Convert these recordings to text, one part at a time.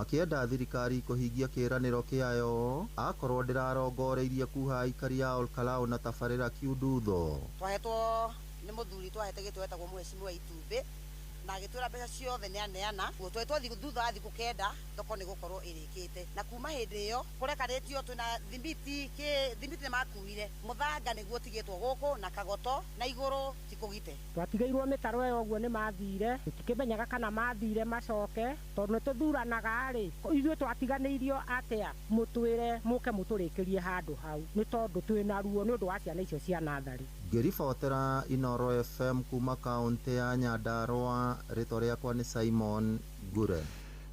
Makĩenda thirikari kũhingia kĩĩranĩro kĩayo akorwo ndĩrarongoreirie kuha aikari a Olkalau na tabarĩra kiundutho. Twahetwo nĩ mũthuri twahete gĩtĩ wetagwo mũhecimiwa Itumbĩ na agĩtwĩra mbeca ciothe nĩ aneana. Twetwo thutha wa thikũ 9 thoko nĩ gũkorwo ĩrĩkĩte, na kuma hĩndĩ ĩyo kũrekanĩtio twĩna thimiti kĩ thimiti nĩ makuire mũthanga nĩguo ũtigĩtwo gũkũ na kagoto na igũrũ ti kũgite. Twatigeirwo mĩtaro ĩyo ũguo nĩ mathire, tũtikĩmenyaga kana mathire macoke, tondũ nĩ tũthuranaga rĩ, ithuĩ twatiganĩirio atĩa, mũtwĩre mũke mũtũrĩkĩrie handũ hau, nĩ tondũ twĩna ruo nĩ ũndũ wa ciana icio cia natharĩ. Ngĩribotera Inooro FM kuma kaũntĩ ya Nyandarua, rĩtwa rĩakwa nĩ Simon Ngure.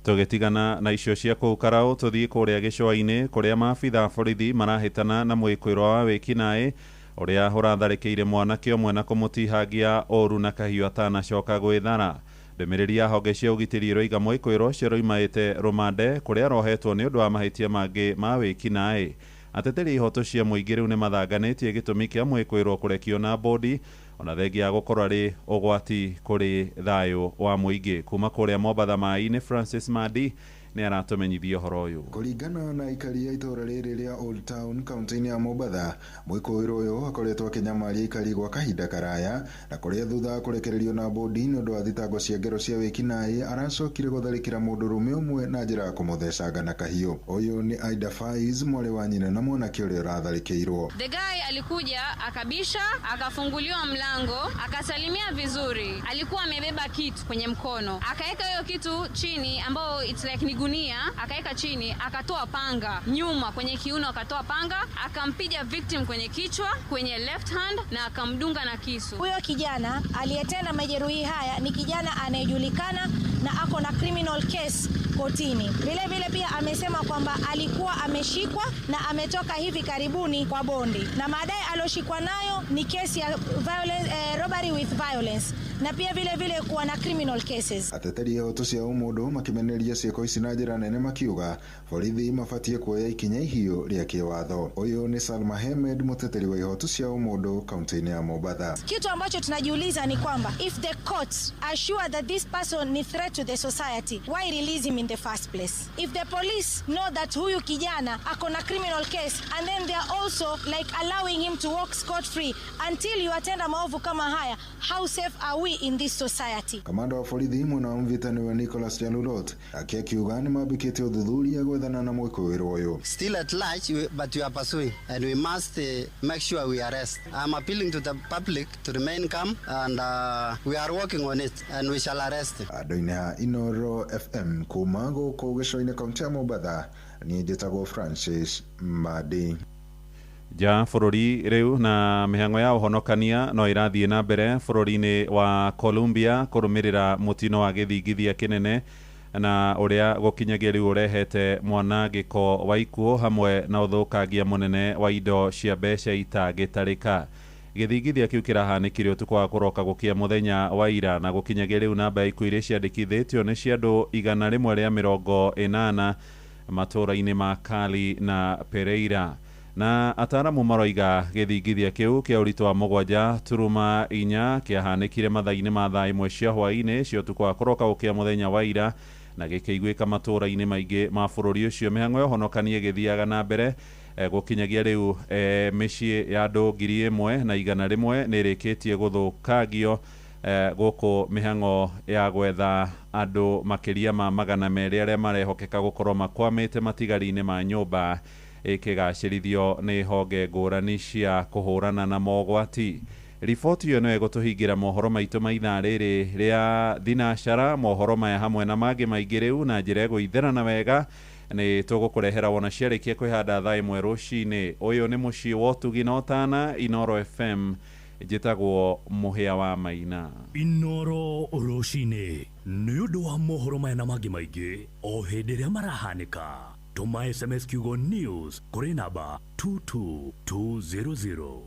Tũgĩtigana na icio cia kũu Karau, tũthiĩ kũrĩa gĩcũa-inĩ kũrĩa maabitha a borithi marahĩtana na mwĩkũĩrwo wa wĩkinaĩ ũrĩa ũratharĩkĩire mwanake ũmwe na kũmũtihangia ũru na kahiũ atanacoka gwĩthara. Ndũmĩrĩri ya honge cia ũgitĩri ĩroiga mwĩkũĩrwo ũcio aroimaĩte rũmande kũrĩa arohetwo nĩ ũndũ wa mahĩtia mangĩ ma wĩkinaĩ. Ateteri a ihoto cia mũingĩ rĩu nĩ mathanganĩtie gĩtũmi kĩa mwĩkũĩrwo kũrekio na bodi ona thengia ya gũkorwo arĩ ũgwati kũrĩ thayũ wa mũingĩ. Kuma kũrĩa Mombatha Maĩ-inĩ, Francis Madi nĩ aratũmenyithia ũhoro ũyũ. Kũringana na aikari a itũũra rĩrĩ rĩa Old Town kaunti-inĩ ya Mombatha, mwĩkũĩrwo ũyũ akoretwo akĩnyamaria aikari gwa kahinda karaya, na kũrĩa thutha wa kũrekererio na bodi nĩ ũndũ wa thitango cia ngero cia wĩkinaĩ aracokire gũtharĩkĩra mũndũrũme ũmwe na njĩra ya kũmũthecanga na kahiũ. Ũyũ nĩ Aida Faiz, mwarĩ wa nyina na mwanake ũrĩa ũratharĩkĩirwo. The guy alikuja akabisha, akafunguliwa mlango, akasalimia vizuri. Alikuwa amebeba kitu kwenye mkono, akaweka hiyo kitu chini ambao it's like ni gunia, akaweka chini, akatoa panga nyuma kwenye kiuno, akatoa panga, akampiga victim kwenye kichwa, kwenye left hand na akamdunga na kisu. Huyo kijana aliyetenda majeruhi haya ni kijana anayejulikana na ako na criminal case kotini. Vile vile pia amesema kwamba alikuwa ameshikwa na ametoka hivi karibuni kwa bondi, na madai alioshikwa nayo ni kesi ya violence, robbery with violence na pia vile vile kuwa na criminal cases. Ateteri a ihoto cia ũmũndũ makĩmenereria ciĩko ici na njĩra nene makiuga borithi mabatie kuoya ikinya ihiũ rĩa kĩwatho. Ũyũ nĩ Salma Hemed, mũteteri wa ihoto cia ũmũndũ kaunti-inĩ ya Mombatha. Kitu ambacho tunajiuliza ni kwamba if the courts are sure that this person ni threat to the society, why release him in the first place? If the police know that huyu kijana ako na criminal case and then they are also like allowing him to walk scot free until you atenda maovu kama haya, how safe are we in this society? Kamanda wa borithi mwena wa Mvita niwe Nicholas Jalulot akiuga nĩ mambĩkĩte ũthuthuria gwethana na mwĩkũĩrwo ũyũ. Still at large, but we are pursuing and we must make sure we arrest. I'm appealing to the public to remain calm and we are working on it and we shall arrest him. Andũ-inĩ a Inooro FM kuma gũkũ gĩcũa-inĩ kaunti ya Mombatha, niĩ njĩtagwo Francis Madi. Nja bũrũri rĩu na mĩhang'o ya ũhonokania no ĩrathiĩ na mbere bũrũri-inĩ wa Colombia kũrũmĩrĩra mũtino wa gĩthingithia kĩnene na ũrĩa gũkinyagia rĩu ũrehete mwanangĩko wa ikuũ hamwe na ũthũkangia mũnene wa indo cia mbeca itangĩtarĩka. Gĩthingithia kĩu kĩrahanĩkire ũtukũ wa kũroka gũkia mũthenya wa ira na gũkinyagia rĩu namba ya ikuũ iria ciandĩkithĩtio nĩ cia andũ 180 matũũra-inĩ ma Cali na Pereira. Na ataramu maroiga gĩthingithia kĩu kĩa ũritũ wa 7.4 kĩahanĩkire mathaa-inĩ ma thaa 1 cia hwaĩ-inĩ cia ũtukũ wa kũroka gũkia mũthenya wa ira na gĩkĩiguĩka matũũra-inĩ maingĩ ma bũrũri ũcio. Mĩhang'o ya ũhonokania ĩgĩthiaga na mbere gũkinyagia rĩu mĩciĩ ya andũ 1,100 nĩ ĩrĩkĩtie gũthũkangio gũkũ mĩhang'o ya gwetha andũ makĩria ma 200 arĩa marehokeka gũkorwo makwamĩte matigari-inĩ ma nyũmba ĩkĩgacĩrithio nĩ honge ngũrani cia kũhũrana na mogwati. Riboti ĩyo nĩyo ĩgũtũhingĩra mohoro maitũ ma ithaa rĩrĩ rĩa thinacara. Mohoro maya hamwe na mangĩ maingĩ rĩu na njĩra ĩgũitherana wega nĩ tũgũkũrehera wona ciarĩkia kwĩhanda thaa 1 rũcinĩ. Ũyũ nĩ mũciĩ wa ũtugi na ũtana, Inooro FM. Njĩtagwo Mũhĩa wa Maina. Inooro rũcinĩ nĩ ũndũ wa mohoro maya na mangĩ maingĩ o hĩndĩ ĩrĩa marahanĩka. Tũma SMS kiugo news kũrĩ namba 22200.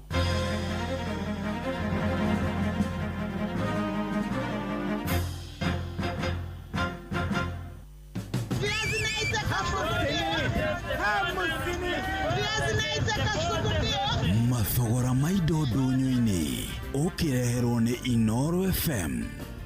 Mathogora ma indo ndũnyũ-inĩ ũkĩreherwo nĩ Inooro FM.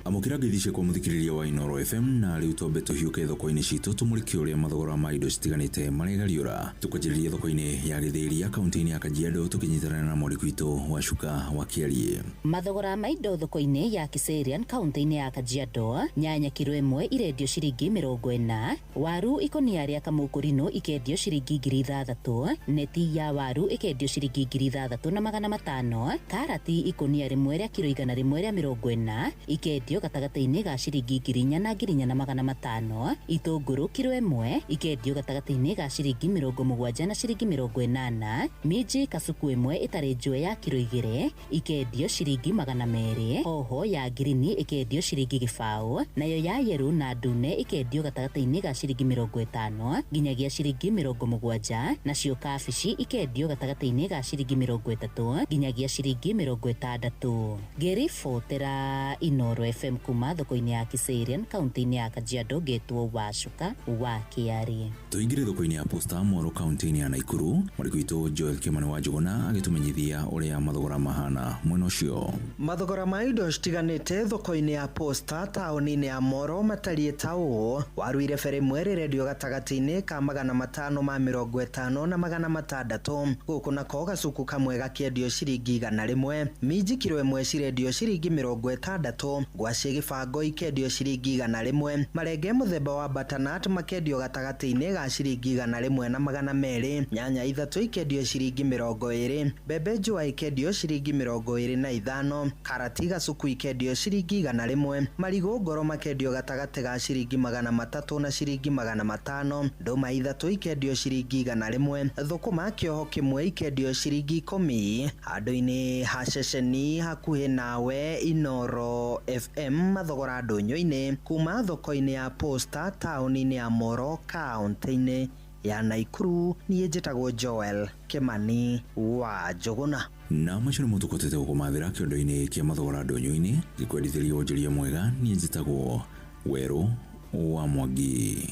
Amũkĩra ngeithi ciakwa mũthikĩrĩria wa Inooro FM, na rĩu twambe tũhiũke thoko-inĩ citũ tũmũrĩke ũrĩa mathogora ma indo citiganĩte maregariũra. Tũkwanjĩrĩria thoko-inĩ ya Gĩthĩria kaunti-inĩ ya Kajiado tũkĩnyitanĩra na mwandĩki witũ wa Cuka wa Kĩariĩ. Mathogora ma indo thoko-inĩ ya Kiserian kaunti-inĩ ya Kajiado, nyanya kiro ĩmwe irendio ciringi 40, waru ikonia rĩa kamũkũrinũ ikendio ciringi 6,000, neti ya waru ikendio ciringi 6,500, karati ikonia rĩmwe rĩa kiro 140 ikendio gatagatĩ-inĩ ga ciringi 4,000 na 4,500, itũngũrũ kiro ĩmwe ikendio gatagatĩ-inĩ ga ciringi 70 na ciringi 80, minji kasuku ĩmwe ĩtarĩ njũe ya kiro 2 ikendio ciringi 200, hoho ya ngirini ikendio ciringi 0, nayo ya yerũ na ndune ikendio gatagatĩ-inĩ ga ciringi 50 nginyagia ciringi 70, nacio kabici ikendio gatagatĩ-inĩ ga ciringi 30 nginyagia ciringi 60. Ngĩribotera Inooro FM kuma thoko-inĩ ya Kiserian kaunti-inĩ ya Kajiado, ngetwo Wacuka wa Kĩariĩ. Tũingĩre thoko-inĩ ya Posta Moro kaunti-inĩ ya Naikuru, mwandĩki witũ Joel Kimani wa Njũgũna agĩtũmenyithia ũrĩa mathogora mahana mwena ũcio. Mathogora ma indo citiganĩte thoko-inĩ ya Posta taũni-inĩ ya Moro matariĩ ta ũũ: waru irebe rĩmwe rĩrendio gatagatĩ-inĩ ka 550 na 600, gũkũ nako gacuku kamwe gakĩendio ciringi 100, minji kiro ĩmwe cirendio ciringi 60, ngwacĩ gĩbango ikendio ciringi 100, marenge mũthemba wa butternut makendio gatagatĩ-inĩ ga ciringi 100 na 200, nyanya ithatũ ikendio ciringi 20, mbembe njũa ikendio ciringi 25, karati gacuku ikendio ciringi 100, marigũ ngoro makendio gatagatĩ ga ciringi 300 na ciringi 500, ndũma ithatũ ikendio ciringi 100, thũkũma kĩoho kĩmwe ikendio ciringi 10. Handũ-inĩ ha ceceni hakuhĩ nawe Inooro FM mathogora ndũnyũ-inĩ kuma thoko-inĩ ya Posta taũni-inĩ ya Moro kaunti-inĩ ya Naikuru, niĩ njĩtagwo Joel Kimani wa Njũgũna. Na macio nĩmo tũkotete gũkũmathĩra kĩondo-inĩ kĩa mathogora ndũnyũ-inĩ. Ngĩkwendithĩria wonjoria mwega, niĩ njĩtagwo Werũ wa Mwangi.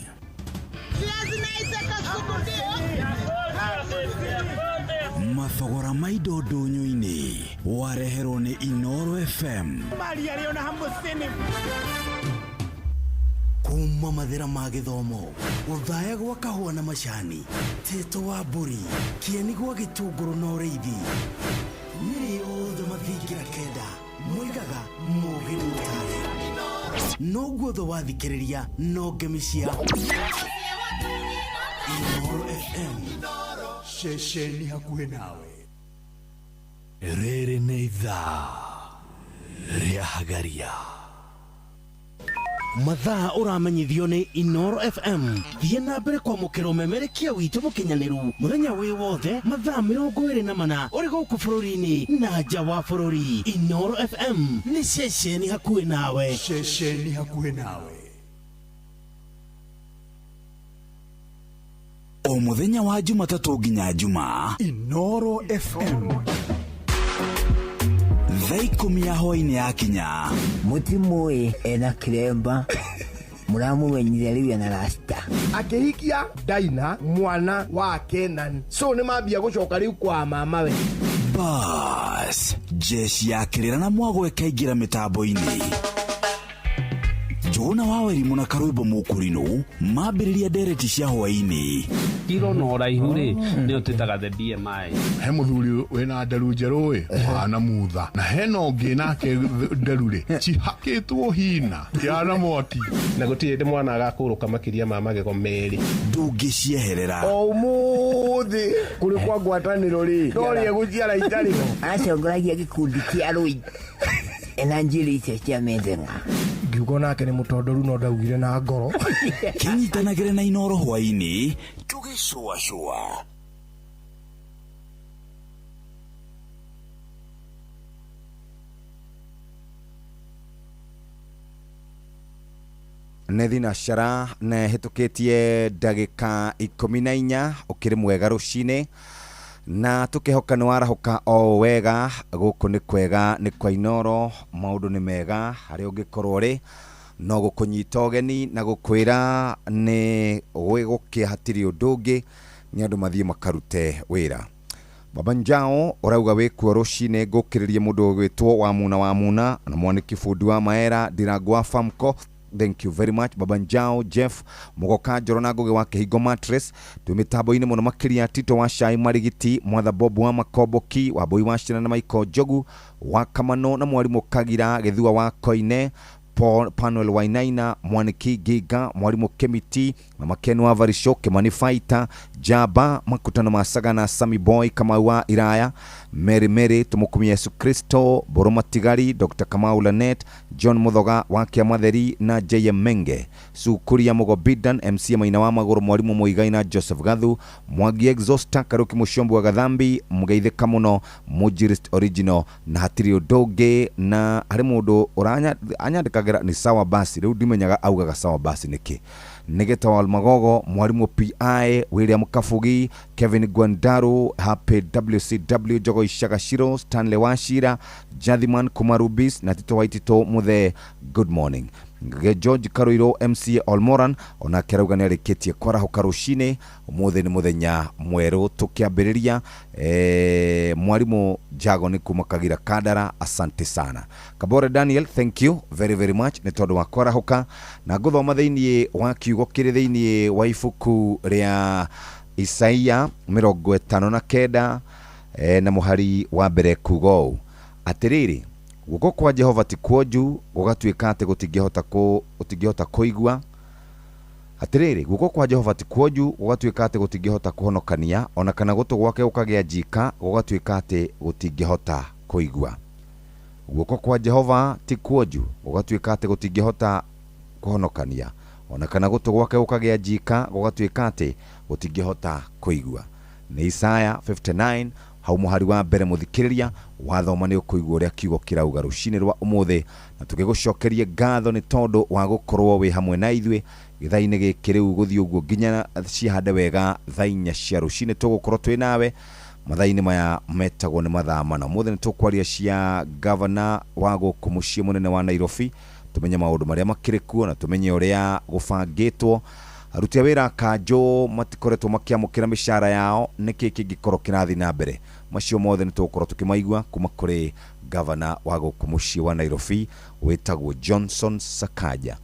Mathogora ma indo ndũnyũ-inĩ wareherwo nĩ Inooro FM. Kuma mathĩra ma gĩthomo, gũthaya gwa kahũa na macani, tĩtũ wa mbũri, kĩeni gwa gĩtũngũrũ na ũrĩithi, nĩrĩ othe mathingira kenda moigaga mũgĩ nĩ mũtare, noguo thũ wathikĩrĩria no ngemi cia Inooro FM, ceceni hakuhĩ nawe. Rĩrĩ nĩ ithaa rĩa Hagaria. Mathaa ũramenyithio nĩ Inooro FM. Thiĩ na mbere kwamũkĩra ũmemerekia witũ mũkinyanĩru mũthenya wĩ wothe mathaa 24 ũrĩ gũkũ bũrũri-inĩ na nja wa bũrũri. Inooro FM nĩ ceceni hakuhĩ nawe. Ceceni hakuhĩ nawe. O mũthenya wa Jumatatũ nginya Jumaa, Inooro FM thaa 10 ya hwaĩ-inĩ yakinya, mũtimũĩ ena kĩremba mũramũmenyire rĩu ena rasta akĩhikia Daina mwana wa Kenan, so nĩ mambia gũcoka rĩu kwa mamawe. Bas jeshi ya kĩrĩra na mwago ĩkaingĩra mĩtambo-inĩ. Njũgũna wa Wairimu na Karwĩmbo Mũkũrinũ mambĩrĩria ndereti cia hwaĩ-inĩ. Kiro na ũraihu rĩ nĩyo twĩtaga the BMI. He mũthuri wĩna nderu njerũ ĩ ũhana mutha, na hena ũngĩ nake nderu rĩ cihakĩtwo hina ihana mwaki, na gũtirĩ hĩndĩ mwana agakũrũka makĩria ma magego merĩ. Ndũngĩcieherera. O ũmũthĩ kũrĩ kwa ngwatanĩro rĩ no rĩe gũciara itarĩ ho. Acongoragia gĩkundi kĩa rũi ena njuĩrĩ icio cia metheng'a. Ngiuga nake nĩ mũtondoru no ndaugire na ngoro. Kĩnyitanagĩre na Inooro hwaĩ-inĩ tũgĩcũacũa. Nĩ thinacara na ĩhĩtũkĩtie ndagĩka 14 ũkĩrĩ mwega rũcinĩ, na tũkĩhoka nĩ warahũka o wega. Gũkũ nĩ kwega, nĩ kwa Inooro, maũndũ nĩ mega harĩa ũngĩkorwo ũrĩ, no gũkũnyita ũgeni na gũkwĩra nĩ gwĩgũkĩa, hatirĩ ũndũ ũngĩ, nĩ andũ mathiĩ makarute wĩra. Baba Njao ũrauga wĩkuo rũcinĩ, ngũkĩrĩrie mũndũ ũgwĩtwo wa Muna wa Muna na mwanĩki bundi wa Maera Ndirango wa Famco. Thank you very much, Baba Njao. Jeff Mugoka Njoro na Ngugi wa Kihingo Mattress twĩ mĩtambo-inĩ mũno makĩria. Tito wa Cai Marigiti, Mwatha Bob wa Makomboki wa Mbui wa Cina na Michael Njogu wa Kamano na Mwarimũ Kagira Gĩthua wa Koine, Paul Panuel Wainaina, Mwaniki Giga, Mwalimu Kemiti, Mama Ken wa Varisho, Kimani Faita, Jaba, Makutano Masagana, Sami Boy, Kamau wa Iraya, Mary Mary, Tumukumia Yesu Kristo, Boroma Tigari, Dr. Kamau Lanet, John Muthoga wa Kiamatheri na JM Menge, Sukuria Mugobidan, MC Maina wa Maguru, Mwalimu Muigai na Joseph Gathu, Mwangi Exhauster, Karuki Mushombu wa Gathambi, Mugeithĩka mũno, Mujirist Original, na hatirĩ ũndũ ũngĩ. Na harĩ mũndũ ũranyandĩkagĩra ni sawa basi, rĩu ndimenyaga augaga sawa basi nĩkĩ. Nĩgeta wa Magogo, Mwalimu PI, William Kafugi, Kevin Gwandaru, Happy WCW, Jogo Ishagashiro, Stanley Washira, Jathiman Kumarubis na Tito Waitito Muthe, good morning. George Karuiro MCA Olmoran onake arauga nĩ arĩkĩtie kwarahũka rũcinĩ, ũmũthĩ nĩ mũthenya mwerũ tũkĩambĩrĩria. Mwarimũ Jago nĩ kuma Kagira Kandara, asante sana. Kabore Daniel, thank you very very much nĩ tondũ wa kwarahũka. Na ngũthoma thĩinĩ wa kiugo kĩrĩ thĩinĩ wa ibuku rĩa Isaia 59 na mũhari wa mbere kuga ũũ: atĩrĩrĩ, guoko kwa Jehova ti kuonju gũgatuĩka atĩ gũtingĩhota kũigua. Atĩrĩrĩ, guoko kwa Jehova ti kuonju gũgatuĩka atĩ gũtingĩhota kũhonokania, ona kana gũtũ gwake gũkagĩa njika gũgatuĩka atĩ gũtingĩhota kũigua. Guoko kwa Jehova ti kuonju gũgatuĩka atĩ gũtingĩhota kũhonokania, ona kana gũtũ gwake gũkagĩa njika gũgatuĩka atĩ gũtingĩhota kũigua. Nĩ Isaya 59 hau mũhari wa mbere. Mũthikĩrĩria wathoma nĩ ũkũigua ũrĩa kiugo kĩrauga rũcinĩ rwa ũmũthĩ, na tũgĩgũcokerie ngatho nĩ tondũ wa gũkorwo wĩ hamwe na ithuĩ gĩthaa-inĩ gĩkĩ rĩu gũthiĩ ũguo nginya cihande wega thaa 4 cia rũcinĩ tũgũkorwo twĩ nawe mathaa-inĩ maya metagwo nĩ mathaa mana. Ũmũthĩ nĩ tũkwaria cia gavana wa gũkũ mũciĩ mũnene wa Nairobi, tũmenye maũndũ marĩa makĩrĩ kuo na tũmenye ũrĩa gũbangĩtwo. Aruti a wĩra kanjũ matikoretwo makĩamũkĩra mĩcara yao, nĩkĩ kĩngĩkorwo kĩrathiĩ na mbere? Macio mothe nĩ tũgũkorwo tũkĩmaigua kuma kũrĩ gavana wa gũkũ mũciĩ wa Nairobi wĩtagwo Johnson Sakaja.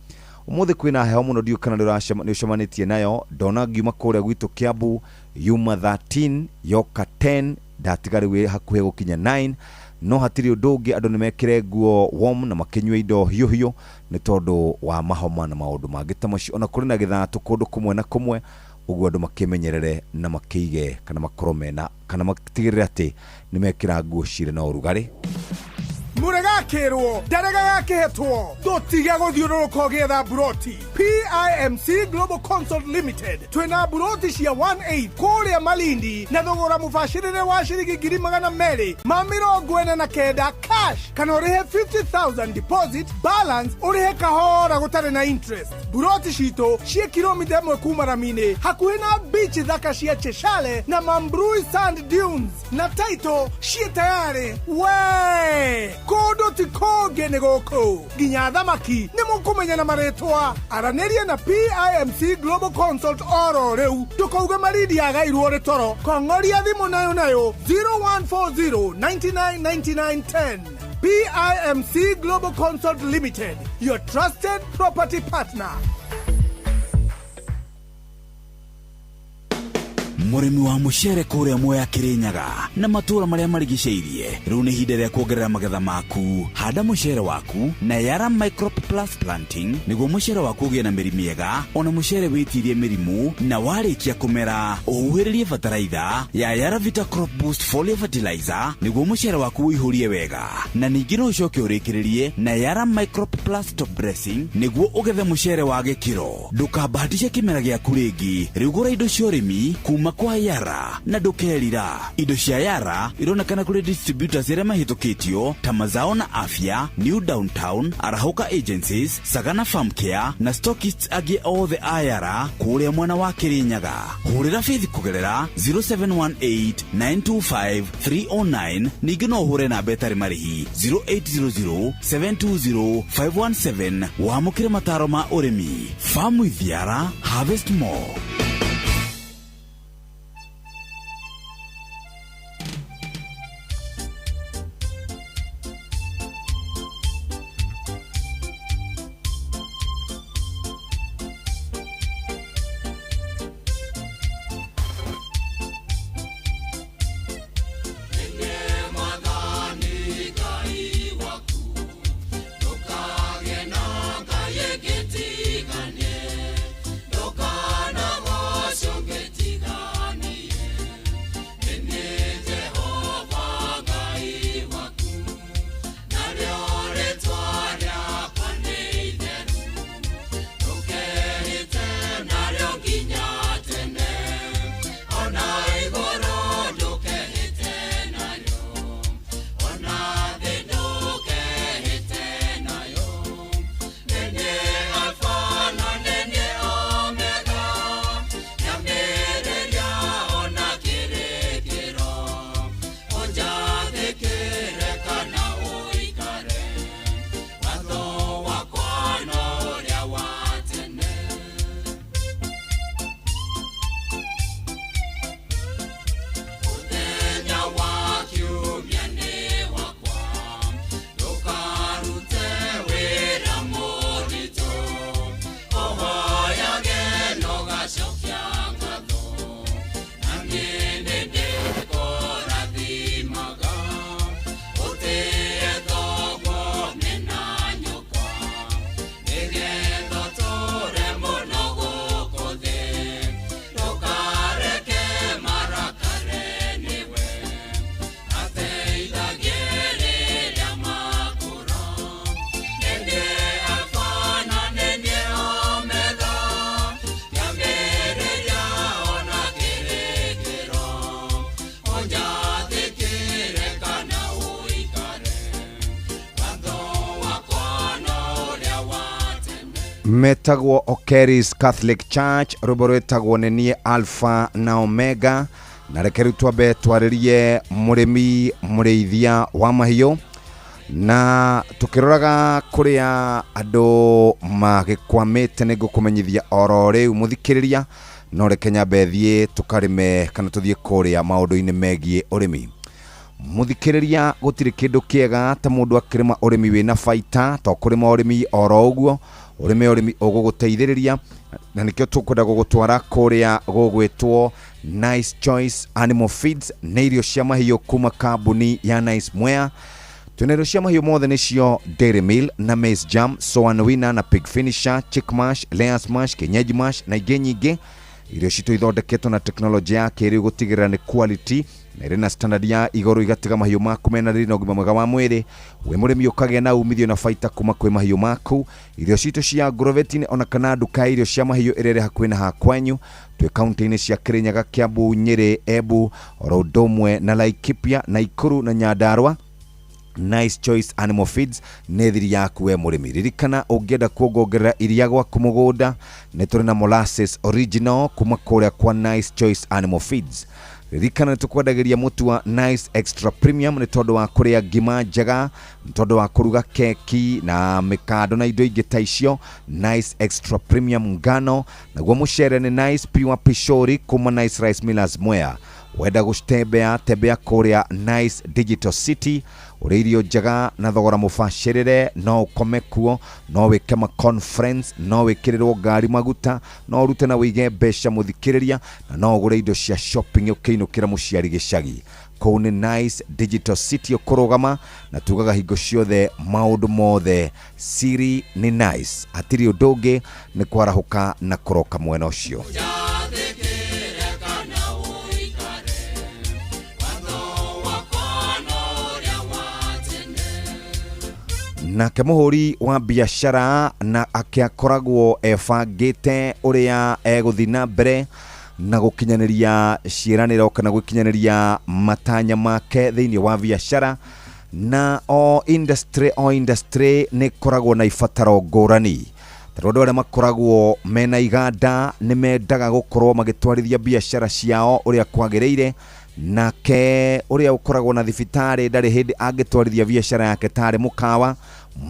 Ũmũthĩ kwĩna heho mũno, ndiũĩ kana nĩ ũcemanĩtie nayo. Ndona ngiuma kũrĩa gwitũ Kiambu yuma 13 yoka 10, ndatiga rĩu hakuhĩ gũkinya 9, no hatirĩ ũndũ ũngĩ, andũ nĩ mekĩre nguo warm na makĩnyue indo hiũ hiũ nĩ tondũ wa mahoma na maũndũ mangĩ ta macio. Ona kũrĩ na gĩthatũ kũndũ kũmwe na kũmwe, ũguo andũ makĩmenyerere na makĩige kana makorwo mena kana matigĩrĩre atĩ nĩ mekĩra nguo cirĩ na ũrugarĩ. Mũregakĩrwo ndarega gakĩhetwo, ndũtige gũthiũrũrũka ũgĩetha mburoti. PIMC Global Consult Limited twĩna mburoti cia 18 kũrĩa Malindi na thogora mũbacĩrĩre wa ciringi 249,000 cash, kana ũrĩhe 50,000 deposit, balance ũrĩhe kahora gũtarĩ na interest. Mburoti citũ ciĩ kilomita 1 kuma rami-inĩ, hakuhĩ na beach thaka cia Cheshale na Mambrui Sand Dunes, na title ciĩ tayarĩ. We kũndũ ti kũngĩ nĩ gũkũ, nginya thamaki nĩ mũkũmenya na marĩtwa. Aranĩria na PIMC Global Consult oro rĩu, ndũkauge Malindi yagairwo rĩ toro. Kong'oria thimũ nayo nayo 0140 99 99 10. PIMC Global Consult Limited, your trusted property partner. Mũrĩmi wa mũcere kũrĩa Mwea Kĩrĩnyaga na matũũra marĩa marigicĩirie, rĩu nĩ ihinda rĩa kuongerera magetha maku. Handa mũcere waku na Yara Microp Plus Planting nĩguo mũcere waku ũgĩe na mĩri mĩega, ona mũcere wĩtirie mĩrimũ. Na warĩkia kũmera ũhuhĩrĩrie bataraitha ya Yara Vita Crop Boost Foliar Fertilizer nĩguo mũcere waku ũihũrie wega. Na ningĩ no ũcoke ũrĩkĩrĩrie na Yara Microp Plus Top Dressing nĩguo ũgethe mũcere wa gĩkĩro. Ndũkambahatishe kĩmera gĩaku rĩngĩ, rĩu gũra indo cia ũrĩmi kuma kwa Yara na ndũkerira. Indo cia Yara ironekana kũrĩ distributors arĩa mahĩtũkĩtio ta Mazao na Afya, New Downtown, Arahũka Agencies, Sagana Farm Care na stockists angĩ othe a Yara kũrĩa mwena wa Kĩrĩnyaga. Hũrĩra Faith kũgerera 0718 925 309, ningĩ no ũhũre namba ĩtarĩ marĩhi 0800 720 517 wamũkĩre mataro ma ũrĩmi. Farm with Yara, harvest more. Metagwo Okeris Catholic Church, rwĩmbo rwĩtagwo nĩ niĩ Alpha na Omega. Na reke rĩu twambe twarĩrie mũrĩmi mũrĩithia wa mahiũ, na tũkĩroraga kũrĩa andũ magĩkwamĩte nĩ ngũkũmenyithia oro rĩu mũthikĩrĩria, no reke nyambe thiĩ tũkarĩme kana tũthiĩ kũrĩa maũndũ-inĩ megiĩ ũrĩmi. Mũthikĩrĩria, gũtirĩ kĩndũ kĩega ta mũndũ akĩrĩma ũrĩmi wĩna baita, to kũrĩma ũrĩmi oro ũguo, ũrĩme ũrĩmi ũgũgũteithĩrĩria, na nĩkĩo tũkwenda gũgũtwara kũrĩa gũgwĩtwo Nice Choice Animal Feeds. Nĩ irio cia mahiũ kuma kambuni ya Nice Mwea. Twĩna irio cia mahiũ mothe, nĩcio Dairy Meal na Maize Jam, Soan Winner na Pig Finisher, Chick Mash, Layers Mash, Kienyeji Mash na ingĩ nyingĩ. Irio citũ ithondeketwo na tekinoronjĩ ya kĩrĩu gũtigĩrĩra nĩ quality na irĩ na standard ya igũrũ, igatiga mahiũ maku mena riri na ũgima mwega wa mwĩrĩ. Wĩ mũrĩmi ũkagĩa na umithio na baita kuma kwĩ mahiũ maku. Irio citũ cia Agrovet ona kana nduka ya irio cia mahiũ ĩrĩa ĩrĩ hakuhĩ na hakwanyu. Twĩ kaunti-inĩ cia Kirinyaga, Kiambu, Nyĩrĩ, Embu, oro ũndũ ũmwe na Laikipia, Naikuru na Nyandarua. Nice Choice Animal Feeds nĩ thiri yaku we mũrĩmi. Ririkana, ũngĩenda kuongongerera iria gwaku mũgũnda, nĩ tũrĩ na molasses original kuma kũrĩa kwa Nice Choice Animal Feeds. Ririkana nĩ tũkwendagĩria mũtu wa Nice Extra Premium nĩ tondũ wa kũrĩa ngima njega, nĩ tondũ wa kũruga keki na mĩkando na indo ingĩ ta icio. Nice Extra Premium ngano. Naguo mũcere nĩ Nice Pure Pishori kuma Nice Rice Millers Mwea. Wenda gũcitembea, tembea kũrĩa Nice Digital City, ũrĩ irio njega na thogora mũbacĩrĩre. No ũkome kuo, no wĩke ma conference, no wĩkĩrĩrwo ngari maguta, no ũrute na wĩige mbeca mũthikĩrĩria, na no ũgũre indo cia shopping ũkĩinũkĩra mũciari gĩcagi. Kũu nĩ Nice Digital City ũkũrũgama, na tugaga hingo ciothe maũndũ mothe siri nĩ Nice, hatirĩ ũndũ ũngĩ, nĩ kwarahũka na kũroka mwena ũcio. Nake mũhũri wa biacara na akĩakoragwo ebangĩte ũrĩa egũthiĩ na mbere na gũkinyanĩria ciĩranĩro kana gũkinyanĩria matanya make thĩinĩ wa biacara, na o industry o industry nĩ ĩkoragwo na ibataro ngũrani. Tondũ andũ arĩa makoragwo mena iganda nĩ mendaga gũkorwo magĩtwarithia biacara ciao ũrĩa kwagĩrĩire, nake ũrĩa ũkoragwo na thibitarĩ ndarĩ hĩndĩ angĩtwarithia biacara yake tarĩ mũkawa.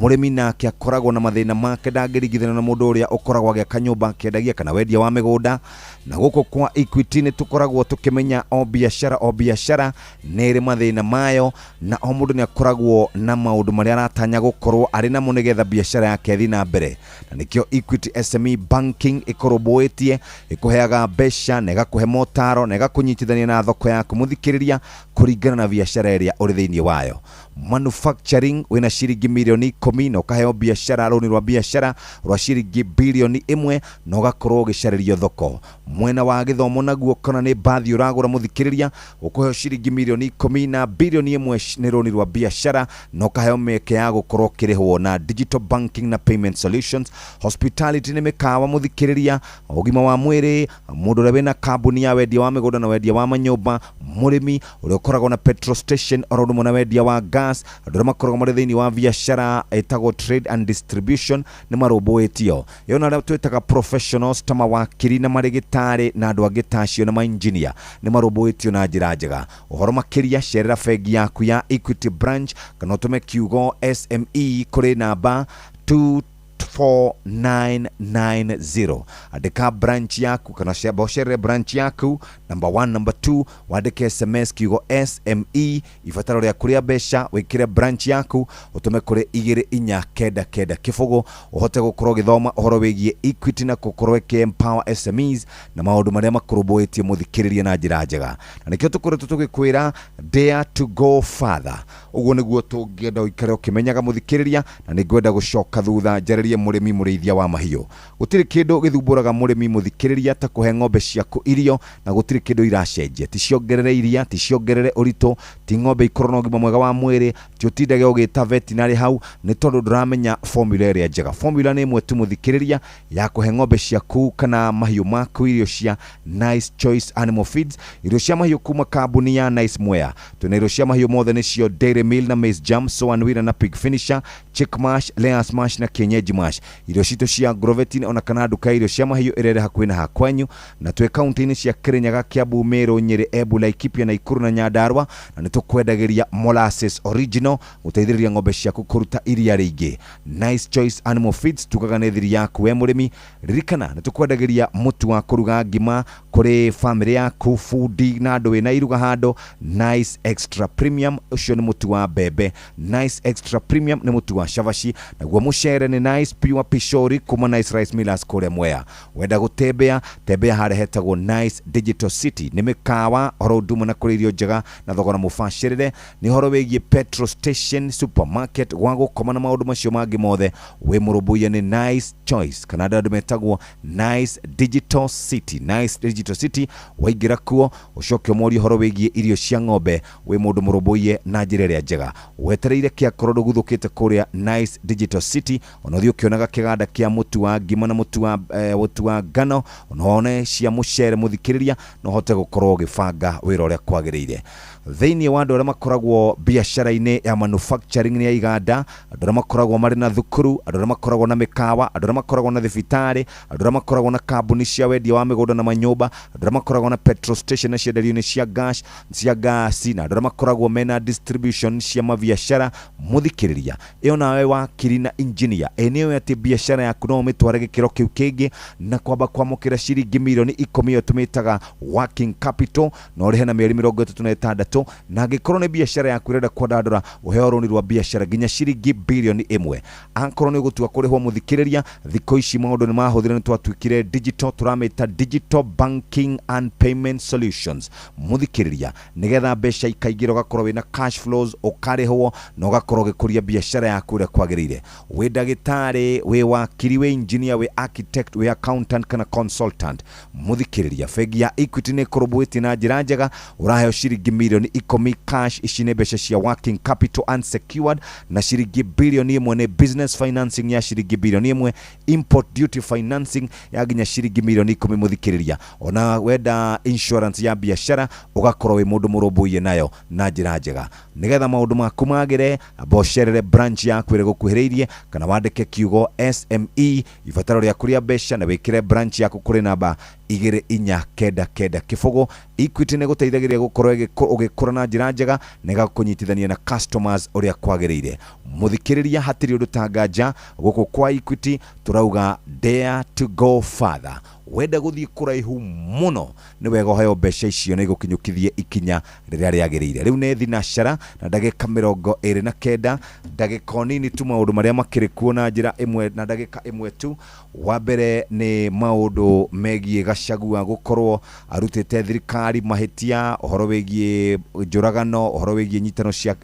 Mũrĩmi nake akoragwo na mathĩna make, ndangĩringithanio na mũndũ ũrĩa ũkoragwo agĩaka nyũmba akĩendagia kana wendia wa mĩgũnda. Na gũkũ kwa Equity nĩ tũkoragwo tũkĩmenya o biacara o biacara nĩ ĩrĩ mathĩna mayo, na o mũndũ nĩ akoragwo na maũndũ marĩa aratanya gũkorwo arĩ namo nĩgetha biacara yake ĩthiĩ na mbere. Na nĩkĩo Equity SME Banking ĩkũrũmbũĩtie, ĩkũheaga mbeca na ĩgakũhe motaro na ĩgakũnyitithania na thoko yaku mũthikĩrĩria kũringana na biacara ĩrĩa ũrĩ thĩinĩ wayo. Manufacturing wĩna ciringi mirioni 10 na ũkaheo biacara rũni rwa biacara rwa ciringi birioni 1 na ũgakorwo ũgĩcarĩrio thoko. Mwena wa gĩthomo naguo, kana nĩ mbathi ũragũra mũthikĩrĩria, ũkũheo ciringi mirioni 10 na birioni 1 nĩ rũni rwa biacara na ũkaheo mĩeke ya gũkorwo ũkĩrĩhwo na digital banking na payment solutions. Hospitality nĩ mĩkawa mũthikĩrĩria, ũgima wa mwĩrĩ, mũndũ ũrĩa wĩna kambuni ya wendia wa mĩgũnda na wendia wa manyũmba, mũrĩmi ũrĩa ũkoragwo na petrol station oro ũndũ ũmwe na wendia wa gas, andũ arĩa makoragwo marĩ thĩinĩ wa biacara ĩtagwo trade and distribution nĩ marũmbũĩtio. Ĩyo na arĩa twĩtaga professionals ta mawakiri na marĩgĩtarĩ na andũ angĩ ta acio na mainjinia nĩ marũmbũĩtio na njĩra njega. Ũhoro makĩria, cerera bengi yaku ya Equity branch kana ũtũme kiugo SME kũrĩ namba 24990. Andĩka branch yaku kana camba ũcerere branch yaku number 1, number 2, wandĩke SMS kiugo SME, ibataro rĩaku rĩa mbeca, wĩkĩre branch yaku, ũtũme kũrĩ 24990 ũhote gũkorwo ũgĩthoma ũhoro wĩgiĩ Equity na gũkorwo ĩkĩ empower SMEs na maũndũ marĩa makũrũmbũĩtie mũthikĩrĩria na njĩra njega. Na nĩkĩo tũkoretwo tũgĩkwĩra dare to go further. Ũguo nĩguo tũngĩenda ũikare ũkĩmenyaga mũthikĩrĩria, na nĩ ngwenda gũcoka thutha njarĩrie mũrĩmi mũrĩithia wa mahiũ. Gũtirĩ kĩndũ gĩthumbũraga mũrĩmi mũthikĩrĩria ta kũhe ng'ombe ciaku irio na gũtirĩ kĩndũ iracenjia, ti ciongerere iria, ti ciongerere ũritũ, ti ng'ombe ikorwo na ũgima mwega wa mwĩrĩ, ti ũtindage ũgĩta veterinary hau nĩ tondũ ndũramenya formula ĩrĩa njega. Formula nĩ ĩmwe tu mũthikĩrĩria, ya kũhe ng'ombe ciaku kana mahiũ maku irio cia Nice Choice Animal Feeds, irio cia mahiũ kuma kambuni ya Nice Mwea. Twĩna irio cia mahiũ mothe, nĩcio Dairy Meal na Maize Jam, Soan Winner na Pig Finisher, Chick Mash, Layers Mash na Kienyeji Mash. Naivas, irio citũ cia Agrovet ona kana nduka ya irio cia mahiũ ĩrĩa ĩrĩ hakuhĩ na hakwanyu. Na twĩ kaunti-inĩ cia Kirinyaga, Kiambu, Meru, Nyeri, Embu, Laikipia, Nakuru na Nyandarua, na nĩ tũkwendagĩria molasses original gũteithĩrĩria ng'ombe ciaku kũruta iria rĩingĩ. Nice Choice Animal Feeds tugaga nĩ thiri yaku we mũrĩmi. Ririkana nĩ tũkwendagĩria mũtu wa kũruga ngima kũrĩ famĩlĩ yaku, bundi na andũ wĩna iruga handũ. Nice Extra Premium ũcio nĩ mũtu wa mbembe, Nice Extra Premium nĩ mũtu wa cabaci, naguo mũcere nĩ Nice Pure Pishori kuma Nice Rice Millers kũrĩa Mwea. Wenda gũtembea, tembea harĩa hetagwo Nice Digital City, nĩ mĩkawa oro ũndũ ũmwe na kũrĩa irio njega na thogora mũbacĩrĩre. Nĩ ũhoro wĩgiĩ petrol station, supermarket, gwa gũkoma na maũndũ macio mangĩ mothe, wĩ mũrũmbũiya nĩ Nice Choice kana andũ metagwo Nice Digital City. Nice Digital City waingĩra kuo ũcoke ũmorie ũhoro wĩgiĩ irio cia ng'ombe, wĩ mũndũ mũrũmbũiye na njĩra ĩrĩa njega. Wetereire kĩakorwo ndũguthũkĩte kũrĩa Nice Digital City, ona ũthiĩ ũkĩonaga kĩganda kĩa mũtu wa ngima na mũtu wa ngano, ona wone cia mũcere mũthikĩrĩria, na ũhote gũkorwo ũgĩbanga wĩra ũrĩa kwagĩrĩire. Thĩinĩ wa andũ arĩa makoragwo biacara-inĩ ya manufacturing ya iganda, andũ arĩa makoragwo marĩ na thukuru, andũ arĩa makoragwo na mĩkawa, andũ arĩa makoragwo na thibitarĩ, andũ arĩa makoragwo na kambuni cia wendia wa mĩgũnda na manyũmba, andũ arĩa makoragwo na petrol station na cienderio-inĩ cia gas, cia gasi, na andũ arĩa makoragwo mena distribution cia mabiacara, mũthikĩrĩria, ĩyo nawe wakiri na engineer, ĩ nĩyo atĩ biacara yaku no ũmĩtware gĩkĩro kĩu kĩngĩ na kwamba kwamũkĩra ciringi mirioni 10 ĩyo tũmĩtaga working capital, na ũrĩhe na mĩeri 36, na angĩkorwo nĩ biacara yaku ĩrenda kwandandũra, ũheo rũni rwa biacara nginya ciringi bilioni 1. Akorwo nĩ ũgũtua kũrĩhwo mũthikĩrĩria, thikũ ici maũndũ nĩ mahũthire, nĩ twatuĩkire digital, tũramĩta digital banking and payment solutions mũthikĩrĩria, nĩgetha mbeca ikaingĩra ũgakorwo wĩna cash flows, ũkarĩhwo na ũgakorwo ũgĩkũria biacara yaku ũrĩa kwagĩrĩire. Wĩ ndagĩtarĩ, wĩ wakiri, wĩ engineer, wĩ architect, wĩ accountant kana consultant, mũthikĩrĩria, bengi ya Equity nĩ ĩkũrũmbũĩtie na njĩra njega, ũraheo ciringi milioni 10 cash, ici nĩ mbeca cia working capital unsecured, na ciringi bilioni 1 nĩ business financing ya ciringi bilioni 1, import duty financing ya nginya ciringi milioni 10 mũthikĩrĩria. Ona wenda insurance ya biacara ũgakorwo wĩ mũndũ mũrũmbũiye nayo na njĩra njega, nĩgetha maũndũ maku magĩre. Amba ũcerere branch yaku ĩrĩa ĩgũkuhĩrĩirie, kana wandĩke kiugo SME ibataro rĩaku rĩa mbeca na wĩkĩre branch yaku kũrĩ namba 2499 0. Equity nĩ gũteithagĩrĩria gũkorwo ũgĩkũra na njĩra njega na ĩgakũnyitithania na customers ũrĩa kwagĩrĩire. Mũthikĩrĩria, hatirĩ ũndũ ta nganja gũkũ kwa Equity tũrauga dare to go further. Wenda gũthiĩ kũraihu mũno nĩ wega ũheo mbeca icio na igũkinyũkithie ikinya rĩrĩa rĩagĩrĩire. Rĩu nĩ thinacara na ndagĩka 29, ndagĩka o nini tu maũndũ marĩa makĩrĩ kuo na njĩra ĩmwe na ndagĩka ĩmwe tu. Wa mbere nĩ maũndũ megiĩ Gachagua gũkorwo arutĩte thirikari mahĩtia ũhoro wĩgiĩ njũragano, ũhoro wĩgiĩ nyitano cia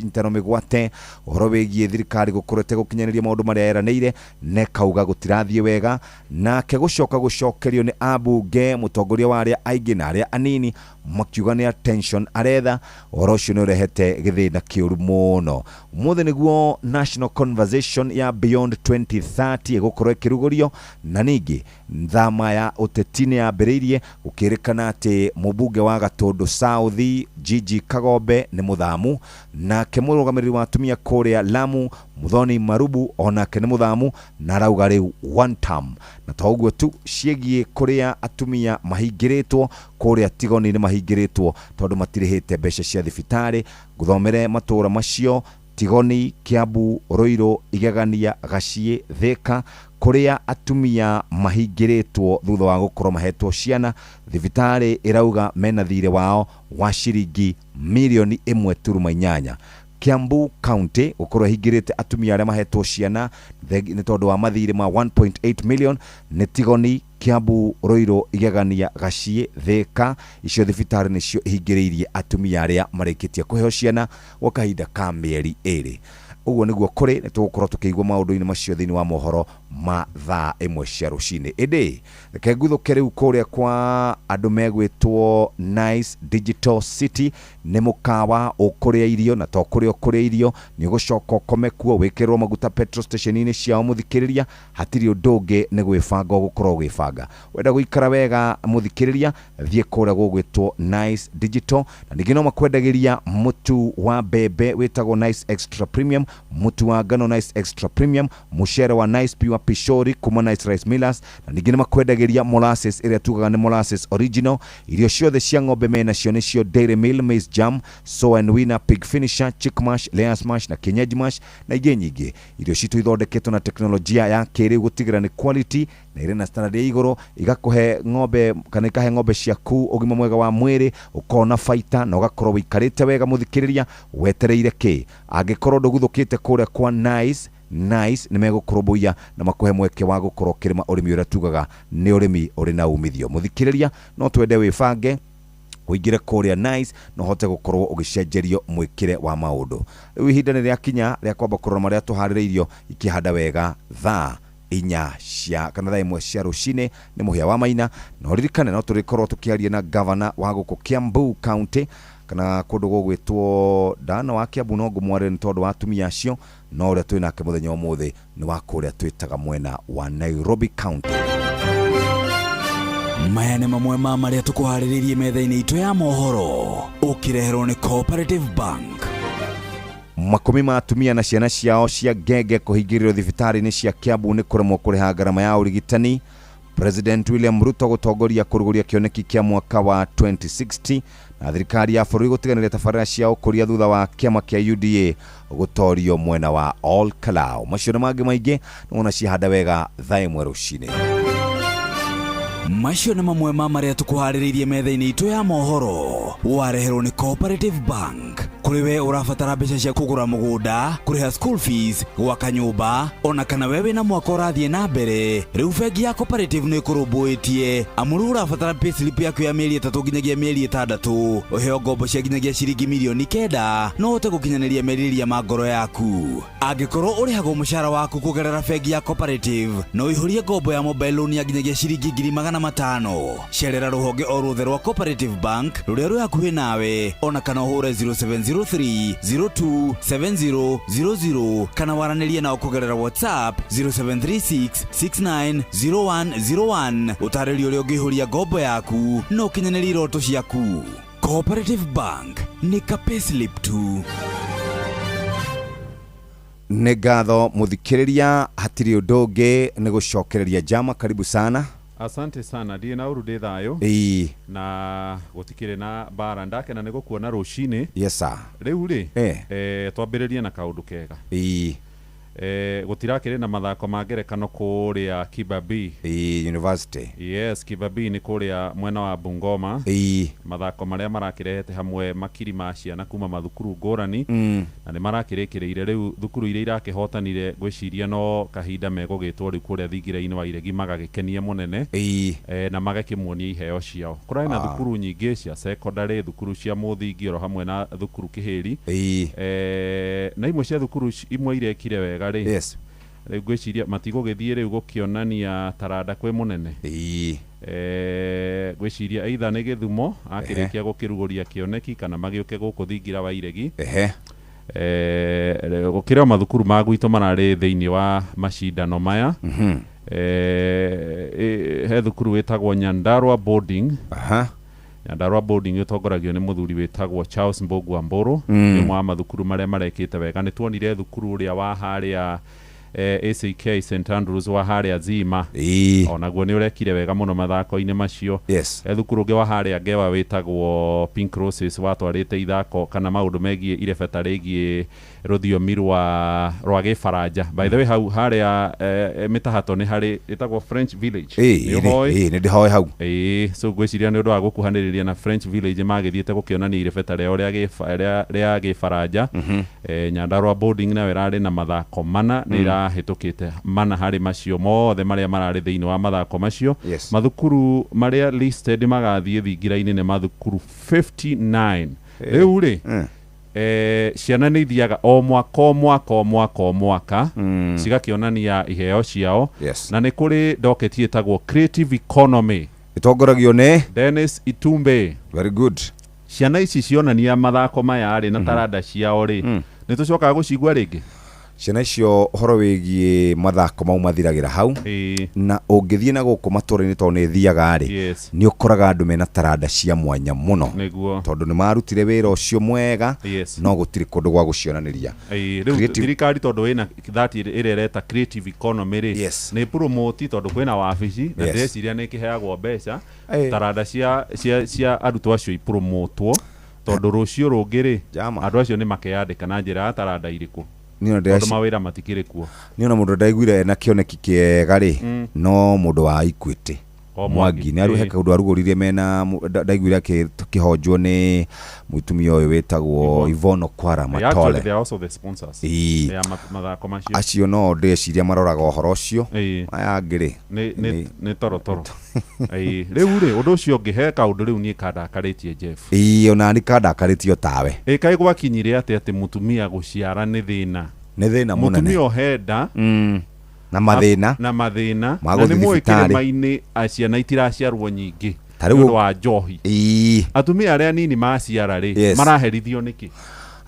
nyitano mĩgwate, ũhoro wĩgiĩ thirikari gũkorwo ĩtegũkinyanĩria maũndũ marĩa yeranĩire, na ĩkauga gũtirathiĩ wega. Nake gũcoka gũcokerio nĩ ambunge, mũtongoria wa arĩa aingĩ na arĩa anini, makiuga nĩ attention aretha. Ũhoro ũcio nĩ ũrehete gĩthĩna kĩũru mũno. Ũmũthĩ nĩguo national conversation ya Beyond 2030 ĩgũkorwo ĩkĩrugũrio, na ningĩ thama ya ũteti nĩ yambĩrĩirie gũkĩrĩkana atĩ mũmbunge wa Gatũndũ South Gigi Kagombe nĩ mũthamu, nake mũrũgamĩrĩri wa atumia kũrĩa Lamu Muthoni Marubu onake nĩ mũthamu, na arauga rĩu one term. Na to ũguo tu, ciĩgiĩ kũrĩa atumia mahingĩrĩtwo kũrĩa Tigoni nĩ mahingĩrĩtwo tondũ matirĩhĩte mbeca cia thibitarĩ. Ngũthomere matũra macio: Tigoni, Kiambu, Ruiru, Igegania, Gaciĩ, Thika, kũrĩa atumia mahingĩrĩtwo thutha wa gũkorwo mahetwo ciana. Thibitarĩ ĩrauga mena thirĩ wao wa ciringi milioni 1.8. Kiambu County gũkorwo ĩhingĩrĩte atumia arĩa mahetwo ciana nĩ tondũ wa mathirĩ ma 1.8 million nĩ Tigoni, Kiambu, Ruiru, Igegania, Gaciĩ, Thika. Icio thibitarĩ nĩcio ihingĩrĩirie atumia arĩa marĩkĩtie kũheo ciana gwa kahinda ka mĩeri 2. Ũguo nĩguo kũrĩ, nĩ tũgũkorwo tũkĩigua maũndũ-inĩ macio thĩinĩ wa mohoro Ma thaa 1 cia rũcinĩ. Ĩndĩ reke nguthũke rĩu kũrĩa kwa andũ megwĩtwo Nice Digital City. Nĩ mũkawa ũkũrĩa irio, na to kũrĩa ũkũrĩa irio, nĩ ũgũcoka ũkome kuo, wĩkĩrĩrwo maguta petrol station-inĩ ciao. Mũthikĩrĩria, hatirĩ ũndũ ũngĩ, nĩ gwĩbanga ũgũkorwo ũgĩbanga. Wenda gũikara wega, mũthikĩrĩria, thiĩ kũrĩa gũgwĩtwo Nice Digital. Na ningĩ no makwendagĩria mũtu wa mbembe wĩtagwo Nice Extra Premium, mũtu wa ngano Nice Extra Premium, mũcere wa Nice Pure Pishori kuma Nice Rice Millers, na ningĩ nĩ makwendagĩria molasses ĩrĩa tugaga nĩ molasses original. Irio ciothe cia ng'ombe menacio, nĩcio Dairy Meal, Maize Jam, Sow and Winner, Pig Finisher, Chick Mash, Layers Mash na Kienyeji Mash na ingĩ nyingĩ. Irio citũ ithondeketwo na teknolojia ya kĩrĩu gũtigĩra nĩ quality na irĩ na standard ya igũrũ, igakũhe ng'ombe kana ikahe ng'ombe ciaku ũgima mwega wa mwĩrĩ, ũkona baita na ũgakorwo wĩikarĩte wega. Mũthikĩrĩria, wetereire kĩ? Angĩkorwo ndũguthũkĩte kũrĩa kwa Nice, Nice nĩ megũkũrũmbũiya na makũhe mweke wa gũkorwo ũkĩrĩma ũrĩmi ũrĩa tugaga nĩ ũrĩmi ũrĩ na umithio. Mũthikĩrĩria, no twende wĩbange, ũingĩre kũrĩa Nice na ũhote gũkorwo ũgĩcenjerio mwĩkĩre wa maũndũ. Rĩu ihinda nĩ rĩakinya rĩa kwamba kũrora marĩa tũharĩrĩirio ikĩhanda wega thaa 4 cia kana thaa 1 cia rũcinĩ nĩ Mũhĩa wa Maina. Na ũririkane no tũrĩkorwo tũkĩaria na gavana wa gũkũ Kiambu County, kana kũndũ gũgwĩtwo ndana wa Kiambu, no ngũmwarĩre nĩ tondũ wa atumia acio, no ũrĩa twĩ nake mũthenya ũmũthĩ nĩ wa kũrĩa twĩtaga mwena wa Nairobi County. Maya nĩ mamwe ma marĩa tũkũharĩrĩirie metha-inĩ itũ ya mohoro, ũkĩreherwo nĩ Cooperative Bank. Makũmi ma atumia na ciana ciao cia ngenge kũhingĩrĩrio thibitarĩ-inĩ cia Kiambu nĩ kũremwo kũrĩha ngarama ya ũrigitani. President William Ruto gũtongoria kũrugũria kĩoneki kĩa mwaka wa 2060, na thirikari ya bũrũri gũtiganĩria tabarĩra cia ũkũria thutha wa kĩama kĩa UDA gũtorio mwena wa Ol Kalou. Macio na mangĩ maingĩ nĩwona ciahanda wega thaa 1 rũcinĩ. Macio nĩ mamwe ma marĩa tũkũharĩrĩirie metha-inĩ itũ ya mohoro, wareherwo nĩ Cooperative Bank. Kũrĩ we ũrabatara mbeca cia kũgũra mũgũnda, kũrĩha school fees, gwaka nyũmba, ona kana we wĩna mwaka ũrathiĩ na mbere, rĩu bengi ya Cooperative nĩ ĩkũrũmbũĩtie. Amu rĩu ũrabatara payslip yaku ya mĩeri 3 nginyagia mĩeri 6, ũheo ngombo cia nginyagia ciringi mirioni 9 no ũhote gũkinyanĩria merirĩria ma ngoro yaku. Angĩkorwo ũrĩhagwo mũcara waku kũgerera bengi ya Cooperative, no ũihũrie ngombo ya mobile loan ya nginyagia ciringi 500,000. Cerera rũhonge o ruothe rwa Cooperative Bank rũrĩa rwĩ hakuhĩ nawe, ona kana ũhũre 0703 027000 kana waranĩrie nao kũgerera WhatsApp 0736 690101, ũtarĩrio ũrĩa ũngĩihũria ngombo yaku na ũkinyanĩrie iroto ciaku. Cooperative Bank, nĩ ka payslip tu. Nĩ ngatho mũthikĩrĩria, hatirĩ ũndũ ũngĩ nĩ gũcokereria jama. Karibu sana. Asante sana, ndiĩ na ũru, ndĩ thayũ. Na gũtikĩrĩ na mbara, ndakena nĩ gũkuona rũcinĩ. Yes sir. Rĩu rĩ, twambĩrĩrie na kaũndũ kega. Gũtirakĩrĩ na mathako ma ngerekano kũrĩa Kibabii. University. Yes, Kibabii nĩ kũrĩa mwena wa Bungoma. Mathako marĩa marakĩrehete hamwe makiri ma ciana kuma mathukuru ngũrani, na nĩ marakĩrĩkĩrĩire rĩu thukuru iria irakĩhotanire, ngwĩciria no kahinda megũgĩtwo rĩu kũrĩa thingira-inĩ wa iregi magagĩkenia mũnene, na magakĩmuonia iheo ciao. Kũrarĩ na thukuru nyingĩ cia secondary, thukuru cia mũthingi, oro hamwe na thukuru kĩhĩri. Na imwe cia thukuru imwe irekire wega rĩ, rĩu ngwĩciria matigũgĩthiĩ rĩu gũkĩonania taranda kwĩ mũnene. Ngwĩciria either nĩ Gĩthumo akĩrĩkia gũkĩrugũria kĩoneki, kana magĩũke gũkũ thingira wa iregi. Gũkĩrĩ o mathukuru ma gwitũ mararĩ thĩinĩ wa macindano maya. He thukuru wĩtagwo Nyandarua Boarding. Nyandarua Boarding ĩtongoragio nĩ mũthuri wĩtagwo Charles Mbũgua Mbũrũ. Nĩ ũmwe wa mathukuru marĩa marekĩte wega. Nĩ tuonire thukuru ũrĩa wa harĩa ACK St Andrews wa harĩa Zima, onaguo nĩ ũrekire wega mũno mathako-inĩ macio. He thukuru ũngĩ wa harĩa Ngewa wĩtagwo Pink Roses, watwarĩte ithako kana maũndũ megiĩ irebeta rĩgiĩ rũthiomi rwa gĩbaranja. By the way, hau harĩa mĩtahato nĩ harĩ ĩtagwo French Village. Nĩ ũhoĩ? Nĩ ndĩhoĩ hau. Ĩĩ, so ngwĩciria nĩ ũndũ wa gũkuhanĩrĩria na French Village magĩthiĩte gũkĩonania irebeta rĩao rĩa gĩbaranja. Nyandarua Boarding nayo ĩrarĩ na mathako mana, nĩ ĩrahĩtũkĩte mana harĩ macio mothe marĩa mararĩ thĩinĩ wa mathako macio. Mathukuru marĩa listed magathiĩ thingira-inĩ nĩ mathukuru 59. Rĩu rĩ, Ciana nĩ ithiaga o mwaka o mwaka o mwaka o mwaka, cigakĩonania iheo ciao. Yes. Na nĩ kũrĩ doketi ĩtagwo Creative Economy ĩtongoragio nĩ Dennis Itumbe. Very good. Ciana ici cionania mathako maya rĩ na taranda ciao rĩ, nĩ tũcokaga gũcigua rĩngĩ? Ciana icio ũhoro wĩgiĩ mathako mau mathiragĩra hau, na ũngĩthiĩ na gũkũ matũra-inĩ tondũ nĩ thiaga rĩ, Yes. nĩ ũkoraga andũ mena taranda cia mwanya mũno, Nĩguo. tondũ nĩ marutire wĩra ũcio mwega, Yes. no gũtirĩ kũndũ gwa gũcionanĩria. Ĩĩ, rĩu thirikari tondũ ĩna that ĩrĩa ĩreta creative economy rĩ, Yes. nĩ promote tondũ kwĩna wabici na Yes. ndĩreciria nĩ ĩkĩheagwo mbeca, Ĩĩ. taranda cia arutwo acio ipromotwo, tondũ rũciũ rũngĩ rĩ, andũ acio nĩ makeyandĩka na njĩra ya taranda irĩkũ, Niĩ ona tondũ mawĩra matikĩrĩ kuo. Niĩ ona mũndũ ndaiguire ena kĩoneki kĩega rĩ, no mũndũ wa Equity O Mwangi nĩ he Ĩĩ. kaũndũ arugũririe mena ndaiguire akĩhonjwo nĩ mũtumia ũyũ wĩtagwo Yvonne Okwara Actually, Matole. they are also the sponsors Ĩĩ. ya mathako macio. Acio no ndĩreciria maroraga ũhoro ũcio. Ĩĩ. Aya angĩ rĩ, nĩ torotoro. Ĩĩ, rĩu rĩ, ũndũ ũcio ũngĩ, he kaũndũ rĩu niĩ kandakarĩtie, Jeff. Ĩĩ, ona ni kandakarĩtio tawe. Ĩ kaĩ gwakinyire atĩ mũtumia gũciara nĩ thĩna? Nĩ thĩna mũnene. Mũtumia ohenda Na mathĩna na mathĩna Ma na gũthiĩ nĩ mũĩ thibitarĩ. kĩrĩma-inĩ ciana itiraciarwo nyingĩ Ta rĩu nĩ ũndũ wa njohi. Ĩĩ. Atumia arĩa anini maciara rĩ, Yes. maraherithio nĩkĩ?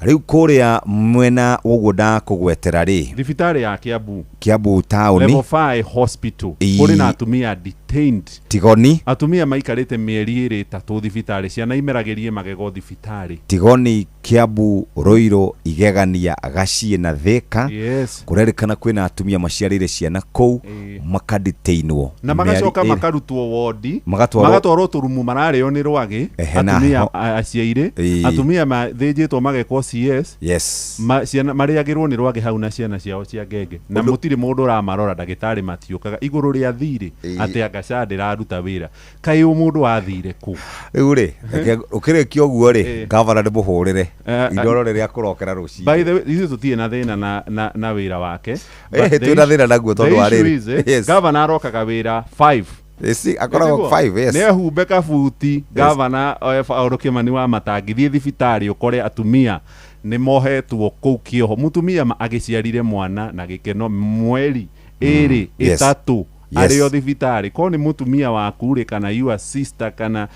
Rĩu kũrĩa mwena ũguo ndakũgwetera rĩ, Thibitarĩ ya Kiambu, Kiambu taũni, level 5 hospital, Ĩĩ. kũrĩ na atumia detained. Tigoni. Atumia maikarĩte mĩeri ĩrĩ ĩtatũ thibitarĩ, ciana imeragĩrie magego thibitarĩ. Tigoni, Kiambu, Ruiru, Igegania, Gaciĩ na Thĩka. Yes. Kũrerĩkana kwĩna atumia maciarĩire ciana kũu, Ĩĩ. makadetainwo Na magacoka makarutwo wondi, Magatwarwo- magatwarwo tũrumu mararĩo nĩ rwagĩ. Ehe, na Atumia ho- aciaire, Ĩĩ. atumia mathĩnjĩtwo magekwo CS. Yes. Ciana marĩagĩrwo nĩ rwagĩ hau na ciana ciao cia ngenge, na mũtirĩ mũndũ ũramarora, ndagĩtarĩ matiũkaga igũrũ rĩa thirĩ atĩ anga SHA ndĩraruta wĩra. Kaĩ ũ mũndũ athire kũ? Rĩu rĩ, reke ũkĩrĩkia ũguo rĩ, gavana ndĩmũhũrĩre Eh, indoro rĩrĩa kũrokera rũcinĩ. By the way, ithuĩ tũtirĩ na thĩna na wĩra wake. Eh, But the twĩna thĩna naguo tondũ the wa issue rĩrĩ. is, Yes. gavana arokaga wĩra 5. Yes, akoragwo 5, yes. Nĩ ehumbe kabuti gavana Paul Kimani wa Matangi, thiĩ thibitarĩ ũkore atumia nĩ mohetwo kũu kĩoho. Mũtumia agĩciarire mwana na gĩkeno mweri ĩrĩ, Yes. ĩtatũ, Yes. arĩ o thibitarĩ. Korwo nĩ mũtumia waku rĩ, kana your sister, kana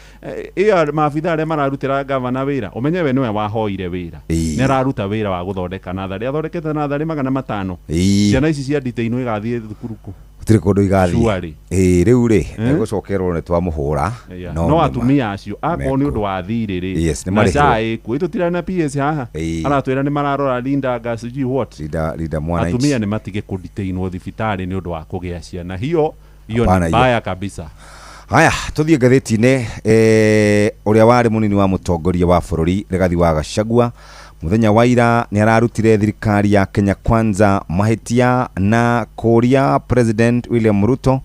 ĩyo maabitha arĩa mararutĩra gavana wĩra, ũmenye we nĩwe wahoire wĩra. Ĩĩ. Nĩ araruta wĩra wa gũthondeka natharĩ, athondekete natharĩ 500. Ĩĩ. Ciana ici cia nditĩinwo igathiĩ thukuru kũ? Gũtirĩ kũndũ igathiĩ. Surely. Ĩĩ, rĩu rĩ, Eh? egũcokerwo nĩ twamũhũra. Yeah. No No nĩ atumia acio akorwo nĩ ũndũ wa thirĩ rĩ, Yes, nĩ na marĩhirwo. SHA ĩkuo ĩtũtira na PS haha Ĩĩ. aratwĩra nĩ mararora Linda anga sijui what. Linda Mwananchi. Atumia nĩ matige kũdetainwo thibitarĩ nĩ ũndũ wa kũgĩa ciana, hiyo hiyo Hapana, ni hiyo. mbaya kabisa. Haya, tuthiĩ ngathĩti-inĩ. Ũrĩa warĩ mũnini wa mũtongoria wa bũrũri Rigathi wa Gachagua mũthenya wa ira nĩ ararutire thirikari ya Kenya Kwanza mahĩtia na kũria President William Ruto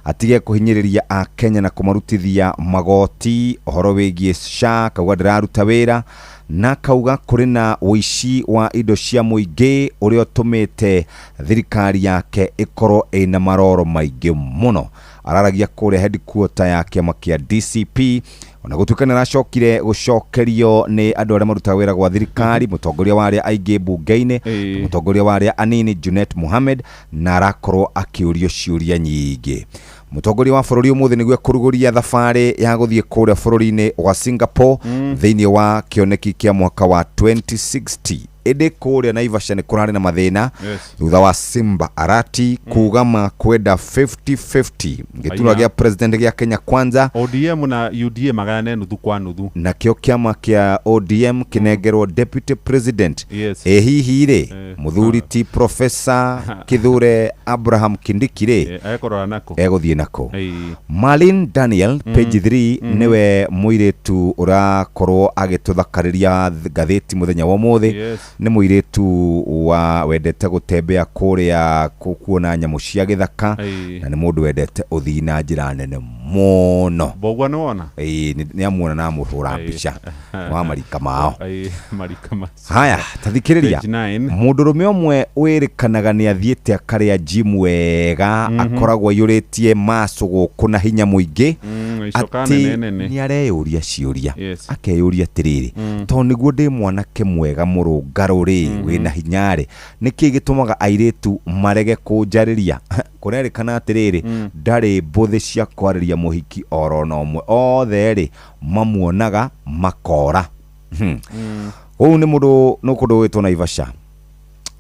atige kũhinyĩrĩria Akenya na kũmarutithia magoti ũhoro wĩgiĩ SHA, kauga ndĩraruta wĩra, na kauga kũrĩ na ũici wa indo cia mũingĩ ũrĩa ũtũmĩte thirikari yake ĩkorwo ĩna maroro maingĩ mũno. Araragia kũrĩa headquarter ya kĩama kĩa DCP, ona gũtuĩka nĩ aracokire gũcokerio nĩ andũ arĩa marutaga wĩra gwa thirikari, mũtongoria wa arĩa aingĩ mbunge-inĩ, mũtongoria wa arĩa anini Junet Mohamed, na arakorwo akĩũrio ciũria nyingĩ. Mũtongoria wa bũrũri ũmũthĩ nĩguo ekũrugũria thabarĩ ya gũthiĩ kũrĩa bũrũri-inĩ wa Singapore thĩinĩ wa kĩoneki kĩa mwaka wa 2060. Ĩndĩ kũrĩa Naivasha nĩ kũrarĩ na mathĩna Yes. thutha wa Simba Arati kugama kwenda 50-50 gĩturwa Aina. gĩa president gĩa Kenya Kwanza. ODM na UDA magayane nuthu kwa nuthu. Nakĩo kĩama kĩa ODM kĩnengerwo deputy president. Yes. Ĩ hihi rĩ, Eh, mũthuri ti Professor Kithure Abraham Kindiki rĩ, Ekũrora nako? Egũthiĩ nako? Ĩĩ. Marlin Daniel, page 3, nĩwe mũirĩtu ũrakorwo agĩtũthakarĩria ngathĩti mũthenya wa ũmũthĩ. Yes. Nĩ mũirĩtu wa wendete gũtembea kũrĩa kuona nyamũ cia gĩthaka, na nĩ mũndũ wendete ũthii na njĩra nene mũno. Mbogua nĩ wona? Ĩĩ, nĩ amuona na amũhũra mbica wa marika mao. Ĩĩ, marika macio. Haya, tathikĩrĩria. Page 9. Mũndũrũme ũmwe wĩrĩkanaga nĩ athiĩte akarĩa gym wega, akoragwo aiyũrĩtie maco gũkũ na hinya mũingĩ, icoka atĩ nene nene. nĩ areyũria ciũria, Yes. akeyũria atĩrĩrĩ, tondũ nĩguo ndĩ mwanake mwega mũrũngarũ rĩ, wĩna hinya rĩ, nĩkĩ gĩtũmaga airĩtu marege kũnjarĩria? Kũrerĩkana atĩrĩrĩ, ndarĩ mbũthĩ cia kwarĩria mũhiki oro na ũmwe, othe rĩ mamuonaga makora. Ũũ nĩ mũndũ nĩ kũndũ gwĩtwo Naivasha.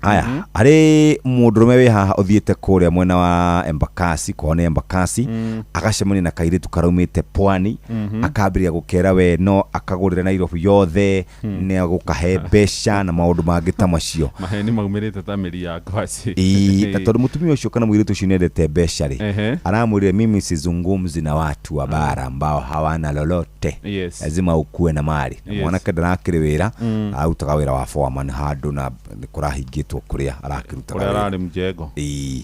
Aya, arĩ mũndũrũme wĩ haha ũthiĩte kũrĩa mwena wa Embakasi, kwao nĩ Embakasi, agacemania na kairĩtu karaumĩte pwani, akambĩrĩria gũkera we no akagũrĩra Nairobi yothe, nĩ agũkahe mbeca na maũndũ mangĩ ta macio. Maheni maumĩrĩte ta mĩri ya ngwacĩ. Ĩĩ, na tondũ mũtumia ũcio kana mũirĩtu ũcio nĩendete mbeca rĩ, aramwĩrire mimi sizungumzi na watu wa bara ambao hawana lolote. Yes. Lazima ukuwe na mali. Na mwanake ndarakĩrĩ wĩra, arutaga wĩra wa foreman handũ na nĩ kũrahingĩtwo kũrĩa arakĩrutaga Kũrĩa wĩra. ararĩ mjengo. Ĩĩ.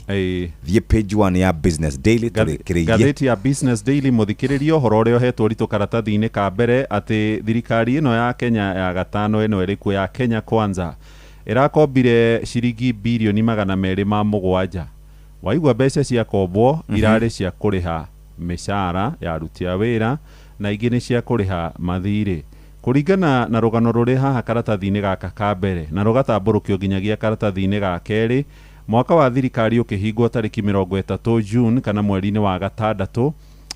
Thiĩ page 1 ya Business Daily tũrĩkĩrĩirie. Ngathĩti ya Business Daily, mũthikĩrĩria, ũhoro ũrĩa ũhetwo ũritũ karatathi-inĩ ka mbere atĩ thirikari ĩno ya Kenya ya gatano ĩno ĩrĩkuo ya Kenya Kwanza ĩrakombire ciringi birioni 207. Waigua mbeca ciakombwo irarĩ cia kũrĩha mĩcara ya aruti a wĩra na ingĩ nĩ cia kũrĩha mathirĩ. Kũringana na rũgano rũrĩ haha karatathi-inĩ gaka ka mbere na rũgatambũrũkio nginyagia karatathi-inĩ ga kerĩ, mwaka wa thirikari ũkĩhingwo tarĩki 30 June kana mweri-inĩ wa gatandatũ,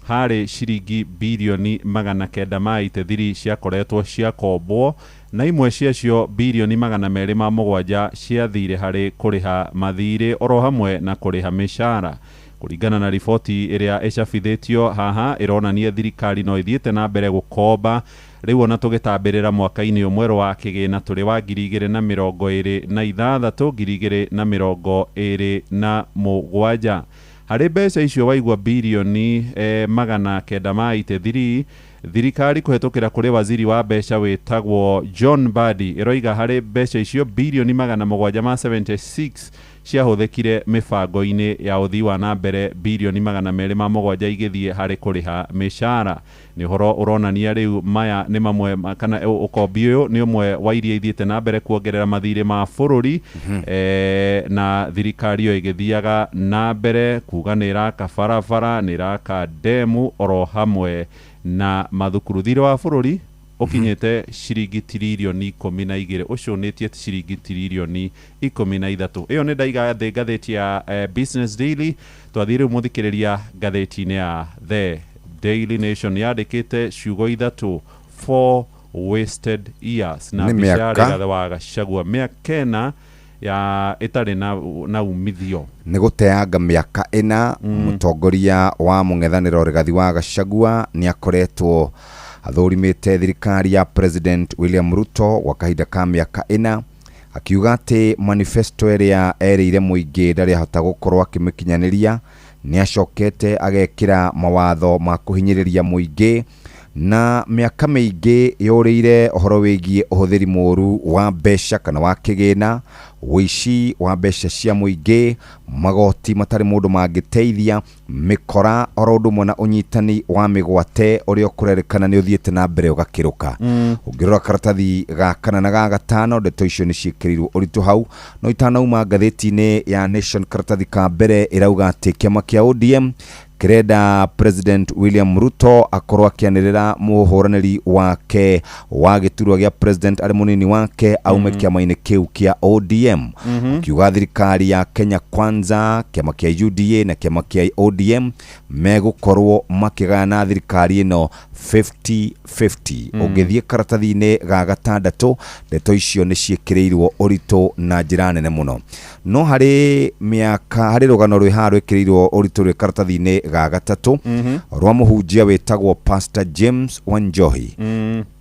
harĩ ciringi birioni 983 ciakoretwo ciakombwo, na imwe ciacio birioni 207 ciathire harĩ kũrĩha mathirĩ oro hamwe na kũrĩha mĩcara. Kũringana na riboti ĩrĩa ĩcabithĩtio haha, ĩronania thirikari no ĩthiĩte na mbere gũkomba rĩu ona tũgĩtambĩrĩra mwaka-inĩ ũmwe wa kĩgĩna tũrĩ wa 2026 2027. Harĩ mbeca icio waigua birioni 983, thirikari kũhetũkĩra kũrĩ waziri wa mbeca wĩtagwo John Mbadi ĩroiga harĩ mbeca icio birioni 776 ciahũthĩkire mĩbango-inĩ ya ũthii wa na mbere, birioni 207 igĩthiĩ harĩ kũrĩha mĩcara. Nĩ ũhoro ũronania rĩu maya nĩ mamwe kana ũkombi ũyũ nĩ ũmwe wa iria ithiĩte na mbere kuongerera mathirĩ ma bũrũri, na thirikari ĩyo ĩgĩthiaga na mbere kuga nĩ ĩraka barabara, nĩ ĩraka ndemu oro hamwe na mathukuru. Thirĩ wa bũrũri ũkinyĩte ciringi tiririoni 12, ũcũnĩtie ciringi tiririoni 13. Ĩyo nĩ ndaiga thĩ ngathĩti ya Business Daily. Twathiĩ rĩu mũthikĩrĩria ngathĩti-inĩ ya The Daily Nation, yandĩkĩte ciugo ithatũ, 4 wasted years, na Nĩ mbica ya mĩaka. Rigathĩ wa Gachagua, mĩaka ĩna ya ĩtarĩ na umithio. Nĩ gũteanga mĩaka ĩna. Mũtongoria wa mũng'ethanĩro Rigathi wa Gachagua nĩ akoretwo athũrimĩte thirikari ya President William Ruto gwa kahinda ka mĩaka ĩna, akiuga atĩ manifesto ĩrĩa erĩire mũingĩ ndarĩ ahota gũkorwo akĩmĩkinyanĩria. Nĩ acokete agekĩra mawatho ma kũhinyĩrĩria mũingĩ, na mĩaka mĩingĩ yũrĩire ũhoro wĩgiĩ ũhũthĩri mũru wa mbeca kana wa kĩgĩna, ũici wa mbeca cia mũingĩ, magoti matarĩ mũndũ mangĩteithia, mĩkora oro ũndũ ũmwe na ũnyitani wa mĩgwate ũrĩa ũkũrerĩkana nĩ ũthiĩte na mbere ũgakĩrũka. Ũngĩrora karatathi ga kana na ga gatano, ndeto icio nĩ ciĩkĩrĩirwo ũritũ hau. No itanauma ngathĩti-inĩ ya Nation, karatathi ka mbere ĩrauga atĩ kĩama kĩa ODM kĩrenda President William Ruto akorwo akĩanĩrĩra mũhũranĩri wake wa gĩturwa gĩa president arĩ mũnini wake aume kĩama-inĩ kĩu kĩa ODM, akiuga thirikari ya Kenya Kwanza, kĩama kĩa UDA na kĩama kĩa ODM megũkorwo makĩgayana thirikari ĩno 50-50. Ũngĩthiĩ karatathi-inĩ ga gatandatũ, ndeto icio nĩ ciĩkĩrĩirwo ũritũ na njĩra nene mũno. No harĩ mĩaka, harĩ rũgano rwĩ haha rwĩkĩrĩirwo ũritũ rwĩ karatathi-inĩ Ga gatatũ rwa mũhunjia wĩtagwo Pastor James Wanjohi.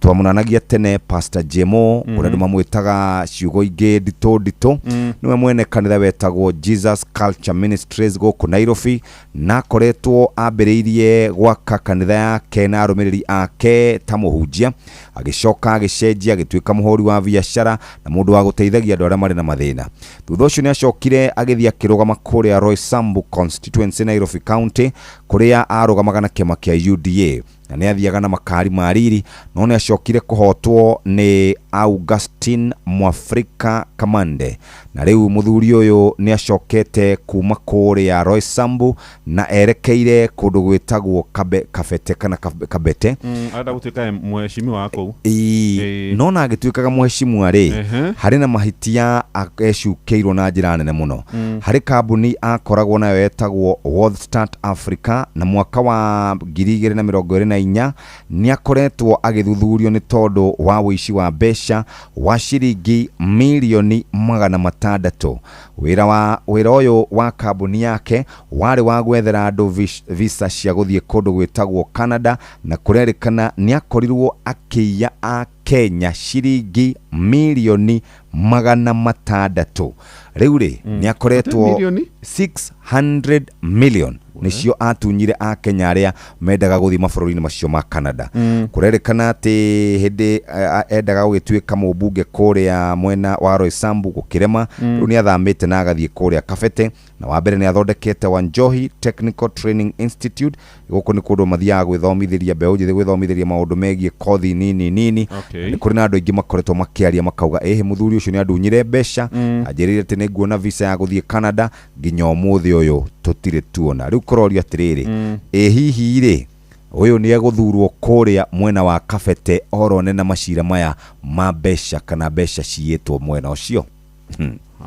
Twamunanagia tene Pastor Jemo, ũrĩa andũ mamwĩtaga ciugo ingĩ nditũ nditũ. Nĩwe mwene kanitha wetagwo Jesus Culture Ministries gũkũ Nairobi, na akoretwo ambĩrĩirie gwaka kanitha yake na arũmĩrĩri ake ta mũhunjia, agĩcoka agĩcenjia agĩtuĩka mũhũri wa biacara na mũndũ wa gũteithagia andũ arĩa marĩ na mathĩna. Thutha ũcio nĩ acokire agĩthiĩ akĩrũgama kũrĩa Roysambu constituency, Nairobi County, kũrĩa arũgamaga na kĩama kĩa UDA, na nĩ athiaga na makari ma riri, no nĩ acokire kũhotwo nĩ Augustine Mwafrika Kamande. Na rĩu mũthuri ũyũ nĩ acokete kuma kũrĩa Roysambu na erekeire kũndũ gwĩtagwo Kabete kana Kabete. Arenda gũtuĩka mheshimiwa wa kũu. Ĩĩ, no na agĩtuĩkaga mheshimiwa rĩ, harĩ na mahĩtia ecukĩirwo na njĩra nene mũno. Harĩ kambuni akoragwo nayo yetagwo World Start Africa, na mwaka wa 2024 nĩ akoretwo agĩthuthurio nĩ tondũ wa ũici wa mbeca wa ciringi mirioni 600. Wĩra ũyũ wa kambuni yake warĩ wa gwethera andũ visa cia gũthiĩ kũndũ gwĩtagwo Canada, na kũrerĩkana nĩ akorirwo akĩiya a Kenya ciringi mirioni 600. Rĩu rĩ, nĩ akoretwo Mirioni? 600 million nĩcio atunyire akenya arĩa mendaga gũthiĩ mabũrũri-inĩ macio ma Canada. Kũrerĩkana atĩ hĩndĩ endaga gũgĩtuĩka mũmbunge kũrĩa mwena wa Roysambu gũkĩrema. Rĩu nĩ athamĩte na agathiĩ kũrĩa Kabete, na wa mbere nĩ athondekete Wanjohi Technical Training Institute. Gũkũ nĩ kũndũ mathiaga gwĩthomithĩria mbeũ njĩthĩ, gwĩthomithĩria maũndũ megiĩ kothi nini nini. Nĩ kũrĩ na andũ aingĩ makoretwo makĩaria makauga ĩhĩ, mũthuri ũcio nĩ andunyire mbeca, anjĩrĩire atĩ nĩ nguona visa ya gũthiĩ Canada, nginya ũmũthĩ ũyũ tũtirĩ tuona. Rĩu kũrorio atĩrĩrĩ, ĩ hihi rĩ, ũyũ nĩ egũthurwo kũrĩa mwena wa Kabete orone na macira maya ma mbeca kana mbeca ciyĩtwo mwena ũcio?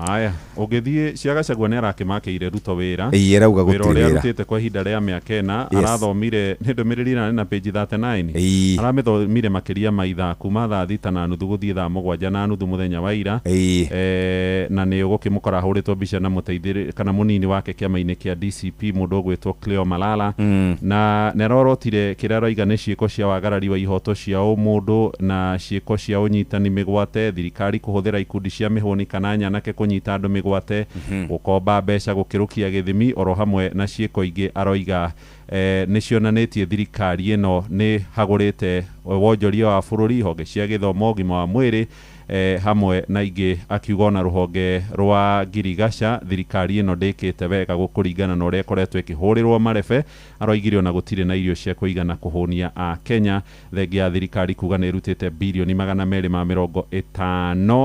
Haya, ũngĩthiĩ cia Gachagua nĩ arakĩmakĩire Ruto wĩra. Ĩĩ, arauga wĩra gũtirĩ ũrĩa wĩra. arutĩte kwa ihinda rĩa mĩaka 4. Arathomire, nĩ ndũmĩrĩri ĩna na page 39. Aramĩthomire makĩria ma ithaa, kuma thaa 6:30 gũthiĩ thaa 7:30 mũthenya wa ira. Na nĩ ũgũkĩmũkora ahũrĩtwo mbica na mũteithĩrĩ kana mũnini wake kĩama-inĩ kĩa DCP, mũndũ ũgwĩtwo Cleo Malala. Na nĩ arorotire kĩrĩa aroiga nĩ ciĩko cia wagarari wa ihoto cia ũmũndũ na ciĩko cia ũnyitani mĩgwate, thirikari kũhũthĩra ikundi cia mĩhũni kana nyanake kũnyita andũ mĩgwate, gũkomba mbeca gũkĩrũkia gĩthimi, oro hamwe na ciĩko ingĩ aroiga nĩ cionanĩtie thirikari ĩno nĩ hagũrĩte wonjoria wa bũrũri, honge cia gĩthomo, ũgima wa mwĩrĩ, hamwe na ingĩ. Akiuga ona rũhonge rwa ngirigaca thirikari ĩno ndĩkĩte wega gũkũringana na ũrĩa ĩkoretwo ĩkĩhũrĩrwo marebe. Aroigire ona gũtirĩ na irio cia kũigana kũhũnia a Kenya, thengia ya thirikari kuga nĩ ĩrutĩte 250 birioni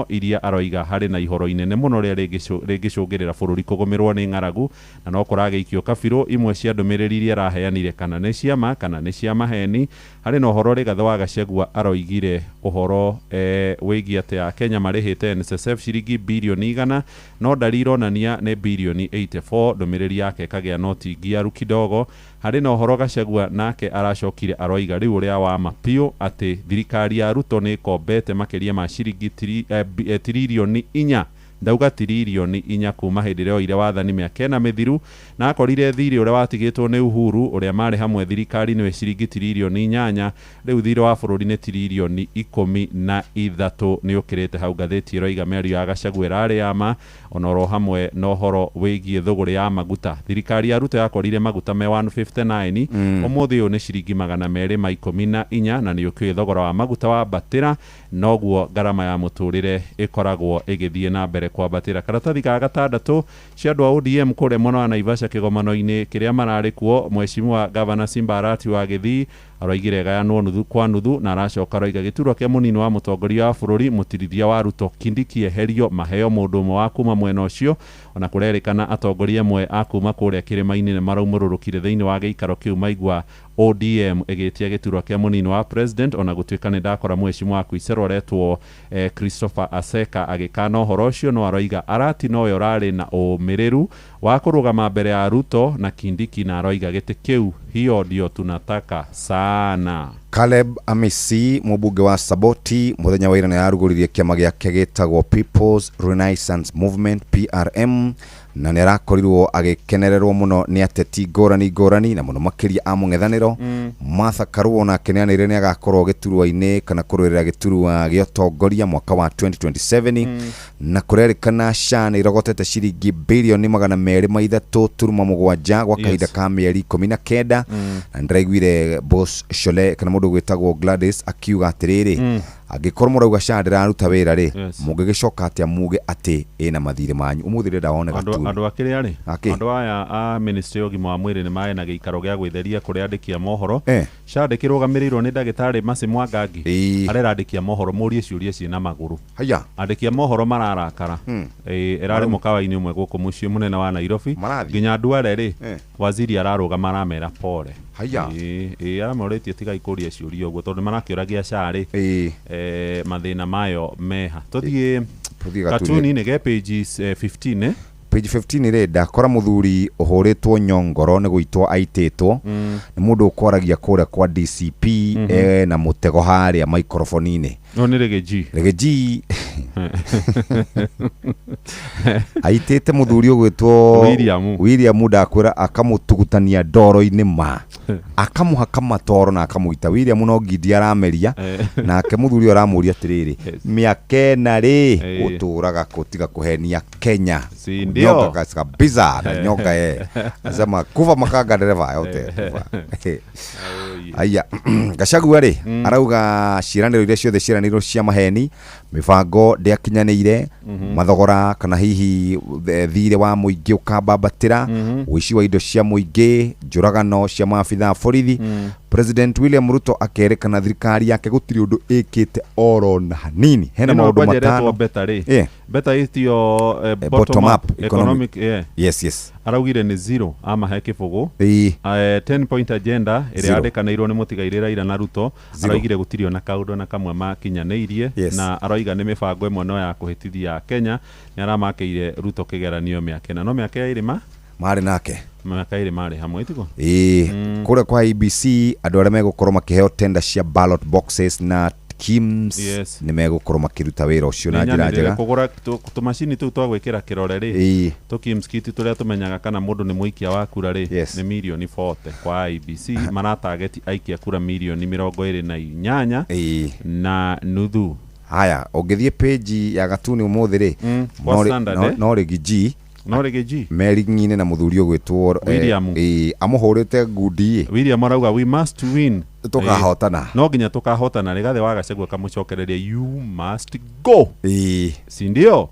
iria aroiga harĩ na ihoro inene mũno rĩrĩa rĩngĩcũngĩrĩra bũrũri kũgũmĩrwo nĩ ng'aragu, na no kũragĩikio kabirũ. Imwe cia ndũmĩrĩri iria araheanire, kana nĩ ciama kana nĩ cia maheni, harĩ na ũhoro Rigathĩ wa Gachagua aroigire ũhoro wĩgiĩ atĩ a Kenya marĩhĩte NSSF ciringi 100 birioni, no ndari ironania nĩ 84 birioni. Ndũmĩrĩri yake ĩkagĩa noti ngiaru kidogo. Harĩ na ũhoro Gachagua nake aracokire aroiga rĩu ũrĩa wa ma biũ atĩ thirikari ya Ruto nĩ ĩkombete makĩria ma ciringi 4 tiririoni, ndauga 4 tiririoni kuma hĩndĩ ĩrĩa oire wathani mĩaka 4 mĩthiru, na akorire thirĩ ũrĩa watigĩtwo nĩ Uhuru ũrĩa marĩ hamwe thirikari nĩwe ciringi 8 tiririoni. Rĩu thirĩ wa bũrũri nĩ 13 tiririoni, nĩ ũkĩrĩte hau. Ngathĩti ĩroiga mĩario ya Gachagua ĩrarĩ ya ma, ona oro hamwe na ũhoro wĩgiĩ thũgũrĩ ya maguta. Thirikari ya Ruto yakorire maguta me 159, ũmũthĩ ũyũ nĩ ciringi 214, na nĩ ũkĩũĩ thogora wa maguta wambatĩra noguo ngarama ya mũtũrĩre ĩkoragwo ĩgĩthiĩ na mbere kwambatĩra. Karatathi ga gatandatũ, cia andũ a ODM kũrĩa mwena wa Naivasha, kĩgomano-inĩ kĩrĩa mararĩ kuo, mheshimiwa gavana Simba Arati wa Gĩthii aroigire gayanwo nuthu kwa nuthu, na aracoka aroiga gĩturwa kĩa mũnini wa mũtongoria wa bũrũri, mũtirithia wa Ruto Kindiki, eherio maheo mũndũ ũmwe wa kuma mwena ũcio. Ona kũrerĩkana atongoria amwe a kuma kũrĩa kĩrĩma-inĩ nĩ maraumũrũrũkire thĩinĩ wa gĩikaro kĩu maigua ODM ĩgĩtia gĩturwa kĩa mũnini wa president. Ona gũtuĩka nĩ ndakora mheshimiwa wa Kuisero aretwo Christopher Aseka agĩkana ũhoro ũcio, no aroiga Arati nowe ũrarĩ na ũmĩrĩru wa kũrũgama mbere ya Ruto na Kindiki, na aroiga gĩtĩ kĩu hiyo ndio tunataka sana. Caleb Amisi, mũmbunge wa Saboti, mũthenya wa ira nĩ arugũririe kĩama gĩake gĩtagwo People's Renaissance Movement, PRM. Na nĩ arakorirwo agĩkenererwo mũno nĩ ateti ngũrani ngũrani na mũno makĩria a mũng'ethanĩro. Martha Karua nake nĩ anĩrĩire nĩ agakorwo gĩturwa-inĩ kana kũrũĩrĩra gĩturwa gĩa ũtongoria mwaka wa 2027. Na kũrerĩkana SHA nĩ ĩrogotete ciringi birioni 203.7 gwa kahinda ka mĩeri 19. Na nĩndĩraiguire Boss Shole kana mũndũ gwĩtagwo Gladys akiuga atĩrĩrĩ, angĩkorwo mũrauga SHA ndĩraruta wĩra rĩ, mũngĩgĩcoka atĩa muge atĩ ĩna mathirĩ manyu? Ũmũthĩ ndĩrenda wone Andũ gatuni. Andũ akĩrĩa rĩ, Akĩ? Andũ aya a ministry ya ũgima wa mwĩrĩ nĩ marĩ na gĩikaro gĩa gwĩtheria kũrĩa andĩki a mohoro. SHA ndĩkĩrũgamĩrĩirwo nĩ ndagĩtarĩ Mercy Mwangangi, arera andĩki a mohoro mũrie ciũria ciĩna magũrũ. Haya. Andĩki a mohoro mararakara. Ĩĩ, ĩrarĩ mũkawa-inĩ ũmwe gũkũ mũciĩ mũnene wa Nairobi. Marathiĩ. Nginya Duale rĩ, waziri ararũgama aramera pole. Haya. Ĩĩ, ĩĩ, aramorĩtie tigai kũria ciũria ũguo tondũ marakĩũragia SHA rĩ, mathĩna mayo meha. Tũthiĩ Tũthiĩ Gatuni. Gatuni-inĩ ge pages 15 eh? Page 15 rĩ, ndakora mũthuri ũhũrĩtwo nyongoro nĩ gũitwo aitĩtwo. Nĩ mũndũ ũkwaragia kũrĩa kwa DCP, na mũtego harĩa maikoroboni-inĩ. No nĩ Rĩgĩ G. Rĩgĩ G aitĩte mũthuri ũgwĩtwo William. William, ndakwĩra akamũtugutania ndoro-inĩ, ma akamũhaka matoro na akamũita. William no ngindi arameria, nake mũthuri ũyũ aramũria atĩrĩrĩ, mĩaka ĩna rĩ, ũtũraga kũtiga kũhenia Kenya? Si ndio? Nyonga kabisa na nyonga, nasema kuva makanga dereva yote kuva. Aya, Gachagua rĩ, arauga ciĩranĩro iria ciothe ciĩranĩirwo cia maheni, mĩbango ndĩakinyanĩire, mathogora kana hihi thirĩ wa mũingĩ ũkambambatĩra, ũici wa indo cia mũingĩ, njũragano cia maabitha a borithi. President William Ruto akerĩkana thirikari yake gũtirĩ ũndũ ĩkĩte oro na hanini. Hena Ĩno maũndũ kwanja ĩretwo matano. beta rĩ, beta itio bottom up economic, yeah. Yes. Araugire nĩ zero amahe kĩbũgũ. 10 point agenda ĩrĩa Zero. yandĩkanĩirwo nĩ mũtigairĩ Raila na Ruto, Zero. araugire gũtirĩ ona kaũndũ na kamwe makinyanĩirie. Na aroiga nĩ mĩbango ĩmwe no ya kũhĩtithia Kenya. Nĩ aramakĩire Ruto kĩgeranio mĩaka ĩna, no mĩaka ĩrĩ ma marĩ nake. Mĩaka ĩrĩ marĩ hamwe itiguo. Ĩĩ, kũrĩa kwa IBC andũ arĩa megũkorwo makĩheo tender cia ballot boxes na KIMS nĩ megũkorwo makĩruta wĩra ũcio na njĩra njega. Kũgũra tũmacini tũu twa gwĩkĩra kĩrore rĩ, tũkimskiti tũrĩa tũmenyaga kana mũndũ nĩ mũikia wa kura rĩ, nĩ mirioni 40 kwa IBC. Maratageti aikia kura mirioni 28 na nuthu. Haya, ũngĩthiĩ page ya Gatuni ũmũthĩ rĩ, Kwa no Standard, eh? no Rĩgi G. No Rĩgi G. Meringi-inĩ na mũthuri ũgwĩtwo William. Amũhũrĩte ngundi. William arauga we must win. Tũkahotana. No nginya tũkahotana. Rigathĩ wa Gachagua kamũcokereria you must go, si ndio?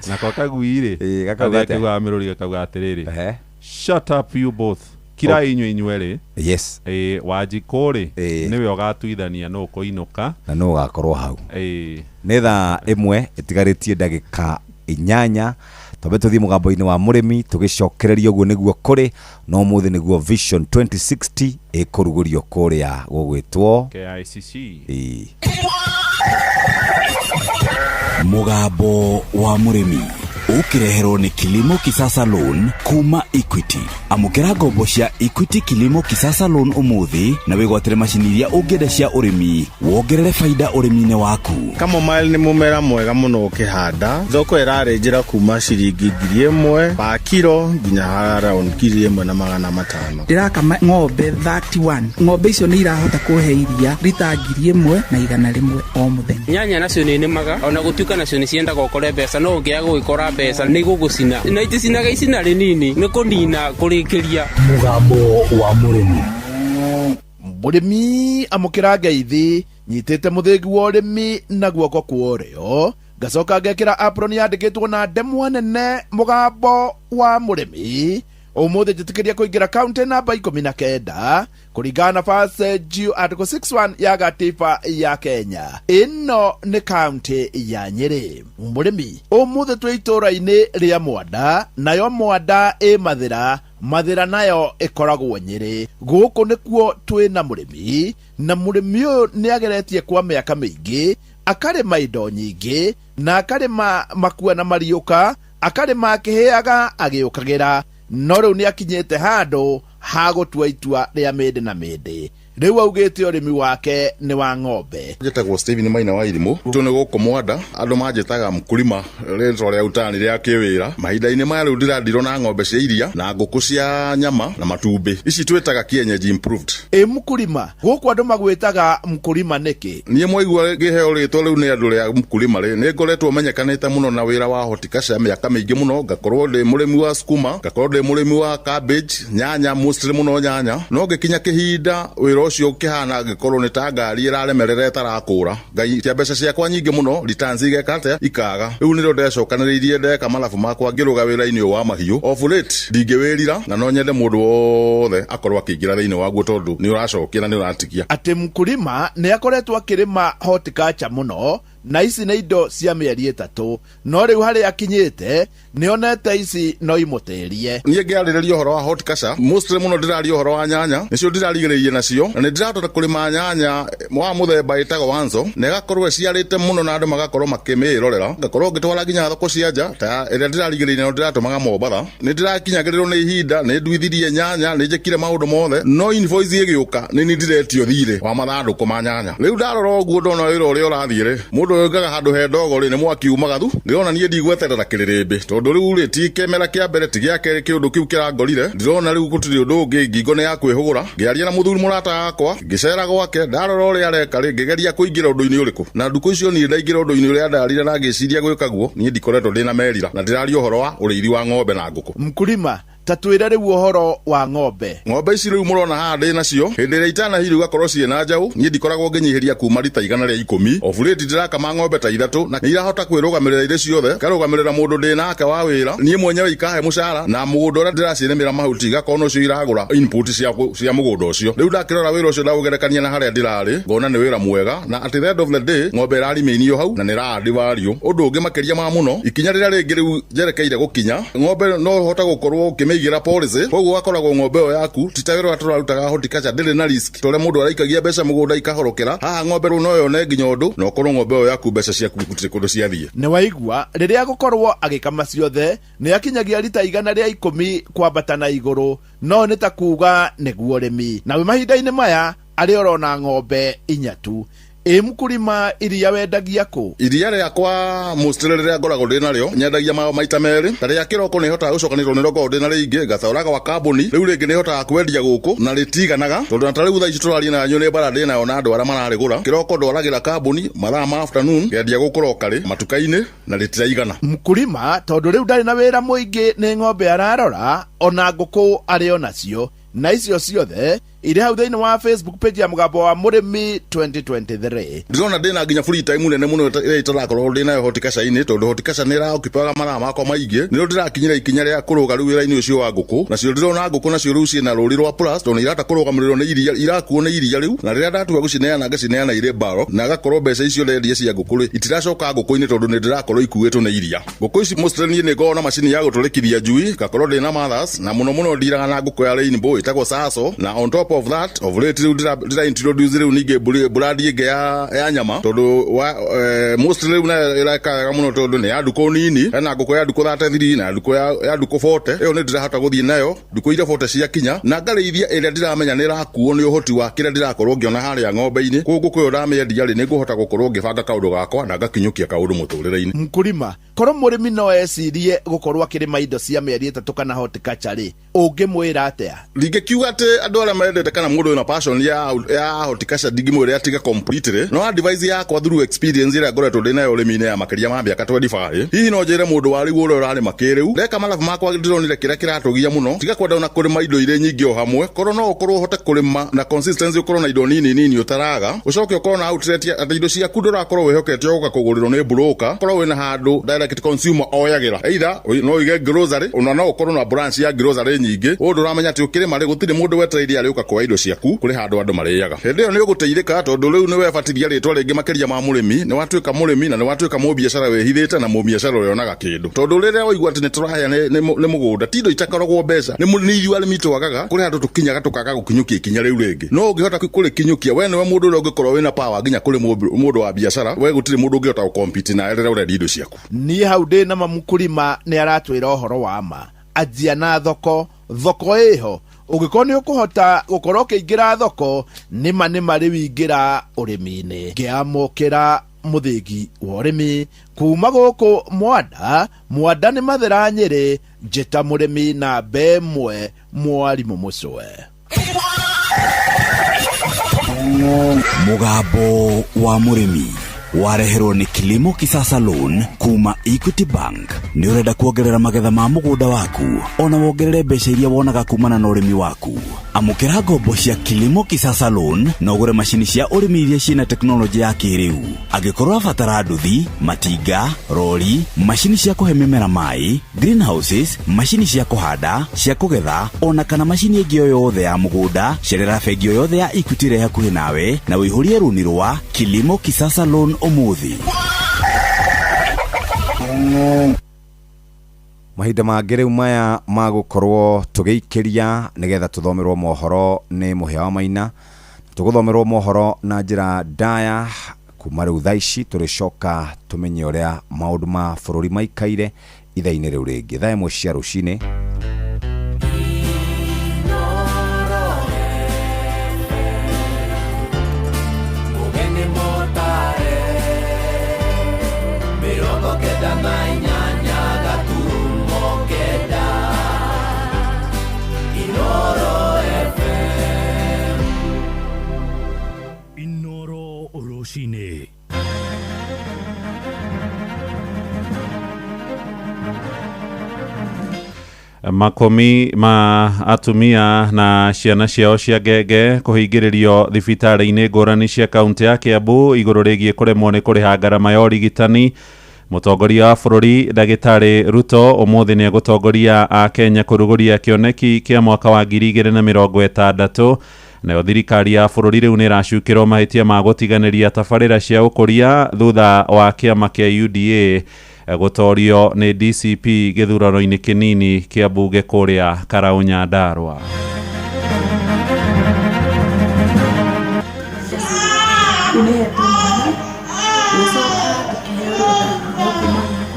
Nako kagui rĩ, gakauga atĩa? Akiuga mĩrũri gakauga atĩrĩrĩ, shut up you both, kirai inyuĩ inyuerĩ. Wanjikũ rĩ, nĩwe ũgatuithania nũ ũkũinũka na nũ ũgakorwo hau. Nĩ thaa 1 ĩtigarĩtie ndagĩka 8. Twambe tũthiĩ mũgambo-inĩ wa mũrĩmi tũgĩcokereria ũguo nĩguo kũrĩ no ũmũthĩ nĩguo Vision 2060 ĩkũrugũrio kũrĩa gũgwĩtwo KICC. Mũgambo wa mũrĩmi ũkĩreherwo nĩ Kilimo Kisasa Loan kuma Equity. Amũkĩra ngombo cia Equity Kilimo Kisasa Loan ũmũthĩ na wĩgwatĩre macini iria ũngĩenda cia ũrĩmi, wongerere baida ũrĩmi-inĩ waku. Chamomile nĩ mũmera mwega mũno ũkĩhanda. Thoko ĩrarĩ njĩra kuma ciringi 1000 pa kiro nginya around 1500. Ndĩrakama ng'ombe 31. Ng'ombe icio nĩ irahota kũhe iria rita 1100 o mũthenya. Nyanya nacio nĩ nĩmaga ona gũtuĩka nacio nĩ ciendaga ũkore mbeca, no ũngĩaga gũgĩkora mbeca nĩ igũgũcina na iticinaga icina rĩnini nĩ kũnina kũrĩkĩria. Mũgambo wa mũrĩmi. Mũrĩmi amũkĩra ngeithi, nyitĩte mũthĩgi wa ũrĩmi na guoko kwa ũrĩo, ngacoka ngekĩra apron yandĩkĩtwo na ndemwa nene mũgambo wa mũrĩmi. Ũmũthĩ njĩtĩkĩria kũingĩra kaunti namba 19 kũringana na First Geo Article 61 ya gatiba ya Kenya. Ĩno nĩ kaunti ya Nyĩrĩ. Mũrĩmi, ũmũthĩ twĩ itũũra-inĩ rĩa Mwanda, nayo Mwanda ĩ Mathĩra, Mathĩra nayo ĩkoragwo Nyĩrĩ. Gũkũ nĩkuo twĩ na mũrĩmi, na mũrĩmi ũyũ nĩ ageretie kwa mĩaka mĩingĩ, akarĩma indo nyingĩ, na akarĩma makua na mariũka, akarĩma akĩhĩaga agĩũkagĩra, no rĩu nĩ akinyĩte handũ ha gũtua itua rĩa mĩndĩ na mĩndĩ. Rĩu augĩte ũrĩmi wake nĩ wa ng'ombe. Njĩtagwo Steven Maina wa Irimũ, tũ nĩ gũkũ Mwanda, andũ manjĩtaga mkulima, rĩtwa rĩa utani rĩa kĩwĩra. Mahinda-inĩ maya rĩu ndĩrandirwo na ng'ombe cia iria na ngũkũ cia nyama na matumbĩ. Ici twĩtaga kienyeji improved. Ĩ mkulima, gũkũ andũ magwĩtaga mkulima nĩkĩ? Niĩ mwaigua ngĩheo rĩtwa rĩu nĩ andũ rĩa mkulima rĩ, nĩ ngoretwo menyekanĩte mũno na wĩra wa horticulture mĩaka mĩingĩ mũno, ngakorwo ndĩ mũrĩmi wa sukuma, ngakorwo ndĩ mũrĩmi wa cabbage, nyanya, mostly mũno nyanya. No ngĩkinya kĩhinda wĩra ũcio ũkĩhana ngĩkorwo nĩ ta ngari ĩraremerera ĩtarakũra, ngaikia mbeca ciakwa nyingĩ mũno, returns igeka atĩa, ikaga. Rĩu nĩrĩo ndecokanĩrĩirie ndeka mathabu makwa ngĩrũga wĩra-inĩ ũyũ wa mahiũ. Of late ndingĩwĩrira na no nyende mũndũ wothe akorwo akĩingĩra thĩinĩ waguo tondũ nĩ ũracokia na nĩ ũratigia. Atĩ mkulima nĩ akoretwo akĩrĩma horticulture mũno na ici nĩ indo cia mĩeri 3, no rĩu harĩa akinyĩte nĩonete ici no imũtĩrie. Niĩ ngĩarĩrĩria ũhoro wa horticulture, mostly mũno ndĩraria ũhoro wa nyanya, nĩcio ndĩrarigĩrĩirie nacio, na nĩ ndĩrahota kũrĩma nyanya wa mũthemba ĩtagwo Wanzo, na ĩgakorwo ĩciarĩte mũno na andũ magakorwo makĩmĩrorera, ngakorwo ngĩtwara nginya thoko cia nja, ta ĩrĩa ndĩrarigĩrĩirie nayo ndĩratũmaga Mombatha. Nĩ ndĩrakinyagĩrĩrwo nĩ ihinda, nĩ nduithirie nyanya, nĩ njĩkire maũndũ mothe, no invoice ĩgĩũka nĩ niĩ ndĩretio thirĩ wa mathandũkũ ma nyanya. Rĩu ndarora ũguo ndona wĩra ũrĩa ũrathiĩ rĩ, mũndũ oigaga handũ he ndogo rĩ, nĩ mwaki umaga thu. Ndĩrona niĩ ndigweterera kĩrĩrĩmbĩ, tondũ rĩu rĩ, ti kĩmera kĩa mbere, ti gĩa kerĩ kĩũndũ kĩu kĩrangorire. Ndĩrona rĩu gũtirĩ ũndũ ũngĩ, ngingo nĩ ya kwĩhũgũra. Ngĩaria na mũthuri mũrata wakwa, ngĩcera gwake, ndarora ũrĩa areka rĩ, ngĩgeria kũingĩra ũndũ-inĩ ũrĩkũ. Na ndukũ icio niĩ ndaingĩra ũndũ-inĩ ũrĩa ndarire na ngĩciria gwĩka guo, niĩ ndikoretwo ndĩna merira, na ndĩraria ũhoro wa ũrĩithi wa ng'ombe na ngũkũ. Mkulima, ta twĩre rĩu ũhoro wa ng'ombe. Ng'ombe ici rĩu mũrona haha ndĩ nacio, hĩndĩ ĩrĩa itanahirwo igakorwo ciĩ na njaũ, niĩ ndikoragwo ngĩnyihĩria kuma rita 110. Of late ndĩrakama ng'ombe ta 3, na nĩ irahota kwĩrũgamĩrĩra irĩ ciothe, ikarũgamĩrĩra mũndũ ndĩ nake wa wĩra, niĩ mwenyewe ikahe mũcara, na mũgũnda ũrĩa ndĩracirĩmĩra mahuti igakorwo nocio iragũra input cia mũgũnda ũcio. Rĩu ndakĩrora wĩra ũcio ndaũgerekania na harĩa ndĩrarĩ, ngona nĩ wĩra mwega, na at the end of the day ng'ombe ĩrarĩmĩinio hau na nĩ ĩra add value. Ũndũ ũngĩ makĩria ma mũno, ikinya rĩrĩa rĩngĩ rĩu njerekeire gũkinya, ng'ombe no ũhote gũkorwo ũkĩmĩigĩra policy, koguo ũgakoragwo ng'ombe ĩyo yaku ti ta wĩra ũrĩa tũrarutaga horticulture, ndĩrĩ na risk ta ũrĩa mũndũ araikagia mbeca mũgũnda ikahorokera. Haha ng'ombe rĩu no yone nginya ũndũ, na ũkorwo ng'ombe ĩyo yaku mbeca ciaku gũtirĩ kũndũ ciathiĩ. Nĩ waigua, rĩrĩa agũkorwo agĩkama ciothe nĩ akinyagia rita 110 kwambata na igũrũ, no nĩ ta kuga nĩguo ũrĩmi. Na wĩ mahinda-inĩ maya arĩ orona ng'ombe 4 tu. Ĩ mkulima, iria wendagia kũ? Iria rĩakwa mostly rĩrĩa ngoragwo ndĩ narĩo nyendagia maita merĩ. Ta rĩa kĩroko nĩ hotaga gũcokanĩrĩrwo nĩ ngoragwo ndĩ na rĩingĩ, ngatwara gwa kambuni, rĩu rĩngĩ nĩ hotaga kwendia gũkũ na rĩtiganaga, tondũ na ta rĩu thaa ici tũraria na inyuĩ nĩ mbara ndĩ nayo na andũ arĩa mararĩgũra. Kĩroko ndwaragĩra kambuni mathaa ma afternoon, ngendia gũkũ locally matuka-inĩ na rĩtiraigana. Mkulima, tondũ rĩu ndarĩ na wĩra mũingĩ, nĩ ng'ombe ararora, ona ngũkũ arĩ o nacio, na icio ciothe irĩ hau thĩinĩ wa Facebook page ya Mũgambo wa Mũrĩmi 2023. Ndĩrona ndĩna nginya free time nene mũno ĩrĩa itarakorwo ndĩ nayo horticulture-inĩ, tondũ horticulture nĩ ĩraokipaga mathaa makwa maingĩ. Nĩrĩo ndĩrakinyĩra ikinya rĩa kũrũga rĩu wĩra-inĩ ũcio wa ngũkũ. Nacio ndĩrona ngũkũ nacio rĩu ciĩna rũri rwa plus, tondũ nĩ irahota kũrũgamĩrĩrwo nĩ iria, irakuo nĩ iria rĩu, na rĩrĩa ndatua gũcineana ngacineana irĩ bulk, na agakorwo mbeca icio ndendia cia ngũkũ rĩ, itiracoka ngũkũ-inĩ tondũ nĩ ndĩrakorwo ikuĩtwo nĩ iria. Ngũkũ ici mostly niĩ nĩ ngoragwo na macini ya gũtũrĩkithia njui, ngakorwo ndĩ na mothers, na mũno mũno ndiraga na ngũkũ ya rainbow ĩtagwo Saso, na on top of that of late rĩu ndĩra introduce rĩu ningĩ brand ĩngĩ ya nyama, tondũ mostly rĩu nayo ĩreka wega mũno tondũ nĩ ya ndukũ nini, hena ngũkũ ya ndukũ 33 na ndukũ ya ndukũ 40, ĩyo nĩ ndĩrahota gũthiĩ nayo ndukũ iria 40 ciakinya, na ngarĩithia ĩrĩa ndĩramenya nĩ ĩrakuo nĩ ũhoti wa kĩrĩa ndĩrakorwo ngĩona harĩa ng'ombe-inĩ. Koguo ngũkũ ĩyo ndamĩendia rĩ, nĩ ngũhota gũkorwo ngĩbanga kaũndũ gakwa na ngakinyũkia kaũndũ mũtũrĩre-inĩ. Mkulima, korwo mũrĩmi no ecirie gũkorwo akĩrĩma indo cia mĩeri 3 kana horticulture rĩ, ũngĩmwĩra atĩa? Ndingĩkiuga atĩ andũ arĩa mendete kana mũndũ wĩna passion ya horticulture ndingĩmwĩra atige completely, no advice yakwa through experience ĩrĩa ngoretwo ndĩ nayo ũrĩmi-inĩ ya makĩria ma mĩaka 25, hihi no njĩre mũndũ wa rĩu ũrĩa ũrarĩma kĩrĩu, ndeka mathabu makwa ndĩronire kĩrĩa kĩratũgia mũno, tiga kwenda ona kũrĩma indo irĩ nyingĩ o hamwe, korwo no ũkorwo ũhote kũrĩma na consistency, ũkorwo na indo nini nini ũtaraga, ũcoke ũkorwo na outlet atĩ indo ciaku ndũrakorwo wĩhokete o gũka kũgũrĩrwo nĩ broker, korwo wĩna handũ direct consumer oyagĩra, either no ũige grocery, ona no ũkorwo na branch ya grocery nyingĩ, ũndũ ũramenya atĩ ũkĩrĩma rĩ, gũtirĩ mũndũ wetereire arĩũka kuoya indo ciaku, kũrĩ handũ andũ marĩaga. Hĩndĩ ĩyo nĩ ũgũteithĩka tondũ rĩu nĩ webatithia rĩtwa rĩngĩ makĩria ma mũrĩmi, nĩ watuĩka mũrĩmi na nĩ watuĩka mũbiacara wĩhithĩte na mũbiacara ũrĩa onaga kĩndũ. Tondũ rĩrĩa waigua atĩ nĩ tũrahĩa nĩ mũgũnda, ti indo itakoragwo mbeca, nĩ ithuĩ arĩmi twagaga, kũrĩ handũ tũkinyaga tũkaga gũkinyũkia ikinya rĩu rĩngĩ. No ũngĩhota kũrĩkinyũkia, we nĩwe mũndũ ũrĩa ũngĩkorwo wĩna power nginya kũrĩ mũndũ wa biacara, we gũtirĩ mũndũ ũngĩhota gũcompete nawe rĩrĩa ũrendia indo ciaku. Niĩ hau ndĩ na ma mkulima nĩ aratwĩra ũhoro wa ma. Anjia na thoko, thoko ĩho. Ũngĩkorwo nĩ ũkũhota gũkorwo ũkĩingĩra thoko, nĩma nĩma rĩu ingĩra ũrĩmi-inĩ. Ngĩamũkĩra mũthĩgi wa ũrĩmi kuma gũkũ Mwanda. Mwanda nĩ Mathĩra Nyĩrĩ, njĩta mũrĩmi namba ĩmwe, mwarimũ Mũcwe. Mũgambo wa mũrĩmi wareherwo nĩ Kilimo Kisasa Loan kuma Equity Bank. Nĩ ũrenda kuongerera magetha ma mũgũnda waku ona wongerere mbeca iria wonaga kumana na ũrĩmi waku? Amũkĩra ngombo cia Kilimo Kisasa Loan na ũgũre macini cia ũrĩmi iria ciĩna tekinoronjĩ ya kĩrĩu. Angĩkorwo ũrabatara nduthi, matinga, rori, macini cia kũhe mĩmera maĩ, greenhouses, macini cia kũhanda, cia kũgetha, ona kana macini ĩngĩ o yothe ya mũgũnda, cerera bengi o yothe ya Equity ĩrĩa hakuhĩ nawe na ũihũrie rũni rwa Kilimo Kisasa Loan ũmũthĩ. Mahinda mangĩ rĩu maya ma gũkorwo tũgĩikĩria nĩgetha tũthomerwo mohoro nĩ Mũhĩa wa Maina. Tũgũthomerwo mohoro na njĩra ndaya kuma rĩu thaa ici, tũrĩcoka tũmenye ũrĩa maũndũ ma bũrũri maikaire ithaa-inĩ rĩu rĩngĩ thaa 1 cia rũcinĩ. Mũgeni mũtare 98.9 Inoro FM. Inoro rũcinĩ. Makũmi ma atumia na ciana ciao cia ngenge kũhingĩrĩrio thibitarĩ-inĩ ngũrani cia kaunti ya Kiambu igũrũ rĩgiĩ kũremwo nĩ kũrĩha ngarama ya ũrigitani. Mũtongoria wa bũrũri Ndagĩtarĩ Ruto ũmũthĩ nĩ egũtongoria a Kenya kũrugũria kĩoneki kĩa mwaka wa 2060. Nayo thirikari ya bũrũri rĩu nĩ ĩracukĩrwo mahĩtia ma gũtiganĩria tabarĩra cia ũkũria thutha wa kĩama kĩa UDA gũtorio nĩ DCP gĩthurano-inĩ kĩnini kĩa mbunge kũrĩa Karau Nyandarua. Rĩu nĩ hetwo mwana, tũgĩcoka tũkĩheo rũtha rwa kuma gũkũ,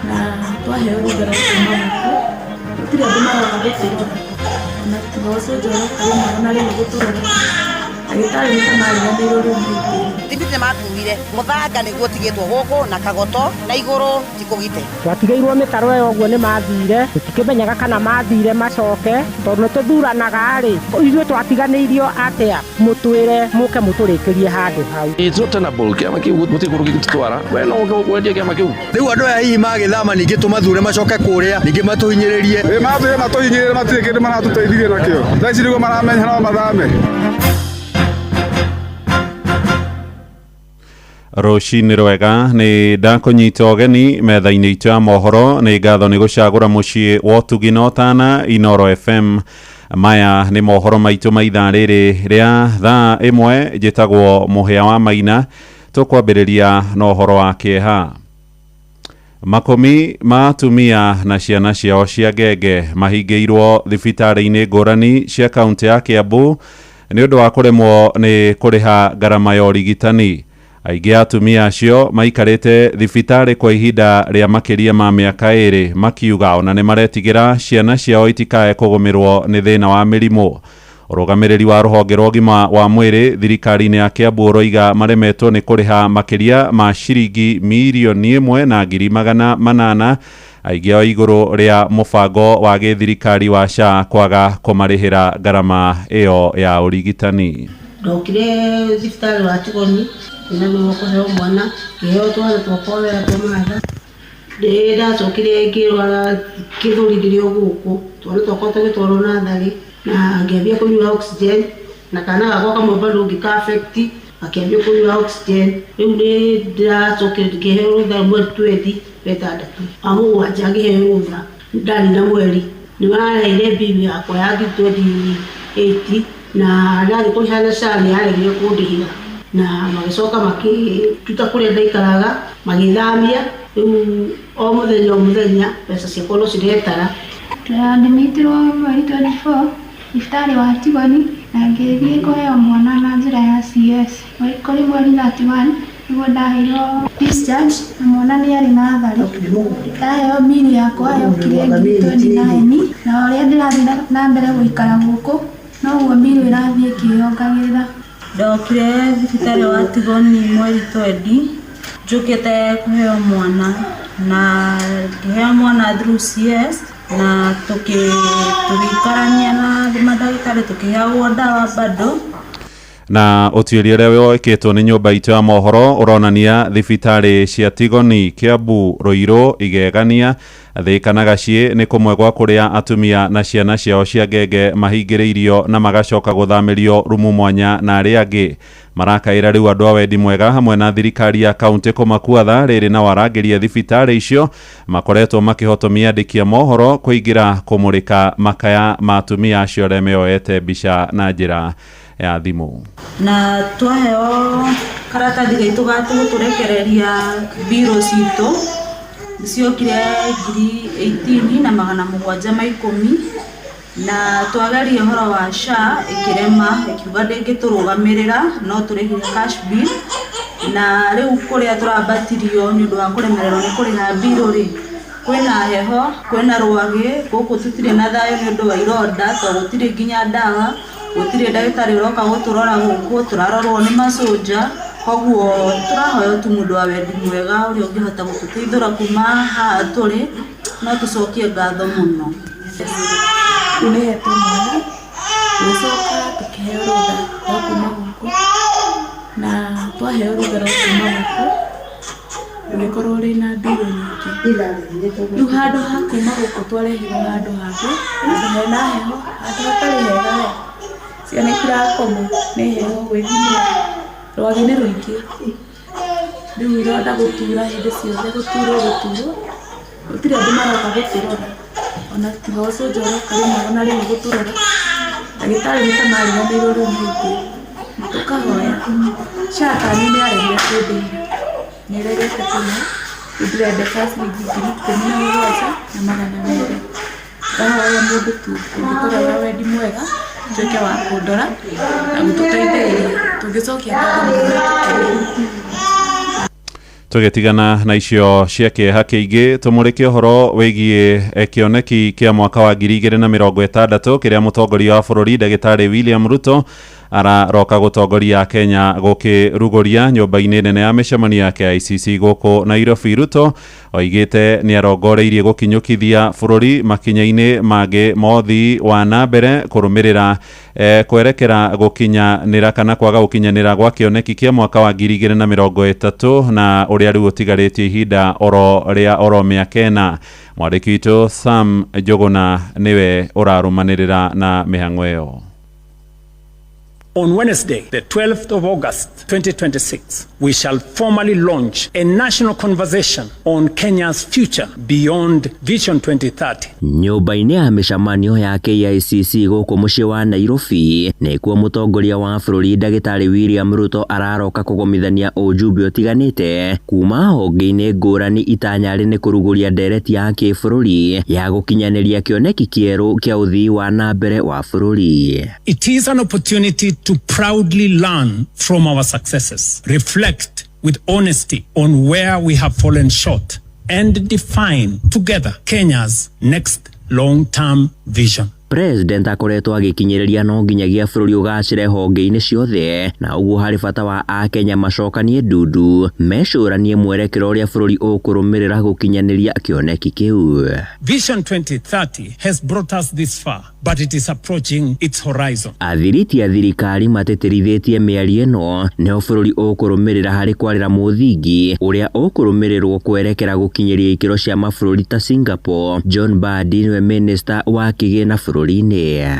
na twaheo rũtha rwa kuma gũkũ, gũtirĩ andũ maroka gũtũrora, na tiga ũcio ũroka rĩmwe ona rĩmwe gũtũrora, ndagĩtarĩ nĩ ta mariganĩirwo rĩu nĩ ithuĩ. Thibiti matuire mũthanga nĩguo ũtigĩtwo gũkũ na kagoto na igũrũ ti kũgite. Twatigĩirwo mĩtaro ĩyo ũguo nĩ mathire, tũtikĩmenyaga kana mathire macoke, tondũ nĩ tũthuranaga rĩ, ithuĩ twatiganĩirio atĩa, mũtwĩre mũke mũtũrĩkĩrie handũ hau. It's not tenable. Kĩama kĩu gũtirĩ kũndũ gĩgũtũtwara. We no ũke wendia kĩama kĩu. Rĩu andũ aya hihi magĩthama ningĩ tũmathure macoke kũrĩa ningĩ matũhinyĩrĩrie. Ĩ mathuire matũhinyĩrĩrie, matirĩ kĩndũ maratũteithirie nakĩo. Thaa ici nĩguo maramenya no mathame. Rũcinĩ rwega, nĩ ndakũnyita ũgeni metha-inĩ itũ ya mohoro. Nĩ ngatho nĩ gũcagũra mũciĩ wa ũtugi na ũtana Inoro FM. Maya nĩ mohoro maitũ ma ithaa rĩrĩ rĩa thaa 1. Njĩtagwo Mũhĩa wa Maina. Tũkwambĩrĩria na ũhoro wa kĩeha. Makũmi ma atumia na ciana ciao cia ngenge mahingĩirwo thibitarĩ-inĩ ngũrani cia kaunti ya Kiambu nĩ ũndũ wa kũremwo nĩ kũrĩha ngarama ya ũrigitani. Aingĩ a atumia acio maikarĩte thibitarĩ kwa ihinda rĩa makĩria ma mĩaka 2, makiuga ona nĩ maretigĩra ciana ciao itikae kũgũmĩrwo nĩ thĩna wa mĩrimũ. Ũrũgamĩrĩri wa rũhonge rwa ũgima wa mwĩrĩ thirikari-inĩ ya Kiambu ũroiga maremetwo nĩ kũrĩha makĩria ma ciringi 1,800,000, aingĩ ao igũrũ rĩa mũbango wa gĩthirikari wa SHA kwaga kũmarĩhĩra ngarama ĩyo ya ũrigitani. Ndokire thibitarĩ wa Tigoni na nĩguo kũheo mwana, ngĩheo twana twakwa wega twa mahatha. Nĩ ndacokire ngĩrwara kĩthũri ndĩrĩ o gũkũ, twana twakwa tũgĩtwarwo natharĩ na ngĩambia kũnyua oxygen, na kana gakwa kamwe bado ngĩka affect gakĩambia kũnyua oxygen. Rĩu nĩ ndĩracokire ngĩheo rũtha mweri 20 6 wa 7, ngĩheo rũtha ndarĩ na mweri. Nĩ marareire bill yakwa ya 28 na ndathiĩ kũrĩha na SHA nĩ yaregire kũndĩhĩra, na magĩcoka makĩnduta kũrĩa ndaikaraga magĩthamia. Rĩu o mũthenya o mũthenya mbeca ciakwa no ciretara. Ndĩradimitirwo mweri 24 thibitarĩ wa Tigoni na ngĩthiĩ kũheo mwana na njĩra ya CS kũrĩ mweri 31. Nĩguo ndaheirwo discharge na mwana nĩ arĩ natharĩ. Ndaheo mbiri yakwa yokire 29 na ũrĩa ndĩrathiĩ na mbere gũikara gũkũ noguo mbirũ ĩrathiĩ ĩkĩyongagĩrĩra. Ndokire thibitarĩ wa Tigoni mweri twendi njũkĩte kũheo mwana na ngĩheo mwana through CS na tũgĩikarania na mandagĩtarĩ tũkĩheagwo ndawa bado. Na ũtuĩria ũrĩa wĩkĩtwo nĩ nyũmba itũ ya mohoro ũronania thibitarĩ cia Tigoni, Kiambu, Ruiru, Igegania, Thika na Gaciĩ nĩ kũmwe gwa kũrĩa atumia na ciana ciao cia ngenge mahingĩrĩirio na magacoka gũthamĩrio rumu mwanya na arĩa angĩ. Marakaĩra rĩu andũ a wendi mwega hamwe na thirikari ya kaunti kũmakua tha rĩrĩ na warangĩria thibitarĩ icio makoretwo makĩhotomia andĩki a mohoro kũingĩra kũmũrĩka makaya ma atumia acio arĩa meyoete mbica na njĩra ya thimũ. Na twaheo karatathi gaitũ ga gũtũrekereria mbirũ citũ ciokire 18,710 na twageria ũhoro wa SHA ĩkĩrema ĩkiuga ndĩngĩtũrũgamĩrĩra no tũrĩhire cash bill na rĩu kũrĩa tũrambatirio nĩ ũndũ wa kũremererwo nĩ kũrĩha mbirũ rĩ kwĩna heho kwĩna rwagĩ gũkũ tũtirĩ na thayũ nĩ ũndũ wa ironda to gũtirĩ nginya ndawa gũtirĩ ndagĩtarĩ ũroka gũtũrora gũkũ tũrarorwo nĩ maconja koguo tũrahoya tu mũndũ wa wendi mwega ũrĩa ũngĩhota gũtũteithũra kuma haha tũrĩ no tũcokie ngatho mũno. Rĩu nĩ hetwo mwana tũgĩcoka tũkĩheo rũtha rwa kuma gũkũ na twaheo rũtha rwa kuma gũkũ rũgĩkorwo rwĩna mbirũ nyingĩ. Rĩu handũ ha kuma gũkũ twarehirwo handũ hangĩ handũ hena heho handũ hatarĩ hega we ciana itirakoma nĩ heho gwĩthimĩra rwagĩ nĩ rũingĩ rĩu ironda gũtura hĩndĩ ciothe gũturwo gũturwo gũtirĩ andũ maroka gũtũrora ona tiga ũcũnja ũroka rĩmwe ona rĩu gũtũrora ndagĩtarĩ nĩ ta mariganĩirwo rĩu nĩ ithuĩ tũkahoya SHA tani nĩ yaregire kũndĩhĩra nĩ ĩregete kũrĩha rĩu ndĩrendeka ciringi 17,200 ngahoya mũndũ tu ũngĩkorwo na wendi mwega tuĩke wa kũndora na gũtũteithĩrĩria tũngĩcokia ngatho mũno na tũkene. Tũgĩtigana na icio cia kĩeha kĩingĩ tũmũrĩke ũhoro wĩgiĩ kĩoneki kĩa mwaka wa 2060 kĩrĩa mũtongoria wa bũrũri ndagĩtarĩ William Ruto araroka gũtongoria Kenya gũkĩrugũria nyũmba-inĩ nene ya mĩcemanio ya KICC gũkũ Nairobi. Ruto oigĩte nĩ arongoreirie gũkinyũkithia bũrũri makinya-inĩ mangĩ mothi wa na mbere kũrũmĩrĩra kwerekera gũkinyanĩra kana kwaga gũkinyanĩra gwa kĩoneki kĩa mwaka wa 2030 na ũrĩa rĩu ũtigarĩtie ihinda oro rĩa oro mĩaka ĩna. Mwandĩki witũ Sam Njũgũna nĩwe ũrarũmanĩrĩra na mĩhang'o ĩyo. On Wednesday, the 12th of August 2026, we shall formally launch a national conversation on Kenya's future beyond Vision 2030. Nyũmba-inĩ ya mĩcemanio ya KICC gũkũ mũciĩ wa Nairobi nĩkuo mũtongoria wa bũrũri ndagĩtarĩ William Ruto araroka kũgomithania ũjumbe ũtiganĩte kuma honge-inĩ ngũrani itanya rĩ nĩ kũrugũria ndereti ya kĩbũrũri ya gũkinyanĩria kĩoneki kĩerũ kĩa ũthii wa na mbere wa bũrũri. It is an opportunity to proudly learn from our successes, reflect with honesty on where we have fallen short, and define together Kenya's next long-term vision. President akoretwo agĩkinyĩrĩria no nginyagia bũrũri ũgacĩre honge-inĩ ciothe na ũguo harĩ bata wa akenya macokanie ndundu mecũranie mwerekero ũrĩa bũrũri ũkũrũmĩrĩra gũkinyanĩria kĩoneki kĩu. Vision 2030 has brought us this far, but it is approaching its horizon. Athiriti a thirikari matĩtĩrithĩtie mĩario ĩno nĩho bũrũri ũkũrũmĩrĩra harĩ kwarĩra mũthingi ũrĩa ũkũrũmĩrĩrwo kwerekera gũkinyĩria ikĩro cia mabũrũri ta Singapore. John Mbadi nĩwe minista wa kĩgĩna bũrũri-inĩ.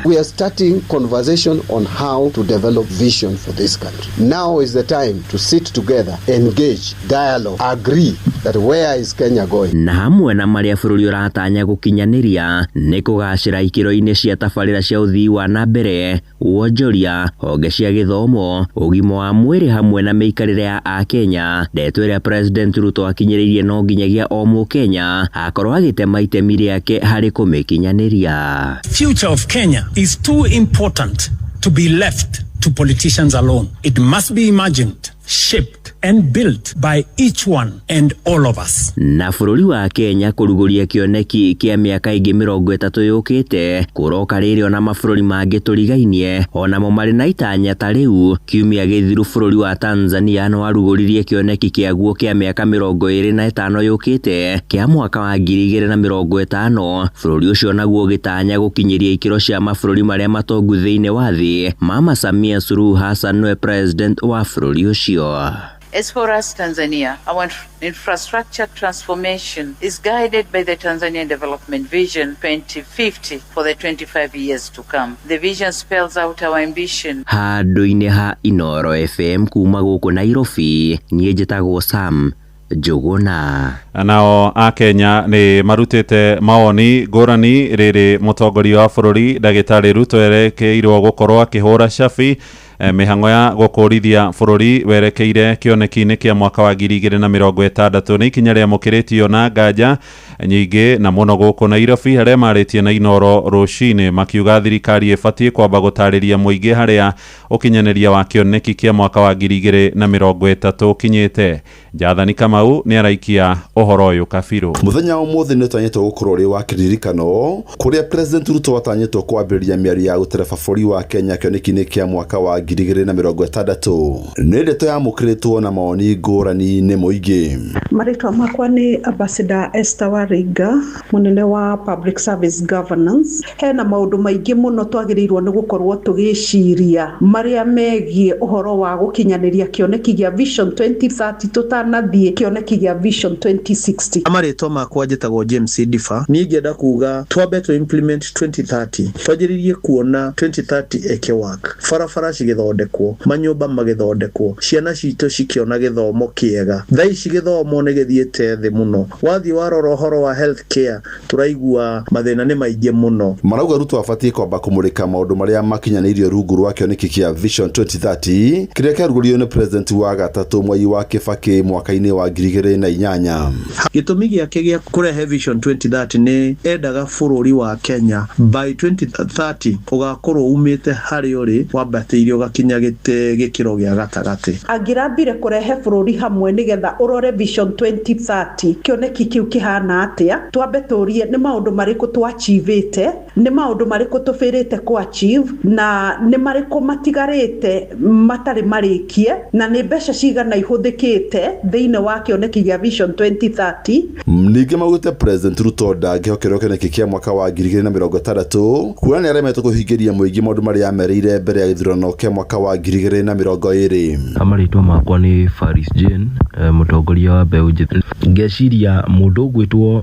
We are starting conversation on how to develop vision for this country. Now is the time to sit together, engage, dialogue, agree that where is Kenya going? Na hamwe na marĩa bũrũri ũratanya gũkinyanĩria nĩ kũgacĩra ikĩro-inĩ cia tabarĩra cia ũthii wa na mbere, wonjoria, honge cia gĩthomo, ũgima wa mwĩrĩ hamwe na mĩikarĩre ya akenya. Ndeto ĩrĩa President Ruto akinyĩrĩirie no nginyagia o mũkenya akorwo agĩtema itemi rĩake harĩ kũmĩkinyanĩria. Future of Kenya is too important to be left to politicians alone. It must be imagined, shaped, and built by each one and all of us. Na bũrũri wa Kenya kũrugũria kĩoneki kĩa mĩaka ĩngĩ 30 yũkĩte kũroka rĩrĩ ona mabũrũri mangĩ tũrigainie onamo marĩ na itanya ta rĩu. Kiumia gĩthiru bũrũri wa Tanzania no warugũririe kĩoneki kĩaguo kĩa mĩaka 25 yũkĩte kĩa mwaka wa 2050. Bũrũri ũcio naguo ũgĩtanya gũkinyĩria ikĩro cia mabũrũri marĩa matongu thĩinĩ wa thĩ. Mama Samia Suluhu Hassan nĩwe president wa bũrũri ũcio. As for us, Tanzania, our infrastructure transformation is guided by the Tanzanian Development Vision 2050 for the 25 years to come. The vision spells out our ambition. Handũ-inĩ ha Inooro FM kuma gũkũ Nairobi, niĩ njĩtagwo Sam Njũgũna. Nao akenya nĩ marutĩte mawoni ngũrani rĩrĩ mũtongoria wa bũrũri ndagĩtarĩ Ruto erekeirwo gũkorwo akĩhũra cabi mĩhang'o ya gũkũrithia bũrũri werekeire kĩoneki-inĩ kĩa mwaka wa 2060. Nĩ ikinya rĩamũkĩrĩtio na nganja nyingĩ na mũno gũkũ Nairobi, harĩa marĩtie na Inooro rũcinĩ makiuga thirikari ĩbatiĩ kwamba gũtarĩria mũingĩ harĩa ũkinyanĩria wa kĩoneki kĩa mwaka wa 2030 ũkinyĩte. Jathani Kamau nĩ araikia ũhoro ũyũ kabirũ. Mũthenya wa ũmũthĩ nĩ ũtanyĩtwo gũkorwo ũrĩ wa kĩririkano kũrĩa President Ruto atanyĩtwo kwambĩrĩria mĩario ya gũtereba bũrũri wa Kenya kĩoneki-inĩ kĩa mwaka wa 2060. Nĩ ndeto yamũkĩrĩtwo na mawoni ngũrani nĩ mũingĩ. Marĩtwa makwa nĩ Ambassador Esther Waringa, mũnene wa Public Service Governance. Hena maũndũ maingĩ mũno twagĩrĩirwo nĩ gũkorwo tũgĩciria marĩa megiĩ ũhoro wa gũkinyanĩria kĩoneki gĩa Vision 2030 tũtanathiĩ kĩoneki gĩa Vision 2060. Marĩtwa makwa njĩtagwo James Difa. Niĩ ingĩenda kuga twambe tũ implement 2030, twanjĩrĩrie kuona 2030 ĩkĩ work, barabara cigĩthondekwo, manyũmba magĩthondekwo, ciana citũ cikĩona gĩthomo kĩega. Thaa ici gĩthomo nĩ gĩthiĩte thĩ mũno, wathiĩ warora ũhoro wa health care tũraigua mathĩna nĩ maingĩ mũno. Marauga Ruto abatiĩ kwamba kũmũrĩka maũndũ marĩa makinyanĩirio rungu rwa kĩoneki kĩa Vision 2030 kĩrĩa kĩarugũririo nĩ President wa gatatũ Mwai wa Kibaki mwaka-inĩ wa 2008. Gĩtũmi gĩake gĩa kũrehe Vision 2030 nĩ endaga bũrũri wa Kenya by 2030 ũgakorwo umĩte harĩa ũrĩ wambatĩire ũgakinya gĩkĩro gĩa gatagatĩ. Angĩrambire kũrehe bũrũri hamwe nĩgetha ũrore Vision 2030 kĩoneki kĩu kĩhana atĩa, twambe tũrie nĩ maũndũ marĩkũ twachivĩte, nĩ maũndũ marĩkũ tũbĩrĩte kũ achieve, na nĩ marĩkũ matigarĩte matarĩ marĩkie, na nĩ mbeca cigana ihũthĩkĩte thĩinĩ wa kĩoneki gĩa Vision 2030. Ningĩ maugĩte President Ruto ndangĩhokerwo kĩoneki kĩa mwaka wa 2060 kuona nĩ aremetwo kũhingĩria mũingĩ maũndũ marĩa amerĩire mbere ya gĩthurano kĩa mwaka wa 2020. Marĩtwa makwa nĩ Faris Jane, mũtongoria wa mbeũ njĩthĩ. Ngeciria mũndũ ũgwĩtwo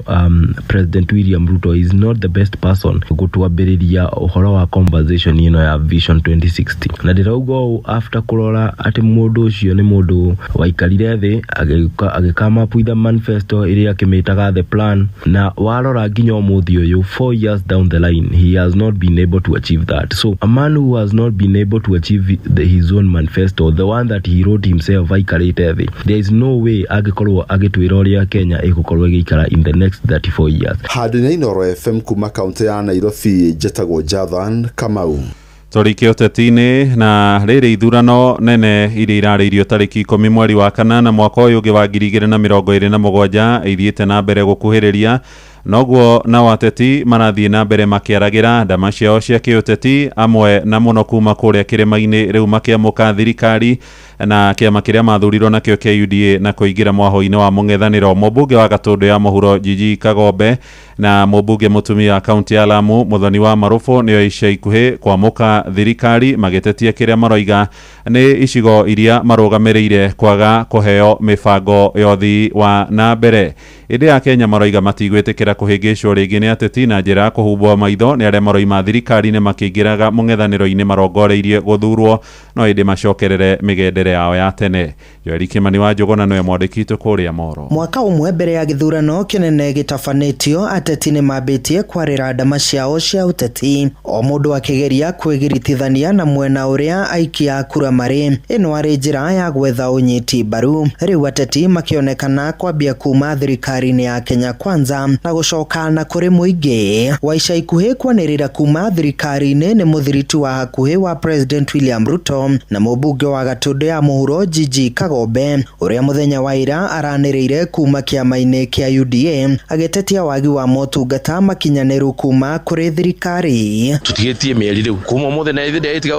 President William Ruto is not the best person gũtwambĩrĩria ũhoro wa conversation ĩno ya Vision 2060. Na ndĩrauga ũũ after kũrora atĩ mũndũ ũcio nĩ mũndũ waikarire thĩ agĩ come up with a manifesto ĩrĩa akĩmĩtaga the plan, na warora nginya ũmũthĩ ũyũ 4 years down the line he has not been able to achieve that. So a man who has not been able to achieve his own manifesto, the one that he wrote himself aikarĩte thĩ, there is no way angĩkorwo agĩtwĩra ũrĩa Kenya ĩgũkorwo ĩgĩikara in the next 34 years. Handũ-inĩ Inooro FM kuma kaunti ya Nairobi, njĩtagwo Jathan Kamau. Tũrĩkie ũteti-inĩ na rĩrĩ ithurano nene iria irarĩirio tarĩki 10 mweri wa kanana mwaka ũyũ ũngĩ wa 2027 ithiĩte na mbere gũkuhĩrĩria, noguo nao ateti marathiĩ na mbere makĩaragĩra ndama ciao cia kĩũteti, amwe na mũno kuma kũrĩa kĩrĩma-inĩ rĩu makĩamũka thirikari na kĩama kĩrĩa mathurirwo nakĩo kĩa UDA na kũingĩra mwahũ-inĩ wa mũng'ethanĩro. Mũmbunge wa Gatũndũ ya Mũhuro Gigi Kagombe na mũmbunge mũtumia wa kaunti ya Lamu Muthoni wa Marũbũ nĩo ica ikuhĩ kwamũka thirikari magĩtetia kĩrĩa maroiga nĩ icigo iria marũgamĩrĩire kwaga kũheo mĩbango ya ũthii wa na mbere. Ĩndĩ ya Kenya maroiga matigwĩtĩkĩra kũhĩngĩcwo rĩngĩ nĩ ateti na njĩra ya kũhumbwo maitho nĩ arĩa maroima thirikari-inĩ makĩingĩraga mũng'ethanĩro-inĩ marongoreirie gũthurwo, no ĩndĩ macokerere mĩgendere yao ya tene. Joeli Kimani wa Njũgũna nĩwe mwandĩki witũ kũrĩa Moro. Mwaka ũmwe mbere ya gĩthurano kĩnene gĩtabanĩtio, ateti nĩ mambĩtie kwarĩra ndama ciao cia ũteti, o mũndũ akĩgeria kwĩgiritithania na mwena ũrĩa aikia a kura marĩ. Ĩno arĩ njĩra ya gwetha ũnyiti mbaru. Rĩu ateti makĩonekana kwambia kuma thirikari-inĩ ya Kenya Kwanza na gũcoka na kũrĩ mũingĩ. Wa ica ikuhĩ kwanĩrĩra kuma thirikari-inĩ nĩ mũthiriti wa hakuhĩ wa President William Ruto na mũmbunge wa Gatũndũ ya Mũhuro Gigi Kagombe ũrĩa mũthenya wa ira aranĩrĩire kuma kĩama-inĩ kĩa UDA agĩtetia wagi wa motungata makinyanĩru kuma kũrĩ thirikari. Tũtigĩtie mĩeri rĩu kuma ũmũthĩ na ithe ĩtiga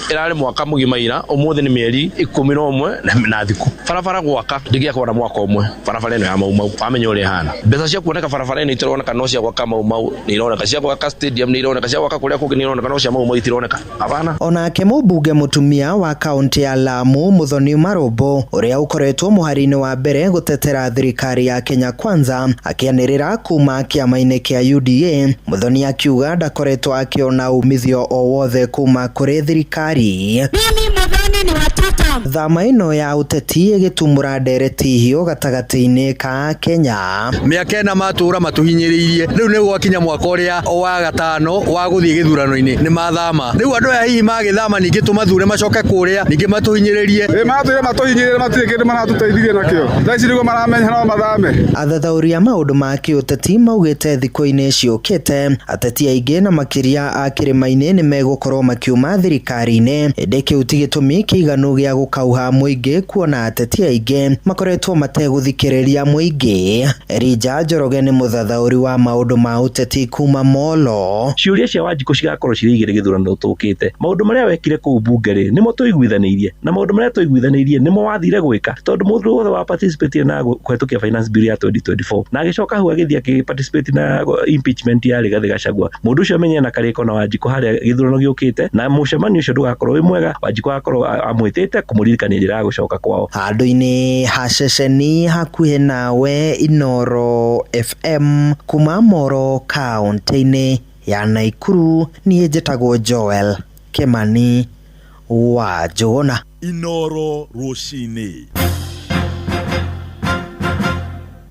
ĩrarĩ mwaka mũgima ira ũmũthĩ nĩ mĩeri 11 na thikũ barabara gwaka ndĩgĩakwo na mwaka ũmwe barabara ĩno ya Mau Mau wamenya ũrĩa ĩhana mbeca cia kuoneka barabara ĩno itironeka no cia gwaka Mau Mau nĩ ironeka cia gwaka stadium nĩ ironeka cia gwaka kũrĩa kũngĩ nĩ ironeka no cia Mau Mau itironeka hapana. Onake mũmbunge mũtumia wa kaunti ya Lamu Muthoni Marũmbũ ũrĩa ũkoretwo mũhari-inĩ wa mbere gũtetera thirikari ya Kenya Kwanza akĩanĩrĩra kuma kĩama-inĩ kĩa UDA. Muthoni akiuga ndakoretwo akĩona umithio o wothe kuma kũrĩ thirikari. Mimi Muthoni ni wa tutam. Thama ĩno ya ũteti ĩgĩtumũra ndereti hiũ gatagatĩ-inĩ ka Kenya. Mĩaka ĩna matũra matũhinyĩrĩirie rĩu nĩ gwakinya mwaka ũrĩa wa gatano wa gũthiĩ gĩthurano-inĩ nĩ mathama rĩu andũ aya hihi magĩthama ningĩ tũmathure macoke kũrĩa ningĩ matũhinyĩrĩrie. Ĩ matwĩre matũhinyĩrĩrie matirĩ kĩndũ maratũteithirie nakĩo thaa ici nĩguo maramenya no mathame. Athathaũri a maũndũ ma kĩũteti maugĩte thikũ-inĩ ciũkĩte ateti aingĩ na makĩria a kĩrĩma-inĩ nĩ megũkorwo makiuma thirikari-inĩ ĩndĩ kĩu ti gĩtũmi kĩiganu gĩa gũkauha mũingĩ kuona ateti aingĩ makoretwo mategũthikĩrĩria mũingĩ. Elijah Njoroge nĩ mũthathaũri wa maũndũ ma ũteti kuma Molo. Ciũria cia Wanjikũ cigakorwo cirĩ igĩrĩ gĩthurano tũkĩte maũndũ marĩa wekire kũu mbunge rĩ nĩmo tũiguithanĩirie na maũndũ marĩa tũiguithanĩirie nĩmo wathire gwĩka tondũ mũndũ wothe wa participate na kũhetũkia finance bill ya 2024 na agĩcoka hau agĩthiĩ akĩ participate na impeachment ya Rigathĩ Gachagua mũndũ ũcio amenye na karĩko na Wanjikũ harĩa gĩthurano gĩũkĩte na mũcemanio ũcio ndũgakorwo wĩ mwega Wanjikũ agakorwo amwĩtĩte kũmũririkania njĩra ya gũcoka kwao. Handũ-inĩ ha ceceni hakuhĩ nawe Inooro FM kuma Moro kaunti-inĩ ya Naikuru niĩ njĩtagwo Joel Kimani wa Njũgũna. Inooro rũcinĩ.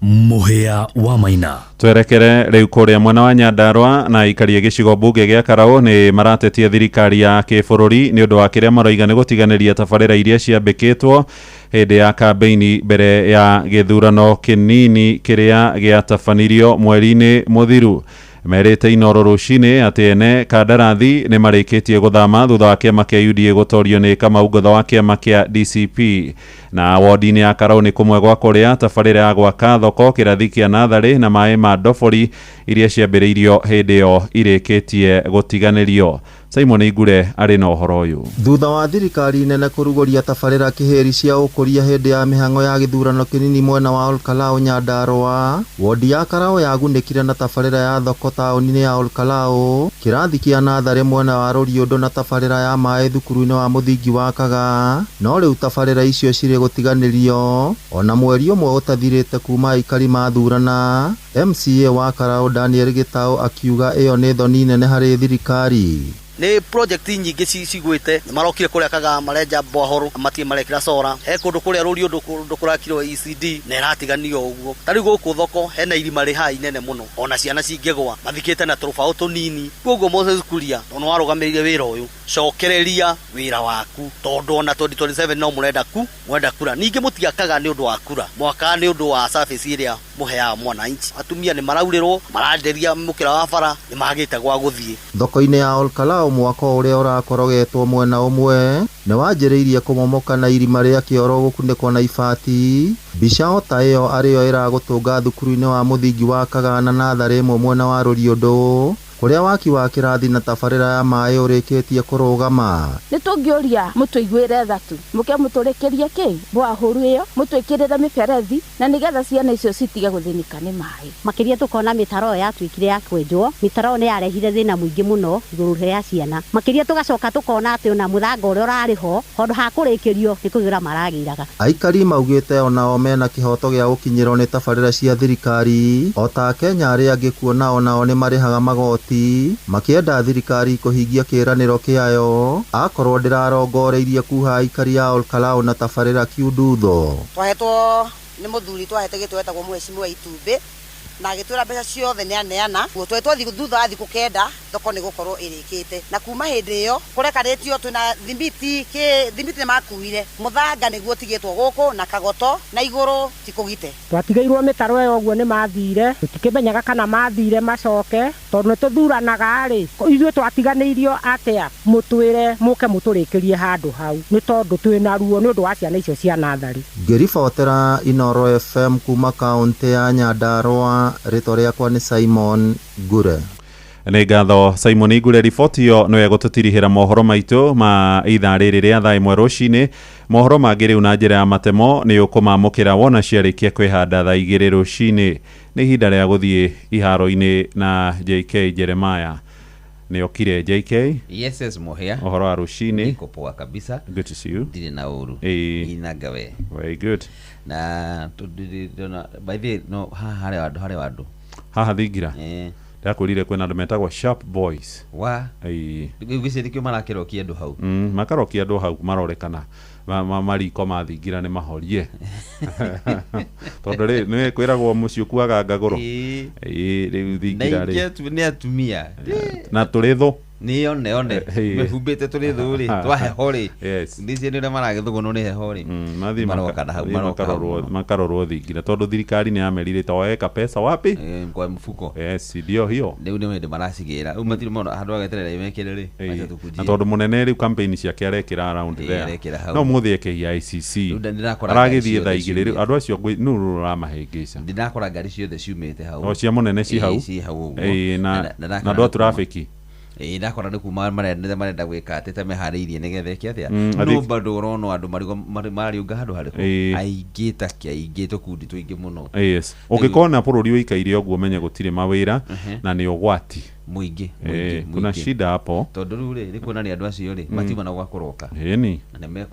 Mũhĩa wa Maina. Twerekere rĩu kũrĩa mwena wa Nyandarua na aikaria gĩcigo mbunge gĩa Karaũ nĩ maratetia thirikari ya kĩbũrũri nĩ ũndũ wa kĩrĩa maroiga nĩ gũtiganĩria tabarĩra iria ciambĩkĩtwo hĩndĩ ya kambeini mbere ya gĩthurano kĩnini kĩrĩa gĩatabanirio mweri-inĩ mũthiru. Merĩte Inooro rũcinĩ atĩ ene kandarathi nĩ marĩkĩtie gũthama thutha wa kĩama kĩa UDA gũtorio nĩ Kamau Ngotho wa kĩama kĩa DCP. Na wodi-inĩ ya Karaũ nĩ kũmwe gwa kũrĩa tabarĩra ya gwaka thoko kĩrathi kĩa natharĩ na maĩ ma ndobori iria ciambĩrĩirio hĩndĩ ĩyo irĩkĩtie gũtiganĩrio. Simon Igure arĩ na ũhoro ũyũ. Thutha wa thirikari nene kũrugũria tabarĩra kĩhĩri cia ũkũria hĩndĩ ya mĩhang'o ya gĩthurano kĩnini mwena wa Olkalau Nyandarua, wodi ya Karaũ yagunĩkire na tabarĩra ya thoko taũni-inĩ ya Olkalau, kĩrathi kĩa natharĩ mwena wa Rũriũndũ na tabarĩra ya maĩ thukuru-inĩ wa mũthingi wa Kaga, no rĩu tabarĩra icio cirĩ gũtiganĩrio ona mweri ũmwe ũtathirĩte kuma aikari mathurana. MCA wa Karaũ Daniel Gĩtaũ akiuga ĩyo nĩ thoni nene harĩ thirikari. Nĩ project nyingĩ cigwĩte nĩ marokire kũrĩa Kaga marenja bohoro matirĩ marekĩra sora he kũndũ kũrĩa Rũriũndũ kũndũ kũrakirwo ECD na ĩratiganio ũguo ta rĩu gũkũ thoko hena irima rĩ haha inene mũno ona ciana cingĩgwa mathikĩte na tũrũbaũ tũnini koguo Moses Kuria tondũ warũgamĩrĩire wĩra ũyũ cokereria wĩra waku tondũ ona 2027 no mũrenda ku mwenda kura ningĩ mũtiakaga nĩ ũndũ wa kura mwakaga nĩ ũndũ wa service ĩrĩa mũheaga mwananchi atumia nĩ maraurĩrwo maranderia mũkĩra wa bara nĩ magĩte gwa gũthiĩ. Thoko-inĩ ya Olkalau mwako ũrĩa ũrakorogetwo mwena ũmwe nĩ wanjĩrĩirie kũmomoka na irima rĩa kĩoro gũkunĩkwo na ibati. Mbica o ta ĩyo arĩyo ĩragũtũnga thukuru-inĩ wa mũthingi wa Kagana natharĩ ĩmwe mwena wa Rũriũndũ kũrĩa waki wa kĩrathi na tabarĩra ya maĩ ũrĩkĩtie kũrũgama. Nĩ tũngĩũria mũtũiguĩre tha tu mũke mũtũrĩkĩrie kĩ bwahũru ĩyo mũtwĩkĩrĩre mĩberethi na nĩgetha ciana icio citige gũthĩnĩka nĩ maĩ. Makĩria tũkona mĩtaro ĩyo yatuĩkire ya kwenjwo mĩtaro ĩyo nĩ yarehire thĩna mũingĩ mũno igũrũ rĩa ciana makĩria tũgacoka tũkona atĩ ona mũthanga ũrĩa ũrarĩ ho handũ ha kũrĩkĩrio nĩ kũgĩra maragĩraga. Aikari maugĩte onao mena kĩhoto gĩa gũkinyĩrwo nĩ tabarĩra cia thirikari o ta Akenya arĩa angĩ kuona onao nĩ marĩhaga magoti makĩenda thirikari kũhingia kĩĩranĩro kĩayo akorwo ndĩrarongoreirie kuha aikari a Olkalau na tabarĩra kiundutho. Twahetwo nĩ mũthuri twahete gĩtũ wetagwo mheshimiwa Itumbĩ Na agĩtwĩra mbeca ciothe nĩ aneana. Guo twĩ twathiĩ thutha wa thikũ 9 thoko nĩ gũkorwo ĩrĩkĩte. Na kuma hĩndĩ ĩyo kũrekanĩtio twĩna thimiti kĩ thimiti nĩ makuire. Mũthanga nĩguo ũtigĩtwo gũkũ na kagoto na igũrũ ti kũgite. Twatigeirwo mĩtaro ĩyo ũguo nĩ mathire, tũtikĩmenyaga kana mathire macoke, tondũ nĩ tũthuranaga rĩ, ithuĩ twatiganĩirio atĩa? Mũtwĩre mũke mũtũrĩkĩrie handũ hau, nĩ tondũ twĩna ruo nĩ ũndũ wa ciana icio cia natharĩ. Ngĩribotera Inooro FM kuma kaũntĩ ya Nyandarua, rĩtwa rĩakwa nĩ Simon Ngure. Nĩ ngatho Simon Ngure. Riboti ĩyo nĩyo ĩgũtũtirihĩra mohoro maitũ ma ithaa rĩrĩ rĩa thaa 1 rũcinĩ. Mohoro mangĩ rĩu na njĩra ya matemo nĩ ũkũmamũkĩra wona ciarĩkia kwĩhanda thaa 2 rũcinĩ. Nĩ ihinda rĩa gũthiĩ iharo-inĩ na JK Jeremiah. Nĩ okire JK. Yes, yes, Muhia. Ũhoro wa rũcinĩ. Niko poa kabisa. Good to see you. Ndirĩ na ũru. Inanga we. Very good. Na ndona by the way, no haha harĩ andũ, harĩ andũ. Haha thingira. Ndakwĩrire kwĩna andũ metagwo Sharp Boys. Wa. Ngwĩciria nĩkĩo marakĩrokia andũ hau. Makarokia andũ hau marorekana mariko ma thingira nĩ mahorie. Tondũ rĩ, nĩ kwĩragwo mũciĩ ũkuaga ngagũrũ. Rĩu thingira rĩ. Na ingĩ nĩ atumia. Na tũrĩ thũ. Nĩ one one. Mehumbĩte tũrĩ thũ rĩ, twaheho rĩ. Yes. Ndĩciria nĩ ũrĩa maragĩthũgũnwo nĩ heho rĩ. Mathiĩ Maroka na hau, maroka hau mũno. makarorwo thingira tondũ thirikari nĩ yamerire taweka pesa wapi? Kwa mfuko. Yes, ndio hiyo. Rĩu nĩ hĩndĩ maracigĩra. Rĩu matirĩ mona handũ ageterera imekĩre rĩ. Acha tũkujie. Na tondũ mũnene rĩu campaign ciake arekĩra around there. Arekĩra hau. No mũthĩ eke ICC. Rĩu ndĩrakora ngari Aragĩthiĩ ciothe thaa 2 rĩu ciumĩte. andũ acio nũ ũramahĩngĩca. Ndĩrakora ngari ciothe ciumĩte hau. O cia mũnene ci hau. Ci hau ũguo. Na Na na andũ a traffic. Ndakora nĩ kuma marenda gwĩka atĩ ta meharĩirie nĩgetha ĩke atĩa. No bado ũrona andũ marariũnga handũ harĩkũ. Aingĩ ta kĩaingĩ tũkundi tũingĩ mũno. Yes. Ũngĩkona bũrũri ũikaire ũguo ũmenye gũtirĩ mawĩra na nĩ ũgwati. Mũingĩ, mũingĩ, Kuna mũingĩ. shida hapo. Tondũ rĩu rĩ, nĩ kuonania andũ acio rĩ, matiuma na gwa kũroka. Ĩni. Na nĩ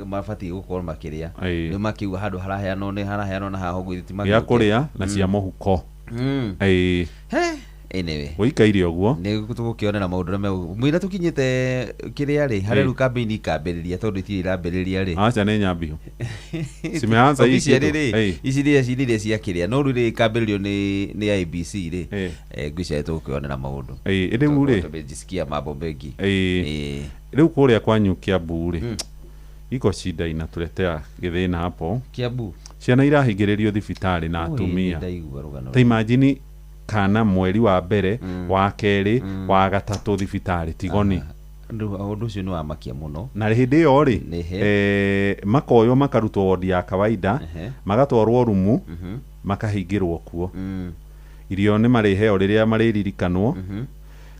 mabatiĩ gũkorwo makĩrĩa. Rĩu makiuga handũ haraheanwo nĩ haraheanwo na haha ũguo ti Gĩa magĩũke. kũrĩa na cia mũhuko. Anyway. Ũikaire ũguo. Nĩ tũgũkĩonera maũndũ ũrĩa mwĩra tũkinyĩte kĩrĩa rĩ, harĩa rĩu campaign ikambĩrĩria tondũ itirĩ irambĩrĩria rĩ. Acha nĩ nyambiũ. Cimeanza hii Officially kitu. rĩ, ici rĩ ici rĩ cia kĩrĩa, no rĩu rĩ ikambĩrĩrio nĩ IBC rĩ. Ngwĩciria tũgũkĩonera maũndũ. Rĩu rĩ. Tumejisikia mambo mengi. Rĩu kũrĩa kwanyu Kiambu rĩ, iko shida inatuletea gĩthĩna hapo. Kiambu. Ciana irahingĩrĩrio thibitarĩ na Oi, atumia. ndaigua rũgano Ta imagine kana mweri wa mbere, wa kerĩ, wa gatatũ thibitarĩ Tigoni. Ũndũ ũcio nĩ wamakia mũno. Na hĩndĩ ĩyo rĩ, makoywo makarutwo wodi ya kawaida, magatwarwo rumu, makahingĩrwo kuo. Irio nĩ marĩheo rĩrĩa marĩririkanwo,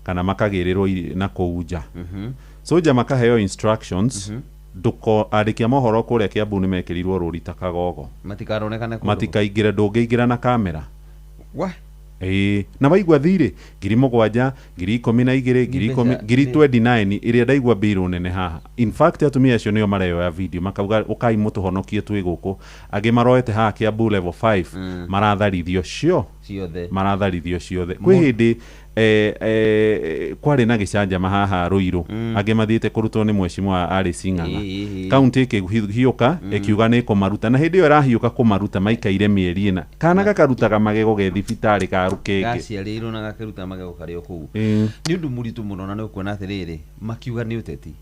kana makagĩrĩrwo na kũu nja. So nja makaheo instructions, ndũko andĩki a mohoro kũrĩa Kiambu nĩ mekĩrirwo rũri ta kagogo. Matikaronekane kũndũ. Matikaingĩre, ndũngĩingĩra na kamera. Wa? Na waigua thirĩ 7,000, 12,000, 10,000, 29,000 ĩrĩa ndaigua mbirũ nene haha. In fact atumia acio nĩo mareyoya video makauga ũkai mũtũhonokie twĩ gũkũ. Angĩ maroete haha Kiambu level 5 maratharithio ciothe. Maratharithio ciothe. Kwĩ hĩndĩ kwarĩ na gĩcanjama haha Ruiru. Angĩ mathiĩte kũrutwo nĩ mheshimiwa Alice Ng'ang'a. Kaunti ĩkĩhiũka ĩkiuga nĩ ĩkũmaruta, na hĩndĩ ĩyo ĩrahiũka kũmaruta maikaire mĩeri 4. Kana gakarutaga magego ge thibitarĩ ka rũkenge. Gaciarĩirwo na gakĩruta magego karĩ o kũu. Nĩ ũndũ mũritũ mũno na nĩ ũkuona atĩrĩrĩ, makiuga nĩ ũteti.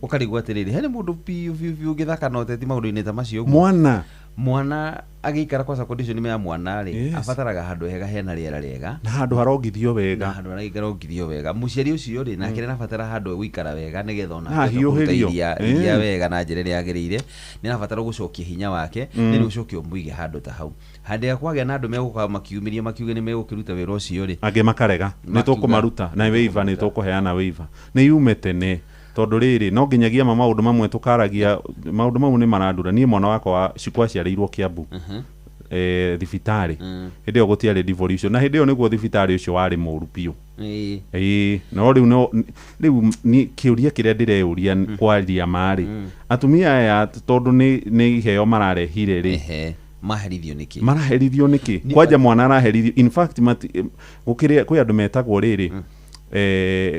Ũkarigwo atĩrĩrĩ, hena mũndũ biũ biũ biũ ũngĩthaka na ũteti maũndũ-inĩ ta macio ũguo. Mwana. Mwana agĩikara kwaca condition ya mwana rĩ, abataraga handũ hega hena rĩera rĩega. Na handũ harongithio wega. Na handũ harongithio wega. Mũciari ũcio rĩ, nake nĩarabatara handũ egũikara wega nĩgetha ona Na ahote kũruta ahiũhĩrio. iria wega na njĩra ĩrĩa yagĩrĩire. Nĩarabatara gũcokia hinya wake, nĩ ũcoke ũmũige handũ ta hau. Hĩndĩ ĩrĩa kwagĩa na andũ megũka makiumĩria makiuge nĩ megũkĩruta wĩra ũcio rĩ, Angĩ makarega, nĩ tũkũmaruta na waiver, nĩ tũkũheana waiver. Nĩ yume tene. Tondũ rĩrĩ no nginyagia ma maũndũ mamwe tũkaragia, maũndũ mau nĩ marandura. Niĩ mwana wakwa Ciku aciarĩirwo Kiambu. Thibitarĩ. Hĩndĩ ĩyo gũtiarĩ devolution, na hĩndĩ ĩyo nĩguo thibitarĩ ũcio warĩ mũũru biũ. No rĩu no rĩu ni kĩũria kĩrĩa ndĩreyũria kwaria marĩ. Atumia aya tondũ nĩ iheo mararehire rĩ. Maherithio nĩkĩ? Maraherithio nĩkĩ? Kwanja mwana araherithio. In fact gũkĩrĩ kwĩ andũ metagwo rĩrĩ.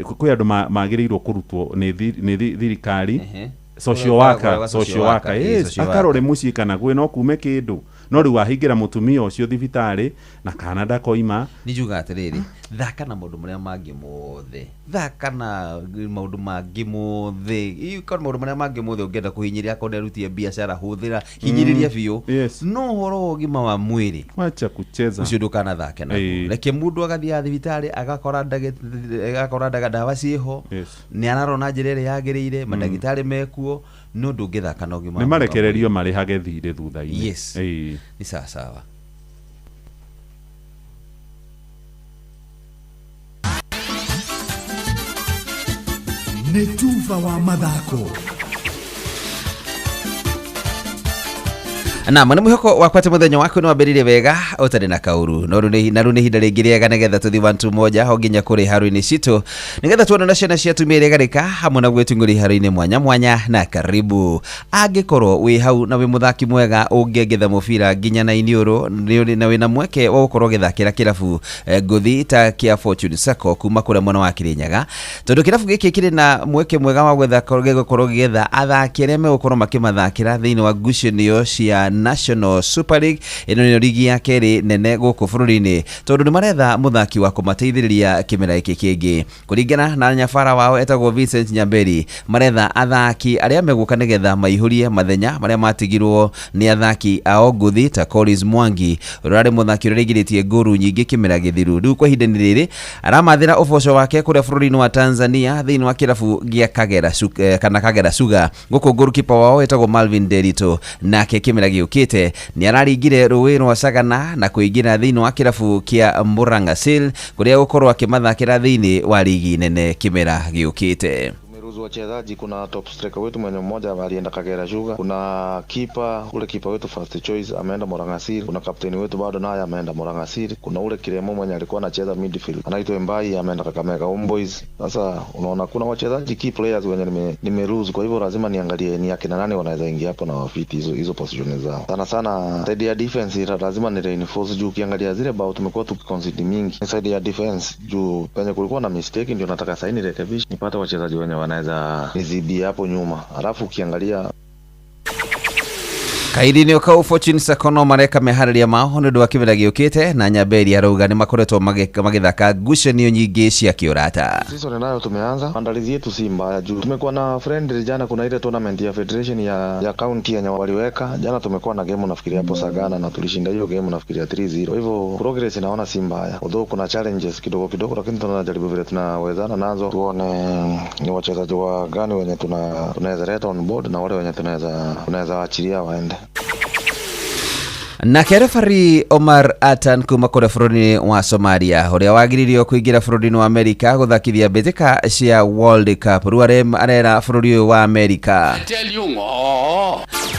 Kwĩ andũ magĩrĩirwo kũrutwo nĩ thirikari. Social worker, social worker. Yes, akarore mũciĩ kana gwĩ no kume kĩndũ. No rĩu wahingĩra mũtumia ũcio thibitarĩ na kana ndakoima. Nĩ njugaga atĩrĩrĩ, thaka na maũndũ marĩa mangĩ mothe, thaka na maũndũ mangĩ mothe, iko maũndũ marĩa mangĩ mothe ũngĩenda kũhinyĩrĩria, akorwo nĩ arutie biacara, hũthĩra, hinyĩrĩria biũ, no ũhoro wa ũgima wa mwĩrĩ, wacha kucheza, ũcio ndũkanathake naguo. Reke mũndũ agathiaga thibitarĩ agakora agakora ndawa ciĩho, nĩ ararona njĩra ĩrĩa yagĩrĩire, mandagĩtarĩ mekuo, no ndũngĩthaka na ũgima nĩ marekererio marĩhage thirĩ thutha-inĩ. Yes. Nĩ sawa sawa. Nĩ tuba wa mathako. Na mwana mwihoko wakwa atĩ mũthenya waku nĩ wambĩrĩirie wega ũtarĩ na kaũru, no rĩu na rĩu nĩ ihinda rĩngĩ rĩega nĩgetha tũthiĩ 1 2 1 ho nginya kũrĩ haro-inĩ citũ, nĩgetha tuone na ciana cia atumia iria igarĩka hamwe na gwĩtungũria haro-inĩ mwanya mwanya. Na karibu angĩkorwo wĩ hau na wĩ mũthaki mwega ũngĩengitha mũbira nginya na iniũrũ na wĩna mweke wa gũkorwo ũgĩthakĩra kĩrabu ngũthi ta kĩa Fortune Sacco kuma kũrĩa mwena wa Kirinyaga, tondũ kĩrabu gĩkĩ kĩrĩ na mweke mwega wa gũkorwo gĩgĩetha athaki arĩa megũkorwo makĩmathakĩra thĩinĩ wa ngucanio cia National Super League. Ĩno nĩyo ligi ya kerĩ nene gũkũ bũrũri-inĩ, tondũ nĩ maretha mũthaki wa kũmateithĩrĩria kĩmera gĩkĩ kĩngĩ. Kũringana na nyabara wao etagwo Vincent Nyamberi, maretha athaki arĩa megũka nĩgetha maihũrie mathenya marĩa matigirwo nĩ athaki ao ngũthi ta Collins Mwangi, ũrĩa ũrarĩ mũthaki ũrĩa ũraingĩrĩtie ngũru nyingĩ kĩmera gĩthiru. Rĩu kwa ihinda-inĩ rĩrĩ aramathĩra ũboco wake kũrĩa bũrũri-inĩ wa Tanzania thĩinĩ wa kĩrabu gĩa Kagera, kana Kagera Sugar. Gũkũ goalkeeper wao etagwo Malvin Derito, nake kĩmera gĩũkĩte nĩ araringire rũĩ rwa Sagana na kũingĩra thĩinĩ wa kĩrabu kĩa Murang'a Seal, kũrĩa gũkorwo akĩmathakĩra thĩinĩ wa ligi nene kĩmera gĩũkĩte. Tumeruhusu wachezaji, kuna top striker wetu mwenye mmoja alienda Kagera Sugar, kuna kipa ule kipa wetu first choice ameenda Murang'a Seal, kuna kapteni wetu bado naye ameenda Murang'a Seal, kuna ule Kiremo mwenye alikuwa anacheza midfield anaitwa Mbai ameenda Kakamega Homeboys. Sasa unaona kuna wachezaji key players wenye nime lose, kwa hivyo lazima niangalie ni akina nani wanaweza ingia hapo na wafiti hizo position zao. Sana sana side ya defense lazima ni reinforce, juu ukiangalia zile bao tumekuwa tukiconcede mingi ni side ya defense, juu penye kulikuwa na mistake ndio nataka saini nirekebishe, nipate wachezaji wenye wanaweza nizibia hapo nyuma. Alafu ukiangalia Kairi-inĩ kau Fortune Sacco no mareka meharĩria mao nĩ ũndũ wa kĩmera gĩũkĩte, na Nyamberi arauga nĩ makoretwo magĩthaka ngucanio nyingĩ cia kĩũrata. Season nayo tumeanza, maandalizi yetu si mbaya juu tumekuwa na friendly jana. Kuna ile tournament ya federation ya county yenye waliweka jana, tumekuwa na game nafikiria hapo Sagana na tulishinda hiyo game nafikiria 3-0. Kwa hivyo progress naona si mbaya, although kuna challenges kidogo kidogo, lakini tunajaribu vile tunawezana nazo, tuone ni wachezaji wa gani wenye tunaweza leta on board na wale wenye tunaweza achilia waende. Nake refari Omar Atan kuma kũrĩa bũrũri-inĩ wa Somalia, ũrĩa wagiririo kũingĩra bũrũri-inĩ wa Amerika gũthakithia mbĩtĩka cia World Cup, rĩu arera bũrũri ũyũ wa Amerika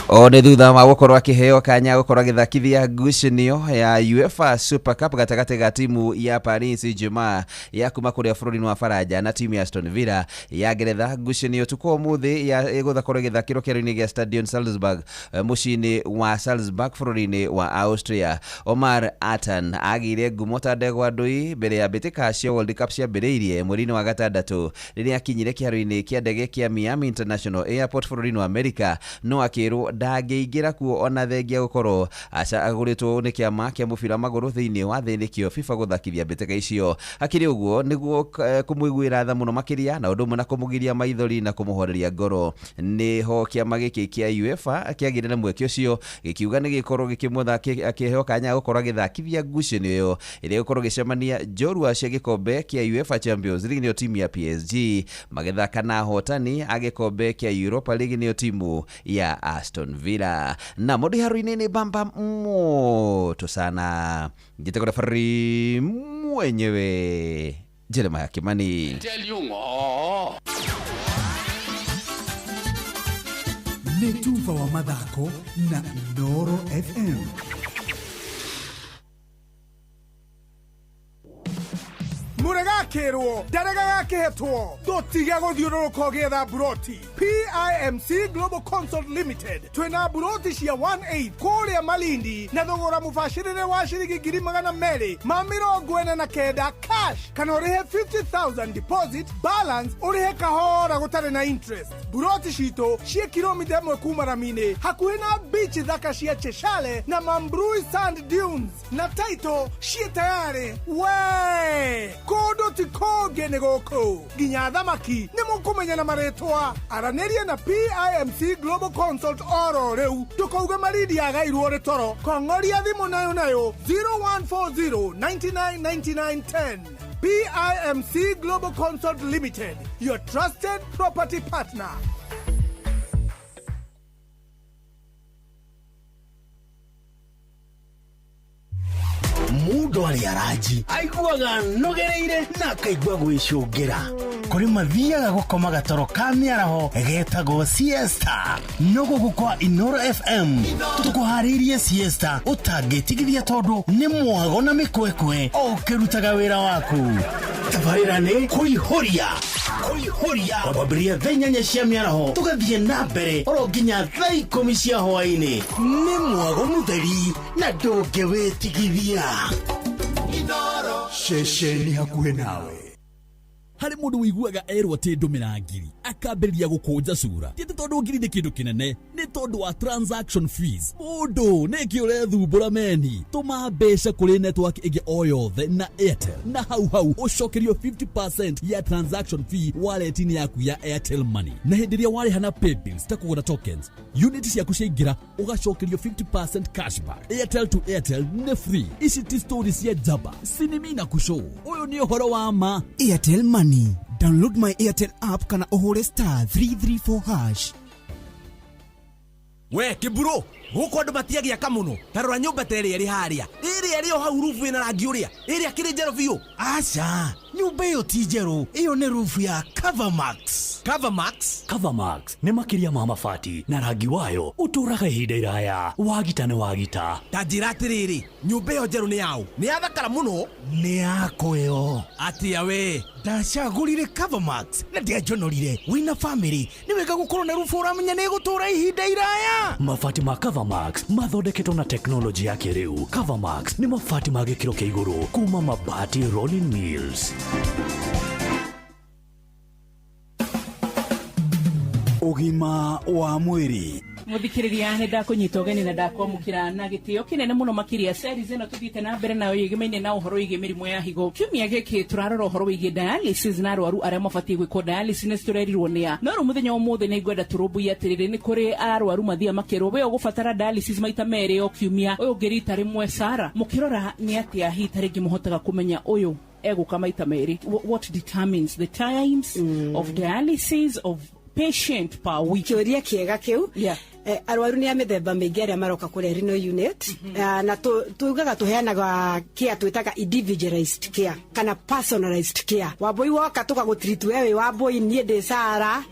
o nĩ thutha wa gũkorwo akĩheo kanya gũkorwo agĩthakithia ngucanio ya UEFA Super Cup gatagatĩ ga timu ya Paris Saint-Germain ya kuma kũrĩa bũrũri-inĩ wa Faranja na timu ya Aston Villa ya Ngeretha. Ngucanio ũtukũ ũmũthĩ ya ĩgũthakorwo ĩgĩthakĩrwo kĩharo-inĩ gĩa Stadion Salzburg, mũciĩ-inĩ wa Salzburg bũrũri-inĩ wa Austria. Omar Atan agĩire ngumo ta ndegwa ndũi mbere ya mbĩtĩka cia World Cup ciambĩrĩirie mweri-inĩ wa gatandatũ, rĩrĩa akinyire kĩharo-inĩ kĩa ndege kĩa Miami International Airport bũrũri-inĩ wa Amerika, no akĩrwo ndangĩingĩra kuo ona thengia gũkorwo acagũrĩtwo nĩ kĩama kĩa mũbira wa magũrũ thĩinĩ wa thĩ nĩkĩo FIFA gũthakithia mbĩtĩka icio. Hakĩrĩ ũguo, nĩguo kũmũiguĩra tha mũno makĩria na ũndũ ũmwe na kũmũgiria maithori na kũmũhoreria ngoro, nĩho kĩama gĩkĩ kĩa UEFA kĩagĩire na mweke ũcio gĩkiuga nĩ gĩkorwo gĩkĩmũthaki akĩheo kanya gũkorwo agĩthakithia ngucanio ĩyo ĩrĩa ĩgũkorwo ĩgĩcemania njorua cia gĩkombe kĩa UEFA Champions League nĩyo timu ya PSG magĩthaka na ahotani a gĩkombe kĩa Europa League nĩyo timu ya Aston Villa. Na mũndũ haro-inĩ nĩ bamba moto sana, njĩtagwo refari mwenyewe Jeremiah Kimani. Nĩ tuba wa mathako na Inooro FM. Muregaki. akĩrwo ndaregaga akĩhetwo. Ndũtige gũthiũrũrũka ũgĩetha mburoti. PIMC Global Consult Limited twĩna mburoti cia 18 kũrĩa Malindi na thogora mũbacĩrĩre wa ciringi 249,000 cash, kana ũrĩhe 50,000 deposit, balance ũrĩhe kahora gũtarĩ na interest. Mburoti citũ ciĩ kilomita 1 kuma rami-inĩ, hakuhĩ na beach thaka cia Cheshale na Mambrui Sand Dunes, na title ciĩ tayarĩ. We kũndũ ti kũngĩ nĩ gũkũ, nginya thamaki nĩ mũkũmenya na marĩtwa. Aranĩria na PIMC Global Consult oro rĩu, ndũkauge Malindi yagairwo rĩ toro. Kong'oria thimũ nayo nayo 0140 99 99 10. PIMC Global Consult Limited, your trusted property partner. Mundu arĩ aranji aiguaga nogereire na akaigua gwĩcũngĩra. Kũrĩ mathiaga gũkoma gatoro ka mĩaraho getagwo siesta. No gũkũ kwa Inoro FM tũkũharĩirie siesta ũtangĩtigithia, tondũ nĩ mwago na mĩkwekwe o ũkĩrutaga wĩra waku. Tabarĩra nĩ kũihũria kũihũria kwambĩrĩria thaa 8 cia mĩaraho tũgathiĩ na mbere oro nginya thaa 10 cia hwaĩ-inĩ. Nĩ mwago mũtheri na ndũngĩwĩtigithia. Ceceni hakuhĩ nawe. Harĩ mũndũ ũiguaga erwo atĩ ndũmĩra ngiri akambĩrĩria gũkũnja cura. Ti atĩ tondũ ngiri nĩ kĩndũ kĩnene, nĩ tondũ wa transaction fees. Mũndũ nĩkĩ ũrethumbũra meni? Tũma mbeca kũrĩ network ĩngĩ o yothe na Airtel, na hau hau ũcokerio 50% ya transaction fee wallet-inĩ yaku ya Airtel Money. Na hĩndĩ ĩrĩa warĩha na paybills ta kũgũra tokens, unit ciaku ciaingĩra ũgacokerio 50% cashback. Airtel to Airtel nĩ free. Ici ti story cia njamba, sinimi na kushow. Ũyũ nĩ ũhoro wa ma. Airtel Money. Download my Airtel app kana ũhũre *334#. We kĩmburu, gũkũ andũ matiagĩaka mũno. Ta rora nyũmba ta ĩrĩa ĩrĩ harĩa, ĩrĩa ĩrĩ o hau rubu ĩna rangi ũrĩa, ĩrĩa kĩrĩ njerũ biũ. Aca, nyũmba ĩyo ti njerũ, ĩyo nĩ rubu ya Covermax. Covermax? Covermax nĩ makĩria ma mabati, na rangi wayo ũtũũraga ihinda iraya. Wagita nĩ wagita. Ta njĩra atĩrĩrĩ, nyũmba ĩyo njerũ nĩ yaũ? Nĩ yathakara mũno. Nĩ yakwa ĩyo. Atĩa we? Ndacagũrire Covermax na ndianjonorire. Wĩna famĩlĩ nĩ wega gũkorwo na rubu ũramenya nĩ ĩgũtũũra ihinda iraya. Mabati ma Covermax mathondeketwo na teknolojĩ ya kĩrĩu. Covermax nĩ mabati ma gĩkĩro kĩa igũrũ kuma Mabati Rolling Mills. Ũgima wa mwĩrĩ. Muthikiriria, nĩ ndakũnyita ũgeni na ndakwamũkĩra na gĩtĩo kĩnene mũno makĩria. Series ĩno tũthiĩte na mbere nayo yĩgĩmaine na ũhoro wĩgiĩ mĩrimũ ya higo. Kiumia gĩkĩ tũrarora ũhoro wĩgiĩ dialysis na arwaru arĩa mabatiĩ gwĩkwo dialysis nĩ tũrerirwo nĩa. No rĩu mũthenya wa ũmũthĩ nĩ ngwenda tũrũmbũiye atĩrĩrĩ, nĩ kũrĩ arwaru mathiaga makĩrwo we ũgũbatara dialysis maita merĩ o kiumia, ũyũ ũngĩ rita rĩmwe. Sara, mũkĩrora nĩ atĩa hihi ta rĩngĩ mũhotaga kũmenya ũyũ egũka maita merĩ? What determines the times of dialysis of patient per week? Kĩũria kĩega kĩu. Arwaru nĩ a mĩthemba mĩingĩ arĩa maroka kũrĩa renal unit. Na tugaga tũheanaga care twĩtaga individualized care kana personalized care. Wambũi woka tũkagũtreat we wĩ Wambũi, niĩ ndĩ Sara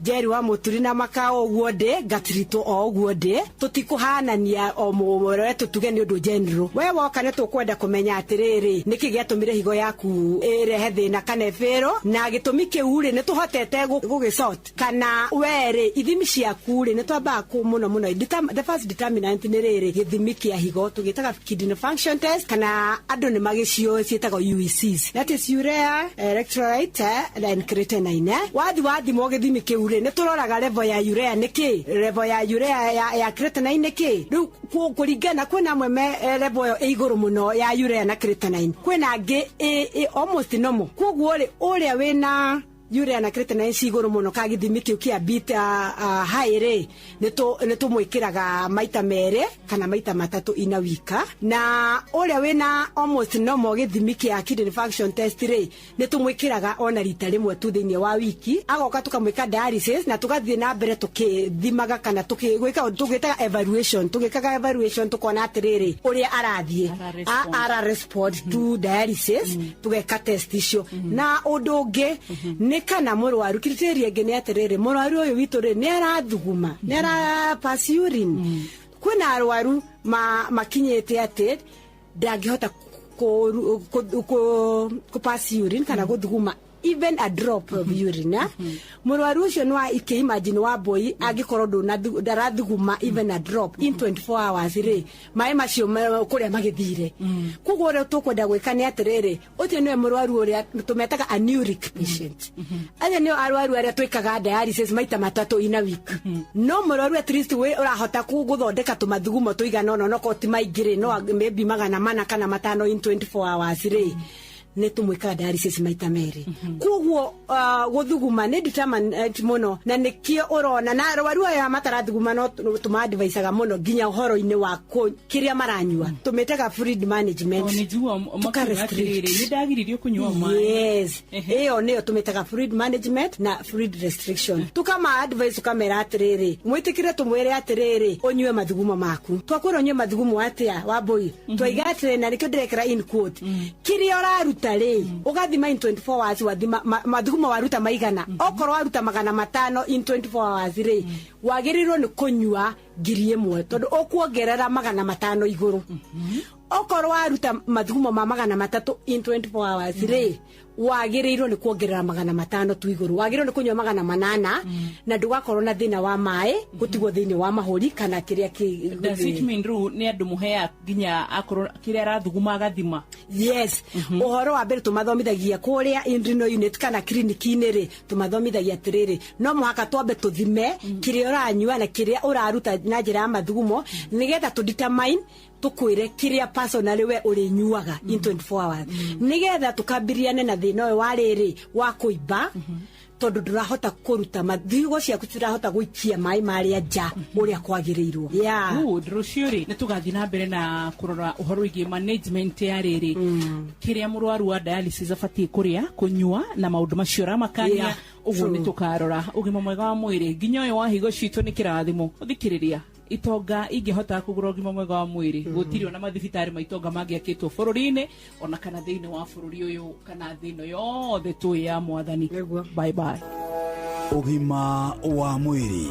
Njeri wa Mũturi na Makao, ũguo ndĩ ngatiritwo o ũguo ndĩ, tũtikũhanania o mũmwe, tũtuge nĩ ũndũ general. We woka nĩ tũkwenda kũmenya atĩrĩrĩ, nĩkĩ gĩatũmire higo yaku ĩrehe thĩna kana ĩbĩrwo, na gĩtũmi kĩu rĩ nĩ tũhotete gũgĩsort, kana we rĩ ithimi ciaku rĩ nĩ twambaga kũ mũno mũno. The first determinant nĩ rĩrĩ, gĩthimi kĩa higo tũgĩtaga kidney function test, kana andũ nĩ magĩciũĩ ciĩtagwo UECs, that is urea, electrolyte and creatinine. Wathi wathimwo gĩthimi kĩu rĩ, nĩ tũroraga level ya urea nĩ kĩ, level ya urea ya creatinine nĩ kĩ. Rĩu kũringana, kwĩna amwe me level ĩyo ĩ igũrũ mũno ya urea na creatinine, kwĩna angĩ ĩ almost normal. Koguo rĩ, ũrĩa wĩna urea na creatinine ci igũrũ mũno ka gĩthimi kĩu kĩa bit high rĩ, nĩ tũmwĩkĩraga maita merĩ kana maita matatũ ina wika. Na ũrĩa wĩna almost normal gĩthimi kĩa kidney function test rĩ, nĩ tũmwĩkĩraga ona rita rĩmwe tu thĩinĩ wa wiki, agoka tũkamwĩka dialysis na tũgathiĩ na mbere tũkĩthimaga kana tũgĩka tũgĩtaga evaluation, tũgĩkaga evaluation tũkona atĩrĩrĩ ũrĩa arathiĩ ara respond to dialysis, tũgeka test icio. Na ũndũ ũngĩ nĩ kana mũrwaru, criteria ĩngĩ nĩ atĩrĩrĩ, mũrwaru ũyũ witũ rĩ nĩ arathuguma, nĩ ara pass urine. Kwĩna arwaru makinyĩte atĩ ndangĩhota ku pass urine kana guthuguma even a drop of urine. Mũrwaru ũcio no ike imagine wa boy angĩkorwo ndarathuguma even a drop in 24 hours rĩ, maĩ macio kũrĩa magĩthire. Koguo ũrĩa tũkwenda gwĩka nĩ atĩrĩrĩ, ũcio nĩwe mũrwaru ũrĩa tũmetaga anuric patient. Acio nĩo arwaru arĩa twĩkaga dialysis maita 3 in a week. No mũrwaru at least we ũrahota gũthondeka tũmathugumo tũigana ũna, onokorwo ti maingĩ rĩ, no maybe 400 kana 500 in 24 hours rĩ, nĩ tũmwĩkaga dialysis maita 2. Koguo gũthuguma nĩ determinant mũno, na nĩkĩo ũrona na arwaru aya matarathuguma no tũmaadvisaga mũno nginya ũhoro-inĩ wa kĩrĩa maranyua. Tũmĩtaga fluid management. Nĩ ndagiririo kũnyua maĩ. Yes, ĩyo nĩyo tũmĩtaga fluid management na fluid restriction. Tukama advice tukamera atĩrĩrĩ, mwĩtĩkĩre tũmwĩre atĩrĩrĩ, ũnyue mathugumo maku. Twakwĩra ũnyue mathugumo atĩa Wambui? Twaiga atĩrĩ, na nĩkĩo ndĩrekĩra in quote, kĩrĩa ũraruta rĩ, ũgathima in 24 hours, wathima mathugumo waruta maigana. Okorwo waruta 500 in 24 hours rĩ, wagĩrĩirwo nĩ kũnyua 1000 tondũ ũkuongerera 500 igũrũ. Okorwo waruta mathugumo ma 300 in 24 hours rĩ, wagĩrĩirwo nĩ kuongerera 500 tu igũrũ, wagĩrĩirwo nĩ kũnyua 800 na ndũgakorwo na thĩna wa maĩ gũtigwo thĩinĩ wa mahũri kana kĩrĩa kĩ. Does it mean rĩu nĩ andũ mũheaga nginya akorwo kĩrĩa arathuguma agathima? Yes. Ũhoro wa mbere tũmathomithagia kũrĩa in renal unit kana clinic-inĩ rĩ, tũmathomithagia atĩrĩrĩ, no mũhaka twambe tũthime kĩrĩa ũranyua na kĩrĩa ũraruta na njĩra ya mathugumo, nĩgetha tũ determine tukwire kiria personally we urinyuaga in 24 hours, nigetha tukambiriane na thina uyu wa riri wa kuimba, tondu ndurahota kuruta mathigo ciaku tirahota guikia mai maria nja uria kwagiriirwo. Good. Rucio ri ni tugathi na mbere na kurora uhoro wigie management ya riri kiria murwaru wa dialysis abatie kuria kunyua na maundu macio ramakania uguo ni tukarora ugima mwega wa mwiri nginya uyu wa higo citu ni kirathimo uthikiriria itonga ingihota kugura ugima mwega wa mwiri gutiri ona mathibitari maitonga mangiakitwo bururi-ini ona kana thiini wa bururi uyu kana thĩ ĩno yothe twi ya mwathani. Bye bye. Ugima wa mwiri.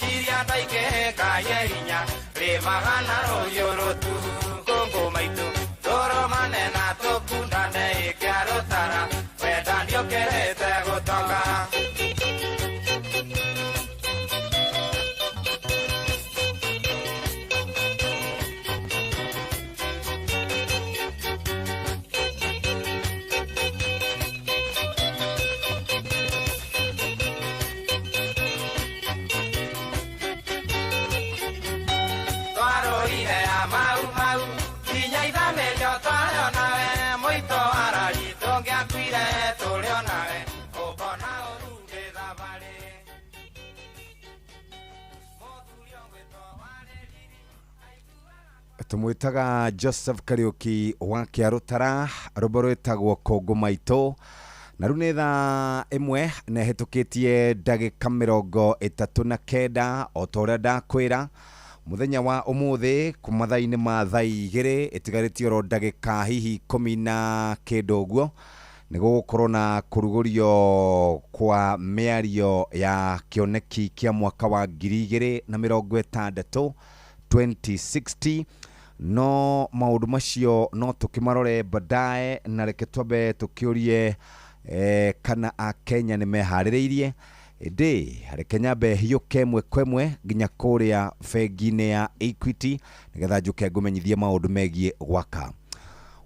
Ngwĩciria andũ aingĩ Ngai e hinya rĩmaga na rũhiũ rũtuhu maitũ tũrũmane na tũkundane ĩkĩa rũtara wenda nĩũkĩrĩte gũtonga. Twarũire ya mau mau nginya ithamĩrio twarĩ onawe mũito arari tũngĩakuire tũrĩ onawe ũkona ũru ndĩ thabarĩ. Tũmwĩtaga Joseph Kariũki wa Kĩarũtara, rwĩmbo rwĩtagwo Kũngũ Maitũ. Na rĩu nĩ thaa 1 na ĩhĩtũkĩtie ndagĩka 39 o ta ũrĩa ndakwĩra mũthenya wa ũmũthĩ kuma thaa-inĩ ma thaa 2 ĩtigarĩtie oro ndagĩka hihi 10 na kĩndũ ũguo nĩ gũgũkorwo na kũrugũrio kwa mĩario ya kĩoneki kĩa mwaka wa 2060 2060. No maũndũ macio no tũkĩmarore baadaye, na reke twambe tũkĩũrie kana Akenya nĩ meharĩrĩirie. Ĩndĩ reke nyambe hiũke ĩmwe kwa ĩmwe nginya kũrĩa bengi-inĩ ya Equity nĩgetha njũke ngũmenyithie maũndũ megiĩ gwaka.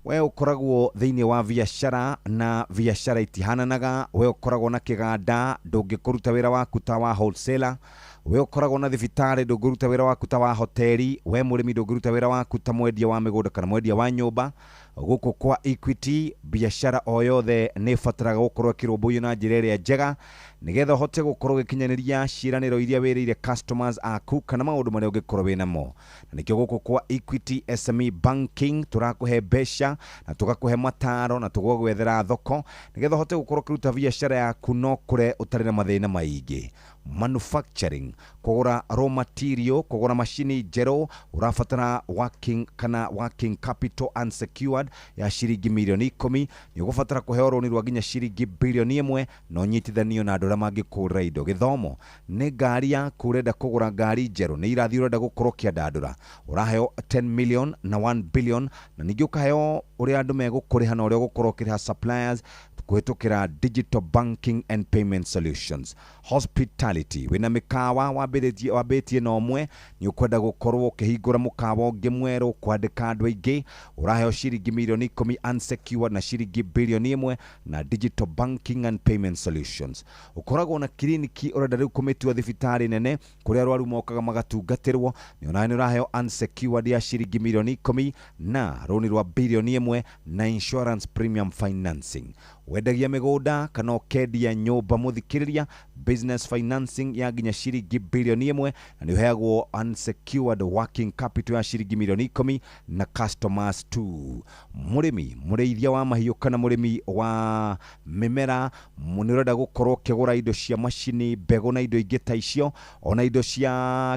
We ũkoragwo thĩinĩ wa biacara na biacara itihananaga. We ũkoragwo na kĩganda ndũngĩkũruta wĩra waku ta wa wholesaler. We ũkoragwo na thibitarĩ ndũngĩruta wĩra waku ta wa hoteli. We mũrĩmi ndũngĩruta wĩra waku ta mwendia wa mĩgũnda kana mwendia wa nyũmba. Gũkũ kwa Equity biacara o yothe nĩ ĩbataraga gũkorwo ĩkĩrũmbũiyo na njĩra ĩrĩa njega nĩgetha ũhote gũkorwo ũgĩkinyanĩria ciĩranĩro iria wĩrĩire customers aku kana maũndũ marĩa ũngĩkorwo wĩ namo. Na nĩkĩo gũkũ kwa Equity SME Banking tũrakũhe mbeca na tũgakũhe mataro na tũgagwethera thoko nĩgetha ũhote gũkorwo ũkĩruta biacara yaku no kũre ũtarĩ na mathĩna maingĩ. Manufacturing, kũgũra raw material, kũgũra macini njerũ, ũrabatara working kana working capital unsecured ya ciringi mirioni 10, nĩ ũgũbatara kũheo rũni rwa nginya ciringi bilioni 1 na ũnyitithanio na andũ arĩa mangĩkũgũrĩra indo. Gĩthomo, nĩ ngari yaku ũrenda kũgũra ngari njerũ, nĩ irathi ũrenda gũkorwo ũkĩandandũra, ũraheo 10 million na 1 billion, na ningĩ ũkaheo ũrĩa andũ megũkũrĩha na ũrĩa ũgũkorwo ũkĩrĩha suppliers kũhĩtũkĩra digital banking and payment solutions. Hospitality, wĩna mĩkawa wambĩrĩtie na ũmwe, nĩ ũkwenda gũkorwo ũkĩhingũra mũkawa ũngĩ mwerũ kwandĩka andũ aingĩ, ũraheo ciringi mirioni 10 unsecured na ciringi bilioni 1 na digital banking and payment solutions. Ũkoragwo na kiriniki ũrenda rĩu kũmĩtua thibitarĩ nene kũrĩa arwaru mokaga magatungatĩrwo, nĩ onawe nĩ ũraheo unsecured ya ciringi mirioni 10 na rũni rwa bilioni 1 na insurance premium financing. Wendagia mĩgũnda kana ũkendia nyũmba mũthikĩrĩria, business financing ya nginya ciringi bilioni 1 na nĩ ũheagwo unsecured working capital ya ciringi mirioni 10 na customers 2. Mũrĩmi, mũrĩithia wa mahiũ kana mũrĩmi wa mĩmera, nĩ ũrenda gũkorwo ũkĩgũra indo cia macini, mbegũ na indo ingĩ ta icio, ona indo cia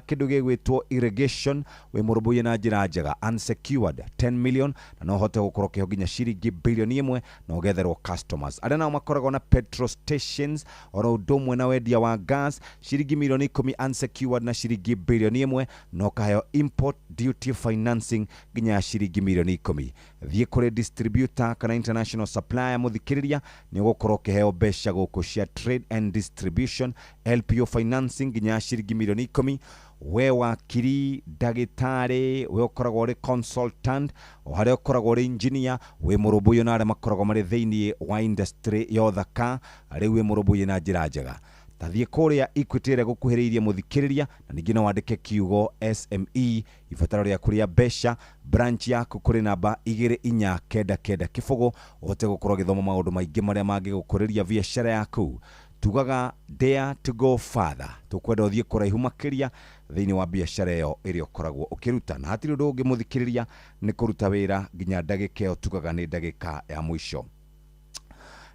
kĩndũ gĩgwĩtwo irrigation, wĩ mũrũmbũiye na njĩra njega, unsecured 10 million na no ũhote gũkorwo ũkĩheo nginya ciringi bilioni 1 na ũgetherwo customers. Arĩa nao makoragwo na petrol stations oro ũndũ ũmwe na wendia wa gas, ciringi mirioni 10 unsecured na ciringi bilioni 1 na ũkaheo import duty financing nginya ciringi mirioni 10. Thiĩ kũrĩ distributor kana international supplier mũthikĩrĩria, nĩ ũgũkorwo ũkĩheo mbeca gũkũ cia trade and distribution, LPO financing nginya ciringi mirioni 10. We wakiri, ndagĩtarĩ, we ũkoragwo ũrĩ consultant, o harĩa ũkoragwo ũrĩ engineer, wĩ mũrũmbũiyo na arĩa makoragwo marĩ thĩinĩ wa industry ya ũthaka, rĩu wĩ mũrũmbũiye na njĩra njega. Tathiĩ kũrĩa Equity ĩrĩa gũkuhĩrĩirie mũthikĩrĩria, na ningĩ no wandĩke kiugo SME ibataro rĩaku rĩa mbeca, branch yaku kũrĩ namba 2499 0 ũhote gũkorwo ũgĩthoma maũndũ maingĩ marĩa mangĩgũkũrĩria biacara yaku. Tugaga dare to go further, tũkwenda ũthiĩ kũraihu makĩria thĩinĩ wa biacara ĩyo ĩrĩa ũkoragwo ũkĩruta, na hatirĩ ũndũ ũngĩ mũthikĩrĩria nĩ kũruta wĩra nginya ndagĩka ĩyo tugaga nĩ ndagĩka ya mũico.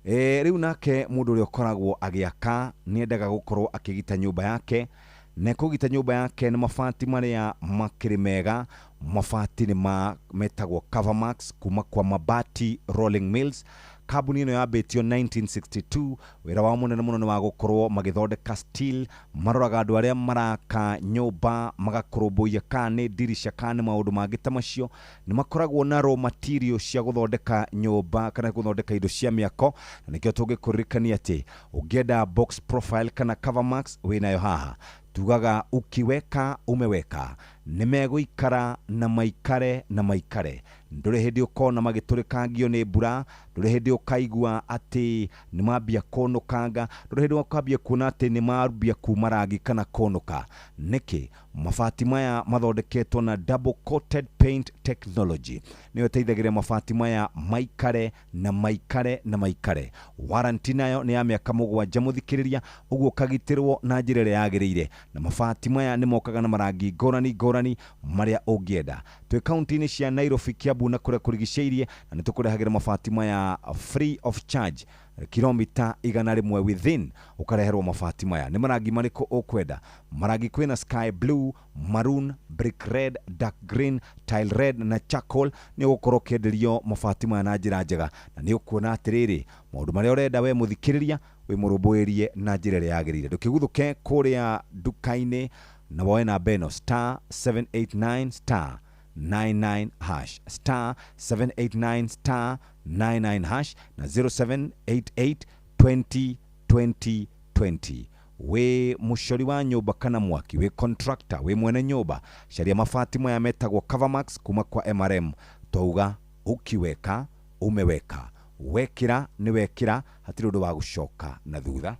Rĩu nake mũndũ ũrĩa ũkoragwo agĩaka nĩ endaga gũkorwo akĩgita nyũmba yake, na kũgita nyũmba yake nĩ mabati marĩa makĩrĩ mega. Mabati nĩ metagwo Covermax kuma kwa Mabati Rolling Mills. Kambuni ĩno yambĩtio 1962. Wĩra wao mũnene mũno nĩ wa gũkorwo magĩthondeka steel. Maroraga andũ arĩa maraka nyũmba, magakũrũmbũiya kana nĩ ndirisha kana nĩ maũndũ mangĩ ta macio. Nĩ makoragwo na raw material cia gũthondeka nyũmba kana gũthondeka indo cia mĩako, na nĩkĩo tũngĩkũririkania atĩ ũngĩenda box profile kana cover max wĩnayo haha. Tugaga ukiweka umeweka. Nĩ megũikara na maikare na maikare. Ndũrĩ hĩndĩ ũkona magĩtũrĩkangio nĩ mbura, ndũrĩ hĩndĩ ũkaigua atĩ nĩ mambia kũnũkanga, ndũrĩ hĩndĩ ũkambia kuona atĩ nĩ mambia kuma rangi kana kũnũka. Nĩkĩ? Mabati maya mathondeketwo na double coated paint technology, nĩyo ĩteithagĩrĩria mabati maya maikare na maikare na maikare. Warranty nayo nĩ ya mĩaka 7 mũthikĩrĩria, ũguo ũkagitĩrwo na njĩra ĩrĩa yagĩrĩire. Na mabati maya nĩ mokaga na marangi ngũrani ngũrani marĩa ũngĩenda. Twĩ kaunti-inĩ cia Nairobi, Kiambu na kũrĩa kũrigicĩirie, na nĩ tũkũrehagĩra mabati maya free of charge, kilomita 100 within ũkareherwo mabati maya. Nĩ marangi marĩkũ ũkwenda? Marangi kwĩna sky blue, maroon, brick red, dark green, tile red na charcoal. Nĩ ũgũkorwo ũkĩenderio mabati maya na njĩra njega, na nĩ ũkuona atĩrĩrĩ maũndũ marĩa ũrenda we mũthikĩrĩria wĩ mũrũmbũĩrie na njĩra ĩrĩa yagĩrĩire. Ndũkĩguthũke kũrĩa nduka-inĩ na woe namba ĩno star 789 star 99 hash, star 789 star 99 hash na 0788 20 20 20. Wĩ mũcori wa nyũmba kana mwaki, wĩ contractor, wĩ mwene nyũmba, caria mabati maya metagwo Covermax kuma kwa MRM. Twauga ukiweka umeweka, wekĩra nĩ wekĩra, hatirĩ ũndũ wa gũcoka na thutha.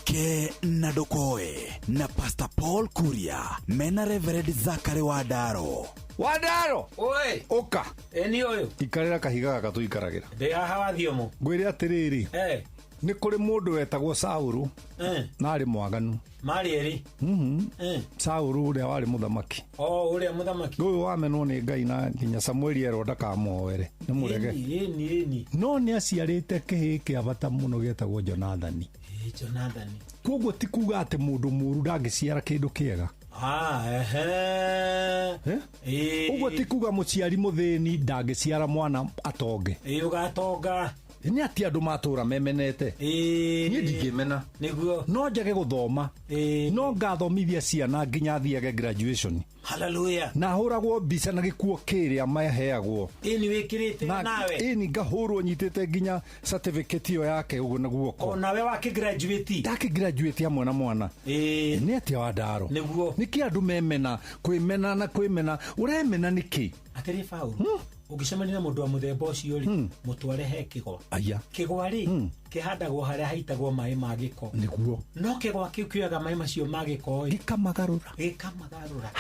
Ke na Ndokoe na Pastor Paul Kuria mena Reverend Zachary Wandaro. Wandaro! Oi! Ũka. Ĩni ũyũ. Ikarĩra kahiga gaka tũikaragĩra. Ndĩ haha wathiomo. Ngwĩre atĩrĩrĩ. Nĩ kũrĩ mũndũ wetagwo Saũlũ. Na arĩ mwaganu. Marĩ erĩ. Saũlũ ũrĩa warĩ mũthamaki. O ũrĩa mũthamaki. Ũyũ wamenwo nĩ Ngai na nginya Samueli erwo ndakamuoere. Nĩ mũrege. Ĩni ĩni. No nĩ aciarĩte kĩhĩĩ kĩa bata mũno gĩetagwo Jonathani. Jonathani. Koguo ti kuga atĩ mũndũ mũũru ndangĩciara kĩndũ kĩega. Ũguo ti kuga mũciari mũthĩni ndangĩciara mwana atonge. Ũgatonga. Nĩ atĩ andũ matũra memenete. Niĩ ndingĩmena. Nĩguo. No njage gũthoma. No ngathomithia ciana nginya thiage graduation. Hallelujah. Na hũragwo mbica na gĩkuo kĩrĩa maheagwo. Ĩni wĩkĩrĩte nawe. Ĩni ngahũrwo nyitĩte nginya certificate ĩyo yake ũguo na guoko. O nawe wakĩgraduate. Ndakĩgraduate hamwe na mwana. Nĩ atĩa Wandaro? Nĩguo. Nĩkĩ andũ memena kwĩmena na kwĩmena? Ũremena nĩkĩ? Atĩrĩ Paul. Ũngĩcemania na mũndũ wa mũthemba ũcio rĩ, mũtware he kĩgwa. Aya. Kĩgwa rĩ, kĩhandagwo harĩa haitagwo maĩ ma gĩko. Nĩguo. No kĩgwa kĩu kĩoyaga maĩ macio ma gĩko ĩ. Gĩkamagarũra. Gĩkamagarũra.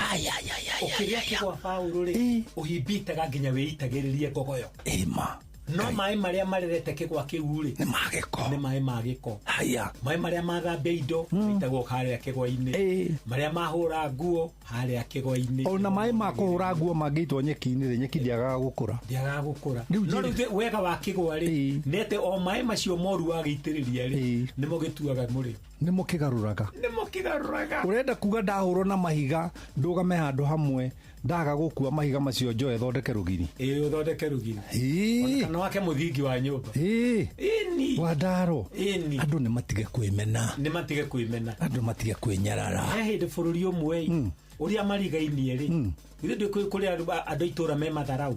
Ũkĩrĩa kĩgwa Paul rĩ, ũhimbitaga nginya wĩitagĩrĩrie ngogoyo. Ĩma. No maĩ marĩa marerete kĩgwa kĩu rĩ, nĩ ma gĩko. Nĩ maĩ ma gĩko. Haya. Maĩ marĩa mathambia indo maitagwo harĩa kĩgwa-inĩ. Marĩa mahũra nguo harĩa kĩgwa-inĩ. Ona maĩ ma kũhũra nguo mangĩitwo nyeki-inĩ rĩ, nyeki ndĩagaga gũkũra. Ndĩagaga gũkũra. No rĩu wega wa kĩgwa rĩ, nĩ atĩ o maĩ macio moru wagĩitĩrĩria rĩ, nĩmo gĩtuaga mũrĩo. Nĩmo kĩgarũraga. Nĩmo kĩgarũraga. Ũrenda kuga ndahũrwo na mahiga ndũgame handũ hamwe, ndaga gũkua mahiga macio njoe thondeke rũgiri. Ĩĩ ũthondeke rũgiri. Ĩĩ. Kana wake mũthingi wa nyũmba. Ĩĩ. Ĩni. Wandaro. Ĩni. Andũ nĩ matige kwĩmena. Nĩ matige kwĩmena. Andũ matige kwĩnyarara. He hĩndĩ bũrũri ũmwe ũrĩa marigainie rĩ, ithuĩ ndĩ kũrĩ andũ itũra me matharau.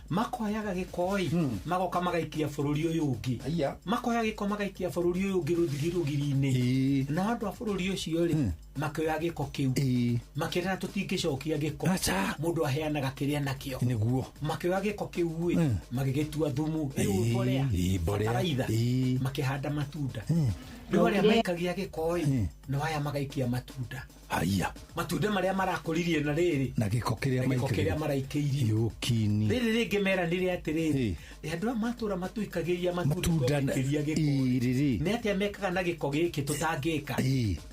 Makoyaga gĩko ĩ, magoka magaikia bũrũri ũyũ ũngĩ. Makoya gĩko magaikia bũrũri ũyũ ũngĩ rũthigi rũgiri-inĩ. Na andũ a bũrũri ũcio rĩ, makĩoya gĩko kĩu. Makĩrana tũtingĩcokia gĩko. Mũndũ aheanaga kĩrĩa nakĩo. Nĩguo. Makĩoya gĩko kĩu ĩ, magĩgĩtua thumu. Rĩu mbolea. Bataraitha. Makĩhanda matunda. Rĩu arĩa maikagia gĩko ĩ, no aya magaikia matunda. Haya. Matunda marĩa marakũririe na rĩrĩ. Na gĩko kĩrĩa maraikĩirie. Yũkini. Rĩrĩ rĩngĩ meranire atĩrĩrĩ, andũ a matũra matuikagĩria matunda gĩko. Nĩ atĩa mekaga na gĩko gĩkĩ tũtangĩka?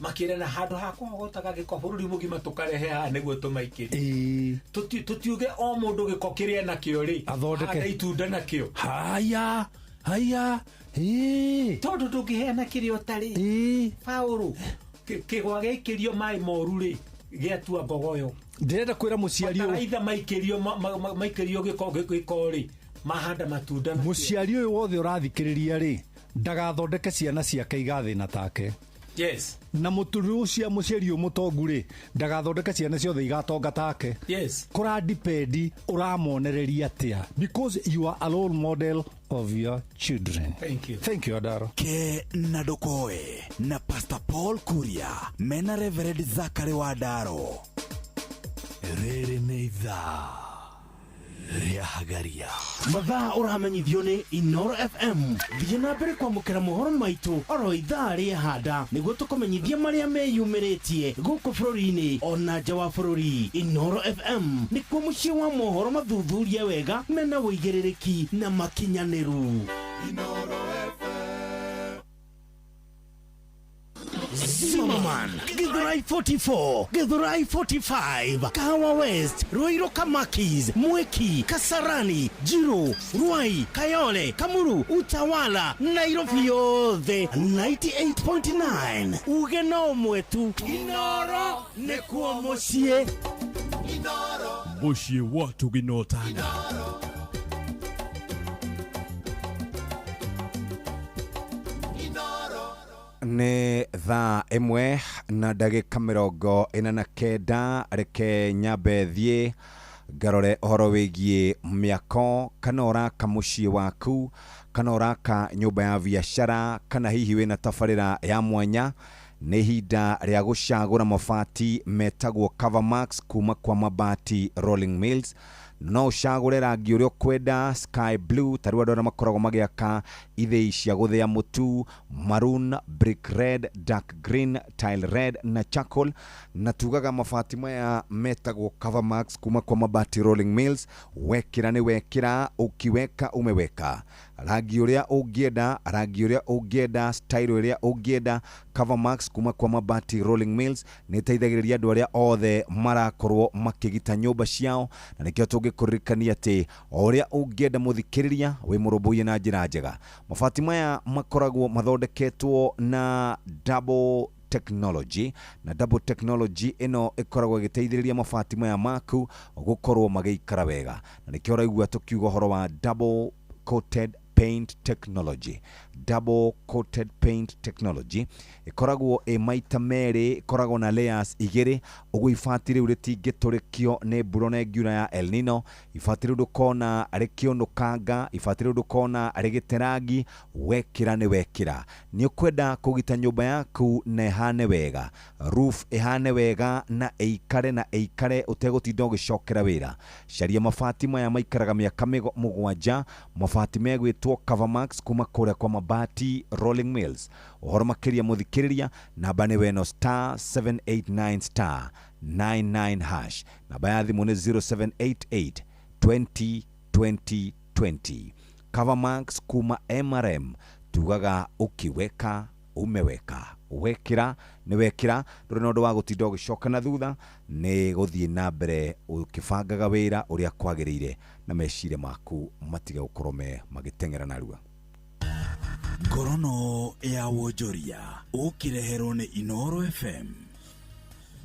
Makĩrana handũ ha kũhogotaga gĩko bũrũri mũgima tũkarehe haha nĩguo tũmaikĩrie. Tũtiuge o mũndũ gĩko kĩrĩa nakĩo rĩ, athondeke itunda nakĩo. Haya. Haya. Tondũ ndũngĩheana kĩrĩa ũtarĩ. Paũlũ, kĩgwa gĩikĩrio maĩ moru rĩ, gĩatua ngogoyo. Ndĩrenda kwĩra mũciari ũyũ. Bataraitha maikĩrio gĩko rĩ, Mahanda matunda na Mũciari ũyũ wothe ũrathikĩrĩria rĩ, ndagathondeke ciana ciake igathĩna take. Na mũturu ũcio, mũciari ũyũ mũtongu rĩ, ndagathondeke ciana ciothe igatonga take. Kũra depend ũramonereria atĩa, because you are a role model of your children. Thank you. Thank you, Adaro. Ke na Ndokoe na Pastor Paul Kuria mena Reverend Zakari wa Ndaro. Rĩrĩ nĩ ithaa rĩa Hagaria. Mathaa ũramenyithio nĩ Inoro FM. Thiĩ na mbere kwamũkĩra mohoro maitũ oro ithaa rĩa handa nĩguo tũkũmenyithia marĩa meyumĩrĩtie gũkũ bũrũri-inĩ ona nja wa bũrũri. Inoro FM nĩkuo mũciĩ wa mohoro mathuthurie wega, mena ũigĩrĩrĩki na makinyanĩru. Zimmerman, Githurai 44, Githurai 45, Kahawa West, Ruiru Kamakis, Mwiki, Kasarani, Jiru, Ruai, Kayole, Kamuru, Utawala, Nairobi yothe 98.9. Uge no mwetu. Inoro nĩkuo mũciĩ. Mũciĩ wa Tuginotana. Nĩ thaa 1:49. Reke nyambe thiĩ ngarore ũhoro wĩgiĩ mĩako, kana ũraka mũciĩ waku, kana ũraka nyũmba ya biacara, kana hihi wĩna tabarĩra ya mwanya. Nĩ ihinda rĩa gũcagũra mabati metagwo Covermax kuma kwa Mabati Rolling Mills. No ũcagũre rangi ũrĩa ũkwenda, sky blue ta rĩu andũ arĩa makoragwo magĩaka ithĩi cia gũthĩa mũtu, maroon, brick red, dark green, tile red na charcoal. Na tugaga mabati maya metagwo Covermax kuma kwa Mabati Rolling Mills, wekĩra nĩ wekĩra, ukiweka umeweka. Rangi ũrĩa ũngĩenda, rangi ũrĩa ũngĩenda, style ĩrĩa ũngĩenda, Covermax kuma kwa Mabati Rolling Mills nĩ ĩteithagĩrĩria andũ arĩa othe marakorwo makĩgita nyũmba ciao, na nĩkĩo tũngĩkũririkania atĩ o ũrĩa ũngĩenda mũthikĩrĩria wĩ mũrũmbũiye na njĩra njega. Mabati maya makoragwo mathondeketwo na double technology, na double technology ĩno ĩkoragwo ĩgĩteithĩrĩria mabati maya maku gũkorwo magĩikara wega, na nĩkĩo ũraigua tũkiuga ũhoro wa double coated paint technology. Double coated paint technology ĩkoragwo ĩ maita merĩ, ĩkoragwo na layers igĩrĩ, ũguo ibati rĩu rĩtingĩtũrĩkio nĩ mbura na ĩngiura ya El Nino. Ibati rĩu ndũkona rĩkĩũnũkanga, ibati rĩu ndũkona rĩgĩte rangi, wekĩra nĩ wekĩra. Nĩ ũkwenda kũgita nyũmba yaku na ĩhane wega, roof ĩhane wega na ĩikare na ĩikare ũtegũtinda ũgĩcokera wĩra. Caria mabati maya maikaraga mĩaka 7, mabati megwĩtwo Covermax kuma kũrĩa kwa Mabati Rolling Mills. Ũhoro makĩria mũthikĩrĩria, namba nĩ weno star 789 star 99 hash. Namba ya thimũ nĩ 0788 20 20 20. Covermax kuma MRM, tugaga ukiweka umeweka, wekĩra nĩ wekĩra, ndũrĩ na ũndũ wa gũtinda ũgĩcoka na thutha, nĩ gũthiĩ na mbere ũkĩbangaga wĩra ũrĩa kwagĩrĩire na meciria maku matige gũkorwo me magĩteng'era narua. Ngorono ya wonjoria ũkĩreherwo nĩ Inoro FM.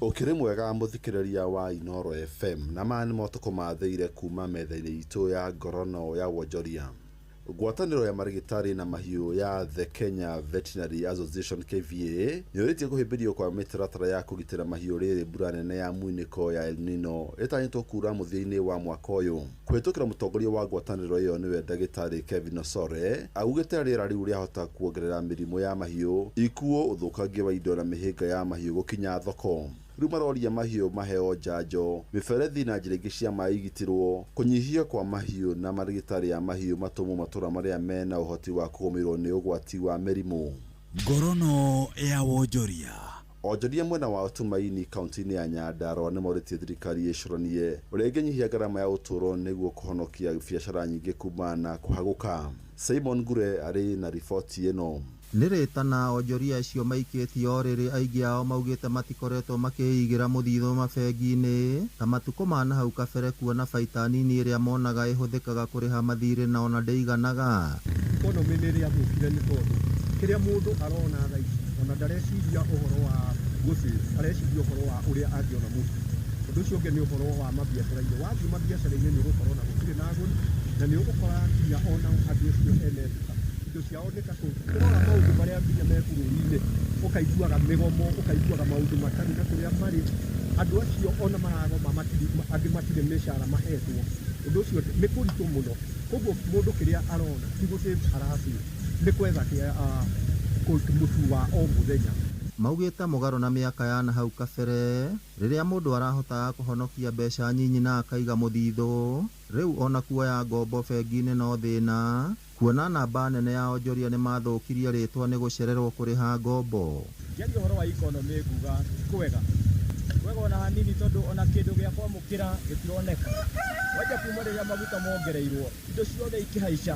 Ũkĩrĩ mwega mũthikĩrĩria wa Inoro FM, na maya nĩ motukũ mathĩire kuma metha-inĩ itũ ya ngorono ya wonjoria. Ngwatanĩro ya marigitari na mahiũ ya The Kenya Veterinary Association KVA nĩyũrĩtie kũhĩmbĩrio kwa mĩtaratara ya kũgitĩra mahiũ rĩrĩ mbura nene ya mwinĩko ya El Nino ĩtanyĩtwo kura mũthia-inĩ wa mwaka ũyũ. Kũhĩtũkĩra mũtongoria wa ngwatanĩro ĩyo nĩwe ndagĩtarĩ Kevin Osore augĩte rĩera rĩu rĩahota kuongerera mĩrimũ ya mahiũ, ikuũ, ũthũkangia wa indo na mĩhĩnga ya mahiũ gũkinya thoko. Rĩu maroria mahiũ maheo njanjo, mĩberethi na njĩra ingĩ cia maĩ igitĩrwo, kũnyihio kwa mahiũ na marigitari ya mahiũ matũmwo matũra marĩa mena ũhoti wa kũgũmĩrwo nĩ ũgwati wa mĩrimũ. Ngorono ya wonjoria. Onjoria mwena wa Tumaini kaunti-inĩ ya Nyandarua nĩmorĩtie thirikari ĩcũranie ũrĩa ĩngĩnyihia ngarama ya ũtũũro nĩguo kũhonokia biacara nyingĩ kumana na kũhagũka. Simon Ngure arĩ na riboti ĩno. Nĩ rĩtana onjoria acio maikĩtie o rĩrĩ aingĩ ao maugĩte matikoretwo makĩigĩra mũthithũ mabengi-inĩ ta matukũ ma nahau kabere, kuona baita nini ĩrĩa monaga ĩhũthĩkaga kũrĩha mathirĩ na ona ndĩiganaga. Economy nĩ ĩrĩa thũkire nĩ tondũ kĩrĩa mũndũ arona thaa ici ona ndareciria ũhoro wa gũsave, areciria ũhoro wa ũrĩa angĩona mũtu. Ũndũ ũcio ũngĩ nĩ ũhoro wa mabiacara-inĩ. Wathiĩ mabiacara-inĩ nĩ ũgũkorwo na gũtirĩ na agũri, Na nĩ ũgũkora nginya ona andũ acio ene nduka indo ciao nĩ ta kũrora maũndũ marĩa nginya me bũrũri-inĩ, ũkaiguaga mĩgomo, ũkaiguaga maũndũ matarĩ na kũrĩa marĩ. Andũ acio ona maragoma matirĩ, angĩ matirĩ mĩcara mahetwo. Ũndũ ũcio nĩ kũritũ mũno. Koguo mũndũ kĩrĩa arona ti gũ-save ara-save, nĩ kwetha mũtu wa o mũthenya. Maugĩte mũgarũ na mĩaka ya nahau kabere rĩrĩa mũndũ arahotaga kũhonokia mbeca nyinyi na akaiga mũthithũ, rĩu ona kuoya ngombo bengi-inĩ no thĩna, kuona namba nene ya onjoria nĩmathũkirie rĩtwa nĩ gũcererwo kũrĩha ngombo. Ngĩaria ũhoro wa economy nguga ti kwega, kwega ona hanini, tondũ ona kĩndũ gĩa kwamũkĩra gĩtironeka. Wanja kuma rĩrĩa maguta mongereirwo, indo ciothe ikĩhaica,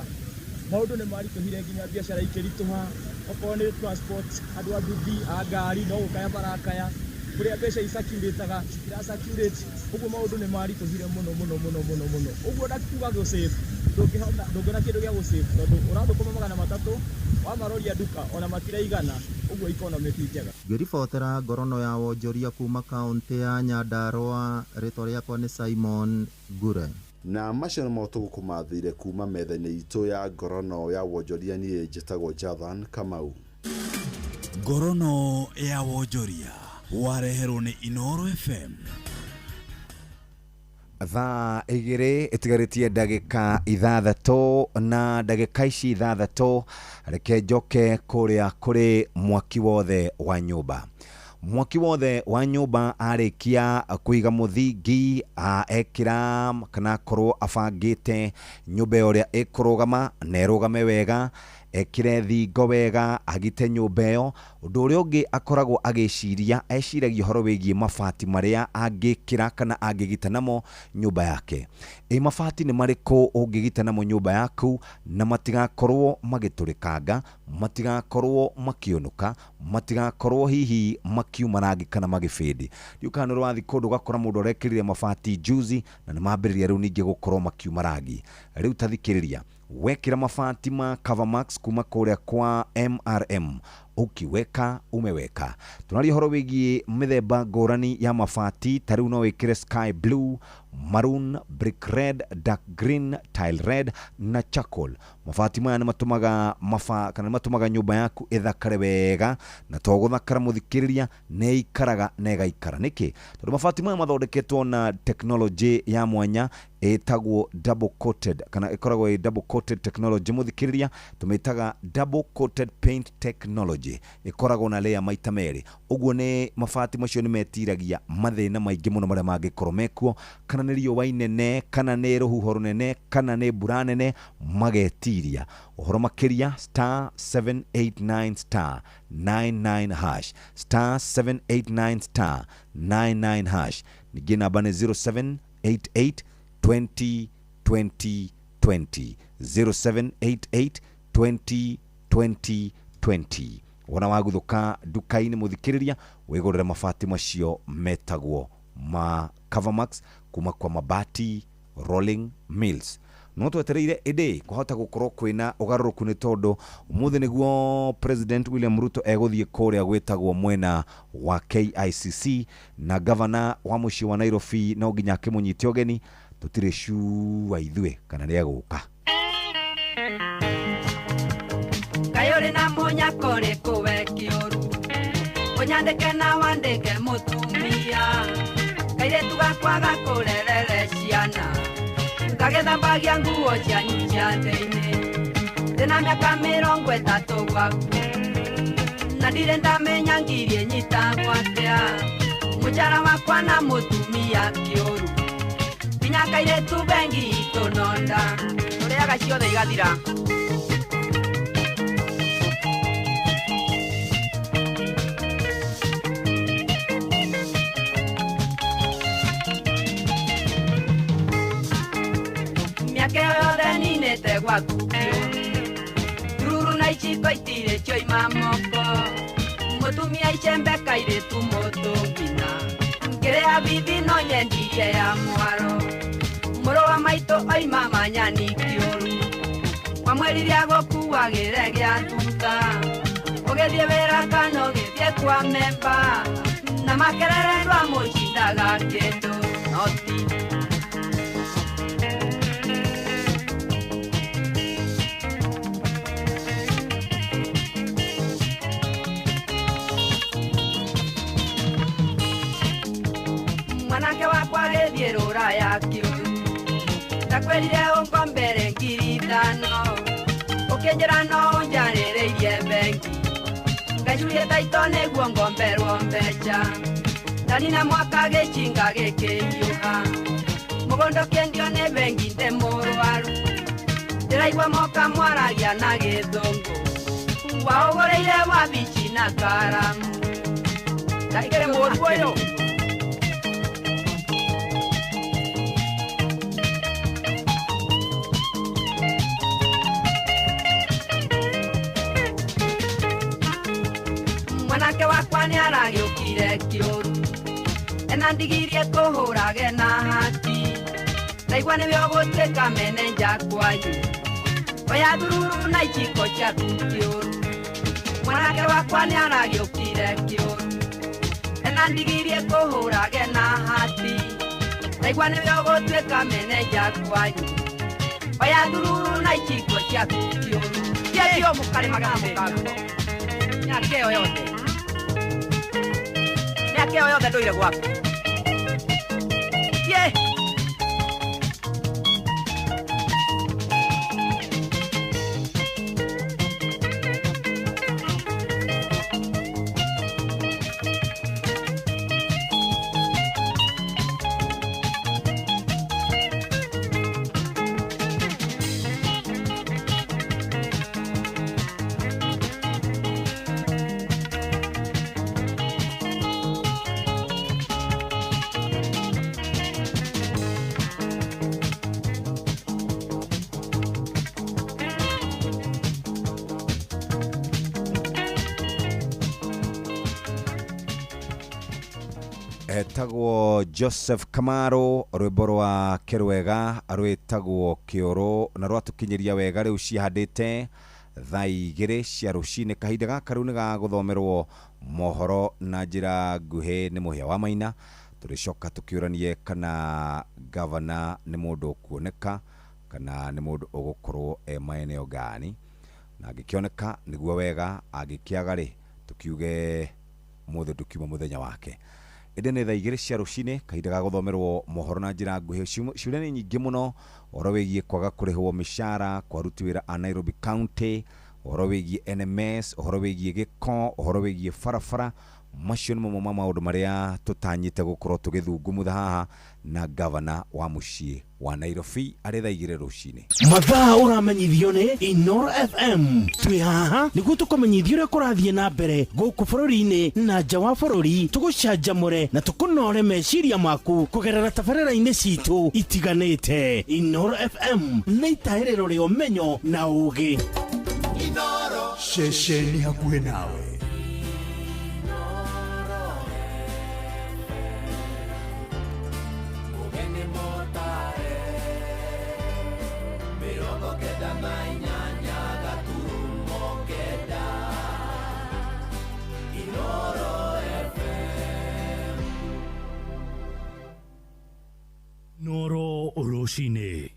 maũndũ nĩ maritũhire, nginya biacara ikĩritũha. Okorwo nĩ transport, andũ a nduthi, a ngari no gũkaya marakaya, kũrĩa mbeca icirculataga citira circulate. Ũguo maũndũ nĩ maritũhire mũno mũno mũno mũno mũno. Ũguo ona kuga gũ-save, ndũngĩona kĩndũ gĩa gũ-save, tondũ ũrathũkũma 300 wamaroria nduka ona matiraigana. Ũguo economy ti njega. Ngĩribotera ngorono ya wonjoria kuma kaũntĩ ya Nyandarua, rĩtwa rĩakwa nĩ Simon Ngure. Na macio nĩmo tũgũkũmathĩire kuma metha-inĩ itũ ya ngorono ya wonjoria. Niĩ njĩtagwo Jathan Kamau. Ngorono ya wonjoria wareherwo nĩ Inoro FM. Thaa 2 ĩtigarĩtie ndagĩka 6, na ndagĩka ici 6 reke njoke kũrĩa kũrĩ mwaki wothe wa nyũmba. Mwaki wothe wa nyũmba arĩkia kũiga mũthingi, ekĩra kana akorwo abangĩte nyũmba ĩyo ũrĩa ĩkũrũgama na ĩrũgame wega, ekĩre thingo wega, agite nyũmba ĩyo. Ũndũ ũrĩa ũngĩ akoragwo agĩciria, eciragia ũhoro wĩgiĩ mabati marĩa angĩkĩra kana angĩgita namo nyũmba yake. Ĩ mabati nĩ marĩkũ ũngĩgita namo nyũmba yaku na matigakorwo magĩtũrĩkanga, matigakorwo makĩũnũka, matigakorwo hihi makiuma rangi kana magĩbĩndĩ? Ndiũ kana nĩ ũrathiĩ kũndũ ũgakora mũndũ arekĩrire mabati juzi na nĩ mambĩrĩria rĩu ningĩ gũkorwo makiuma rangi. Rĩu ta thikĩrĩria, wekĩra mabati ma Covermax kuma kũrĩa kwa MRM, ukiweka umeweka. Tunaria ũhoro wĩgiĩ mĩthemba ngũrani ya mabati. Ta rĩu no wĩkĩre sky blue, maroon, brick red, dark green, tile red na charcoal. Mabati maya nĩ matũmaga maba kana nĩ matũmaga nyũmba yaku ĩthakare wega, na to gũthakara mũthikĩrĩria, nĩ ĩikaraga na ĩgaikara. Nĩkĩ? Tondũ mabati maya mathondeketwo na technology ya mwanya ĩtagwo double coated, kana ĩkoragwo ĩ double coated technology. Mũthikĩrĩria, tũmĩtaga double coated paint technology, ĩkoragwo na layer maita merĩ. Ũguo nĩ mabati macio nĩ metiragia mathĩna maingĩ mũno marĩa mangĩkorwo mekuo, kana nĩ riũa inene, kana nĩ rũhuho rũnene, kana nĩ mbura nene, magetiria. Ũhoro makĩria, *789 *99 hash, *789 *99 hash. Ningĩ namba nĩ 0788 20 20 20, 0788 20 20 20. Wona waguthũka nduka-inĩ mũthikĩrĩria, wĩgũrĩre mabati macio metagwo ma Covermax kuma kwa Mabati Rolling Mills. No twetereire ĩndĩ kwahota gũkorwo kwĩna ũgarũrũku, nĩ tondũ ũmũthĩ nĩguo President William Ruto egũthiĩ kũrĩa gwĩtagwo mwena wa KICC, na gavana wa mũciĩ wa Nairobi no nginya akĩmũnyite ũgeni. Tũtirĩ sure ithuĩ kana nĩ egũka. Kaĩ ũrĩ na mũnyaka ũrĩkũ we kĩũru, ũnyandĩke na wandĩke mũtumia, kairĩtu gakwa gakũrerere ciana, gagĩthambagia nguo cianyu cia thĩinĩ. Ndĩna mĩaka 30 gwaku na ndirĩ ndamenya ngiri ĩnyitagwo atĩa, mũcara wakwa na mũtumia kĩũru, nginya kairĩtu bengi itũ nonda, tũrĩaga ciothe igathira. Mĩaka ĩyo yothe ninĩte gwaku kĩũru, ruru na iciko itirĩ cioima moko, mũtumia icembe kairĩtu mũtũngina, ngĩrĩa bithi no nyendirie ya mwaro, mũrũ wa maitũ oima manyani kĩũru, wamwĩrire agũkuagĩre gĩa thutha, ũgĩthiĩ wĩra kana ũgĩthiĩ kwa memba, na makerere ndwamũcindaga kĩndũ noti. Mwanake wakwa gĩthiĩ rũraya kĩũru. Ndakwĩrire ũngombere 5,000. Ũkĩnjĩra no ũnjarĩrĩirie bengi. Ngacurie taito nĩguo ngomberwo mbeca. Ndanina mwaka gĩcinga gĩkĩhiũha. Mũgũnda ũkĩendio nĩ bengi ndĩ mũrwaru. Ndĩraigua moka mwaragia na gĩthũngũ. Waũgũrĩire wabici na karamu. Ndaikĩrĩ mũũru ũyũ. Mwanake wakwa nĩ aragĩũkire kĩũru. Ena ndigirie kũhũrage na hati. Ndaigua nĩwe ũgũtuĩka menenja kwanyu. Oya thururu na iciko ciaku kĩũru. Mwanake wakwa nĩ aragĩũkire kĩũru. Ena ndigirie kũhũrage na hati. Ndaigua nĩwe ũgũtuĩka menenja kwanyu. Oya thururu na iciko ciaku kĩũru. Kĩendio mũkarĩmaga na mũkaruo. Mĩaka ĩyo yothe. Mĩaka ĩyo yothe ndũire gwaku. Ye. Etagwo Joseph Kamaro rwimbo rwa Kĩrwega rwĩtagwo Kĩũrũ na rwatũkinyĩria wega rĩu cihandĩte thaa 2 cia rũcinĩ. Kahinda gaka rĩu nĩ ga gũthomerwo mohoro na njĩra nguhĩ nĩ Mũhĩa wa Maina. Tũrĩcoka tũkĩũranie kana gavana nĩ mũndũ ũkuoneka kana nĩ mũndũ ũgũkorwo e maeneo gani, na angĩkĩoneka nĩguo wega, angĩkĩaga rĩ tũkiuge mũthĩ ndũkiuma mũthenya wake. Ĩndĩ nĩ thaa 2 cia rũcinĩ, kahinda ga gũthomerwo mohoro na njĩra nguhĩ. Ciũria nĩ nyingĩ mũno ũhoro wĩgiĩ kwaga kũrĩhwo mĩcara kwa aruti wĩra a Nairobi County, ũhoro wĩgiĩ NMS, ũhoro wĩgiĩ gĩko, ũhoro wĩgiĩ barabara. Macio nĩ mamwe ma maũndũ marĩa tũtanyĩte gũkorwo tũgĩthungumutha haha na gavana wa mũciĩ wa Nairobi arĩ thaa 2 rũcinĩ. Mathaa ũramenyithio nĩ Inoro FM. Twĩ haha nĩguo tũkũmenyithie ũrĩa kũrathiĩ na mbere gũkũ bũrũri-inĩ na nja wa bũrũri, tũgũcanjamũre na tũkũnore meciria maku kũgerera tabarĩra-inĩ citũ itiganĩte. Inoro FM nĩ itahĩrĩro rĩa ũmenyo na ũũgĩ. Ceceni hakuhĩ nawe. Noro rũcinĩ.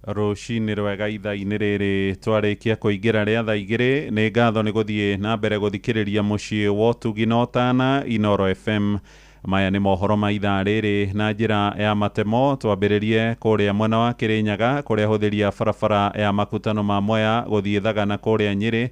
Rũcinĩ rwega ithaa-inĩ rĩrĩ twarĩkia kũingĩra rĩa thaa 2. Nĩ ngatho nĩ gũthiĩ na mbere gũthikĩrĩria mũciĩ wa ũtugi na ũtana Inoro FM. Maya nĩ mohoro ma ithaa rĩrĩ na njĩra ya matemo. Twambĩrĩrie kũrĩa mwena wa Kĩrĩnyaga kũrĩa hũthĩria barabara ya makutano ma Mwea gũthiĩ Thagana kũrĩa Nyĩrĩ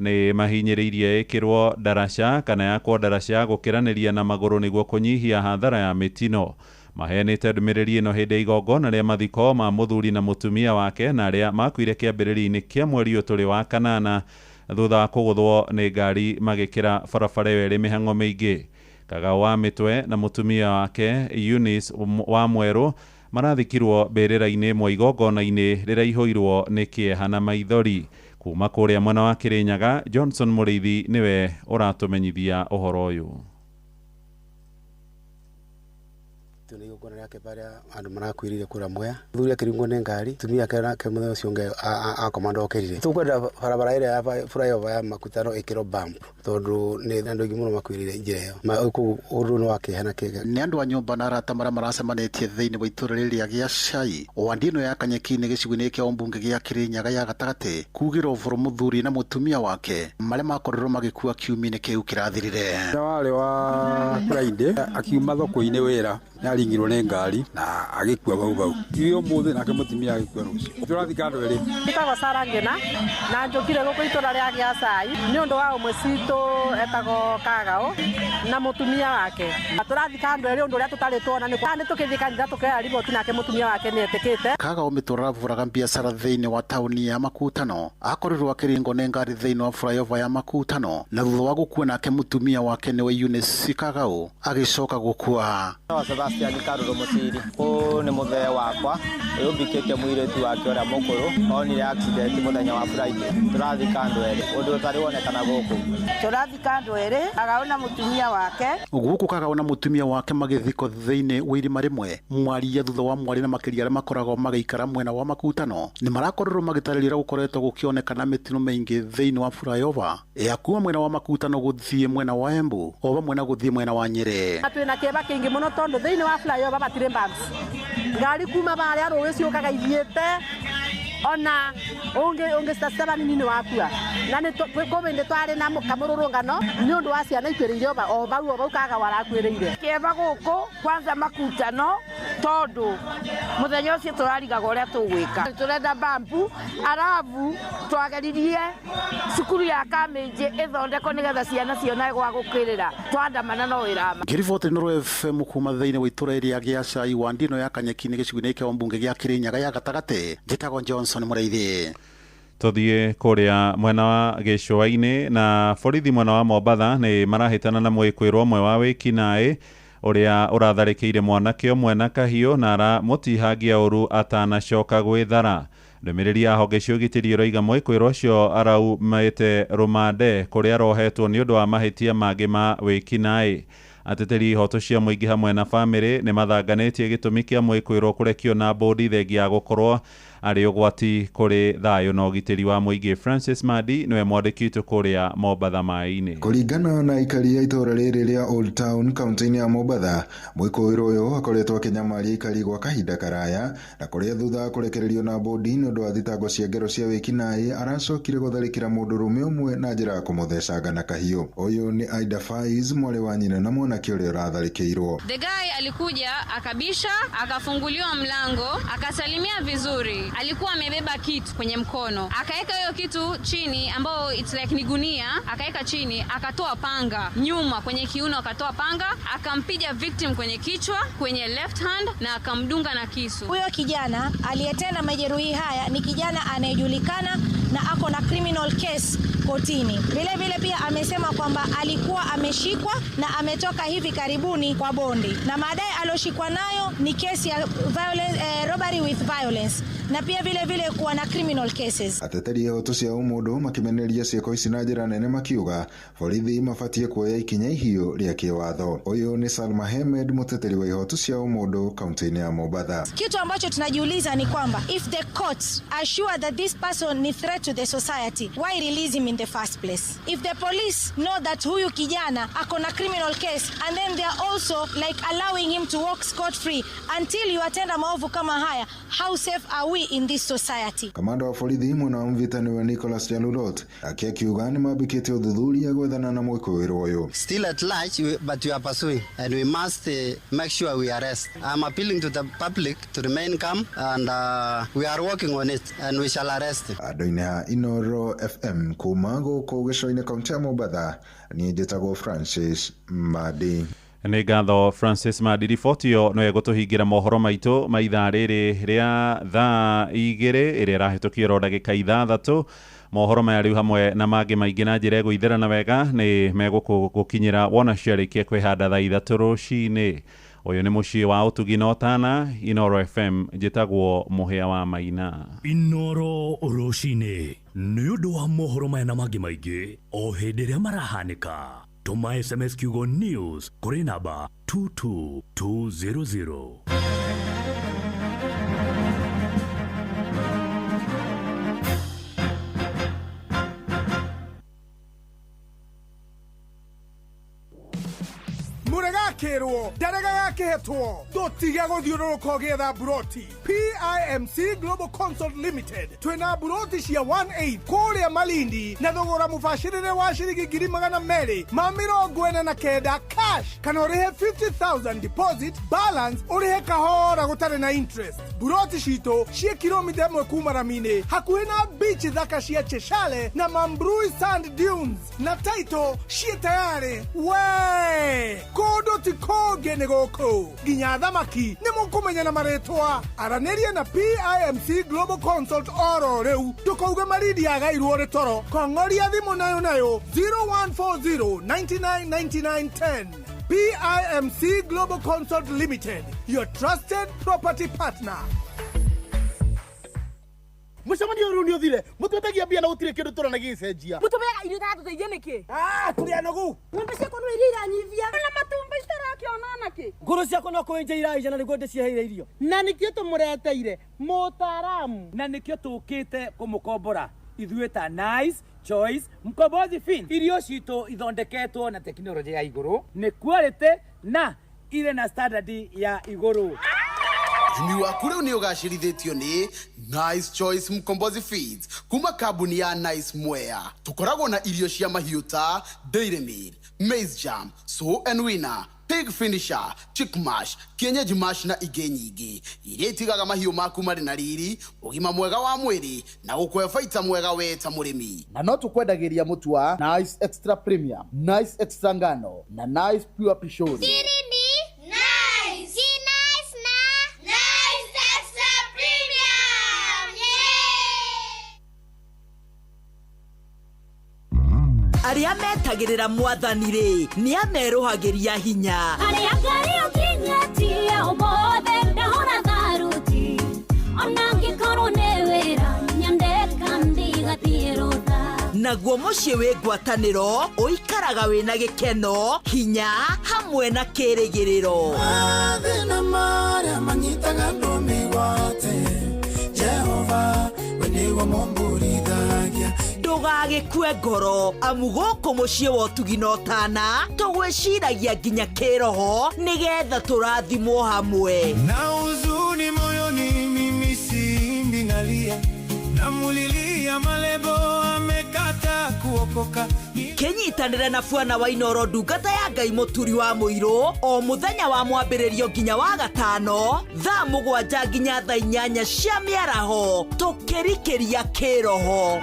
nĩ mahinyĩrĩirie ĩkĩrwo ndaraca kana yakwo ndaraca gũkĩranĩria na magũrũ nĩguo kũnyihia hathara ya mĩtino. Maheanĩte ndũmĩrĩri ĩno hĩndĩ ya igongona rĩa mathiko ma mũthuri na mũtumia wake na arĩa makuire kĩambĩrĩria-inĩ kĩa mweri ũyũ tũrĩ wa kanana thutha wa kũgũthwo nĩ ngari magĩkĩra barabara ĩyo ĩrĩ mĩhang'o mĩingĩ. Kagao wa Mĩtwe na mũtumia wake Eunice wa Mwerũ marathikirwo mbĩrĩra-inĩ ĩmwe igongona-inĩ rĩraihũirwo nĩ kĩeha na maithori. Kuma kũrĩa mwena wa Kĩrĩnyaga, Johnson Mũrĩithi nĩwe ũratũmenyithia ũhoro ũyũ. Twina igongona rĩa kĩeha rĩa andũ marakuĩrĩire kũrĩa Mwea. Mũthuri akĩringwo nĩ ngari, mũtumia ake nake mũthenya ũcio ũngĩ akoma ndokĩrire. Tũkwenda barabara ĩrĩa ya flyover ya Makutano ĩkĩrwo bump tondũ nĩ andũ aingĩ mũno makuĩrĩire njĩra ĩyo. Koguo ũndũ nĩ wa kĩeha na kĩeha. Nĩ andũ a nyũmba na arata marĩa maracemanĩtie thĩinĩ wa itũra rĩrĩa gĩa Cai wandi ĩno ya Kanyeki-inĩ gĩcigo-inĩ kĩa ũmbunge gĩa Kĩrĩnyaga ya gatagatĩ kugĩra ũboro mũthuri na mũtumia wake marĩa makorirwo magĩkua kiumia-inĩ kĩu kĩrathirire. Warĩ wa Friday akiuma thoko-inĩ wĩra nĩaringirwo nĩ ngari na agĩkua bau bau. Ithuĩ ũmũthĩ nake mũtumia agĩkua rũciũ. Tũrathika andũ erĩ. Njĩtagwo Sarah Ngĩna na njũkire gũkũ itũra rĩa Gĩacai nĩ ũndũ wa ũmwe citũ etagwo Kagaũ na mũtumia wake. Tũrathika andũ erĩ ũndũ ũrĩa tũtarĩ tuona nĩ tũkĩthiĩ kanitha tũkĩoya riboti nake mũtumia wake nĩ etĩkĩte. Kagaũ mĩtũra arabũraga biacara thĩinĩ wa taũni ya Makutano akorirwo akĩringwo nĩ ngari thĩinĩ wa flyover ya Makutano na thutha wa gũkua nake mũtumia wake nĩwe Eunice Kagaũ agĩcoka gũkua. Sebastian Karuro Mũciri ũyũ nĩ mũthee wakwa ũyũ mbikĩtie mũirĩtu wake ũrĩa mũkũrũ onire accident mũthenya wa Friday. Tũrathika andũ erĩ ũndũ ũtarĩ wonekana gũkũ. Tũrathika andũ erĩ Kagaũ na mũtumia wake. Gũkũ Kagaũ na mũtumia wake magĩthikwo thĩinĩ wa irima rĩmwe mwaria thutha wa mwaria na makĩria arĩa makoragwo magĩikara mwena wa Makutano nĩ marakorirwo magĩtarĩria ũrĩa gũkoretwo gũkĩonekana mĩtino mĩingĩ thĩinĩ wa flyover ya kuma mwena wa Makutano gũthiĩ mwena wa Embu o vamwe na gũthiĩ mwena wa Nyĩrĩ. Twĩna kĩeva kĩingĩ mũno tondũ thĩinĩ wa flyover matirĩ bumps. Ngari kuma barĩa rũĩ ciũkaga ithiĩte ona ũngĩcacaba nini nĩ wakua na nĩ kũbĩndĩ twarĩ na kamũrũrũngano nĩ ũndũ wa ciana ikuĩrĩire o bau Kagaũ arakuĩrĩire. Kĩeva gũkũ kwanza Makutano tondũ mũthenya ũcio tũrarigaga ũrĩa tũgwĩka. Tũrenda bambu arabu twageririe cukuru ya Kamĩnjĩ ĩthondekwo nĩgetha ciana cionage gwa gũkĩrĩra twandamana no ĩrama. Ngĩriboti Inooro FM kuma thĩinĩ wa itũra rĩa Gĩacai wandi ĩno ya Kanyeki-inĩ gĩcigo-inĩ kĩa ũmbunge gĩa Kĩrĩnyaga ya gatagatĩ njĩtagwo Johnson Mũrĩithi. Tũthiĩ kũrĩa mwena wa gĩcũa-inĩ na borithi mwena wa Mombatha nĩ marahĩtana na mwĩkwĩrwo ũmwe wa wĩkinaĩ ũrĩa ũratharĩkĩire mwanake ũmwe na kahiũ na aramũtihangia ũru atanacoka gwĩthara. Ndũmĩrĩri ya honge cia ũgitĩri ĩroiga mwĩkwĩrwo ũcio araumĩte rũmande kũrĩa arohetwo nĩ ũndũ wa mahĩtia mangĩ ma wĩkinaĩ. Ateteri ihoto cia mũingĩ hamwe na bamĩrĩ nĩ mathanganĩtie gĩtũmi kĩa mwĩkwĩrwo kũrekio na bũndi thengia ya gũkorwo arĩ ũgwati kũrĩ thayũ na ũgitĩri wa mũingĩ. Francis Madi nĩwe mwandĩki witũ kũrĩa Mombatha maĩ-inĩ. Kũringana na aikari a itũũra rĩrĩ rĩa Old Town kaunti-inĩ ya Mombatha, mwĩkũĩrwo ũyũ akoretwo akĩnyamaria aikari gwa kahinda karaya na kũrĩa thutha wa kũrekererio na bũndi nĩ ũndũ wa thitango cia ngero cia wĩkinaĩ aracokire gũtharĩkĩra mũndũrũme ũmwe na njĩra ya kũmũthecanga na kahiũ. Ũyũ nĩ Aida Faiz, mwarĩ wa nyina na mwanake ũrĩa ũratharĩkĩirwo. The guy alikuja akabisha, akafunguliwa mlango, akasalimia vizuri. Alikuwa amebeba kitu kwenye mkono, akaeka hiyo kitu chini ambao it's like ni gunia, akaeka chini, akatoa panga nyuma kwenye kiuno, akatoa panga, akampiga victim kwenye kichwa, kwenye left hand na akamdunga na kisu. Huyo kijana aliyetenda majeruhi haya ni kijana anayejulikana na ako na criminal case kotini. Vile vile pia amesema kwamba alikuwa ameshikwa na ametoka hivi karibuni kwa bondi, na baadaye aloshikwa nayo ni kesi ya violence, robbery with violence na pia vile vile kuwa na criminal cases. Ateteri ihoto cia ũmũndũ makĩmenereria ciĩko ici na njĩra nene makiuga borithi mabatie kuoya ikinya ihiũ rĩa kĩwatho. Ũyũ nĩ Salma Hemed, mũteteri wa ihoto cia ũmũndũ kaunti-inĩ ya Mombatha. Kitu ambacho tunajiuliza ni kwamba if the courts are sure that this person ni threat to the society, why release him in the first place? If the police know that huyu kijana ako na criminal case and then they are also like allowing him to walk scot free until you atenda maovu kama haya, how safe are we in this society? Kamanda wa borithi mwena wa Mvita niwe Nicholas Jalulot akiuga nĩ mambĩkĩte ũthuthuria gwethana na mwĩkũĩrwo ũyũ. Still at large, but we are pursuing and we must make sure we arrest. I'm appealing to the public to remain calm and we are working on it and we shall arrest him. Andũ-inĩ ha Inooro FM kuma gũkũ gĩcũa-inĩ kaunti ya Mombatha, niĩ njĩtagwo Francis Madi. Nĩ ngatho Francis Madi. Riboti ĩyo no ĩgũtũhingĩra mohoro maitũ ma ithaa rĩrĩ rĩa thaa 2 ĩrĩa ĩrahĩtũkio ro ndagĩka 6. Mohoro maya rĩu hamwe na mangĩ maingĩ na njĩra ĩgũitherana wega nĩ megũgũkinyĩra wona ciarĩkia kwĩhanda thaa 3 rũcinĩ. Ũyũ nĩ mũciĩ wa ũtugi na ũtana, Inooro FM. Njĩtagwo Mũhĩa wa Maina. Inooro rũcinĩ nĩ ũndũ wa mohoro maya na mangĩ maingĩ o hĩndĩ ĩrĩa marahanĩka. Tũma SMS kiugo news kũrĩ namba 22200. Mũregakĩrwo ndarega gakĩhetwo ndũtige gũthiũrũrũka ũgĩetha mburoti. PIMC Global Consult Limited twĩna mburoti cia 18 kũrĩa Malindi na thogora mũbacĩrĩre wa ciringi 249,000 cash, kana ũrĩhe 50,000 deposit, balance ũrĩhe kahora gũtarĩ na interest. Mburoti citũ ciĩ kilomita 1 kuma rami-inĩ, hakuhĩ na beach thaka cia Cheshale na Mambrui Sand Dunes, na title ciĩ tayarĩ. We kũndũ ti kũngĩ nĩ gũkũ, nginya thamaki nĩ mũkũmenya na marĩtwa. Aranĩria na PIMC Global Consult oro rĩu, ndũkauge Malindi yagairwo rĩ toro. Kong'oria thimũ nayo nayo 0140 99 99 10. PIMC Global Consult Limited, your trusted property partner. Mũcemanio rĩu nĩ ũthire, mũtwetagia mbia na gũtirĩ kĩndũ tũrona gĩgĩcenjia. Mũtũmeaga irio itatũteithia nĩkĩ? Tũrĩ anogu. Ng'ombe ciakwa no iria iranyivia na matumbĩ citarakĩona nakĩ. Ngũrũ ciakwa no kũenja iraija na nĩguo ndĩciheire irio. Na nĩkĩo tũmũreteire mũtaaramu. Na nĩkĩo tũkĩte kũmũkombora ithuĩ ta Nice Choice Mkombozi Fin. Irio citũ ithondeketwo na tekinoronjĩ ya igũrũ, nĩ quality na irĩ na standard ya igũrũ. Ũrĩmi waku rĩu nĩ ũgacĩrithĩtio nĩ Nice Choice Mkombozi Feeds kuma kambuni ya Nice Mwea. Tũkoragwo na irio cia mahiũ ta Dairy Meal, Maize Jam, Sow and Winner, Pig Finisher, Chick Mash, Kienyeji Mash na ingĩ nyingĩ iria itigaga mahiũ maku marĩ na riri, ũgima mwega wa mwĩrĩ na gũkũhe baita mwega we ta mũrĩmi. Na no tũkwendagĩria mũtu wa Nice Extra Premium, Nice Extra Ngano na Nice Pure Pishori. Siri ni Nice. Si nice na Nice Extra Premium. Yeah! Arĩa metagĩrĩra mwathani rĩ, nĩ amerũhagĩria hinya. Arĩa Ngai ũkinyĩtie ũmũthĩ ndahũra tharuti, ona ngĩkorwo nĩ wĩra nyandĩka ndigathiĩ rũtha. Naguo mũciĩ wĩ ngwatanĩro ũikaraga wĩna gĩkeno, hinya hamwe na kĩrĩgĩrĩro. Mathĩna marĩa manyitaga andũ mĩgwate, Jehova we nĩwe mũmburithagia. Ndũgagĩkue ngoro, amu gũkũ mũciĩ wa ũtugi na ũtana tũgwĩciragia nginya kĩroho nĩgetha tũrathimwo hamwe. Na huzuni moyoni mimi siimbi nalia, namulilia malebo amekata kuokoka. Kĩnyitanĩre na Bwana wa Inooro ndungata ya Ngai mũturi wa mũirũ o mũthenya wa mwambĩrĩrio nginya wa gatano thaa 7 nginya thaa 8 cia mĩaraho tũkĩrikĩria kĩroho.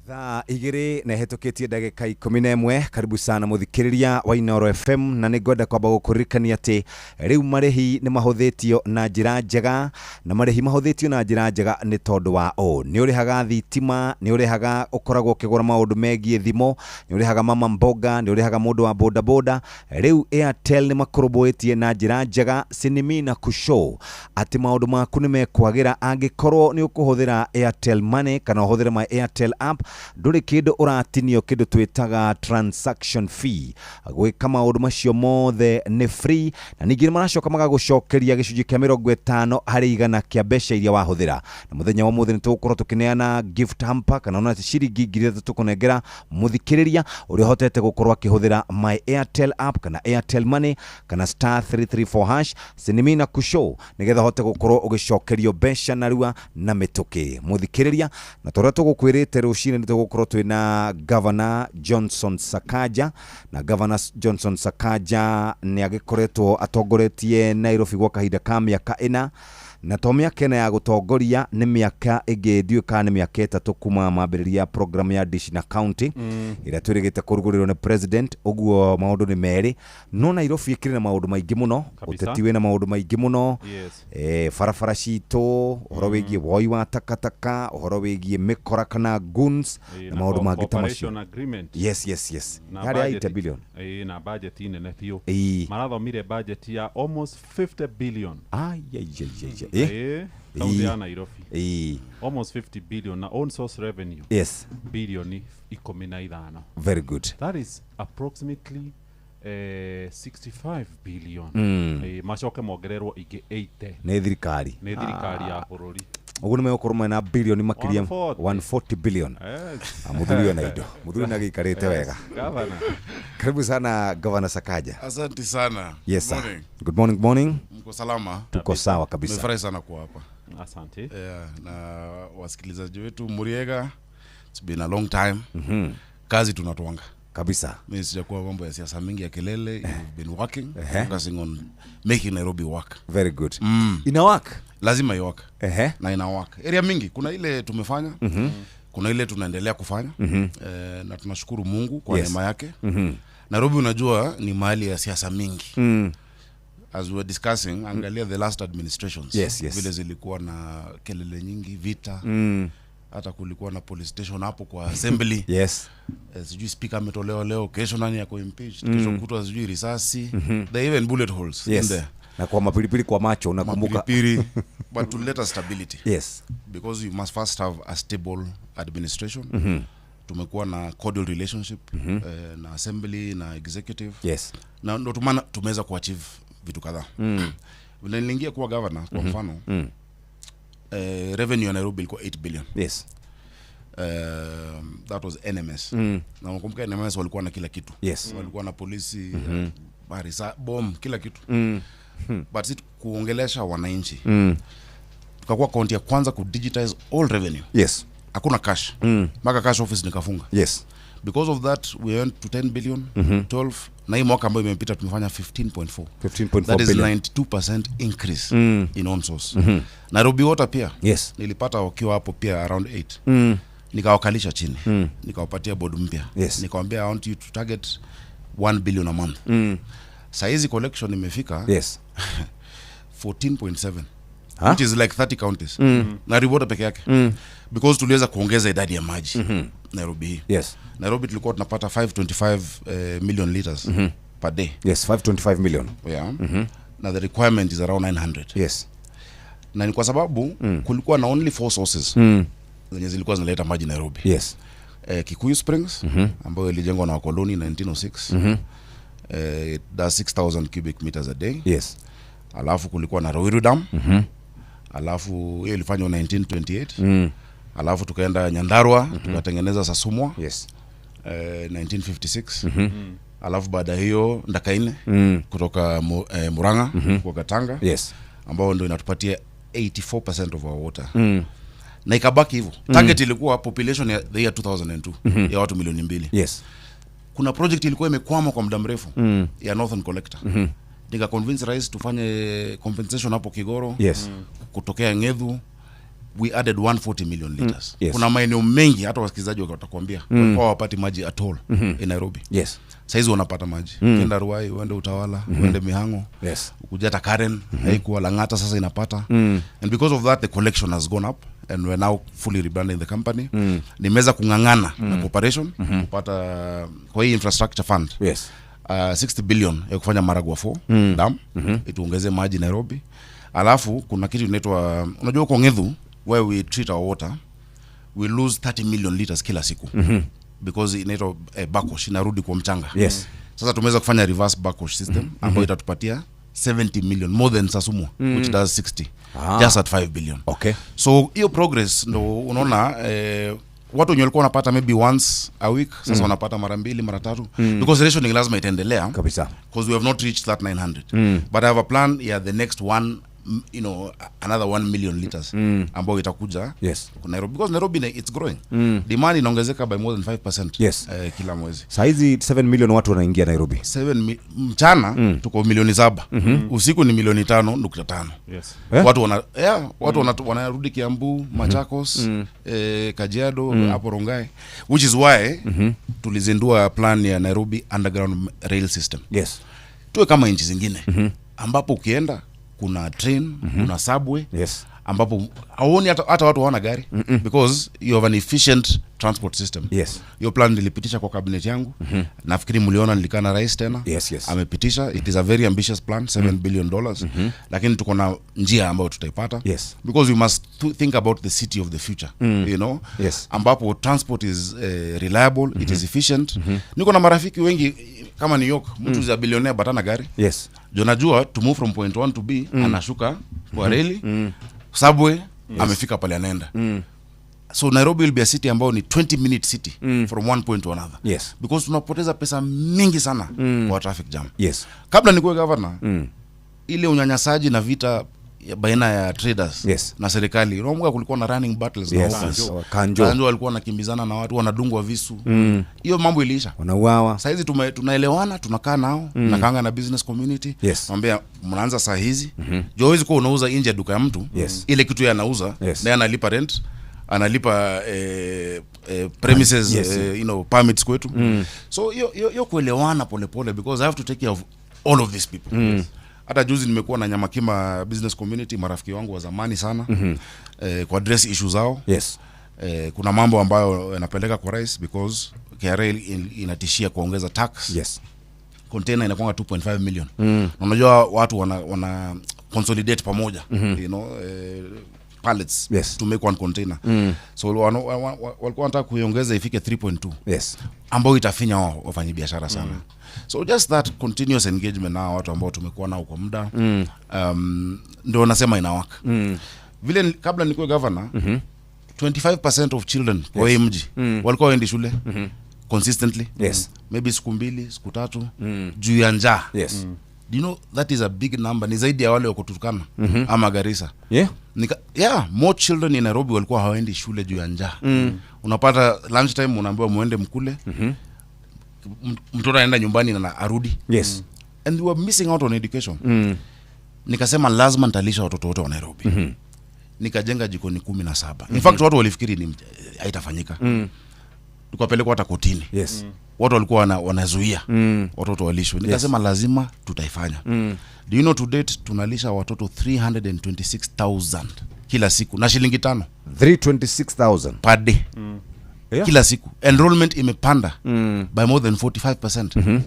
Thaa 2 na hetũkĩtie ndagĩka 11. Karibu sana mũthikĩrĩria wa Inooro FM, na nĩngwenda kwamba gũkũririkania atĩ rĩu marĩhi nĩ mahũthĩtio na njĩra njega, na marĩhi mahũthĩtio na njĩra njega nĩ tondũ wa ũũ: nĩ ũrĩhaga thitima, nĩ ũrĩhaga ũkoragwo ũkĩgũra maũndũ megiĩ thimũ, nĩ ũrĩhaga mama mboga, nĩ ũrĩhaga mũndũ wa bodaboda. Rĩu Airtel nĩ makũrũmbũĩtie na njĩra njega sinimi na kushow atĩ maũndũ maku nĩ mekwagĩra angĩkorwo nĩ ũkũhũthĩra Airtel Money kana ũhũthĩre my Airtel app. Ndũrĩ kĩndũ ũratinio, kĩndũ twĩtaga transaction fee. Gwĩka maũndũ macio mothe nĩ free, na ningĩ nĩ maracoka magagũcokeria gĩcunjĩ kĩa 50 harĩ igana kĩa mbeca iria wahũthĩra. Na mũthenya wa ũmũthĩ nĩ tũgũkorwo tũkĩneana gift hamper kana ona ciringi 3,000 tũkũnengera mũthikĩrĩria ũrĩa ũhotete gũkorwo akĩhũthĩra my Airtel app kana Airtel Money kana *334# sinimi na kushow nĩgetha ũhote gũkorwo ũgĩcokerio mbeca narua na mĩtũkĩ. Mũthikĩrĩria, na torĩa tũgũkwĩrĩte rũcinĩ nĩ tũgũkorwo twĩna Governor Johnson Sakaja, na Governor Johnson Sakaja nĩ agĩkoretwo atongoretie Nairobi gwa kahinda ka mĩaka 4, Na to mĩaka ĩna ya gũtongoria, nĩ mĩaka ĩngĩ, ndiũĩ kana nĩ mĩaka 3 kuma mambĩrĩria program ya Dish na County ĩrĩa twĩrĩgĩte kũrugũrĩrwo nĩ president. Ũguo maũndũ nĩ merĩ, no Nairobi ĩkĩrĩ na maũndũ maingĩ mũno. Kabisa. Ũteti wĩna maũndũ maingĩ mũno. Yes. Barabara citũ, ũhoro wĩgiĩ woi wa takataka, ũhoro wĩgiĩ mĩkora kana goons na maũndũ mangĩ ta macio. Cooperation agreement. Yes. Na Yarĩ ya budget- 80 billion. Na budget nene biũ. Ĩĩ. Marathomire budget ya almost 50 billion. Ai, ai, ai, ai, ai. Kaunti ya Nairobi. Almost 50 billion na own source revenue. Bilioni 15. Very good. That is approximately 65 billion. Macoke mongererwo ingĩ 80. Nĩ thirikari. Nĩ thirikari ya bũrũri. Ũguo nĩ megũkorwo mena bilioni makĩria 140. 140 billion. Yes. Ah, mũthuri wĩna indo, mũthuri nĩ agĩikarĩte wega. Governor. Karibu sana, Governor Sakaja. Asante sana. Yes, Good sir. morning. Good morning, good morning. Mko salama? Tuko sawa kabisa. Nimefurahi sana kuwa hapa. Asante. Yeah, na wasikilizaji wetu Muriega, it's been a long time. Kazi tunatwanga. Kabisa. Mimi sijakuwa mambo ya siasa mingi ya kelele. You've been working, focusing on making Nairobi work. Very good. Ina work? Lazima iwork. Na ina work. Area mingi kuna ile tumefanya. Kuna ile tunaendelea kufanya. Na tunashukuru Mungu kwa neema yake. Nairobi unajua ni mahali ya siasa mingi. As we were discussing, angalia the last administrations. Yes. Vile zilikuwa na kelele nyingi, vita. Hata kulikuwa na police station hapo kwa assembly. Sijui speaker ametolewa leo, kesho nani yako impeached, kesho kutwa sijui risasi. There even bullet holes in there. Na kwa mapilipili kwa macho, unakumbuka. Mapilipili. But to let us stability. Because you must first have a stable administration. Tumekuwa na cordial relationship na assembly na executive. Na ndo tumeweza kuachieve vitu kadhaa. Vile niliingia kuwa governor kwa mfano, revenue ya Nairobi ilikuwa 8 billion. That was NMS. Na unakumbuka NMS walikuwa na kila kitu. Walikuwa na polisi, bomb, kila kitu. But si kuongelesha wananchi. Tukakuwa kaunti ya kwanza ku digitize all revenue. Hakuna cash. Mpaka cash office nikafunga. Because of that we went to 10 billion, 12, na hii mwaka ambayo imepita tumefanya 15.4. 15.4 That is billion. 92% increase in own source. Nairobi Water pia. Nilipata wakiwa hapo pia around 8. Nikawakalisha chini. Nikawapatia board mpya. Nikamwambia I want you to target 1 billion a month. Saa hizi collection imefika 14.7. Huh? Which is like 30 counties. Nairobi Water peke yake. Because tuliweza kuongeza idadi ya maji Nairobi hii. Nairobi tulikuwa tunapata 525 million liters per day. Yes, 525 million. Yeah. Na the requirement is around 900. Na ni kwa sababu kulikuwa na only 4 sources zenye zilikuwa zinaleta maji Nairobi. Kikuyu Springs ambayo ilijengwa na wakoloni 1906. It does 6000 cubic meters a day. Alafu kulikuwa na Ruiru Dam. Alafu hiyo ilifanywa 1928. Alafu tukaenda Nyandarua, tukatengeneza Sasumwa. 1956. Alafu baada hiyo Ndakaine kutoka Murang'a kwa Katanga. Ambao ndio inatupatia 84% of our water. Na ikabaki hivyo. Target ilikuwa population ya the year 2002 ya watu milioni 2. Kuna project ilikuwa imekwama kwa muda mrefu ya Northern Collector. Nika convince rais tufanye compensation hapo Kigoro. Kutokea Ng'ethu we added 140 million liters. Kuna maeneo mengi hata wasikilizaji watakwambia walikuwa hawapati maji at all in Nairobi. Saizi wanapata maji. Ukienda Ruai, uende Utawala, uende Mihango. Ukuja hata Karen, haikuwa Lang'ata sasa inapata. And because of that the collection has gone up and we're now fully rebranding the company. Nimeweza kung'ang'ana na cooperation kupata kwa hii infrastructure fund. 60 billion ya kufanya Maragua 4 dam ituongeze maji Nairobi. Alafu kuna kitu inaitwa, unajua huko Ng'ethu where we treat our water we lose 30 million liters kila siku. Because inaitwa backwash, inarudi kwa mchanga. Sasa tumeweza kufanya reverse backwash system ambayo itatupatia 70 million more than Sasumwa which does 60 just at 5 billion. So hiyo progress ndo unaona watu wenye walikuwa wanapata maybe once a week sasa wanapata mara mbili mara tatu because rationing lazima itaendelea kabisa because we have not reached that 900. But I have a plan, yeah, the next 1 you know, another 1 million liters ambayo itakuja Nairobi, because Nairobi it's growing. Demand inaongezeka by more than 5% kila mwezi. Saa hizi 7 million watu wanaingia Nairobi. 7 mchana tuko milioni 7. Usiku ni milioni 5.5. Yes. Watu wana watu wanarudi Kiambu, Machakos, Kajiado, hapo Rongai, which is why tulizindua plan ya Nairobi Underground Rail System. Yes. Tuwe kama nchi zingine ambapo ukienda kuna train, kuna subway. Yes. Ambapo haoni hata watu hawana gari because you have an efficient transport system. Yes. Hiyo plan nilipitisha kwa cabinet yangu. Nafikiri mliona nilikaa na rais tena. Yes, yes. Amepitisha. It is a very ambitious plan, $7 billion. Lakini tuko na njia ambayo tutaipata. Yes. Because we must think about the city of the future, you know? Yes. Ambapo transport is reliable, it is efficient. Niko na marafiki wengi kama New York, mtu is a billionaire but hana gari. Yes. Najua to move from point 1 to B, anashuka kwa reli, subway, amefika pale anaenda. So Nairobi will be a city ambayo ni 20-minute city from one point to another. Yes. Because tunapoteza pesa mingi sana kwa traffic jam. Yes. Kabla nikuwe governor, ile unyanyasaji na vita baina ya traders na serikali. Unakumbuka kulikuwa na running battles na hawkers. Kanjo. Kanjo walikuwa wanakimbizana na watu, wanadungwa visu. Hiyo mambo iliisha. Wanauawa. Sasa hizi tunaelewana, tunakaa nao, tunakaanga na business community. Yes. Naambia mnaanza saa hizi. Juu huwezi kuwa unauza nje ya duka ya mtu. Ile kitu yeye anauza, naye analipa rent, analipa premises, you know, permits kwetu. So hiyo kuelewana polepole, because I have to take care of all of these people. Hata juzi nimekuwa na Nyamakima business community, marafiki wangu wa zamani sana, kwa address issues zao. Yes. Kuna mambo ambayo yanapeleka kwa rais because KRA inatishia kuongeza tax. Yes. Container inakuwa 2.5 million. Na unajua watu wana consolidate pamoja, you know, pallets to make one container. So walikuwa wanataka kuiongeza ifike 3.2. Yes. Ambao itafinya wao wafanyabiashara sana. So just that continuous engagement na watu ambao tumekuwa nao kwa muda, ndio nasema inawaka. Vile kabla nikuwe governor, 25% of children kwa hii mji walikuwa waendi shule consistently. Yes. Maybe siku 2, siku 3 juu ya njaa. Yes. Do you know that is a big number? Ni zaidi ya wale wa Turkana ama Garissa. Yeah. More children in Nairobi walikuwa hawaendi shule juu ya njaa. Unapata lunchtime unaambiwa muende mkule. Mtoto anaenda nyumbani na arudi. Yes. And we were missing out on education. Nikasema lazima nitalisha watoto wote wa Nairobi. Nikajenga jikoni 17. In fact watu walifikiri ni haitafanyika. Tukapelekwa hata kotini. Yes. Watu walikuwa wanazuia watoto walishwe. Nikasema lazima tutaifanya. Do you know to date tunalisha watoto 326,000 kila siku na shilingi 5. 326,000 per day. Yeah. Kila siku. Enrollment imepanda by more than 45%.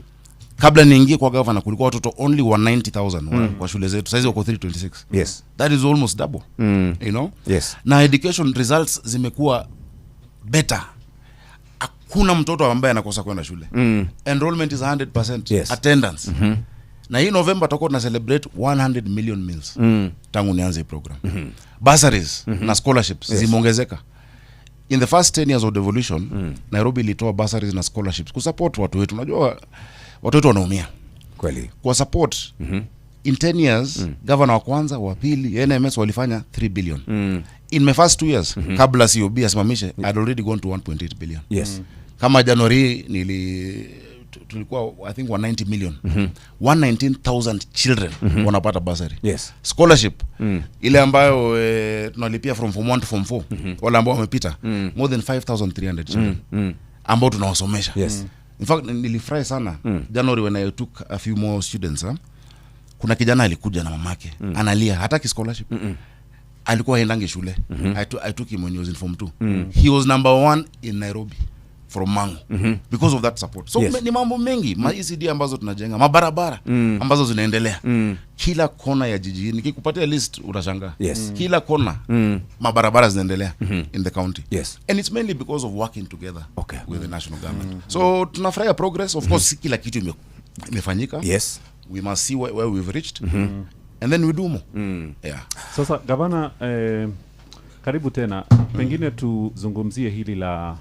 Kabla niingie kwa governor kulikuwa watoto only 190,000 kwa shule zetu. Saizi wako 326. Yes. That is almost double. You know? Yes. Na education results zimekuwa better. Hakuna mtoto ambaye anakosa kwenda shule. Enrollment is 100%. Yes. Attendance. Na hii November tutakuwa tuna celebrate 100 million meals. Tangu nianze program. Bursaries na scholarships zimeongezeka. In the first 10 years of devolution, Nairobi ilitoa bursaries na scholarships kusupport watu wetu. Unajua watu wetu wanaumia. Kweli. Kwa support in 10 years, governor wa kwanza, wa pili, NMS walifanya 3 billion. In my first 2 years, kabla COB asimamishe, I'd already gone to 1.8 billion. Yes. Kama January tulikuwa I think 190 million. 119,000 children wanapata bursary. Yes. Scholarship ile ambayo tunalipia from form 1 to form 4, wale ambao wamepita, more than 5,300 children ambao tunawasomesha. Yes. In fact nilifurahi sana January when I took a few more students. Kuna kijana alikuja na mamake, analia hataki scholarship. Alikuwa haendangi shule. I took him when he was in form 2. He was number 1 in Nairobi from Mango because of that support. So ni mambo mengi, ma ECD ambazo tunajenga, mabarabara ambazo zinaendelea. Kila kona ya jiji, nikikupatia list utashangaa. Yes. Kila kona mabarabara zinaendelea in the county. Yes. And it's mainly because of working together with the national government. So tunafurahia progress. Of course kila kitu imefanyika. Yes. We must see where we've reached. And then we do more. Yeah. Sasa gavana, karibu tena. Pengine tuzungumzie hili la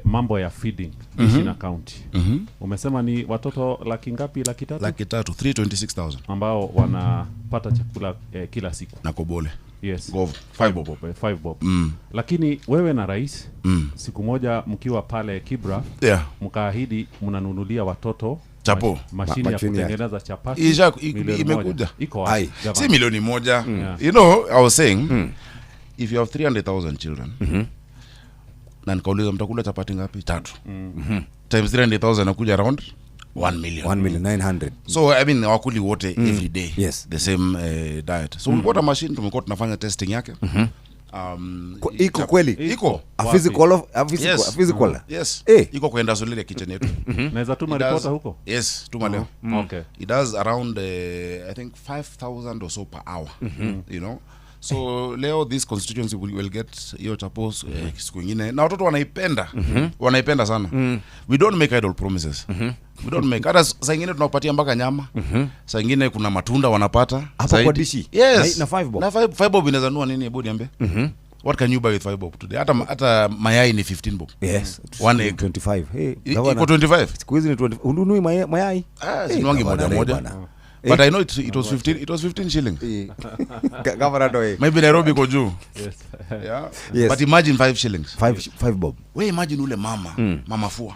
Mambo ya feeding na county. Umesema ni watoto laki ngapi? Laki tatu? Laki tatu, 326,000 ambao wanapata chakula kila siku. Na kobole. Yes. Govu. 5 bob. 5 bob. Lakini wewe na rais siku moja mkiwa pale Kibra, mkaahidi mnanunulia watoto chapo mashine ya kutengeneza chapati. Imekuja. Iko wapi? Si milioni moja. You know, I was saying if you have 300,000 children, na nikauliza mtakula chapati ngapi? 3. Times 300,000 nakuja around 1 million. 1,900,000. So I mean wakuli wote every day. Yes. The same diet. So we bought a machine, tumekuwa tunafanya testing yake. Iko kweli? Iko. A physical, a physical, yes. A physical. Yes. Iko kwa Indasolile kitchen yetu. Naweza tuma reporter huko? Yes, tuma leo. Okay. It does around I think 5,000 or so per hour. You know. So leo this constituency will get hiyo chapos siku nyingine. Na watoto wanaipenda. Wanaipenda sana. We don't make idle promises. We don't make. Hata saa nyingine tunawapatia mpaka nyama. Saa nyingine kuna matunda wanapata. Hapo kwa dishi. Yes. Na 5 bob. Na 5 bob inaweza nunua nini, hebu niambie? What can you buy with 5 bob today? Hata mayai ni 15 bob. Yes. One egg 25. Hey, iko 25. Siku hizi ni 25. Ununui mayai? Sinuangi moja moja. But I know it was 15, it was 15 shillings. Governor, maybe Nairobi iko juu. Yes. Yeah. Yes. But imagine 5 shillings. 5 bob. We imagine ule mama, mama fua.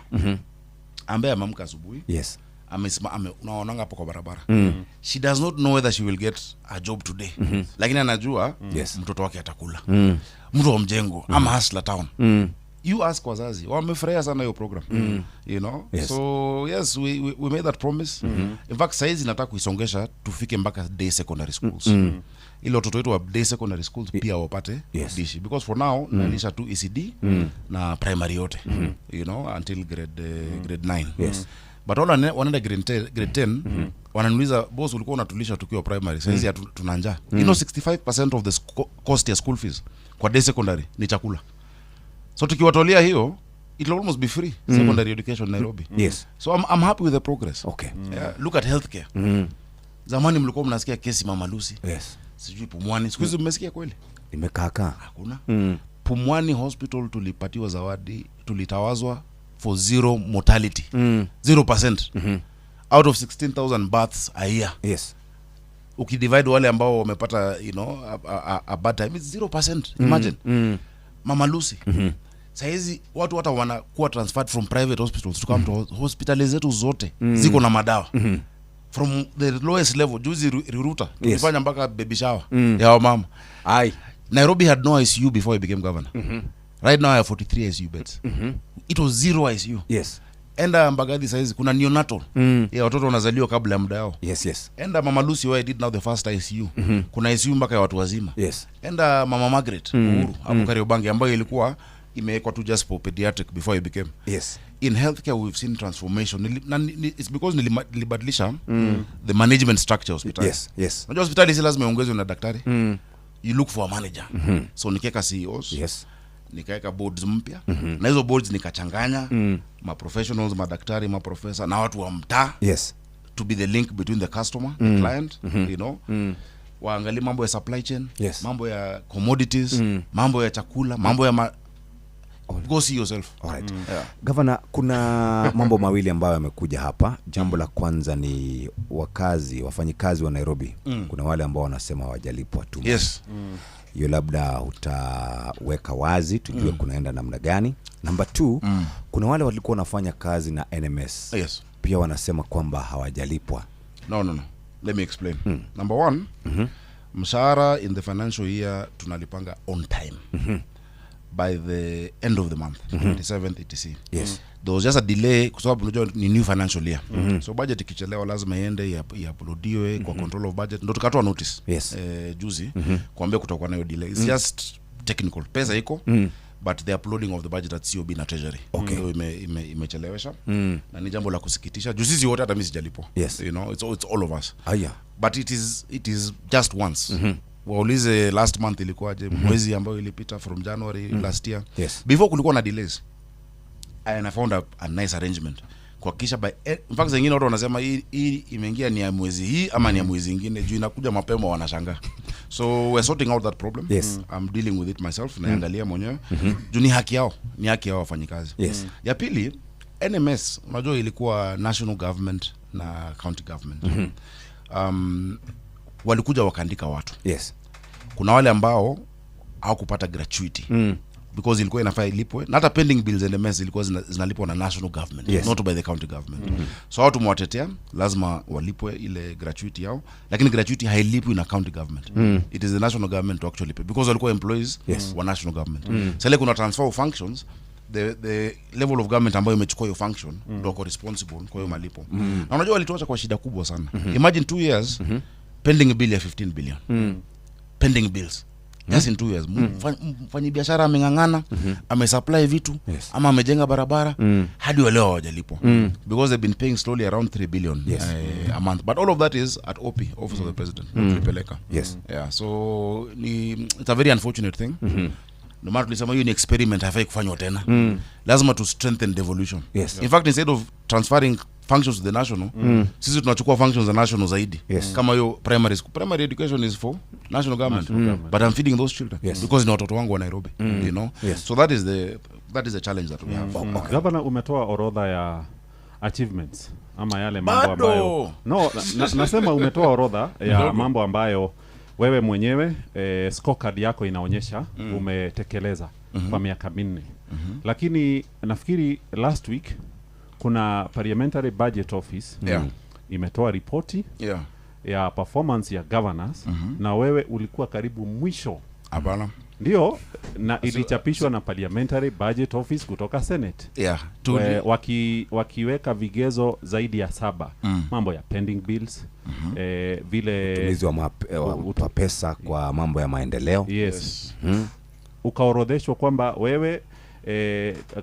Ambaye ameamka asubuhi. Yes. Amesimama, unaonanga hapo kwa barabara. She does not know whether she will get a job today. Lakini anajua mtoto wake atakula. Mtu wa mjengo ama hustler town. You ask wazazi, wamefurahia sana hiyo program. You know? Yes. So yes, we made that promise. In fact, saizi nataka kuisongesha tufike mpaka day secondary schools. Ili watoto wetu wa day secondary schools pia wapate dishi. Because for now, nalisha tu ECD na primary yote. You know, until grade 9. Yes. But all wanaenda grade 10, wananiuliza, boss ulikuwa unatulisha tukiwa primary, saizi tuna njaa. You know, 65% of the cost ya school fees kwa day secondary ni chakula. So tukiwatolea hiyo, it will almost be free secondary education in Nairobi. Yes. So I'm happy with the progress. Okay. Yeah, look at healthcare. Zamani mlikuwa mnasikia kesi Mama Lucy. Yes. Sijui Pumwani. Siku hizi mmesikia kweli? Imekaa. Hakuna. Pumwani Hospital tulipatiwa zawadi, tulitawazwa for zero mortality. 0%. Out of 16,000 births a year. Yes. Ukidivide wale ambao wamepata, you know, a bad time, it's 0%. Imagine. Mama Lucy. Saizi watu hata wanakuwa transferred from private hospitals to come to hospitali zetu zote ziko na madawa. From the lowest level, juzi Riruta tulifanya mpaka baby shower ya mama. Ai. Nairobi had no ICU before I became governor. Right now I have 43 ICU beds. It was 0 ICU. Yes. Enda Mbagathi saizi kuna neonatal. Ya watoto wanazaliwa kabla ya muda wao. Yes, yes. Enda Mama Lucy where I did now the first ICU. Kuna ICU mpaka ya watu wazima. Yes. Enda Mama Margaret Uhuru hapo Kariobangi ambayo ilikuwa imewekwa tu just for pediatric before it became. Yes. In healthcare we've seen transformation. It's because nilibadilisha the management structure hospitali. Yes, yes. Unajua hospitali si lazima iongezwe na daktari. You look for a manager. So nikaweka CEOs. Yes. Nikaweka boards mpya. Na hizo boards nikachanganya ma professionals, madaktari, ma professor na watu wa mtaa. Yes. To be the link between the customer, the client, you know. Waangalie mambo ya supply chain, yes. Mambo ya commodities, mambo ya chakula, mambo ya go see yourself. All right. Yeah. Governor, kuna mambo mawili ambayo yamekuja hapa. Jambo la kwanza ni wakazi, wafanyikazi wa Nairobi. Kuna wale ambao wanasema hawajalipwa tu. Yes. Hiyo labda utaweka wazi tujue kunaenda namna gani. Number 2, kuna wale walikuwa wanafanya kazi na NMS. Yes. Pia wanasema kwamba hawajalipwa. No. Let me explain. Number 1, mshahara in the financial year tunalipanga on time. By the end of the month, 27th etc. Yes. There was just a delay kwa sababu unajua ni new financial year. So budget ikichelewa lazima iende iuploadiwe kwa control of budget. Ndio tukatoa notice. Yes. Juzi kuambia kutakuwa nayo delay. It's just technical. Pesa iko but the uploading of the budget at COB na Treasury. Okay. Ndio imechelewesha. Na ni jambo la kusikitisha. Juzi sisi wote hata mimi sijalipwa. Yes. You know, it's all of us. Yeah. But it is just once. Waulize last month ilikuwaje, mwezi ambayo ilipita from January last year. Yes. Before kulikuwa na delays. And I found a nice arrangement. Kuhakikisha by in fact zingine watu wanasema hii imeingia ni ya mwezi hii ama ni ya mwezi mwingine juu inakuja mapema wanashangaa. So we're sorting out that problem. Yes. I'm dealing with it myself, naangalia mwenyewe. Juu ni haki yao, ni haki yao wafanyikazi. Yes. Ya pili, NMS unajua ilikuwa national government na county government. Walikuja wakaandika watu. Yes. Kuna wale ambao hawakupata gratuity. Because ilikuwa inafaa ilipwe na hata pending bills NMS ilikuwa zinalipwa na national government. Yes. Not by the county government. So hao tumewatetea, lazima walipwe ile gratuity yao, lakini gratuity hailipwi na county government. It is the national government to actually pay because walikuwa employees wa national government. Sasa ile kuna transfer of functions, the level of government ambayo imechukua hiyo function ndio wako responsible kwa hiyo malipo. Na unajua walituacha kwa shida kubwa sana. Imagine 2 years pending bill ya 15 billion. Pending bills. Just in 2 years. Mfanyabiashara ameng'ang'ana, amesupply vitu, ama amejenga barabara, hadi wa leo hawajalipwa. Because they've been paying slowly around 3 billion a month. But all of that is at OP, Office of the President. Tulipeleka. Yes. Yeah, so it's a very unfortunate thing. No matter tulisema hiyo ni experiment, haifai kufanywa tena. Lazima to strengthen devolution. Yes. In fact, instead of transferring functions to the national, sisi tunachukua functions za national zaidi. Yes. Kama hiyo primary school. Primary education is for national government. But I'm feeding those children. Yes. Because ni watoto wangu wa Nairobi, you know. Yes. So that is the challenge that we have. Okay. Governor, umetoa orodha ya achievements ama yale mambo Bado. ambayo no, nasema umetoa orodha ya mambo ambayo wewe mwenyewe scorecard yako inaonyesha umetekeleza kwa miaka 4. Lakini nafikiri last week kuna Parliamentary Budget Office imetoa ripoti ya performance ya governors, na wewe ulikuwa karibu mwisho. Hapana. Ndio, na ilichapishwa na Parliamentary Budget Office kutoka Senate. Yeah. Wakiweka vigezo zaidi ya 7. Mambo ya pending bills, vile utumizi wa pesa kwa mambo ya maendeleo. Yes. Ukaorodheshwa kwamba wewe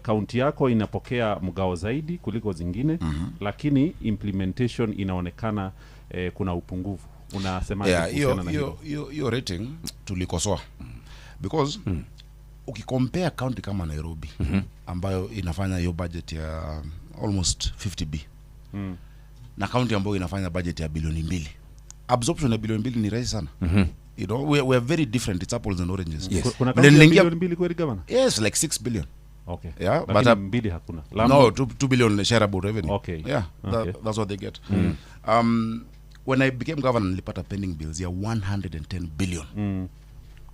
kaunti yako inapokea mgao zaidi kuliko zingine, lakini implementation inaonekana kuna upungufu. Unasemaje kuhusiana na hilo? Hiyo rating tulikosoa. Because ukicompare county kama Nairobi ambayo inafanya hiyo budget ya almost 50B na county ambayo inafanya budget ya bilioni 2, absorption ya bilioni 2 ni rahisi sana. You know, we are very different. It's apples and oranges. Yes. Kuna county ya bilioni 2 kweli, governor? Yes, like 6 billion. Okay. Yeah, lakini but mbili hakuna. No, 2 billion shareable revenue. Okay. Yeah, that's what they get. When I became governor, nilipata pending bills ya 110 billion.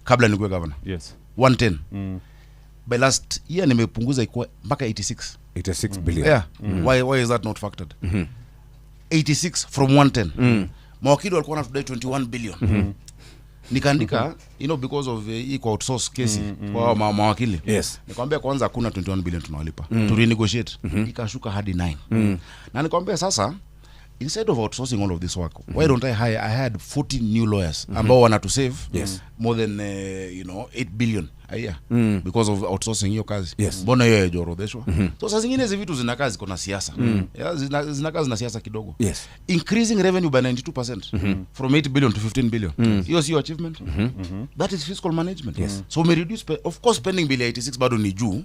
Kabla nikuwe governor. Yes. 110. By last year nimepunguza ikuwa mpaka 86. 86 billion. Yeah. Why is that not factored? 86 from 110. Mawakili walikuwa wanatudai 21 billion. Nikaandika, you know, because of equal outsource kesi kwa mawakili. Yes. Nikamwambia kwanza hakuna 21 billion tunawalipa. To renegotiate. Ikashuka hadi 9. Na nikamwambia sasa, instead of outsourcing all of this work, why don't I hire? I had 40 new lawyers ambao wana to save more than 8 billion a year because of outsourcing hiyo kazi. Mbona hiyo haijoorodheshwa? So saa zingine hizi vitu zinakaa ziko na siasa. Yeah, zinakaa zina siasa kidogo. Yes. Increasing revenue by 92% from 8 billion to 15 billion. Hiyo sio achievement. That is fiscal management. Yes. So we reduce, of course spending bill 86 bado ni juu.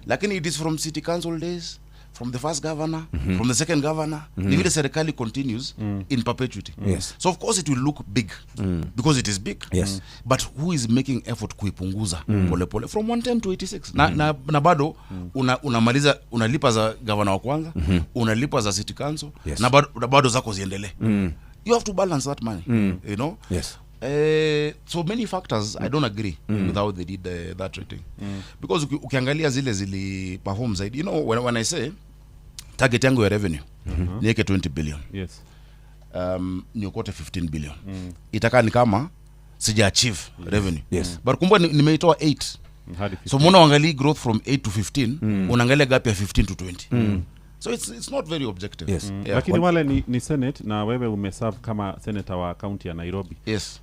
Lakini it is from city council days, from the first governor, from the second governor. Ni vile serikali continues in perpetuity. Yes. So of course it will look big because it is big. Yes. But who is making effort kuipunguza pole pole from 110 to 86? Na bado unamaliza, unalipa za governor wa kwanza, unalipa za city council, Yes. na bado zako ziendelee. You have to balance that money, you know? Yes. So many factors. I don't agree with how they did that rating. Because ukiangalia zile zili perform zaidi, you know, when I say target yangu ya revenue niweke 20 billion. Yes. Niokote 15 billion. Itakaa ni kama sija achieve revenue. Yes. But kumbuka nimeitoa 8. Hadi So mbona uangalie growth from 8 to 15, unaangalia gap ya 15 to 20. So it's not very objective. Yes. Yeah. Lakini wale ni Senate na wewe umeserve kama senator wa county ya Nairobi. Yes.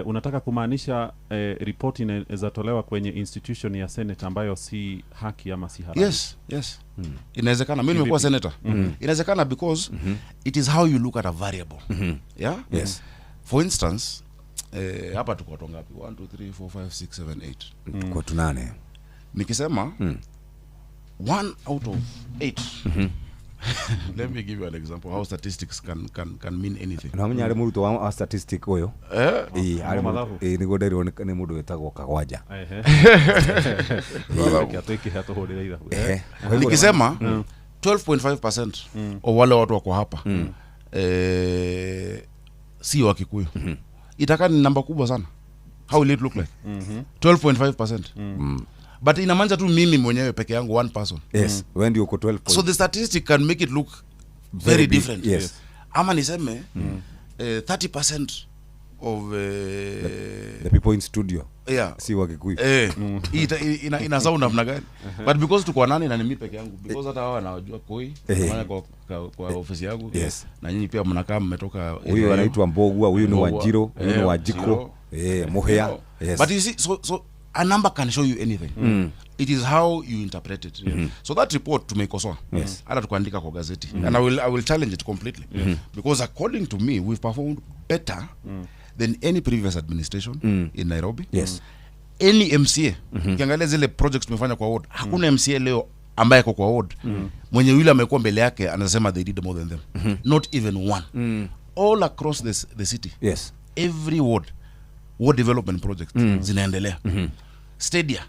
Unataka kumaanisha ripoti inaweza tolewa kwenye institution ya Senate ambayo si haki ama si halali? Yes, yes. Inawezekana. Mimi nimekuwa senator. Inawezekana because it is how you look at a variable. Yeah? Yes. For instance, hapa tuko watu ngapi? 1 2 3 4 5 6 7 8. Kwa tunane. Nikisema 1 out of 8 Let me give you an example how statistics can mean anything. Na menya ari mũrutwo wa statistic ũyũ. Ĩĩ, arĩ ĩĩ nĩguo nderirwo nĩ mũndũ wĩtagwo Kagwanja. Nikisema 12.5% of wale watu wako hapa si wa Kikuyu. Itakaa ni namba kubwa sana. How will it look like? 12.5%. But inamaanisha tu mimi mwenyewe peke yangu, one person. Yes, wewe ndio uko 12. So the statistic can make it look very different. Yes. Ama niseme 30% of the people in studio si wa Kikuyu. Ina sound namna gani? But because tuko nani na ni mimi peke yangu, because hata wao wanajua koi, maana kwa ofisi yangu. Na nyinyi pia mnakaa mmetoka. Huyu anaitwa Mbogwa, huyu ni Wanjiro, huyu ni Wajiko, Muhia. Yes. But you see, so a number can show you anything. It is how you interpret it. So that report tumeikosoa. Hata tukaandika kwa gazeti. And I will challenge it completely. Because according to me, we've performed better than any previous administration in Nairobi. Yes. Any MCA. Ukiangalia zile projects tumefanya kwa ward, hakuna MCA leo ambaye ako kwa ward mwenye yule amekuwa mbele yake anasema they did more than them. Not even one. All across the city. Yes. Every ward development project zinaendelea. Stadia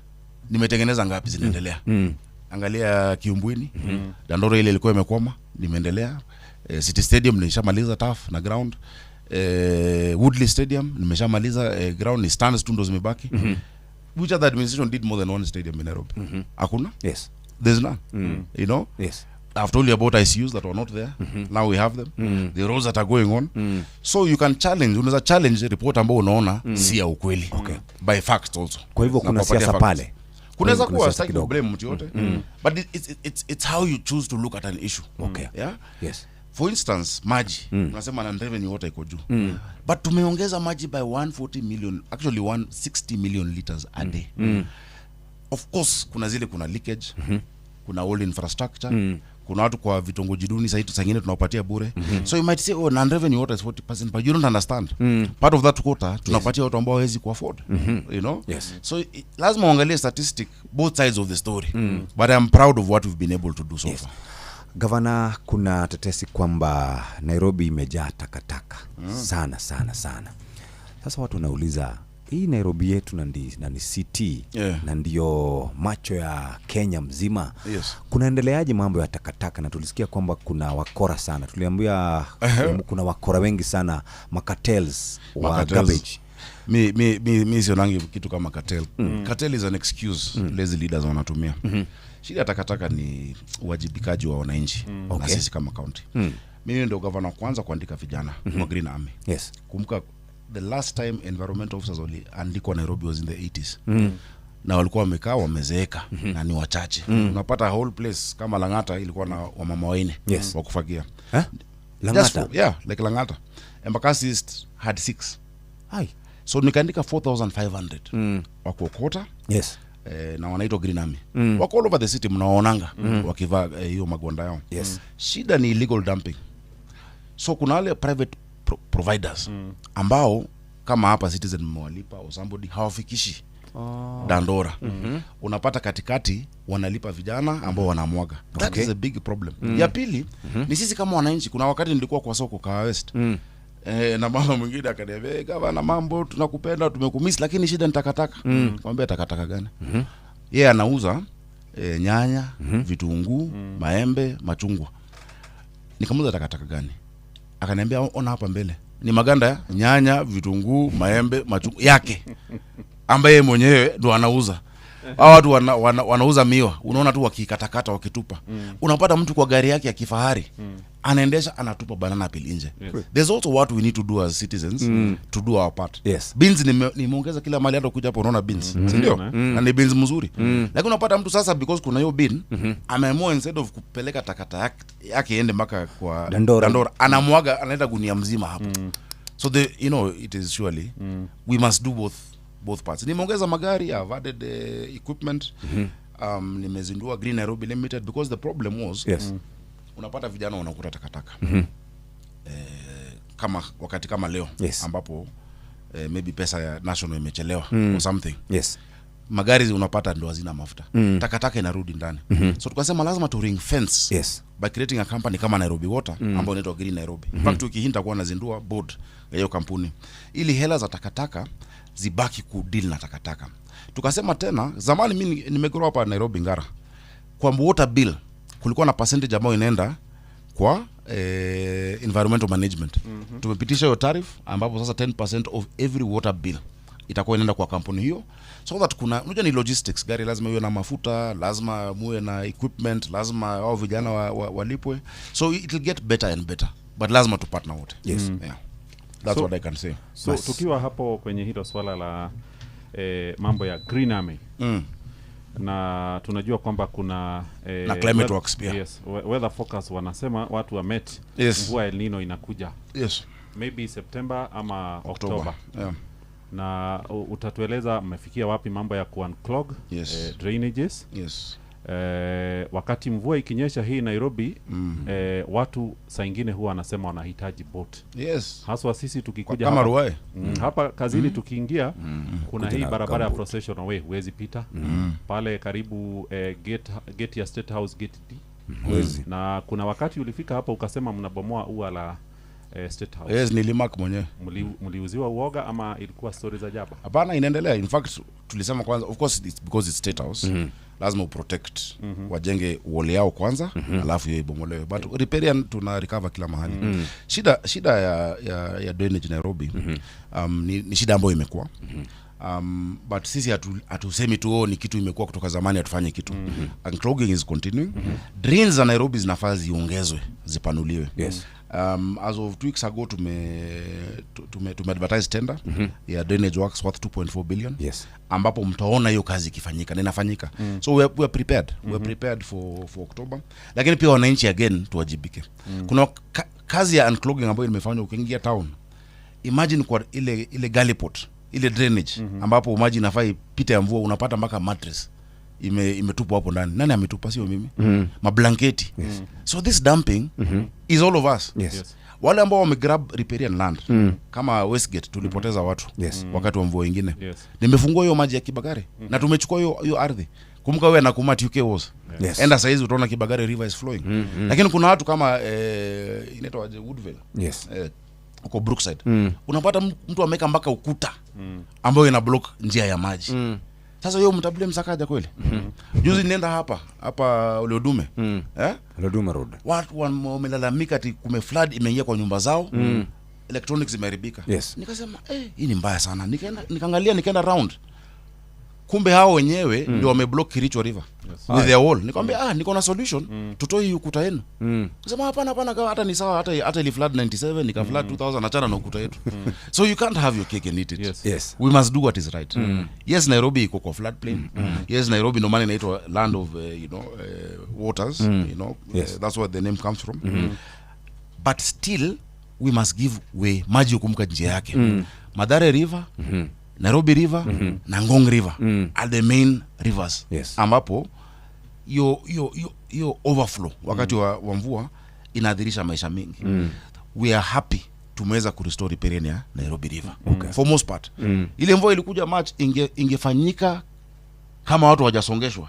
nimetengeneza ngapi zinaendelea. Angalia Kiumbwini, Dandora ile ilikuwa imekwama, nimeendelea. City Stadium nilishamaliza turf na ground. Woodley Stadium nimeshamaliza ground, ni stands tu ndo zimebaki. Which other administration did more than one stadium in Nairobi? Hakuna? Yes. There's none. You know? Yes. I've told you about ICUs that were not there. Now we have them. The roads that are going on. So you can challenge, unaweza challenge report ambao unaona si ya ukweli. Okay. By facts also. Kwa hivyo kuna siasa pale. Kunaweza kuwa, sitaki blame mtu yote. But it's how you choose to look at an issue. Okay. Yeah? Yes. For instance, maji. Unasema na revenue water iko juu. But tumeongeza maji by 140 million, actually 160 million liters a day. Of course, kuna zile kuna leakage, kuna old infrastructure, kuna watu kwa vitongoji duni sasa hivi sangine tunawapatia bure. So you might say, oh, non revenue water is 40%, but you don't understand. Part of that quota tunapatia watu ambao hawezi kuafford. You know? Yes. So lazima uangalie statistic both sides of the story. But I'm proud of what we've been able to do so far. Gavana, kuna tetesi kwamba Nairobi imejaa takataka sana sana sana. Sasa watu wanauliza, hii Nairobi yetu na ni city na ndio macho ya Kenya mzima. Yes. Kunaendeleaje mambo ya takataka? Na tulisikia kwamba kuna wakora sana. Tuliambia kuna wakora wengi sana, macartels wa garbage. Mi sionangi kitu kama cartel. Cartel is an excuse lazy leaders wanatumia. Shida ya takataka ni uwajibikaji wa wananchi na sisi kama county. Mimi ndio governor wa kwanza kuandika vijana wa Green Army. Yes. Kumbuka the last time environment officers waliandikwa Nairobi was in the 80s. Na walikuwa wamekaa wamezeeka na ni wachache. Unapata whole place kama Lang'ata ilikuwa na wamama wanne wa kufagia. Lang'ata? Yeah, like Lang'ata. Embakasi East had 6. Ai. So nikaandika 4,500 wa kuokota. Yes. Na wanaitwa Green Army. Wako all over the city, mnaonanga wakivaa hiyo magwanda yao. Yes. Shida ni illegal dumping. So kuna wale private providers ambao kama hapa Citizen mmewalipa or somebody hawafikishi Dandora. Unapata katikati wanalipa vijana ambao wanamwaga. That is a big problem. Ya pili ni sisi kama wananchi. Kuna wakati nilikuwa kwa soko Kahawa West. Na mama mwingine akaniambia, hey, gavana, mambo tunakupenda, tumekumiss, lakini shida ni takataka. Nikamwambia takataka gani? Yeye anauza nyanya, vitunguu, maembe, machungwa. Nikamuuliza takataka gani? Akaniambia ona hapa mbele ni maganda ya nyanya, vitunguu, maembe, machungwa yake ambaye mwenyewe ndo anauza. Hao watu wanauza miwa, unaona tu wakikatakata wakitupa. Unapata mtu kwa gari yake ya kifahari anaendesha anatupa banana peel nje. There's also what we need to do as citizens to do our part. Yes. Beans nimeongeza kila mahali, hata ukija hapo unaona beans, si ndio? Na ni beans mzuri. Lakini unapata mtu sasa because kuna hiyo bin ameamua instead of kupeleka takata yake iende mpaka kwa Dandora, anamwaga, analeta gunia mzima hapo. So the you know it is surely we must do both parts. Nimeongeza magari, I've added equipment. Nimezindua Green Nairobi Limited because the problem was unapata vijana wanakuta takataka. Kama wakati kama leo ambapo maybe pesa ya national imechelewa or something. Yes. Magari unapata ndo hazina mafuta. Takataka inarudi ndani. So tukasema lazima tu ring fence. Yes. By creating a company kama Nairobi Water ambayo inaitwa Green Nairobi. In fact wiki hii nitakuwa nazindua board ya hiyo kampuni ili hela za takataka zibaki kudeal na takataka. Tukasema tena, zamani mimi nimegrow hapa Nairobi Ngara, kwa water bill kulikuwa na percentage ambayo inaenda kwa environmental management. Tumepitisha hiyo tariff ambapo sasa 10% of every water bill itakuwa inaenda kwa kampuni hiyo, so that kuna, unajua ni logistics, gari lazima iwe na mafuta, lazima muwe na equipment, lazima hao vijana walipwe, so it will get better and better, but lazima tu partner wote. Yes. Yeah. That's what I can say. So tukiwa hapo kwenye hilo swala la mambo ya Green Army. Na tunajua kwamba kuna na climate works pia. Yes, weather focus wanasema watu wa Met, Yes. mvua El Nino inakuja. Yes. Maybe September ama October. Yeah. Na utatueleza mmefikia wapi mambo ya ku-unclog Yes. Drainages. Yes. Wakati mvua ikinyesha hii Nairobi, watu saa ingine huwa wanasema wanahitaji boat. Yes. Haswa sisi tukikuja Kama hapa, Ruai. Hapa kazini tukiingia, kuna Kuja hii na barabara ya gumboot. procession way huwezi pita. Pale karibu gate ya State House gate D. Huwezi. Na kuna wakati ulifika hapa ukasema mnabomoa ua la State House. Yes, nilimark mwenyewe. Mliuziwa uoga ama ilikuwa story za jaba? Hapana, inaendelea. In fact tulisema kwanza, of course it's because it's State House. Lazima uprotect, wajenge wall yao kwanza, alafu hiyo ibomolewe. But riparian tuna recover kila mahali. Shida ya drainage Nairobi, ni shida ambayo imekuwa. But sisi hatusemi tu oh, ni kitu imekuwa kutoka zamani hatufanye kitu. Unclogging is continuing. Drains za Nairobi zinafaa ziongezwe, zipanuliwe. Yes. As of 2 weeks ago tume advertise tender ya drainage works worth 2.4 billion. Yes. Ambapo mtaona hiyo kazi ikifanyika na inafanyika. So we are prepared. We are prepared for October. Lakini pia wananchi again tuwajibike. Kuna kazi ya unclogging ambayo imefanywa ukiingia town. Imagine kwa ile gallipot, ile drainage ambapo maji inafaa ipite ya mvua, unapata mpaka mattress imetupwa hapo ndani. Nani ametupa? Sio mimi. Mablanketi. Yes. So this dumping is all of us. Yes. Yes. Wale ambao wamegrab riparian land kama Westgate tulipoteza watu Yes. wakati wa mvua ingine. Yes. Nimefungua hiyo maji ya Kibagare na tumechukua hiyo ardhi. Kumbuka wewe na Kumati UK was. Yes. Enda saizi utaona Kibagare River is flowing. Lakini kuna watu kama inaitwa Woodville. Yes. Huko Brookside. Unapata mtu ameweka mpaka ukuta ambayo ina block njia ya maji. Sasa hiyo mtablame Msakaja kweli? Juzi nilienda hapa Oleodume. Oleodume Road. Watu wamelalamika ati kume flood imeingia kwa nyumba zao. Electronics zimeharibika. Yes. Nikasema hii ni mbaya sana. Nikaenda nikaangalia, nikaenda round. Kumbe hao wenyewe ndio wameblock Kiricho River. Yes. With their wall. Nikamwambia niko na solution, tutoe hii ukuta yenu. Kasema hapana, hata ni sawa, hata ili flood 97 nika flood 2000, achana na ukuta yetu. So you can't have your cake and eat it. Yes. Yes. We must do what is right. Yes, Nairobi iko kwa flood plain. Yes, Nairobi no maana inaitwa land of waters, you know. Yes. That's where the name comes from. But still we must give way, maji hukumka njia yake. Mathare River, Nairobi River na Ngong River are the main rivers. Yes. Ambapo hiyo overflow wakati wa mvua inaadhirisha maisha mengi. We are happy tumeweza kurestore riparian ya Nairobi River. Okay. For most part. Ile mvua ilikuja March ingefanyika kama watu hawajasongeshwa,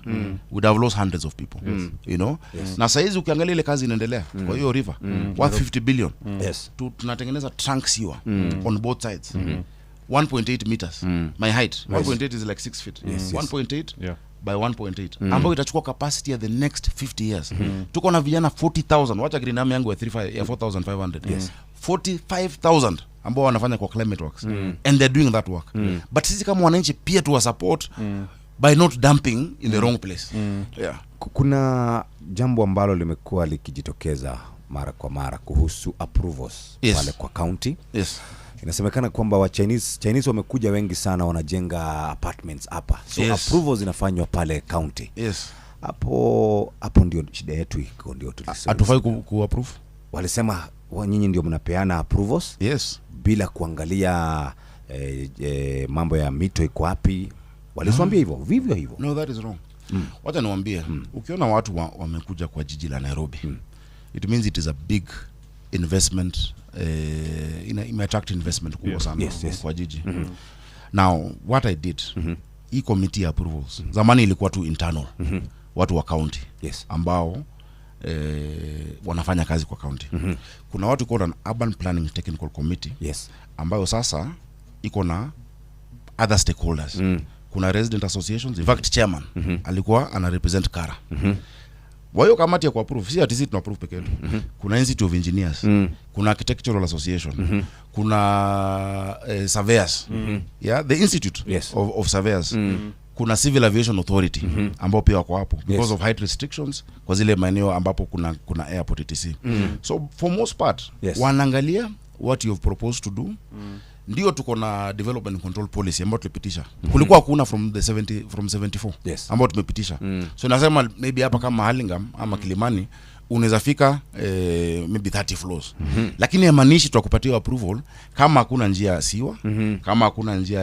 would have lost hundreds of people. Yes. You know? Yes. Na saizi ukiangalia ile kazi inaendelea kwa hiyo river, worth 50 billion. Yes. Tunatengeneza trunk sewer on both sides. 1.8 meters. My height. 1.8 is like 6 feet. Yes, yes. 1.8 by 1.8 ambayo itachukua capacity ya the next 50 years. Tuko na vijana 40,000, wacha Green Army yangu ya 4,500. Yes. 45,000 ambao wanafanya kwa climate works. And they're doing that work. But sisi kama wananchi pia tuwa support by not dumping in the wrong place. Yeah. Kuna jambo ambalo limekuwa likijitokeza mara kwa mara kuhusu approvals Yes. pale kwa county. Yes. Inasemekana kwamba wa Chinese wamekuja wengi sana, wanajenga apartments hapa. So Yes. approvals zinafanywa pale county. Yes. Hapo ndio shida yetu iko, ndio tulisema. Hatufai ku approve. Walisema nyinyi ndio mnapeana approvals. Yes. Bila kuangalia mambo ya mito iko wapi. Waliswambia hivyo, vivyo hivyo. No, that is wrong. Wacha niwaambie, ukiona watu wamekuja kwa jiji la Nairobi, it means it is a big investment, ime attract investment kubwa sana Yes, yes. kwa jiji. Now, what I did, Hii committee ya approvals zamani ilikuwa tu internal, watu wa county ambao wanafanya kazi kwa county. Kuna watu called an urban planning technical committee ambayo sasa iko na other stakeholders. Kuna resident associations, in fact chairman alikuwa ana represent Kara. Kwa hiyo kamati ya kuapprove, si ati sisi tuna approve peke yetu. Kuna Institute of Engineers, kuna Architectural Association, kuna surveyors. Yeah, the Institute of Surveyors. Kuna Civil Aviation Authority ambao pia wako hapo because of height restrictions kwa zile maeneo ambapo kuna airport etc. So for most part wanaangalia what you have proposed to do. Ndio tuko na development control policy ambayo tulipitisha. Kulikuwa hakuna from the 70 from 74 ambayo tumepitisha. So nasema maybe hapa kama Hurlingham ama Kilimani unaweza fika maybe 30 floors. Lakini haimaanishi tutakupatia approval kama hakuna njia ya siwa, kama hakuna njia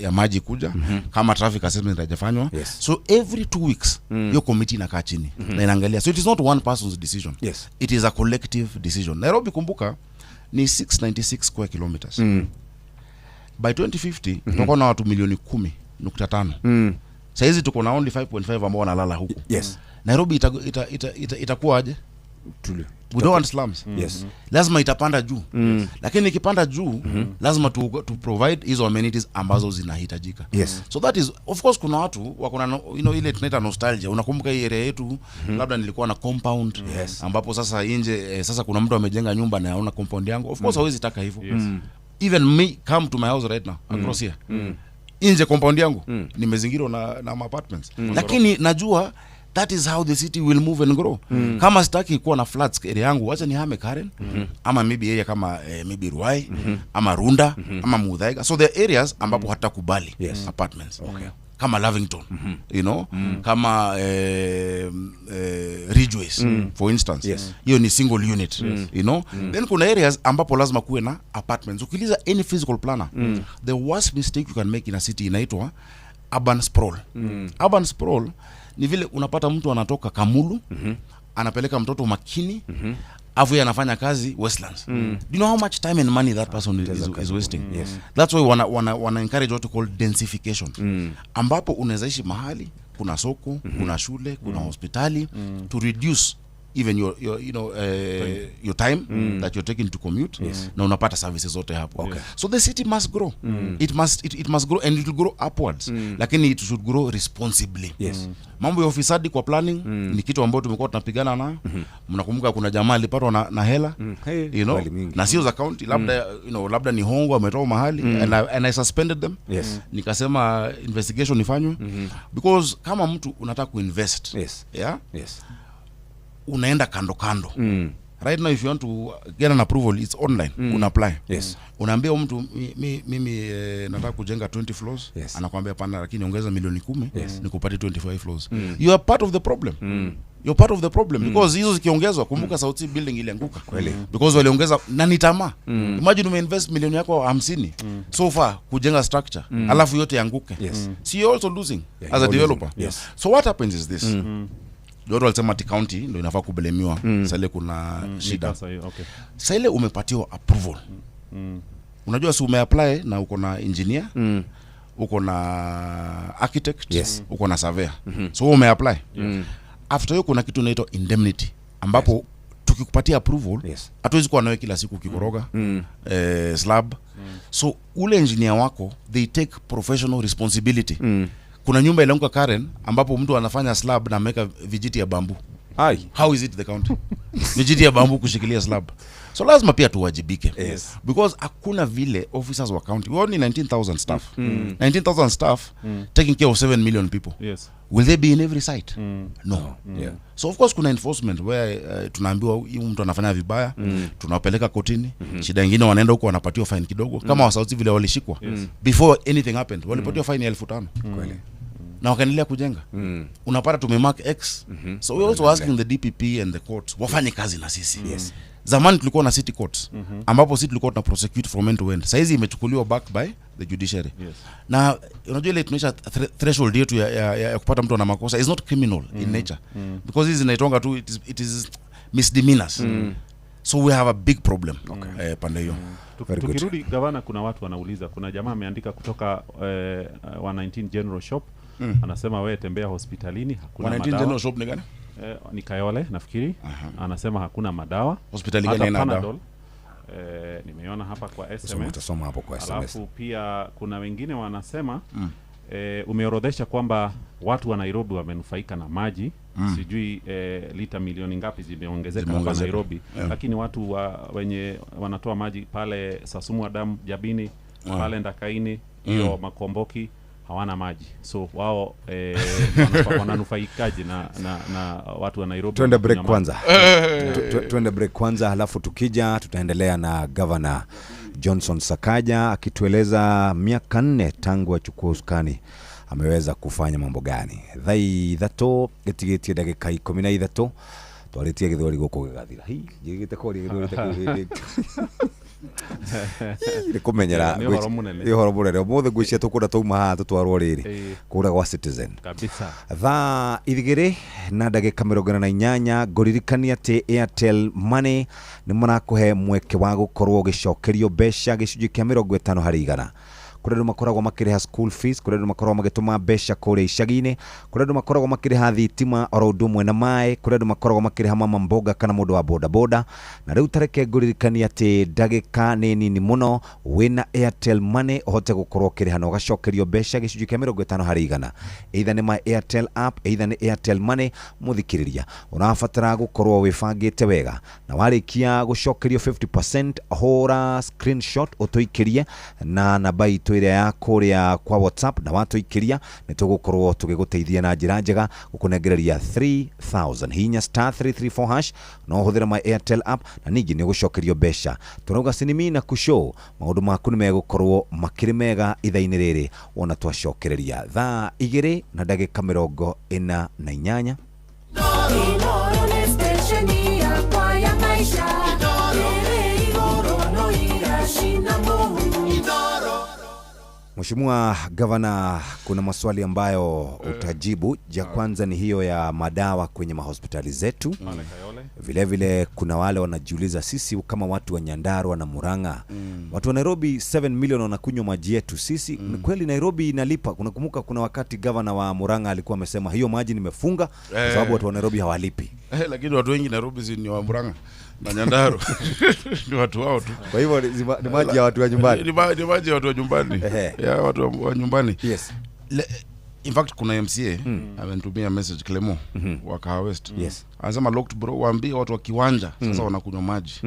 ya maji kuja, kama traffic assessment haijafanywa. So every 2 weeks hiyo committee inakaa chini na inaangalia. So it is not one person's decision. It is a collective decision. Nairobi, kumbuka, ni 696 square kilometers. By 2050 tutakuwa na watu milioni 10.5. Saizi tuko na only 5.5 ambao wanalala huku. Nairobi itakuwa aje? We don't want slums. Lazima itapanda juu. Lakini ikipanda juu, lazima to provide hizo amenities ambazo zinahitajika. So that is, of course kuna watu wako na you know, ile tunaita nostalgia. Unakumbuka hii area yetu, labda nilikuwa na compound ambapo sasa nje sasa kuna mtu amejenga nyumba na anaona compound yangu. Of course hawezi taka hivyo. Even me, come to my house right now across here. Nje compound yangu nimezingirwa na apartments. Lakini najua that is how the city will move and grow. Kama sitaki kuwa na flats area yangu, wacha nihame Karen, ama maybe area kama maybe Ruai, ama Runda, ama Muthaiga. So there are areas ambapo hatakubali apartments. Kama Lavington, you know, kama Ridgeways, for instance. Hiyo ni single unit, you know. Then kuna areas ambapo lazima kuwe na apartments. Ukiliza any physical planner, the worst mistake you can make in a city inaitwa urban sprawl. Urban sprawl ni vile unapata mtu anatoka Kamulu, anapeleka mtoto Makini, afu yeye anafanya kazi Westlands. Do you know how much time and money that person is wasting? That's why wana encourage what we call densification. Ambapo unaweza ishi mahali kuna soko, kuna shule, kuna hospitali, to reduce even your you know, your time that you're taking to commute. Na unapata services zote hapo. So the city must grow. It must grow, and it will grow upwards. Lakini it should grow responsibly. Mambo ya ufisadi kwa planning ni kitu ambacho tumekuwa tunapigana nayo. Mnakumbuka kuna jamaa alipatwa na hela, you know, na sio za county, labda you know, labda ni hongo ametoa mahali, and I suspended them. Nikasema investigation ifanywe, because kama mtu unataka kuinvest, yeah? Unaenda kando kando. Right now if you want to get an approval, it's online. Una apply. Unaambia mtu mimi nataka kujenga 20 floors. Anakuambia pana, lakini ongeza milioni 10 nikupatie 25 floors. You are part of the problem. You're part of the problem because hizo zikiongezwa, kumbuka South C building ilianguka. Because waliongeza na ni tamaa. Imagine umeinvest milioni yako 50 so far kujenga structure, alafu yote yanguke. So you're also losing as a developer. So what happens is this. Watu walisema ati county ndio inafaa kubelemiwa. Sasa kuna shida. Sasa ile umepatiwa approval. Unajua si umeapply na uko na engineer, uko na architect, uko na surveyor. So umeapply. After hiyo kuna kitu inaitwa indemnity ambapo tukikupatia approval, hatuwezi kuwa nawe kila siku ukikoroga slab. So ule engineer wako, they take professional responsibility. Kuna nyumba ilianguka Karen ambapo mtu anafanya slab na ameweka vijiti ya bambu. How is it the county? Vijiti ya bambu kushikilia slab. So lazima pia tuwajibike. Because hakuna vile officers wa county, we only 19,000 staff. 19,000 staff taking care of 7 million people. Will they be in every site? No. So of course kuna enforcement where tunaambiwa huyu mtu anafanya vibaya, tunapeleka kotini. Shida nyingine wanaenda huko wanapatiwa fine kidogo. Kama wa South vile walishikwa. Before anything happened, walipatiwa fine ya 5,000. Kweli. Na wakaendelea kujenga. Unapata tumemark X. So we also asking the DPP and the courts wafanye kazi na sisi. Zamani tulikuwa na city courts ambapo sisi tulikuwa tuna prosecute from end to end. Saizi imechukuliwa back by the judiciary. Na unajua ile tunaisha threshold yetu ya kupata mtu ana makosa is not criminal in nature. Because hizi zinaitonga tu, it is misdemeanors. So we have a big problem pande hiyo. Tukirudi gavana, kuna watu wanauliza, kuna jamaa ameandika kutoka 119 General Shop. Anasema wewe tembea hospitalini hakuna 119 madawa. General Shop ni gani? Ni Kayole nafikiri. Anasema hakuna madawa. Hospitali gani haina dawa? Nimeona hapa kwa SMS. Utasoma hapo kwa SMS. Alafu pia kuna wengine wanasema umeorodhesha kwamba watu wa Nairobi wamenufaika na maji. Sijui lita milioni ngapi zimeongezeka hapa Nairobi. Lakini watu wenye wanatoa maji pale Sasumwa Dam, Jabini, pale Ndakaini, hiyo Makomboki hawana maji. So wao wananufaikaje na watu wa Nairobi? Tuende break kwanza. Tuende break kwanza, halafu tukija tutaendelea na Governor Johnson Sakaja akitueleza miaka 4 tangu achukue usukani ameweza kufanya mambo gani. Thaa 3 gĩtigĩtie ndagĩka 13 twarĩtie gĩthweri gũkũ gĩgathira. Hi, njĩgĩte kũria gĩthweri ta kĩu hĩndĩ. Nĩ kũmenyera Nĩ ũhoro mũnene. Nĩ ũhoro mũnene. Ũmũthĩ ngwĩciria tũkũrĩa twauma haha tũtwarwo rĩrĩ kũrĩa gwa Citizen kabisa. Thaa 2 na ndagĩka 48 ngũririkania atĩ Airtel Money nĩ marakũhe mweke wa gũkorwo ũgĩcokerio mbeca gĩcunjĩ kĩa 50 harĩ igana. Kũrĩ andũ makoragwo makĩrĩha school fees, kũrĩ andũ makoragwo magĩtũma mbeca kũrĩa icagi-inĩ, kũrĩ andũ makoragwo makĩrĩha thitima oro ũndũ ũmwe na maĩ, kũrĩ andũ makoragwo makĩrĩha mama mboga kana mũndũ wa boda boda. Na rĩu tareke ngũririkania atĩ ndagĩka nĩ nini mũno wĩna Airtel Money ũhote gũkorwo ũkĩrĩha na ũgacokerio mbeca gĩcunjĩ kĩa 50 harĩ igana. Either nĩ my Airtel app, either nĩ Airtel Money. Mũthikĩrĩria ũrabatara gũkorwo wĩbangĩte wega, na warĩkia gũcokerio 50% hũra screenshot ũtũikĩrie na namba itũ ĩrĩa ya kũrĩa kwa WhatsApp, na watũikĩria nĩ tũgũkorwo tũgĩgũteithia na njĩra njega gũkũnengereria 3000. Hinya star 334 hash no ũhũthĩre my Airtel app na ningĩ nĩ ũgũcokerio mbeca. Tũrauga sinimi na kushow maũndũ maku nĩ megũkorwo makĩrĩ mega ithaa-inĩ rĩrĩ wona twacokereria thaa 2 na ndagĩka 48. Mheshimiwa Gavana, kuna maswali ambayo utajibu. Ja kwanza ni hiyo ya madawa kwenye mahospitali zetu. Vile vile kuna wale wanajiuliza sisi kama watu wa Nyandarua na Murang'a, watu wa Nairobi 7 million wanakunywa maji yetu sisi. Ni kweli Nairobi inalipa? Unakumbuka kuna wakati gavana wa Murang'a alikuwa amesema hiyo maji nimefunga kwa sababu watu wa Nairobi hawalipi. Lakini watu wengi Nairobi si ni wa Murang'a na Nyandarua. Ni watu wao tu. Kwa hivyo ni maji ya watu wa nyumbani. Ni maji ya watu wa nyumbani. Ya watu wa nyumbani. Yes. In fact kuna MCA amenitumia message Clemo wa Kahawa West. Yes. Anasema locked bro, waambie watu wa kiwanja sasa wanakunywa maji.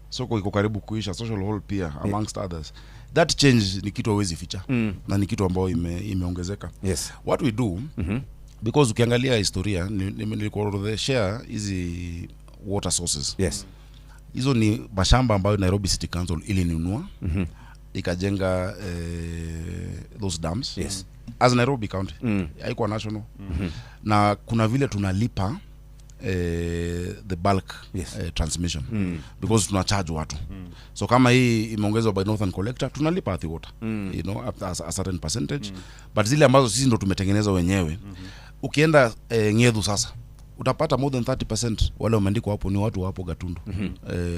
Soko iko karibu kuisha, social hall pia amongst others. That change ni kitu hauwezi ficha. Na ni kitu ambayo imeongezeka. Yes. What we do because ukiangalia historia nilikuorodheshea hizi water sources. Yes. Hizo ni mashamba ambayo Nairobi City Council ilinunua. Ikajenga those dams. Yes. As Nairobi County. Haikuwa national. Na kuna vile tunalipa the bulk transmission. Because tunacharge watu. So kama hii imeongezwa by Northern Collector tunalipa the water. You know, up a certain percentage. But zile ambazo sisi ndo tumetengeneza wenyewe. Ukienda Ng'ethu sasa utapata more than 30% wale wameandikwa hapo ni watu hapo Gatundu.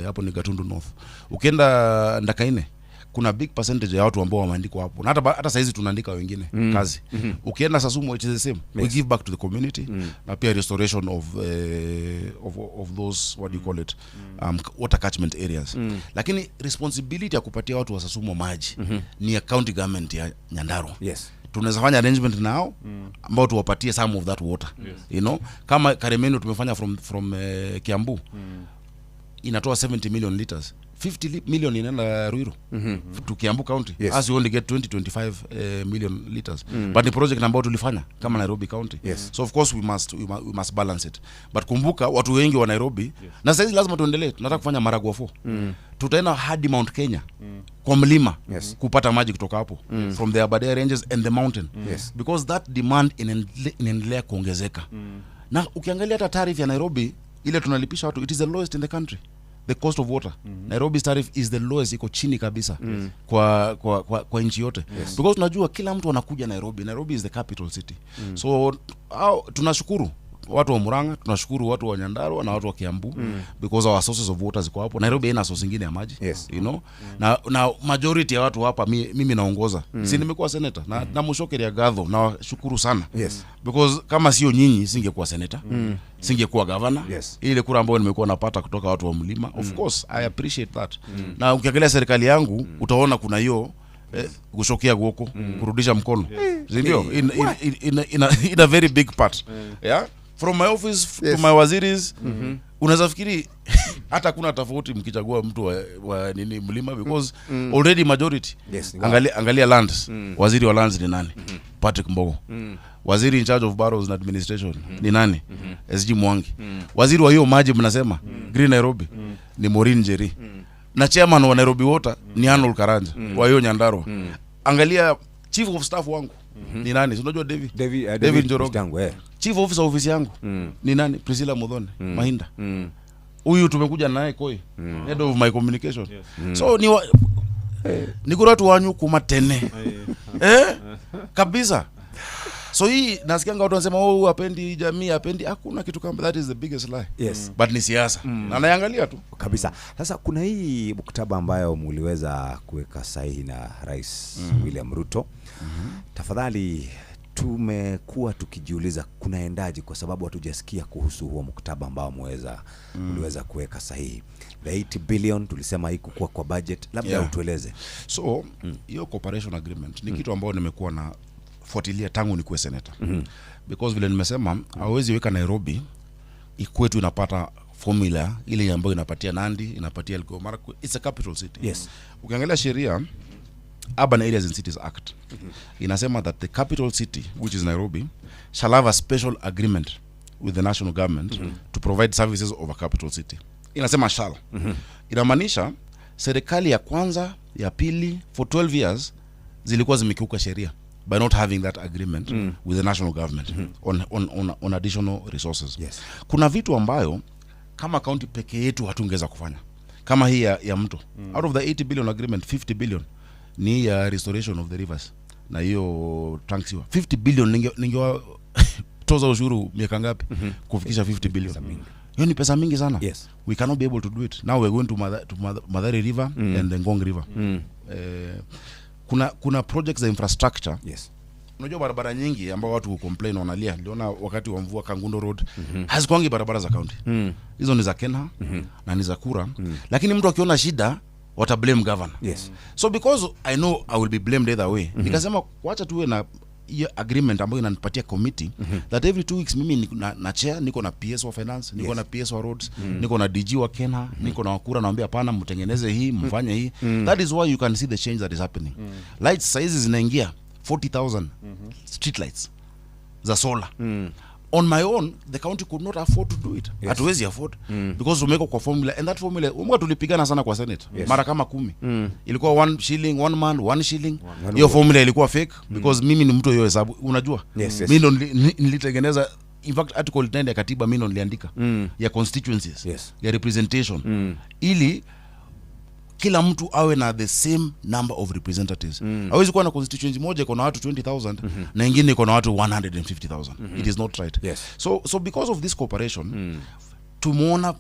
Hapo ni Gatundu North. Ukienda Ndakaine kuna big percentage ya watu ambao wameandikwa hapo. Na hata saizi tunaandika wengine kazi. Ukienda Sasumu it is the same. We give back to the community. Na pia restoration of those what do you call it? Water catchment areas. Lakini responsibility ya kupatia watu wa Sasumu maji ni ya county government ya Nyandarua. Yes. Tunaweza fanya arrangement nao ambao tuwapatie some of that water. Yes. You know, kama Karemeno tumefanya from Kiambu. Inatoa 70 million liters. 50 million inaenda Ruiru to Kiambu County. Yes. As you only get 20-25 million liters. But the project ambao tulifanya kama Nairobi County. Yes. So of course we must balance it. But kumbuka watu wengi wa Nairobi na sasa lazima tuendelee. Tunataka kufanya Maragua 4. Tutaenda hadi Mount Kenya kwa mlima kupata maji kutoka hapo from the Aberdare Ranges and the mountain. Yes. Because that demand inaendelea kuongezeka. Na ukiangalia hata tariff ya Nairobi ile tunalipisha watu, it is the lowest in the country. The cost of water. Nairobi's tariff is the lowest, iko chini kabisa kwa nchi yote. Yes. Because tunajua kila mtu anakuja Nairobi. Nairobi is the capital city. So tunashukuru watu wa Murang'a, tunashukuru watu wa Nyandarua na watu wa Kiambu because our sources of water ziko hapo. Nairobi haina source ingine ya maji. You know? Na majority ya watu hapa mimi naongoza. Si nimekuwa senator na Mushokeria Gatho na washukuru sana. Because kama sio nyinyi singekuwa senator. Singekuwa governor. Ile kura ambayo nimekuwa napata kutoka watu wa mlima, of course I appreciate that. Na ukiangalia serikali yangu utaona kuna hiyo kushokia guoko, kurudisha mkono. Ndio, in a very big part. Yeah? From my office to my waziris, unaweza fikiri hata kuna tofauti mkichagua mtu wa nini mlima because already majority. Angalia lands. Waziri wa lands ni nani? Patrick Mbogo. Waziri in charge of boroughs and administration ni nani? SG Mwangi. Waziri wa hiyo maji mnasema Green Nairobi ni Maureen Njeri. Na chairman wa Nairobi Water ni Arnold Karanja wa hiyo Nyandarua. Angalia chief of staff wangu ni nani? Unajua David Njoroge. Chief officer office yangu ni nani? Priscilla Muthoni Mahinda. Huyu tumekuja naye Koi, head of my communication. So ni kuratu wanyu kuma tene. Kabisa. So hii nasikianga watu wanasema oh hapendi jamii, hapendi, hakuna kitu kama that is the biggest lie. But ni siasa. Na naangalia tu kabisa. Sasa kuna hii mkataba ambayo mliweza kuweka sahihi na Rais William Ruto. Tafadhali tumekuwa tukijiuliza kunaendaje kwa sababu hatujasikia kuhusu huo mkataba ambao mliweza kuweka sahihi. The 80 billion tulisema haikuwa kwa budget, labda utueleze. So hiyo cooperation agreement ni kitu ambayo nimekuwa na fuatilia tangu nikuwe senator. Because vile nimesema hawezi weka Nairobi ikwetu inapata formula ile ambayo inapatia Nandi, inapatia Elgeyo Marakwet. It's a capital city. Ukiangalia sheria Urban Areas and Cities Act inasema that the capital city, which is Nairobi, shall have a special agreement with the national government to provide services of a capital city. Inasema shall. Inamaanisha serikali ya kwanza, ya pili for 12 years zilikuwa zimekiuka sheria by not having that agreement with the national government on additional resources. Kuna vitu ambayo kama county peke yetu hatungeweza kufanya. Kama hii ya mto. Out of the 80 billion agreement, 50 billion ni ya restoration of the rivers na hiyo trunk sewer. 50 billion ningewa toza ushuru miaka ngapi kufikisha 50 billion? Hiyo ni pesa mingi sana. We cannot be able to do it. Now we're going to Mathare River and the Ngong River. Kuna projects za infrastructure. Unajua barabara nyingi ambao watu complain wanalia. Niliona wakati wa mvua Kangundo Road hazikuangi barabara za county. Hizo ni za Kenha na ni za Kura. Lakini mtu akiona shida wata blame governor. So because I know I will be blamed either way, nikasema wacha tuwe na hiyo agreement ambayo inanipatia committee that every 2 weeks mimi na chair, niko na PS wa finance, niko na PS wa roads, niko na DG wa Kenha, niko na Wakura, naambia hapana mtengeneze hii, mfanye hii. That is why you can see the change that is happening. Lights sizes zinaingia 40,000 street lights za solar. On my own, the county could not afford to do it. Hatuwezi afford because tumeweka kwa formula, and that formula umwa tulipigana sana kwa Senate mara kama 10. Ilikuwa 1 shilling, 1 man, 1 shilling. Hiyo formula ilikuwa fake because mimi ni mtu hiyo hesabu, unajua. Mimi ndo nilitengeneza, in fact article 9 ya katiba mimi ndo niliandika ya constituencies, ya representation, ili kila mtu awe na the same number of representatives. Hawezi kuwa na constituency moja iko na watu 20,000 na ingine iko na watu 150,000. It is not right. So because of this cooperation tumeona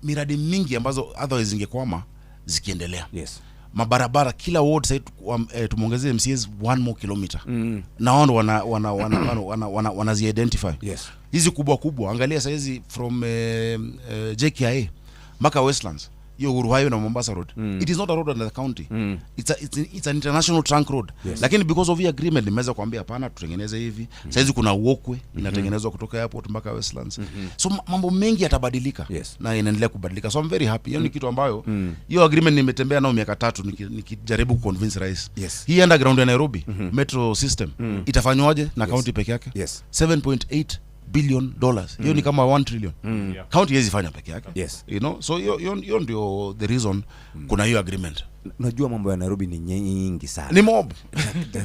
miradi mingi ambazo otherwise zingekwama zikiendelea. Mabarabara kila ward site tumeongezea MCAs 1 more kilometer. Na wao wana zi-identify. Hizi kubwa kubwa angalia saizi from JKIA mpaka Westlands. Hiyo Uhuru Highway na Mombasa Road. It is not a road under the county. It's an international trunk road. Lakini because of the agreement nimeweza kuambia hapana tutengeneze hivi. Saizi kuna walkway inatengenezwa kutoka airport mpaka Westlands. So mambo mengi yatabadilika na inaendelea kubadilika. So I'm very happy. Hiyo ni kitu ambayo hiyo agreement nimetembea nao miaka 3 nikijaribu kuconvince rais. Hii underground ya Nairobi metro system itafanywaje na county peke yake? $7.8 billion. Hiyo ni kama 1 trillion. County haiwezi fanya peke yake. You know, so hiyo ndio the reason kuna hiyo agreement. Unajua mambo ya Nairobi ni nyingi sana. Ni mob.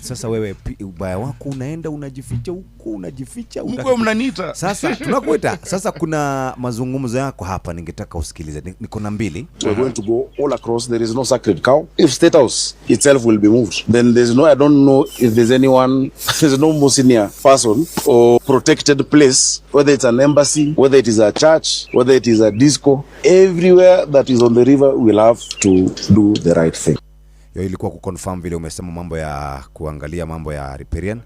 Sasa wewe ubaya wako unaenda unajificha huko, unajificha. Mko mnaniita. Sasa tunakuita. Sasa kuna mazungumzo yako hapa ningetaka usikilize. Niko na mbili. We're going to go all across. There is no sacred cow. If State House itself will be moved, then there's no, I don't know if there's anyone, there's no more senior person or protected place, whether it's an embassy, whether it is a church, whether it is a disco, everywhere that is on the river will have to do the right thing. Yo, ilikuwa kuconfirm vile umesema mambo ya kuangalia mambo ya riparian.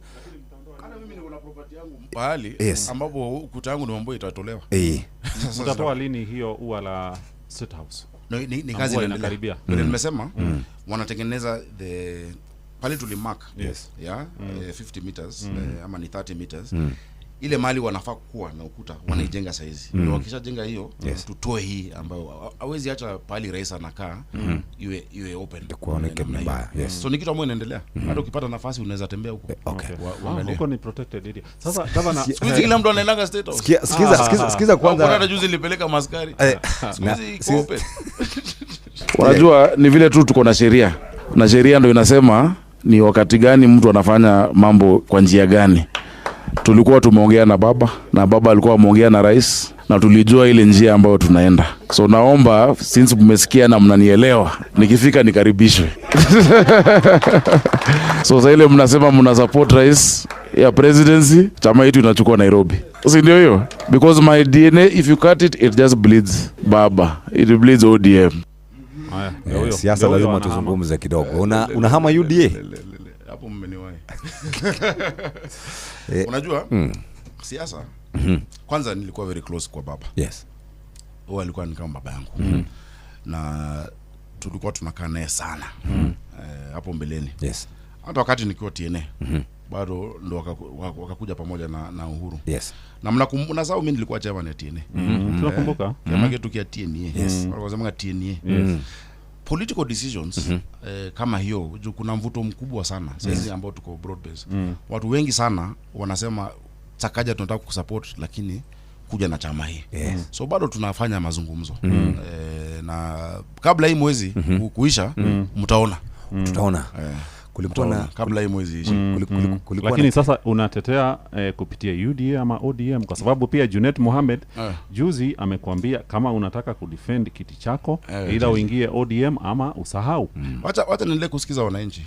Pahali yes, ambapo ukuta wangu ni mambo itatolewa. Utatoa lini hiyo ua la State House? No, ni kazi inakaribia. Vile nimesema wanatengeneza the pale tulimark. Yes. Yeah, 50 meters ama ni 30 meters. Ile mali wanafaa kuwa na ukuta wanaijenga saizi. Ndio wakishajenga hiyo tutoe hii ambayo hawezi acha pali rais anakaa iwe open. Kuonekana mbaya. Yes. So ni kitu ambacho inaendelea. Hata ukipata nafasi unaweza tembea huko. Okay. Huko ni protected area. Sasa governor, siku hizi kila mtu anaenda State House. Sikiza kwanza. Hata juzi nilipeleka maskari. Siku hizi iko open. Unajua ni vile tu tuko na sheria. Na sheria ndio inasema ni wakati gani mtu anafanya mambo kwa njia gani. Tulikuwa tumeongea na baba, na baba alikuwa ameongea na rais, na tulijua ile njia ambayo tunaenda. So naomba since mmesikia na mnanielewa, nikifika nikaribishwe. So sasa ile mnasema mna support rais ya presidency, chama yetu inachukua Nairobi. Si ndio hiyo? Because my DNA, if you cut it, it just bleeds baba. It bleeds ODM. Siasa lazima tuzungumze kidogo. Unahama UDA? Hapo mmeniwahi. Unajua siasa kwanza nilikuwa very close kwa baba. Yes. Huwa alikuwa ni kama baba yangu. Na tulikuwa tunakaa naye sana. Hapo mbeleni. Yes. Hata wakati nikiwa TNA bado ndo wakakuja pamoja na Uhuru. Yes. Na mnakumbuka sababu mimi nilikuwa chairman ya TNA. Tunakumbuka. Chama chetu kia TNA. Yes. Walikuwa TNA. Yes. Political decisions kama hiyo, kuna mvuto mkubwa sana sisi ambao tuko broad base. Watu wengi sana wanasema Sakaja tunataka kusupport lakini kuja na chama hii. Yes. So bado tunafanya mazungumzo. Na kabla hii mwezi kuisha mtaona. Tutaona. Kulikuwa na kabla hii mwezi ishe. Lakini sasa unatetea kupitia UDA ama ODM, kwa sababu pia Junet Mohamed juzi amekuambia kama unataka kudefend kiti chako either uingie ODM ama usahau. Wacha niendelee kusikiza wananchi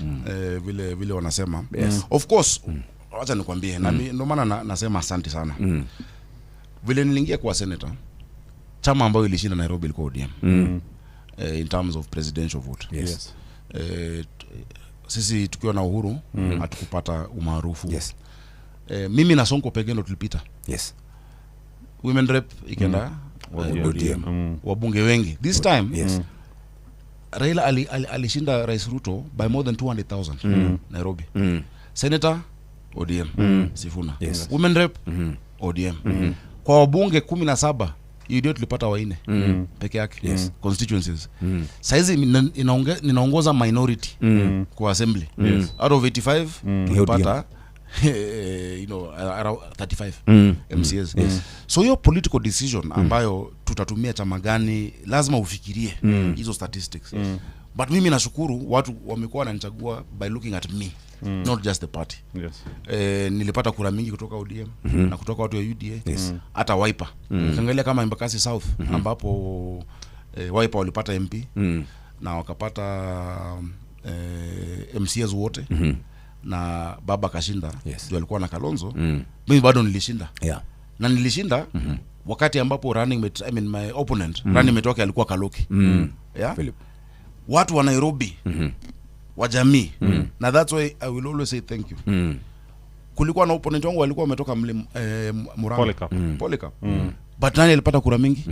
vile wanasema. Yes. Of course wacha nikwambie na ndio maana nasema asante sana. Vile niliingia kwa senator, chama ambayo ilishinda Nairobi ilikuwa ODM. In terms of presidential vote. Yes. Sisi tukiwa na Uhuru hatukupata umaarufu. Yes. Mimi na Sonko pekee ndo tulipita. Yes. Women rep ikaenda ODM. Wabunge wengi. This time yes. Raila alishinda Rais Ruto by more than 200,000 Nairobi. Senator ODM Sifuna. Yes. Women rep ODM. Kwa wabunge 17 UDA tulipata 4 peke yake. Yes. Constituencies. Saizi ninaongoza minority kwa assembly. Yes. Out of 85 tulipata you know around 35 MCAs. Yes. So hiyo political decision ambayo tutatumia chama gani lazima ufikirie hizo statistics. But mimi nashukuru watu wamekuwa wananichagua by looking at me. Not just the party. Yes. Nilipata kura mingi kutoka ODM na kutoka watu wa UDA. Yes. Hata Wiper. Ukiangalia kama Embakasi South ambapo Wiper walipata MP na wakapata MCAs wote na baba kashinda. Yes. Ndio alikuwa na Kalonzo. Mimi bado nilishinda. Yeah. Na nilishinda wakati ambapo running mate, I mean my opponent running mate wake alikuwa Kaloki. Yeah? Philip. Watu wa Nairobi wa jamii. Na that's why I will always say thank you. Kulikuwa na opponent wangu walikuwa wametoka Murang'a. Polycarp. Polycarp. But nani alipata kura mingi?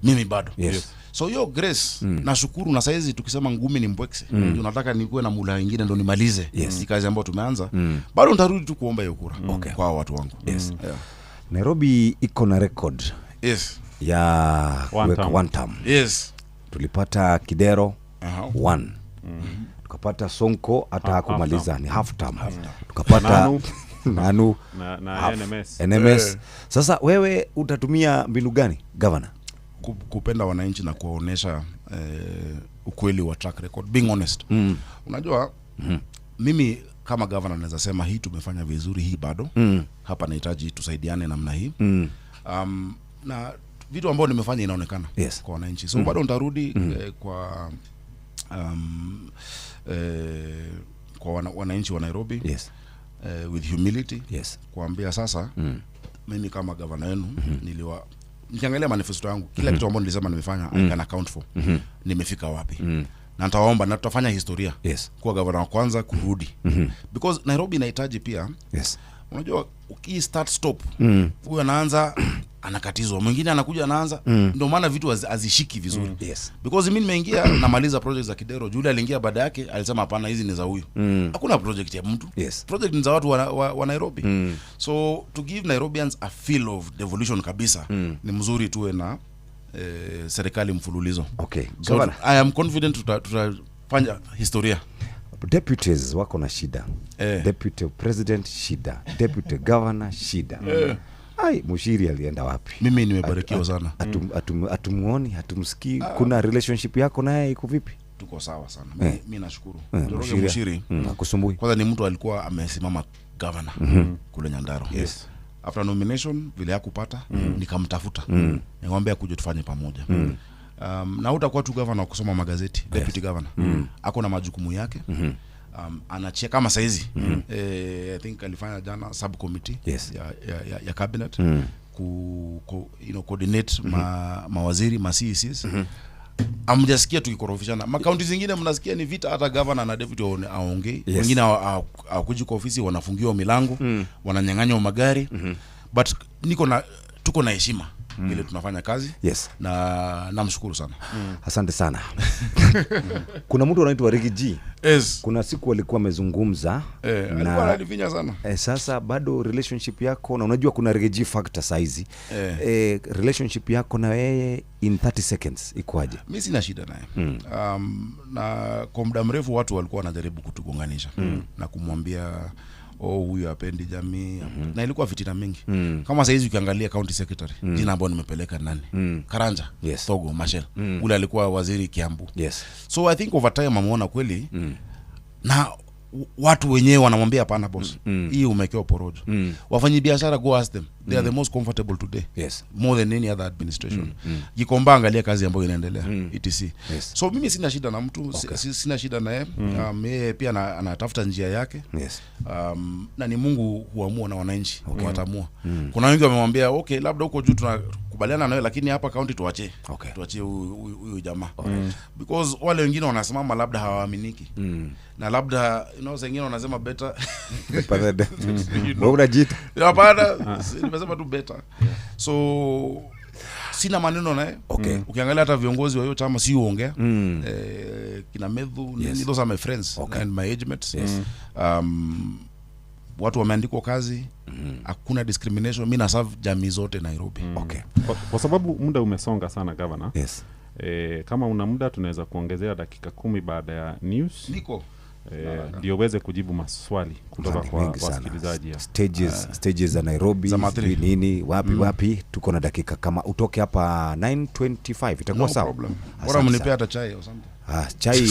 Mimi bado. Yes. So hiyo grace nashukuru, na saizi tukisema ngumi ni mbwekse. Tunataka nikuwe na mula wengine ndo nimalize Yes. kazi ambayo tumeanza. Bado nitarudi tu kuomba hiyo kura kwa watu wangu. Yes. Yeah. Nairobi iko na record Yes. ya One term. one term. Yes. Tulipata Kidero 1. Tukapata Sonko hata hakumaliza, ni half term. Tukapata Nanu na half. NMS. NMS. Sasa wewe utatumia mbinu gani governor? kupenda wananchi na kuwaonesha ukweli wa track record, being honest. Unajua, mimi kama governor naweza sema hii tumefanya vizuri, hii bado. Hapa nahitaji tusaidiane namna hii. Na vitu ambavyo nimefanya inaonekana kwa wananchi. So bado nitarudi kwa wananchi wa Nairobi. With humility. Kuambia sasa mimi kama governor wenu nikiangalia manifesto yangu, kila kitu ambacho nilisema nimefanya, I can account for. Nimefika wapi? Na nitawaomba na tutafanya historia. Kuwa governor wa kwanza kurudi. Because Nairobi inahitaji pia. Unajua uki start stop, huyu anaanza anakatizwa, mwingine anakuja anaanza. Ndio maana vitu hazishiki vizuri. Because mimi nimeingia namaliza project za Kidero, Julia aliingia baada yake alisema hapana, hizi ni za huyu. Hakuna project ya mtu. Project ni za watu wa Nairobi. So to give Nairobians a feel of devolution kabisa, ni mzuri tuwe na serikali mfululizo. Okay. So I am confident tutafanya historia. Deputies wako na shida. Deputy president shida, deputy governor shida. Ai, Muchiri alienda wapi? Mimi nimebarikiwa sana. Hatumuoni, hatumsikii. Kuna relationship yako naye iko vipi? Tuko sawa sana. Mimi nashukuru. Njoroge Muchiri hakusumbui. Kwanza ni mtu alikuwa amesimama governor kule Nyandarua. After nomination vile hakupata, nikamtafuta. Nikamwambia kuja tufanye pamoja. Na utakuwa tu governor kusoma magazeti, deputy governor. Ako na majukumu yake. Anachia kama saizi. I think alifanya jana subcommittee ya cabinet ku you know, coordinate mawaziri, ma CECs. Amjasikia tukikorofishana. Makaunti zingine mnasikia ni vita, hata governor na deputy aongei. Wengine hawakuji kwa ofisi, wanafungiwa milango, wananyang'anywa magari. But tuko na heshima vile tunafanya kazi. Na namshukuru sana. Asante sana. Kuna mtu anaitwa Riggy G. Kuna siku alikuwa amezungumza alikuwa ananifinya sana. Sasa bado relationship yako na unajua kuna Riggy G factor saizi. Relationship yako na yeye in 30 seconds ikoaje? Mimi sina shida naye. Na kwa muda mrefu watu walikuwa wanajaribu kutugonganisha na kumwambia huyu hapendi jamii. Na ilikuwa fitina mingi. Kama saizi ukiangalia county secretary, jina ambalo nimepeleka nani? Karanja, Togo, Machel. Ule alikuwa waziri Kiambu. So I think over time ameona kweli na watu wenyewe wanamwambia hapana boss, hii umekewa porojo. Wafanyi biashara, go ask them. They are the most comfortable today. More than any other administration. Gikomba angalia kazi ambayo inaendelea, etc. So mimi sina shida na mtu, sina shida naye. Yeye pia anatafuta njia yake. Na ni Mungu huamua na wananchi watamua. Kuna wengi wamemwambia okay, labda huko juu tunakubaliana nawe, lakini hapa county tuachie. Tuachie huyu jamaa. Because wale wengine wanasimama labda hawaaminiki. Na labda you know, wengine wanasema better. Wewe unajiita. Hapana, nimesema tu better. So sina maneno naye. Ukiangalia hata viongozi wa hiyo chama si uongea. Kina Medhu, those are my friends and my age mates. Watu wameandikwa kazi, hakuna discrimination. Mimi na serve jamii zote Nairobi. Kwa sababu muda umesonga sana governor. Kama una muda tunaweza kuongezea dakika 10 baada ya news. Niko ndio uweze kujibu maswali kutoka kwa wasikilizaji. Stages za Nairobi nini wapi wapi, tuko na dakika kama utoke hapa 9:25 itakuwa sawa. Bora mnipe hata chai au something. Chai.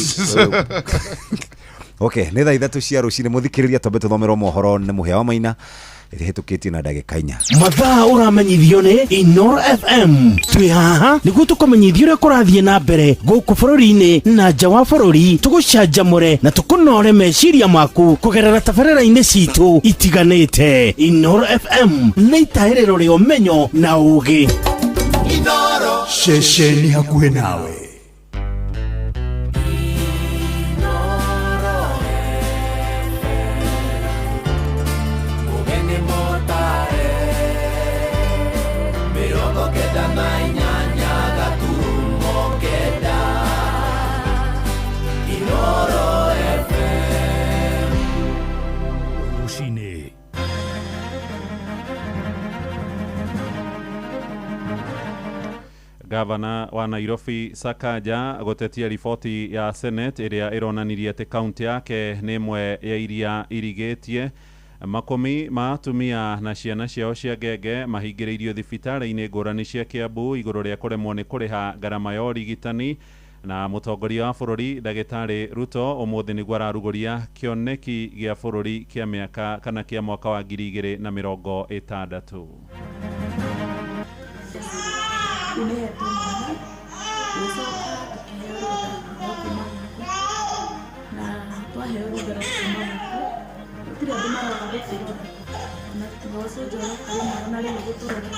Okay, nĩ thaa 3 cia rũcinĩ mũthikĩrĩria twambe tũthomerwo mohoro nĩ Mũhĩa wa Maina ĩhĩtũkĩtie na ndagĩka 4. Mathaa ũramenyithio nĩ Inoro FM. Twĩ haha nĩguo tũkũmenyithia ũrĩa kũrathiĩ na mbere gũkũ bũrũri-inĩ na nja wa bũrũri, tũgũcanjamũre na tũkũnore meciria maku kũgerera tabarĩra-inĩ citũ itiganĩte. Inoro FM nĩ itahĩrĩro rĩa ũmenyo na ũũgĩ. Inoro ceceni hakuhĩ nawe. Gavana wa Nairobi Sakaja gutetia riboti ya Senate iria ironanirie ati kaunti yake ni imwe ya iria irigitie Makũmi ma atumia na ciana ciao cia ngenge mahingĩrĩirio thibitarĩ-inĩ ngũrani cia Kiambu igũrũ rĩa kũremwo nĩ kũrĩha ngarama ya ũrigitani. Na mũtongoria wa bũrũri ndagĩtarĩ Ruto ũmũthĩ nĩguo ararugũria kĩoneki gĩa bũrũri kĩa mĩaka kana kĩa mwaka wa 2060. Rĩu nĩhetwo mwana, tũgĩcoka tũkĩheo rũtha rwa kuma gũkũ, na twaheo rũtha rwa kuma gũkũ, gũtirĩ andũ maroka gũtũrora, ona tiga ũcio ũroka rĩmwe ona rĩmwe gũtũrora.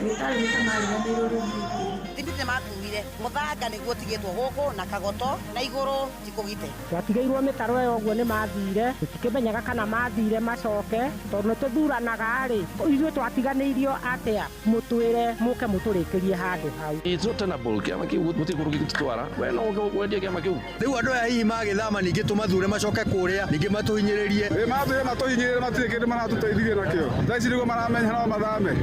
Ndagĩtarĩ nĩ ta mariganĩirwo rĩu nĩ ithuĩ. Thibiti matugire muthanga niguo tigitwo guku na kagoto na iguru tikugite. Twatigeirwo mĩtaro ĩyo ũguo nĩ mathire, tũtikĩmenyaga kana mathire macoke, tondũ nĩ tũthuranaga rĩ, ithuĩ twatiganĩirio atĩa, mũtwĩre mũke mũtũrĩkĩrie handũ hau. It's not tenable. Kĩama kĩu gũtirĩ kũndũ gĩgũtũtwara. We no ũke wendie kĩama kĩu. Rĩu andũ aya hihi magĩthama ningĩ tũmathure macoke kũrĩa ningĩ matũhinyĩrĩrie. Ĩ mathuire matũhinyĩrĩrie matirĩ kĩndũ maratũteithirie nakĩo. Thaa ici nĩguo maramenya no mathame.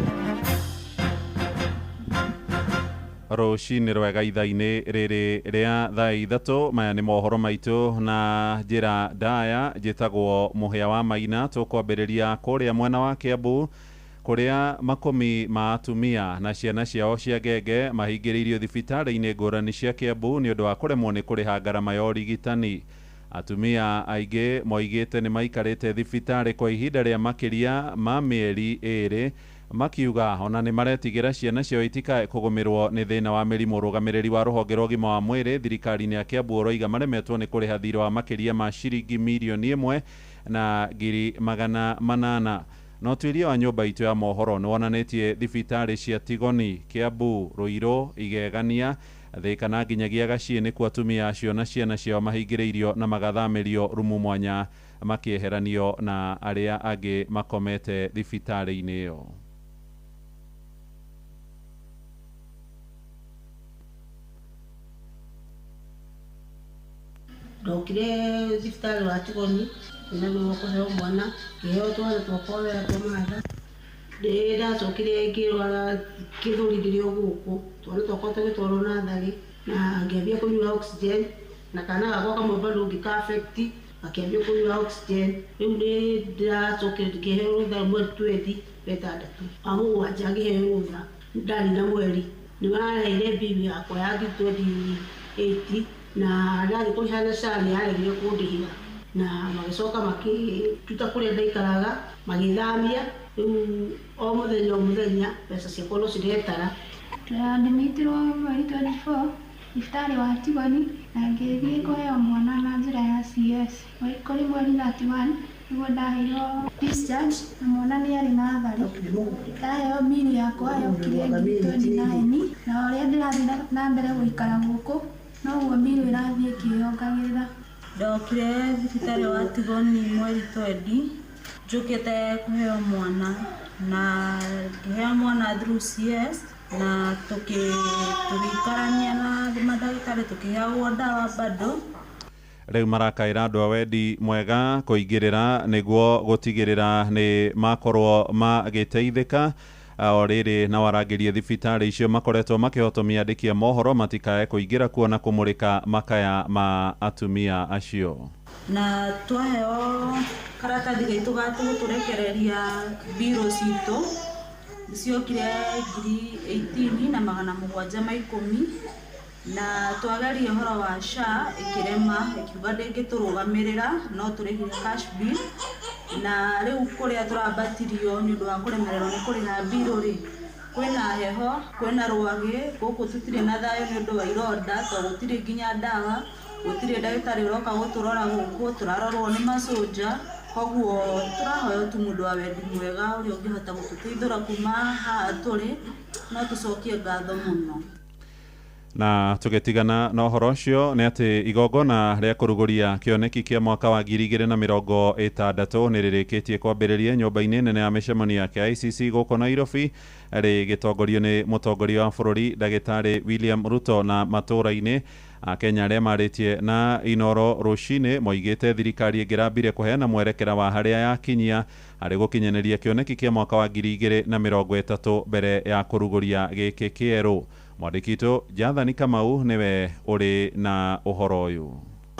Rũcinĩ rwega ithaa-inĩ rĩrĩ rĩa thaa 3 maya nĩ mohoro maitũ na njĩra ndaya. Njĩtagwo Mũhĩa wa Maina. Tũkwambĩrĩria kũrĩa mwena wa Kiambu kũrĩa makũmi ma atumia na ciana ciao cia ngenge mahingĩrĩirio thibitarĩ-inĩ ngũrani cia Kiambu nĩ ũndũ wa kũremwo nĩ kũrĩha ngarama ya ũrigitani. Atumia aingĩ moigĩte nĩ maikarĩte thibitarĩ kwa ihinda rĩa makĩria ma mĩeri 2 makiuga ona nĩ maretigĩra ciana ciao itikae kũgũmĩrwo nĩ thĩna wa mĩrimũ. Ũrũgamĩrĩri wa rũhonge rwa ũgima wa mwĩrĩ thirikari-inĩ ya Kiambu ũroiga maremetwo nĩ kũrĩha thirĩ wa makĩria ma ciringi mirioni 1 na ngiri 800. Na ũtuĩria wa nyũmba itũ ya mohoro nĩ wonanĩtie thibitarĩ cia Tigoni, Kiambu, Ruiru, Igegania, Thika na nginyagia Gaciĩ nĩkuo atumia acio na ciana ciao mahingĩrĩirio na magathamĩrio rumu mwanya makĩeheranio na arĩa angĩ makomete thibitarĩ-inĩ ĩyo. Ndokire thibitarĩ wa Tigoni na nĩguo kũheo mwana, ngĩheo twana twakwa wega twa mahatha. Ndacokire ngĩrwara kĩthũri ndĩrĩ o gũkũ, twana twakwa tũgĩtwarwo natharĩ na ngĩambia kũnyua oxygen, na kana gakwa kamwe bado ngĩka affect gakĩambia kũnyua oxygen. Rĩu nĩ ndĩracokire ngĩheo rũtha mweri 26 wa mũgwanja ngĩheo rũtha ndarĩ na mweri. Nĩ maraheire bill yakwa ya 2028 na ndathiĩ kũrĩha na SHA nĩ yaregire kũndĩhĩra, na magĩcoka makĩnduta kũrĩa ndaikaraga magĩthamia. Rĩu o mũthenya o mũthenya mbeca ciakwa no ciretara. Ndĩradimitirwo mweri 24 thibitarĩ wa Tigoni na ngĩthiĩ kũheo mwana na njĩra ya CS. Kũrĩ mweri 31 nĩguo ndaheirwo discharge na mwana nĩ arĩ natharĩ. Ndaheo bill yakwa yokire 29 na ũrĩa ndĩrathiĩ na mbere gũikara gũkũ noguo bill ĩrathiĩ ĩkĩyongagĩrĩra. Ndokire thibitarĩ wa Tigoni mweri 20 njũkĩte kũheo mwana na ngĩheo mwana through CS na tũgĩikarania na mandagĩtarĩ tũkĩheagwo ndawa bado. Rĩu marakaĩra andũ a wendi mwega kũingĩrĩra nĩguo gũtigĩrĩra nĩ makorwo magĩteithĩka. O rĩrĩ na warangĩrie thibitarĩ icio makoretwo makĩhotomia andĩki a mohoro matikae kũingĩra kuo na kũmũrĩka makaya ma atumia acio. Na twaheo karatathi gaitũ ga gũtũrekereria mbirũ citũ ciokire 18,710 na twagaria ũhoro wa SHA ĩkĩrema ĩkiuga ndĩngĩtũrũgamĩrĩra no tũrĩhire cash bill. Na rĩu kũrĩa tũrambatirio nĩ ũndũ wa kũremererwo nĩ kũrĩha mbirũ rĩ, kwĩna heho, kwĩna rwagĩ, gũkũ tũtirĩ na thayũ nĩ ũndũ wa ironda tondũ gũtirĩ nginya ndawa, gũtirĩ ndagĩtarĩ ũroka gũtũrora gũkũ, tũrarorwo nĩ maconja. Koguo tũrahoya tu mũndũ wa wendi mwega ũrĩa ũngĩhota gũtũteithũra kuma haha tũrĩ, no tũcokie ngatho mũno. Na tũgĩtigana na ũhoro ũcio nĩ atĩ igongona rĩa kũrugũria kĩoneki kĩa mwaka wa 2060 nĩ rĩrĩkĩtie kwambĩrĩria nyũmba-inĩ nene ya mĩcemanio ya KICC gũkũ Nairobi, rĩgĩtongorio nĩ mũtongoria wa bũrũri ndagĩtarĩ William Ruto. Na matũũra-inĩ Akenya arĩa marĩtie na Inoro rũcinĩ moigĩte thirikari ĩngĩrambire kũheana mwerekera wa harĩa yakinyia harĩ gũkinyanĩria kĩoneki kĩa mwaka wa 2030 mbere ya kũrugũria gĩkĩ kĩerũ. Mwandĩki witũ Jathani Kamau nĩwe ũrĩ na ũhoro ũyũ.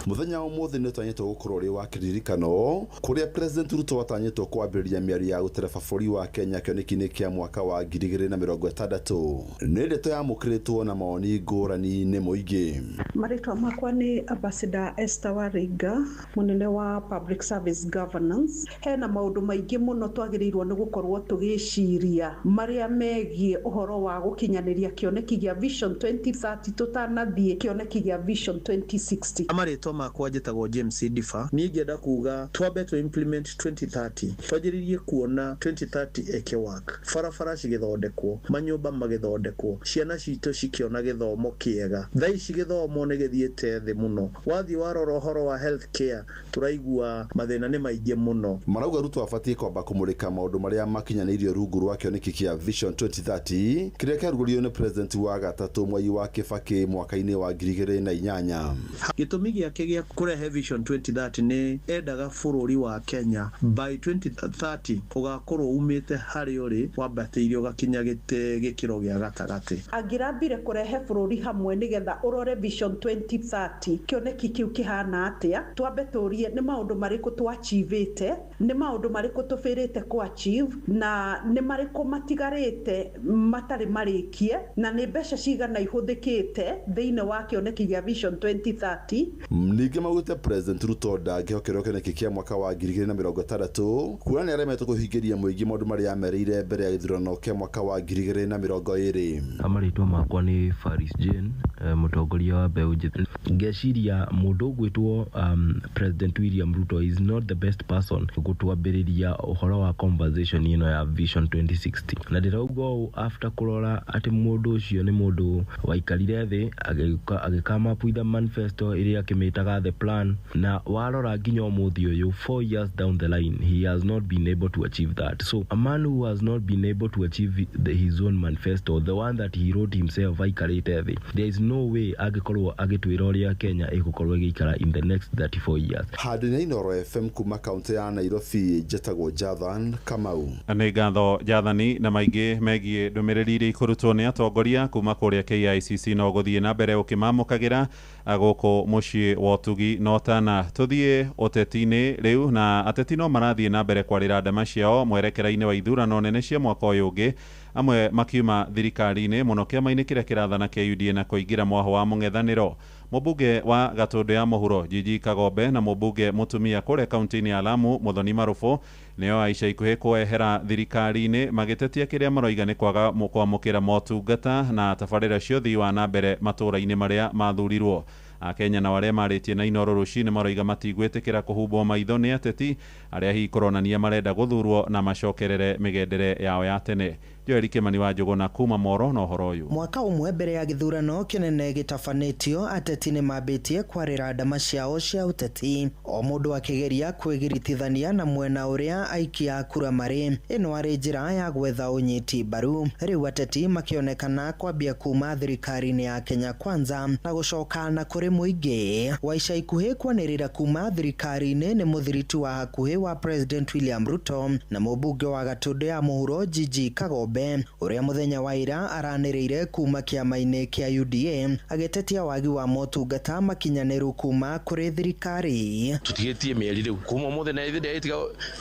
Muthenya wa umuthi ni utanyitwo gukorwo uri wa kiririkano kuria President Ruto atanyitwo kwambiriria mĩario ya gũtereba bũrũri wa Kenya kĩoneki-inĩ kĩa mwaka wa 2060. Nĩ ndeto yamũkĩrĩtwo na mawoni ngũrani nĩ mũingĩ. Marĩtwa makwa nĩ Ambassador Esther Waringa, mũnene wa Public Service Governance. Hena maũndũ maingĩ mũno twagĩrĩirwo nĩ gũkorwo tũgĩciria marĩa megiĩ ũhoro wa gũkinyanĩria kĩoneki gĩa Vision 2030 tũtanathiĩ kĩoneki gĩa Vision 2060. Marĩtwa makwa njĩtagwo James Difa. Niĩ ingĩenda kuga twambe tũ implement 2030, twanjĩrĩrie kuona 2030 ĩkĩ work, barabara cigĩthondekwo, manyũmba magĩthondekwo, ciana citũ cikĩona gĩthomo kĩega. Thaa ici gĩthomo nĩ gĩthiĩte thĩ mũno, wathiĩ warora ũhoro wa health care tũraigua mathĩna nĩ maingĩ mũno. Marauga Ruto abatiĩ kwamba kũmũrĩka maũndũ marĩa makinyanĩirio rungu rwa kĩoneki kĩa Vision 2030 kĩrĩa kĩarugũririo nĩ President wa gatatũ Mwai wa Kibaki mwaka-inĩ wa 2008. Gĩtũmi gĩake gĩa kũrehe Vision 2030 nĩ endaga bũrũri wa Kenya by 2030 ũgakorwo umĩte harĩa ũrĩ wambatĩire ũgakinya gĩkĩro gĩa gatagatĩ. Angĩrambire kũrehe bũrũri hamwe nĩgetha ũrore Vision 2030 kĩoneki kĩu kĩhana atĩa, twambe tũrie nĩ maũndũ marĩkũ twachivĩte, nĩ maũndũ marĩkũ tũbĩrĩte kũ achieve, na nĩ marĩkũ matigarĩte matarĩ marĩkie, na nĩ mbeca cigana ihũthĩkĩte thĩinĩ wa kĩoneki gĩa Vision 2030. Ningĩ maugĩte President Ruto ndangĩhokerwo kĩoneki kĩa mwaka wa 2060 kuona nĩ aremetwo kũhingĩria mũingĩ maũndũ marĩa amerĩire mbere ya gĩthurano kĩa mwaka wa 2020. Marĩtwa makwa nĩ Faris Jane, mũtongoria wa mbeũ njĩthĩ. Ngeciria mũndũ ũgwĩtwo President William Ruto is not the best person gũtwambĩrĩria ũhoro wa conversation ĩno ya Vision 2060. Na ndĩrauga ũũ after kũrora atĩ mũndũ ũcio nĩ mũndũ waikarire thĩ agĩkama up with a manifesto ĩrĩa akĩmĩtaga the plan, na warora nginya ũmũthĩ ũyũ 4 years down the line he has not been able to achieve that. So a man who has not been able to achieve his own manifesto, the one that he wrote himself aikarĩte thĩ, there is no way angĩkorwo agĩtwĩra ũrĩa Kenya ĩgũkorwo ĩgĩikara in the next 34 years. Handũ-inĩ Inooro FM kuma kaunti ya Nairobi, njĩtagwo Jathan Kamau. Nĩ ngatho Jathani, na maingĩ megiĩ ndũmĩrĩri iria ikũrutwo nĩ atongoria kuma kũrĩa KICC no gũthiĩ na mbere ũkĩmamũkagĩra gũkũ mũciĩ wa ũtugi no tana. Tũthiĩ ũteti-inĩ rĩu, na ateti no marathiĩ na mbere kwarĩra ndama ciao mwerekera-inĩ wa ithurano nene cia mwaka ũyũ ũngĩ, amwe makiuma thirikari-inĩ mũno kĩama-inĩ kĩrĩa kĩrathana kĩa UDA na kũingĩra mwaho wa mũng'ethanĩro. Mũmbunge wa Gatũndũ ya Mũhuro Gigi Kagombe na mũmbunge mũtumia kũrĩa kaunti-inĩ ya Lamu Muthoni Marubu nĩo aica ikuhĩ kwehera thirikari-inĩ magĩtetia kĩrĩa maroiga nĩ kwaga kwamũkĩra motungata na tabarĩra cia ũthii wa na mbere matũũra-inĩ marĩa mathurirwo. Akenya na arĩa marĩtie na Inooro rũcinĩ maroiga matigwĩtĩkĩra kũhumbwo maitho nĩ ateti arĩa hihi kũronania marenda gũthurwo na macokerere mĩgendere yao ya tene. Joel Kimani wa Njũgũna kuma Moro na ũhoro ũyũ. Mwaka ũmwe mbere ya gĩthurano kĩnene gĩtabanĩtio, ateti nĩ mambĩtie kwarĩra ndama ciao cia ũteti, o mũndũ akĩgeria kwĩgiritithania na mwena ũrĩa aikia kura marĩ. Ĩno arĩ njĩra ya gwetha ũnyiti mbaru. Rĩu ateti makĩonekana kwambia kuma thirikari-inĩ ya Kenya Kwanza na gũcoka na kũrĩ mũingĩ. Wa ica ikuhĩ kwanĩrĩra kuma thirikari-inĩ nĩ mũthiritu wa hakuhĩ wa President William Ruto na mũmbunge wa Gatũndũ ya Mũhuro Gigi Kagombe, ũrĩa mũthenya wa ira aranĩrĩire kuma kĩama-inĩ kĩa UDA agĩtetia wagi wa motungata makinyanĩru kuma kũrĩ thirikari. Tũtigĩtie mĩeri rĩu kuma ũmũthĩ na ithĩ ĩtiga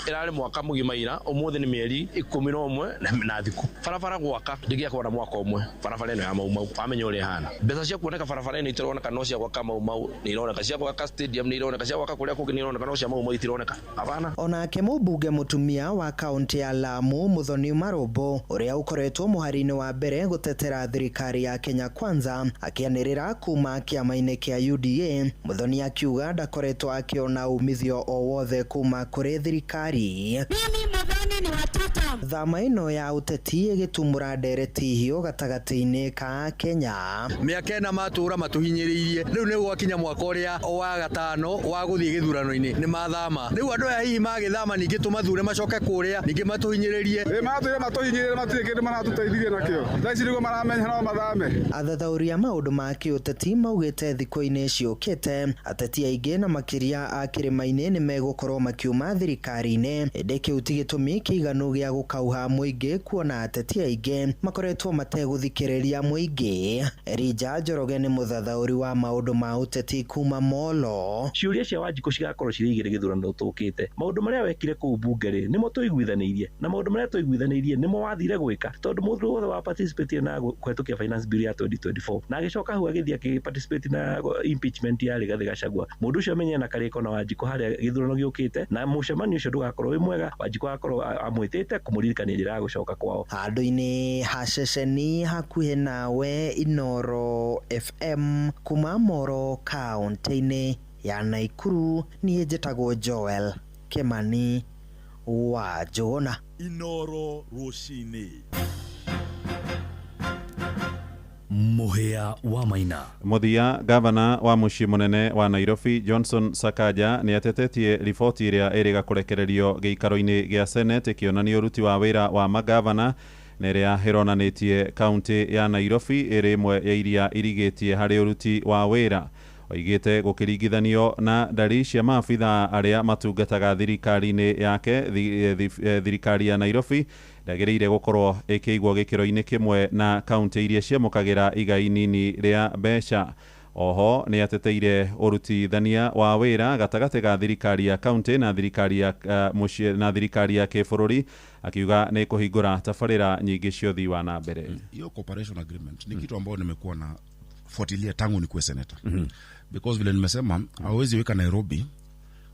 ĩrarĩ mwaka mũgima ira, ũmũthĩ nĩ mĩeri 11 na thikũ. Barabara gwaka ndĩgĩakwo na mwaka ũmwe, barabara ĩno ya Mau Mau wamenya ũrĩa ĩhana. Mbeca cia kuoneka barabara ĩno itironeka, no cia gwaka Mau Mau nĩ ironeka, cia gwaka stadium nĩ ironeka, cia gwaka kũrĩa kũngĩ nĩ ironeka, no cia Mau Mau itironeka. Hapana. Onake mũmbunge mũtumia wa kaunti ya Lamu Muthoni Marũmbũ, ũrĩa ũkoretwo mũhari-inĩ wa mbere gũtetera thirikari ya Kenya Kwanza, akĩanĩrĩra kuma kĩama-inĩ kĩa UDA. Muthoni akiuga ndakoretwo akĩona umithio o wothe kuma kũrĩ thirikari. Mimi Muthoni ni watoto. Thama ĩno ya ũteti ĩgĩtumũra ndereti hiũ gatagatĩ-inĩ ka Kenya. Mĩaka ĩna matũra matũhinyĩrĩirie, rĩu nĩ gwakinya mwaka ũrĩa wa gatano wa gũthiĩ gĩthurano-inĩ nĩ mathama. Rĩu andũ aya hihi magĩthama ningĩ tũmathure macoke kũrĩa ningĩ matũhinyĩrĩrie. Matũire matũhinyĩrĩrie Matirĩ kĩndũ maratũteithirie nakĩo. Thaa ici nĩguo maramenya no mathame. Athathaũri a maũndũ ma kĩũteti maugĩte thikũ-inĩ ciũkĩte ateti aingĩ na makĩria a kĩrĩma-inĩ nĩ megũkorwo makiuma thirikari-inĩ, ĩndĩ kĩu ti gĩtũmi kĩiganu gĩa gũkauha mũingĩ kuona ateti aingĩ makoretwo mategũthikĩrĩria mũingĩ. Elijah Njoroge nĩ mũthathaũri wa maũndũ ma ũteti kuma Molo. Ciũria cia Wanjikũ cigakorwo cirĩ igĩrĩ gĩthurano tũkĩte. Maũndũ marĩa wekire kũu mbunge rĩ, nĩmo tũiguithanĩirie? Na maũndũ marĩa twaiguithanĩirie nĩmo wathire gwĩka? Tondũ mũndũ wothe wa participate na kũhetũkia finance bill ya 2024 na agĩcoka hau agĩthiĩ akĩ participate na impeachment ya Rigathĩ Gachagua, mũndũ ũcio amenye ena karĩko na Wanjikũ harĩa gĩthurano gĩũkĩte, na mũcemanio ũcio ndũgakorwo wĩ mwega, Wanjikũ agakorwo amwĩtĩte kũmũririkania njĩra ya gũcoka kwao. Handũ-inĩ ha ceceni hakuhĩ nawe Inooro FM kuma Moro kauntĩ-inĩ ya Naikuru, niĩ njĩtagwo Joel Kĩmani wa Njũgũna. Inooro rũcinĩ. Mũhĩa wa Maina. Mũthia, Gavana wa mũciĩ mũnene wa Nairobi Johnson Sakaja nĩ atetetie riboti ĩrĩa ĩrĩga kũrekererio gĩikaro-inĩ gĩa Senate ĩkĩonania ũruti wa wĩra wa magavana na ĩrĩa ĩronanĩtie kaunti ya Nairobi ĩrĩ ĩmwe ya iria irigĩtie harĩ ũruti wa wĩra. Oigĩte gũkĩringithanio na ndari cia maabitha arĩa matungataga thirikari-inĩ yake, thirikari ya Nairobi ndagĩrĩire gũkorwo ĩkĩigwo gĩkĩro-inĩ kĩmwe na kaunti iria ciamũkagĩra igai nini rĩa mbeca. Oho nĩ ateteire ũrutithania wa wĩra gatagatĩ ga thirikari ya kaunti na thirikari ya mũciĩ na thirikari ya kĩbũrũri, akiuga nĩ kũhingũra tabarĩra nyingĩ cia ũthii wa na mbere. Hiyo cooperation agreement ni kitu ambayo nimekuwa na fuatilia tangu nikuwe senator. Because vile nimesema, hauwezi weka Nairobi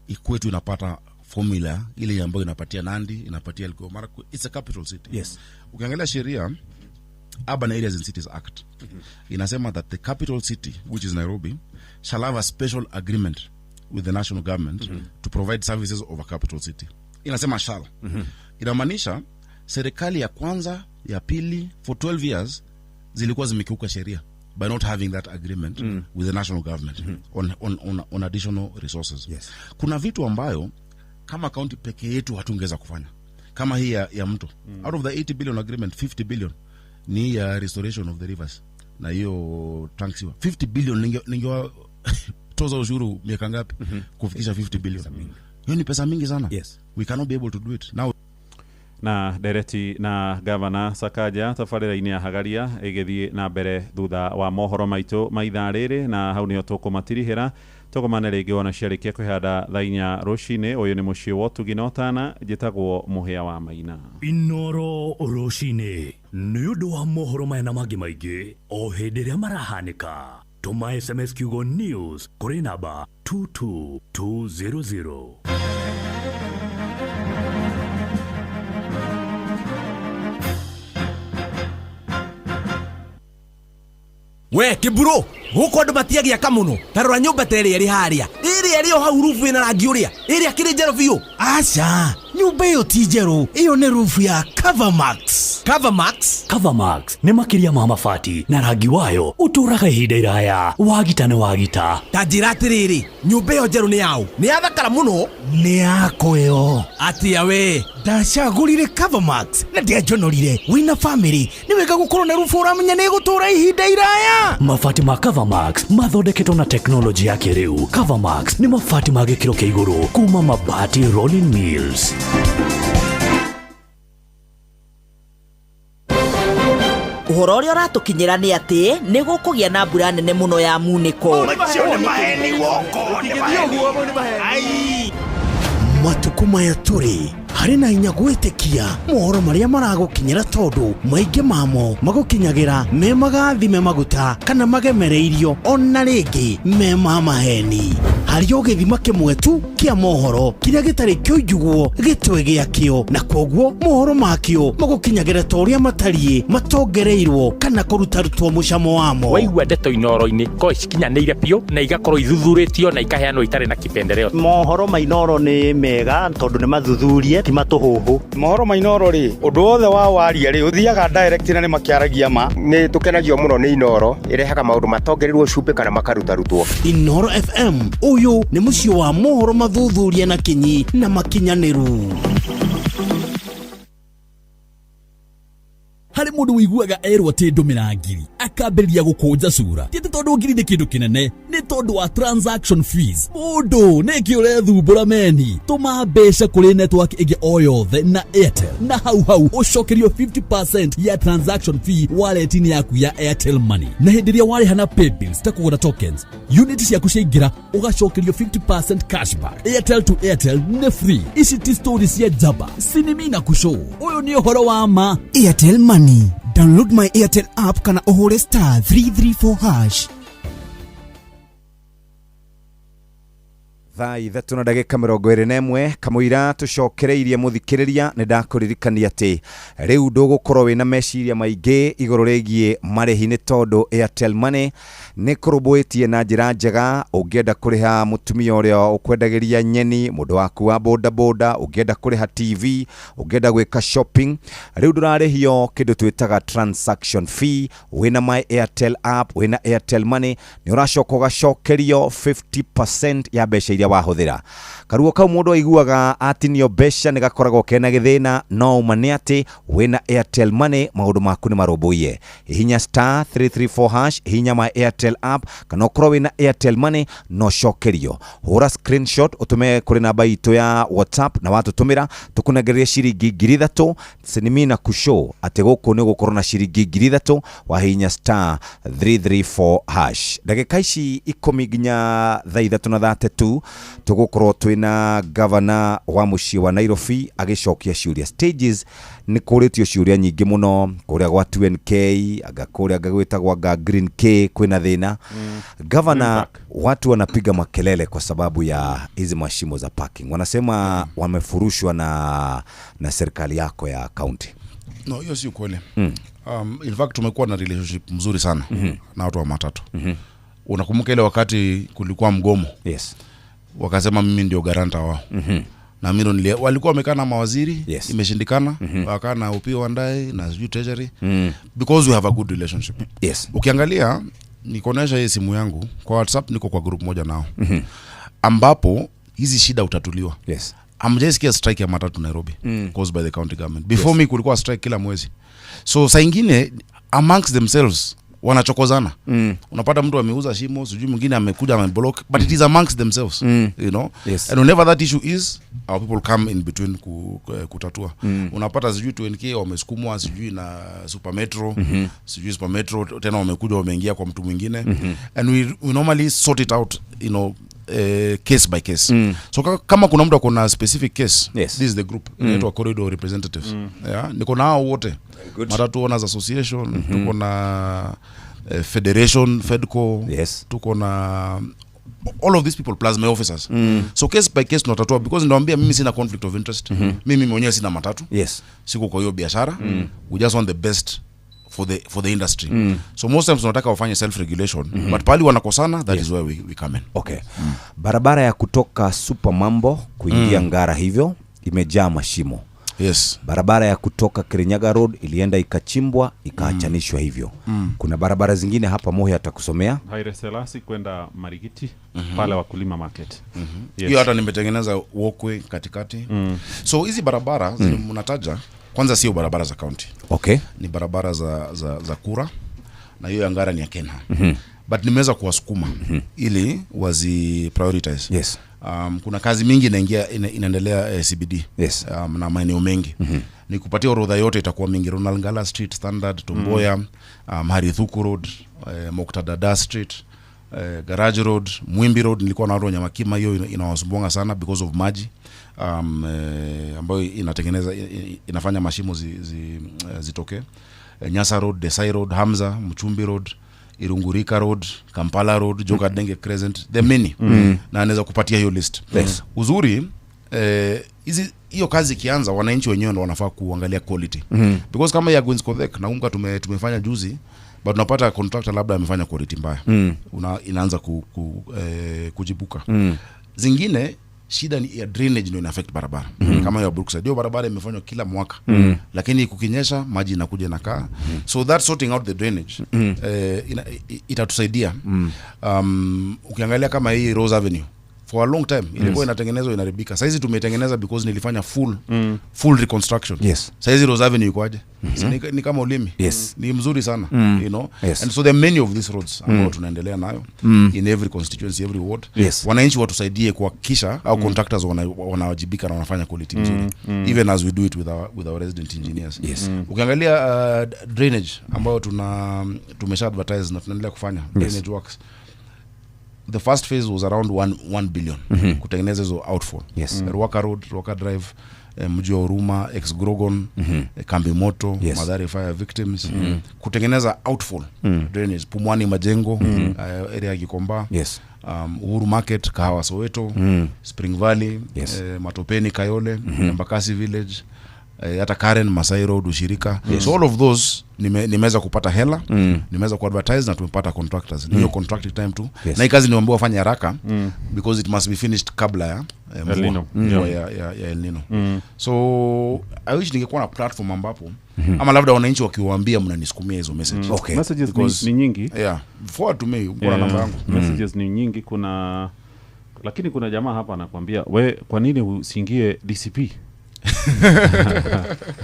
ikuwe tu inapata formula ile ambayo inapatia Nandi, inapatia Elgeyo Marakwet. It's a capital city. Ukiangalia sheria, Urban Areas and Cities Act inasema that the capital city, which is Nairobi, shall have a special agreement with the national government to provide services of a capital city. Inasema shall. Inamaanisha serikali ya kwanza, ya pili, for 12 years zilikuwa zimekiuka sheria by not having that agreement with the national government on additional resources. Kuna vitu ambayo kama county peke yetu hatungeweza kufanya. Kama hii ya mto. Out of the 80 billion agreement, 50 billion ni ya restoration of the rivers. Na hiyo trunk sewer. 50 billion ningewa toza ushuru miaka ngapi kufikisha 50 billion. Hiyo ni pesa mingi sana. We cannot be able to do it. Now na ndereti na gavana Sakaja tabarĩra-inĩ ya Hagaria ĩgĩthiĩ na mbere thutha wa mohoro maitũ ma ithaa rĩrĩ, na hau nĩho tũkũmatirihĩra. Tũgomane rĩngĩ wona ciarĩkia kwĩhanda thaa inya rũcinĩ. Ũyũ nĩ mũciĩ wa ũtugi na ũtana, njĩtagwo Mũhĩa wa Maina. Inooro rũcinĩ nĩ ũndũ wa mohoro maya na mangĩ maingĩ o hĩndĩ ĩrĩa marahanĩka. Tũma SMS kiugo news kũrĩ namba 22200. We kiburo guku andu matiagia muno tarora nyumba ta ĩrĩa ĩrĩ harĩa ĩrĩa ĩrĩ o hau rubu ĩna rangi ũrĩa ĩrĩa kĩrĩ njerũ biũ. Aca, nyumba ĩyo ti njerũ, ĩyo nĩ rubu ya Covermax. Covermax? Covermax nĩ makĩria ma mabati na rangi wayo ũtũũraga ihinda iraya. Wagita nĩ wagita. Ta njĩra atĩrĩrĩ, nyumba ĩyo njerũ nĩ yaũ? Nĩ yathakara mũno. Nĩ yakwa ĩyo. Atĩa we? Ndacagũrire Covermax na ndianjonorire. Wĩna family nĩ wega gũkorwo na rubu ũramenya nĩ ĩgũtũũra ihinda iraya. Mabati ma Covermax mathondeketwo na teknolojĩ ya kĩrĩu. Covermax nĩ mabati ma gĩkĩro kĩa igũrũ kuma Mabati Rolling Mills. Ũhoro ũrĩa ũratũkinyĩra nĩ atĩ nĩ gũkũgĩa na mbura nene mũno ya munĩko. Macio nĩ maheni woko, nĩ maheni. Matukũ maya tũrĩ harĩ na hinya gwĩtĩkia mohoro marĩa maragũkinyĩra tondũ maingĩ mamo magũkinyagĩra me magathime maguta kana magemereirio ona rĩngĩ me ma maheni. Harĩ o gĩthima kĩmwe tu kĩa mohoro kĩrĩa gĩtarĩ kĩoinjugwo gĩtwe gĩakĩo, na kwoguo mohoro makĩo magũkinyagĩra ta ũrĩa matariĩ matongereirwo kana kũrutarutwo mũcamo wamo. Waigua ndeto Inooro-inĩ ko cikinyanĩire biũ na igakorwo ithuthurĩtio na ikaheanwo itarĩ na kipendeleo. Mohoro ma Inooro nĩ mega tondũ nĩ mathuthurie ti matũhũhũ. Mohoro ma Inooro rĩ, ũndũ wothe wa waria rĩ ũthiaga direct na nĩ makĩaragia ma. Nĩ tũkenagio mũno nĩ Inooro, ĩrehaga maũndũ matongereirwo cumbĩ kana makarutarutwo. Inooro FM, ũyũ nĩ mũciĩ wa mohoro mathuthuria na kinyi na makinyanĩru. Harĩ mũndũ ũiguaga erwo atĩ ndũmĩra ngiri akambĩrĩria gũkũnja cura. Ti atĩ tondũ ngiri nĩ kĩndũ kĩnene, nĩ tondũ wa transaction fees. Mũndũ nĩkĩ ũrethumbũra meni? Tũma mbeca kũrĩ network ĩngĩ o yothe na Airtel, na hau hau ũcokerio 50% ya transaction fee wallet-inĩ yaku ya Airtel Money. Na hĩndĩ ĩrĩa warĩha na paybills ta kũgũra tokens, unit ciaku ciaingĩra ũgacokerio 50% cashback. Airtel to Airtel nĩ free. Ici ti story cia njamba, sinimi na kushow. Ũyũ nĩ ũhoro wa ma. Airtel Money. Download my Airtel app kana ũhũre star 334 hash. Thaa 3 na ndagĩka 21 kamũira tũcokereirie mũthikĩrĩria nĩ ndakũririkania atĩ rĩu ndũgũkorwo wĩna meciria maingĩ igũrũ rĩgiĩ marĩhi nĩ tondũ Airtel Money nĩ kũrũmbũĩtie na njĩra njega. Ũngĩenda kũrĩha mũtumia ũrĩa ũkwendagĩria nyeni, mũndũ waku wa boda boda, ũngĩenda kũrĩha TV, ũngĩenda gwĩka shopping, rĩu ndũrarĩhio kĩndũ twĩtaga transaction fee. Wĩna my Airtel app, wĩna Airtel Money, nĩ ũracoka ũgacokerio 50% ya mbeca iria wahũthĩra. Karuo kau mũndũ aiguaga atinio mbeca nĩ gakoragwo kena gĩthĩna, no ũma nĩ atĩ wĩna Airtel Money maũndũ maku nĩ marũmbũiye. Hihinya star 334 hash, hihinya my Airtel app, kana ũkorwo wĩna Airtel Money no cokerio. Hũra screenshot ũtũme kũrĩ namba itũ ya WhatsApp, na watũtũmĩra tũkũnengererie ciringi 3,000. Sinimi na kushow atĩ gũkũ nĩ ũgũkorwo na ciringi 3,000 wahihinya star 334 hash. Ndagĩka ici 10 nginya thaa 3 na 32 tũgũkorwo twĩna gavana wa mũciĩ wa Nairobi agĩcokia ciũria. Stages nĩ kũrĩtio ciũria nyingĩ mũno kũrĩa gwa 2NK, anga kũrĩa anga gwĩtagwo anga Green K kwĩna thĩna. Gavana, watu wanapiga makelele kwa sababu ya hizi mashimo za parking, wanasema wamefurushwa na serikali yako ya county. No, hiyo si ukweli. In fact tumekuwa na relationship mzuri sana na watu wa matatu. Unakumbuka ile wakati kulikuwa mgomo? Yes. Wakasema mimi ndio garanta wao. Na mimi ndio walikuwa wamekaa na mawaziri, imeshindikana, wakaa na Opiyo Wandayi na sijui Treasury, because we have a good relationship. Yes. Ukiangalia nikonesha hii simu yangu kwa WhatsApp, niko kwa group moja nao. Ambapo hizi shida utatuliwa. Yes. Hamjaisikia strike ya matatu Nairobi caused by the county government. Before me kulikuwa strike kila mwezi. So saa ingine amongst themselves wanachokozana. Unapata mtu ameuza shimo, sijui mwingine amekuja ameblock, but it is amongst themselves, you know. Yes. And whenever that issue is, our people come in between kutatua. Unapata sijui 2NK wamesukumwa sijui na Super Metro, sijui Super Metro tena wamekuja wameingia kwa mtu mwingine. And we normally sort it out, you know, case by case. So kama kuna mtu akona specific case, yes, this is the group inaitwa Corridor Representatives. Yeah, niko nao wote. Matatu Owners Association, tuko na Federation, Fedco, yes, tuko na all of these people plus my officers. So case by case tunatatua, because ndio mimi sina conflict of interest. Mimi mwenyewe sina matatu. Yes. Siko kwa hiyo biashara. We just want the best for the industry. So most times tunataka wafanye self regulation, but pali wanakosana, that is where we come in. Okay. Barabara ya kutoka Super Mambo kuingia Ngara hivyo imejaa mashimo. Yes. Barabara ya kutoka Kirinyaga Road ilienda ikachimbwa ikaachanishwa hivyo. Kuna barabara zingine hapa Mohi atakusomea. Haile Selassie kwenda Marigiti, pale Wakulima Market. Yes. Hiyo hata nimetengeneza walkway katikati. So hizi barabara mnataja kwanza sio barabara za county. Okay. Ni barabara za kura, na hiyo ya Ngara ni ya Kenya. But nimeweza kuwasukuma ili wazi prioritize. Yes. Kuna kazi mingi inaingia inaendelea CBD. Yes. Na maeneo mengi. Nikupatia orodha yote itakuwa mingi. Ronald Ngala Street, Standard, Tomboya, Harithuku Road, Moktadada Street, Garage Road, Mwimbi Road. Nilikuwa na watu wa Nyamakima, hiyo inawasumbua sana because of maji ambayo inatengeneza inafanya mashimo zitoke. Nyasa Road, Desai Road, Hamza, Mchumbi Road, Irungurika Road, Kampala Road, Joka Denge Crescent, the many. Na anaweza kupatia hiyo list. Yes. Uzuri hizi hiyo kazi ikianza, wananchi wenyewe ndio wanafaa kuangalia quality. Because kama ya Gwins Kodhek na unga tumefanya juzi, but unapata contractor labda amefanya quality mbaya. Inaanza kujibuka. Zingine shida ni ya drainage ndio ina affect barabara. Kama ya Brookside, hiyo barabara imefanywa kila mwaka. Lakini kukinyesha maji inakuja na kaa. So that sorting out the drainage itatusaidia. Ukiangalia kama hii Rose Avenue, For a long time ilikuwa inatengenezwa, inaribika. Saizi tumeitengeneza because nilifanya full reconstruction. Saizi Rose Avenue iko aje? Ni kama ulimi. Ni mzuri sana, you know. And so there are many of these roads ambao tunaendelea nayo in every constituency, every ward. Wananchi watusaidie kuhakikisha au contractors wanawajibika na wanafanya quality mzuri, even as we do it with our resident engineers. Ukiangalia drainage ambayo tumesha advertise na tunaendelea kufanya drainage works, the first phase was around 1 billion kutengeneza hizo outfall. Ruaka Road, Ruaka Drive, mji wa Huruma, ex Grogon, Kambi Moto, Mathare Fire Victims, kutengeneza outfall drainage, Pumwani Majengo, area ya Gikomba, Uhuru Market, Kahawa Soweto, Spring Valley, Matopeni Kayole, Embakasi Village, hata Karen, Masai Road, Ushirika. So all of those nimeweza kupata hela, nimeweza kuadvertise na tumepata contractors. Ni hiyo contracting time tu. Na hii kazi niwaambiwa wafanye haraka because it must be finished kabla ya El Nino. mvua ya El Nino. So I wish ningekuwa na platform ambapo ama labda wananchi wakiwaambia mnanisukumia hizo message. Messages Because ni nyingi. Yeah, forward to me, uko na namba yangu. Messages ni nyingi, kuna lakini kuna jamaa hapa anakuambia, "We, kwa nini usiingie DCP?"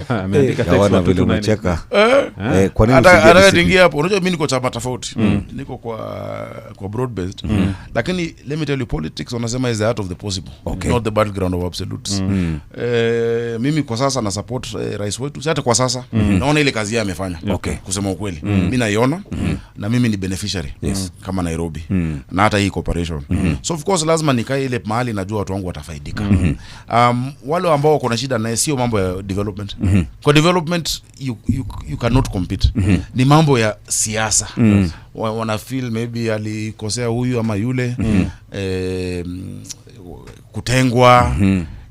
Ameandika text Yaona wa vile 229. umecheka. Eh? Eh, kwa nini Hata usiingie hata DCP? niingie hapo, unajua mimi niko chama tofauti, niko kwa broad based, lakini let me tell you, politics wanasema is the art of the possible, not the battleground of absolutes. Mimi kwa sasa na support rais wetu, si hata kwa sasa, naona ile kazi yeye amefanya. Kusema ukweli, mi naiona na mimi ni beneficiary kama Nairobi na hata hii corporation. So of course lazima nikae ile mahali najua watu wangu watafaidika. Wale ambao wako na shida naye sio mambo ya development. Kwa development you cannot compete. Ni mambo ya siasa. Wana feel maybe alikosea huyu ama yule, kutengwa.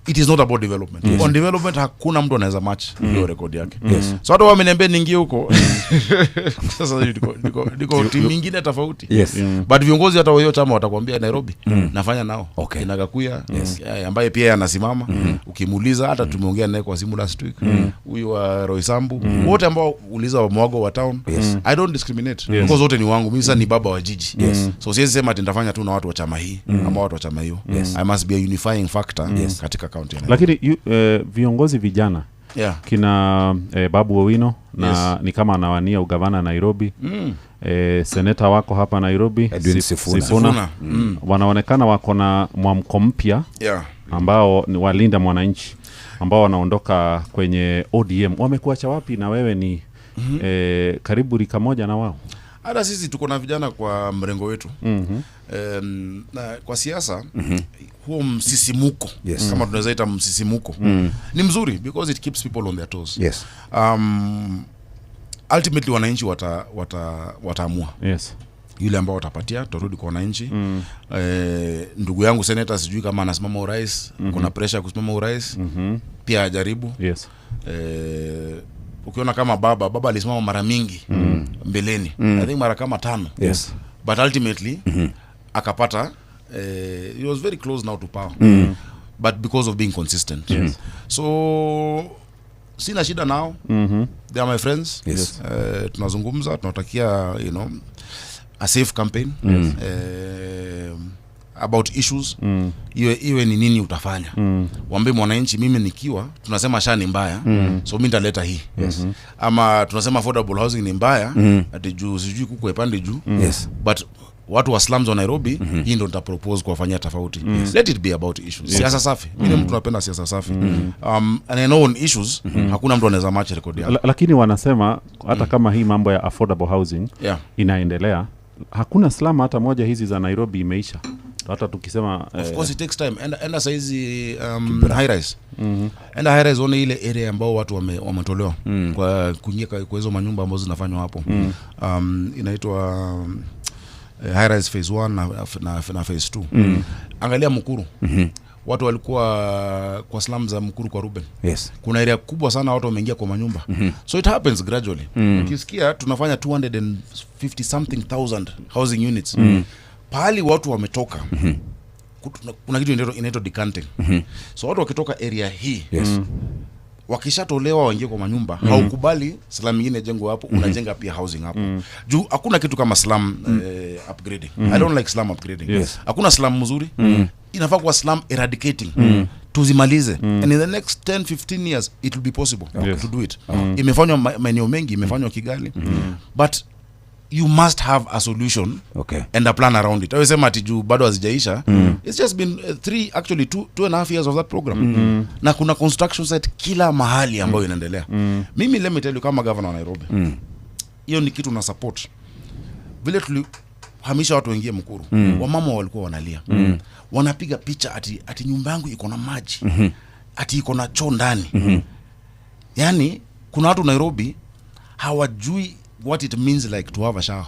It is not about development. On development hakuna mtu anaweza match hiyo rekodi yake. So hata wameniambia niingie huko, sasa niko timu ingine tofauti. But viongozi hata wa hiyo chama watakwambia Nairobi nafanya nao. Kina Gakuya, ambaye pia anasimama, ukimuuliza, hata tumeongea naye kwa simu last week, huyu wa Roysambu, wote ambao uliza wa Mwago wa town. I don't discriminate because wote ni wangu. Mimi sasa ni baba wa jiji. So siwezi sema ati nitafanya tu na watu wa chama hii ama watu wa chama hiyo. I must be a unifying factor katika county ya Nairobi. Lakini viongozi vijana kina Babu Owino na ni kama anawania ugavana Nairobi, seneta wako hapa Nairobi Edwin Sifuna. Sifuna. Sifuna. Wanaonekana wako na mwamko mpya ambao ni walinda mwananchi ambao wanaondoka kwenye ODM. Wamekuacha wapi na wewe ni karibu rika moja na wao? Hata sisi tuko na vijana kwa mrengo wetu. Na kwa siasa huo msisimuko, kama tunaweza ita msisimuko, ni mzuri because it keeps people on their toes. Ultimately wananchi wataamua yule ambao watapatia, tutarudi kwa wananchi. Ndugu yangu seneta sijui kama anasimama urais, kuna pressure ya kusimama urais, pia ajaribu. Ukiona kama baba alisimama mara mingi mbeleni, I think mara kama tano, but ultimately akapata, he was very close now to power, but because of being consistent. So sina shida nao. They are my friends. Tunazungumza, tunatakia a safe campaign about issues. Iwe ni nini utafanya, waambie mwananchi, mimi nikiwa, tunasema SHA ni mbaya, so mi nitaleta hii, ama tunasema affordable housing ni mbaya, ati juu sijui kuku epande juu, but watu wa slums wa Nairobi, hii ndo nitapropose kuwafanyia tofauti. Let it be about issues. Siasa safi. Mi ni mtu napenda siasa safi, and I know on issues hakuna mtu anaweza match rekodi yangu. Lakini wanasema hata kama hii mambo ya affordable housing inaendelea, hakuna slum hata moja hizi za Nairobi imeisha, hata tukisema Of course it takes time. Enda saizi high rise, enda high rise one ile area ambao watu wametolewa kwa kuingia kwa hizo manyumba ambazo zinafanywa hapo, inaitwa high rise phase 1 na phase 2. Angalia Mukuru, watu walikuwa kwa slum za Mukuru kwa Ruben. Kuna area kubwa sana watu wameingia kwa manyumba. So it happens gradually. Ukisikia tunafanya 250 something thousand housing units, pahali watu wametoka, kuna kitu inaitwa decanting. So watu wakitoka area hii, wakishatolewa waingie kwa manyumba, haukubali slum ingine jengwe hapo, unajenga pia housing hapo juu hakuna kitu kama slum upgrading. I don't like slum upgrading. Hakuna slum mzuri. Inafaa kuwa slum eradicating. Tuzimalize. And in the next 10 15 years it will be possible to do it. Imefanywa maeneo mengi, imefanywa Kigali. But you must have a solution and a plan around it. Awesema ati juu bado hazijaisha. It's just been 3 actually 2.5 years of that program. Na kuna construction site kila mahali ambayo inaendelea. Mimi let me tell you, kama governor wa Nairobi, hiyo ni kitu na support. Vile tulihamisha watu wengie Mukuru, wamama walikuwa wanalia. Wanapiga picha ati nyumba yangu iko na maji. Ati iko na choo ndani. Yani kuna watu Nairobi hawajui what it means like to have a shower.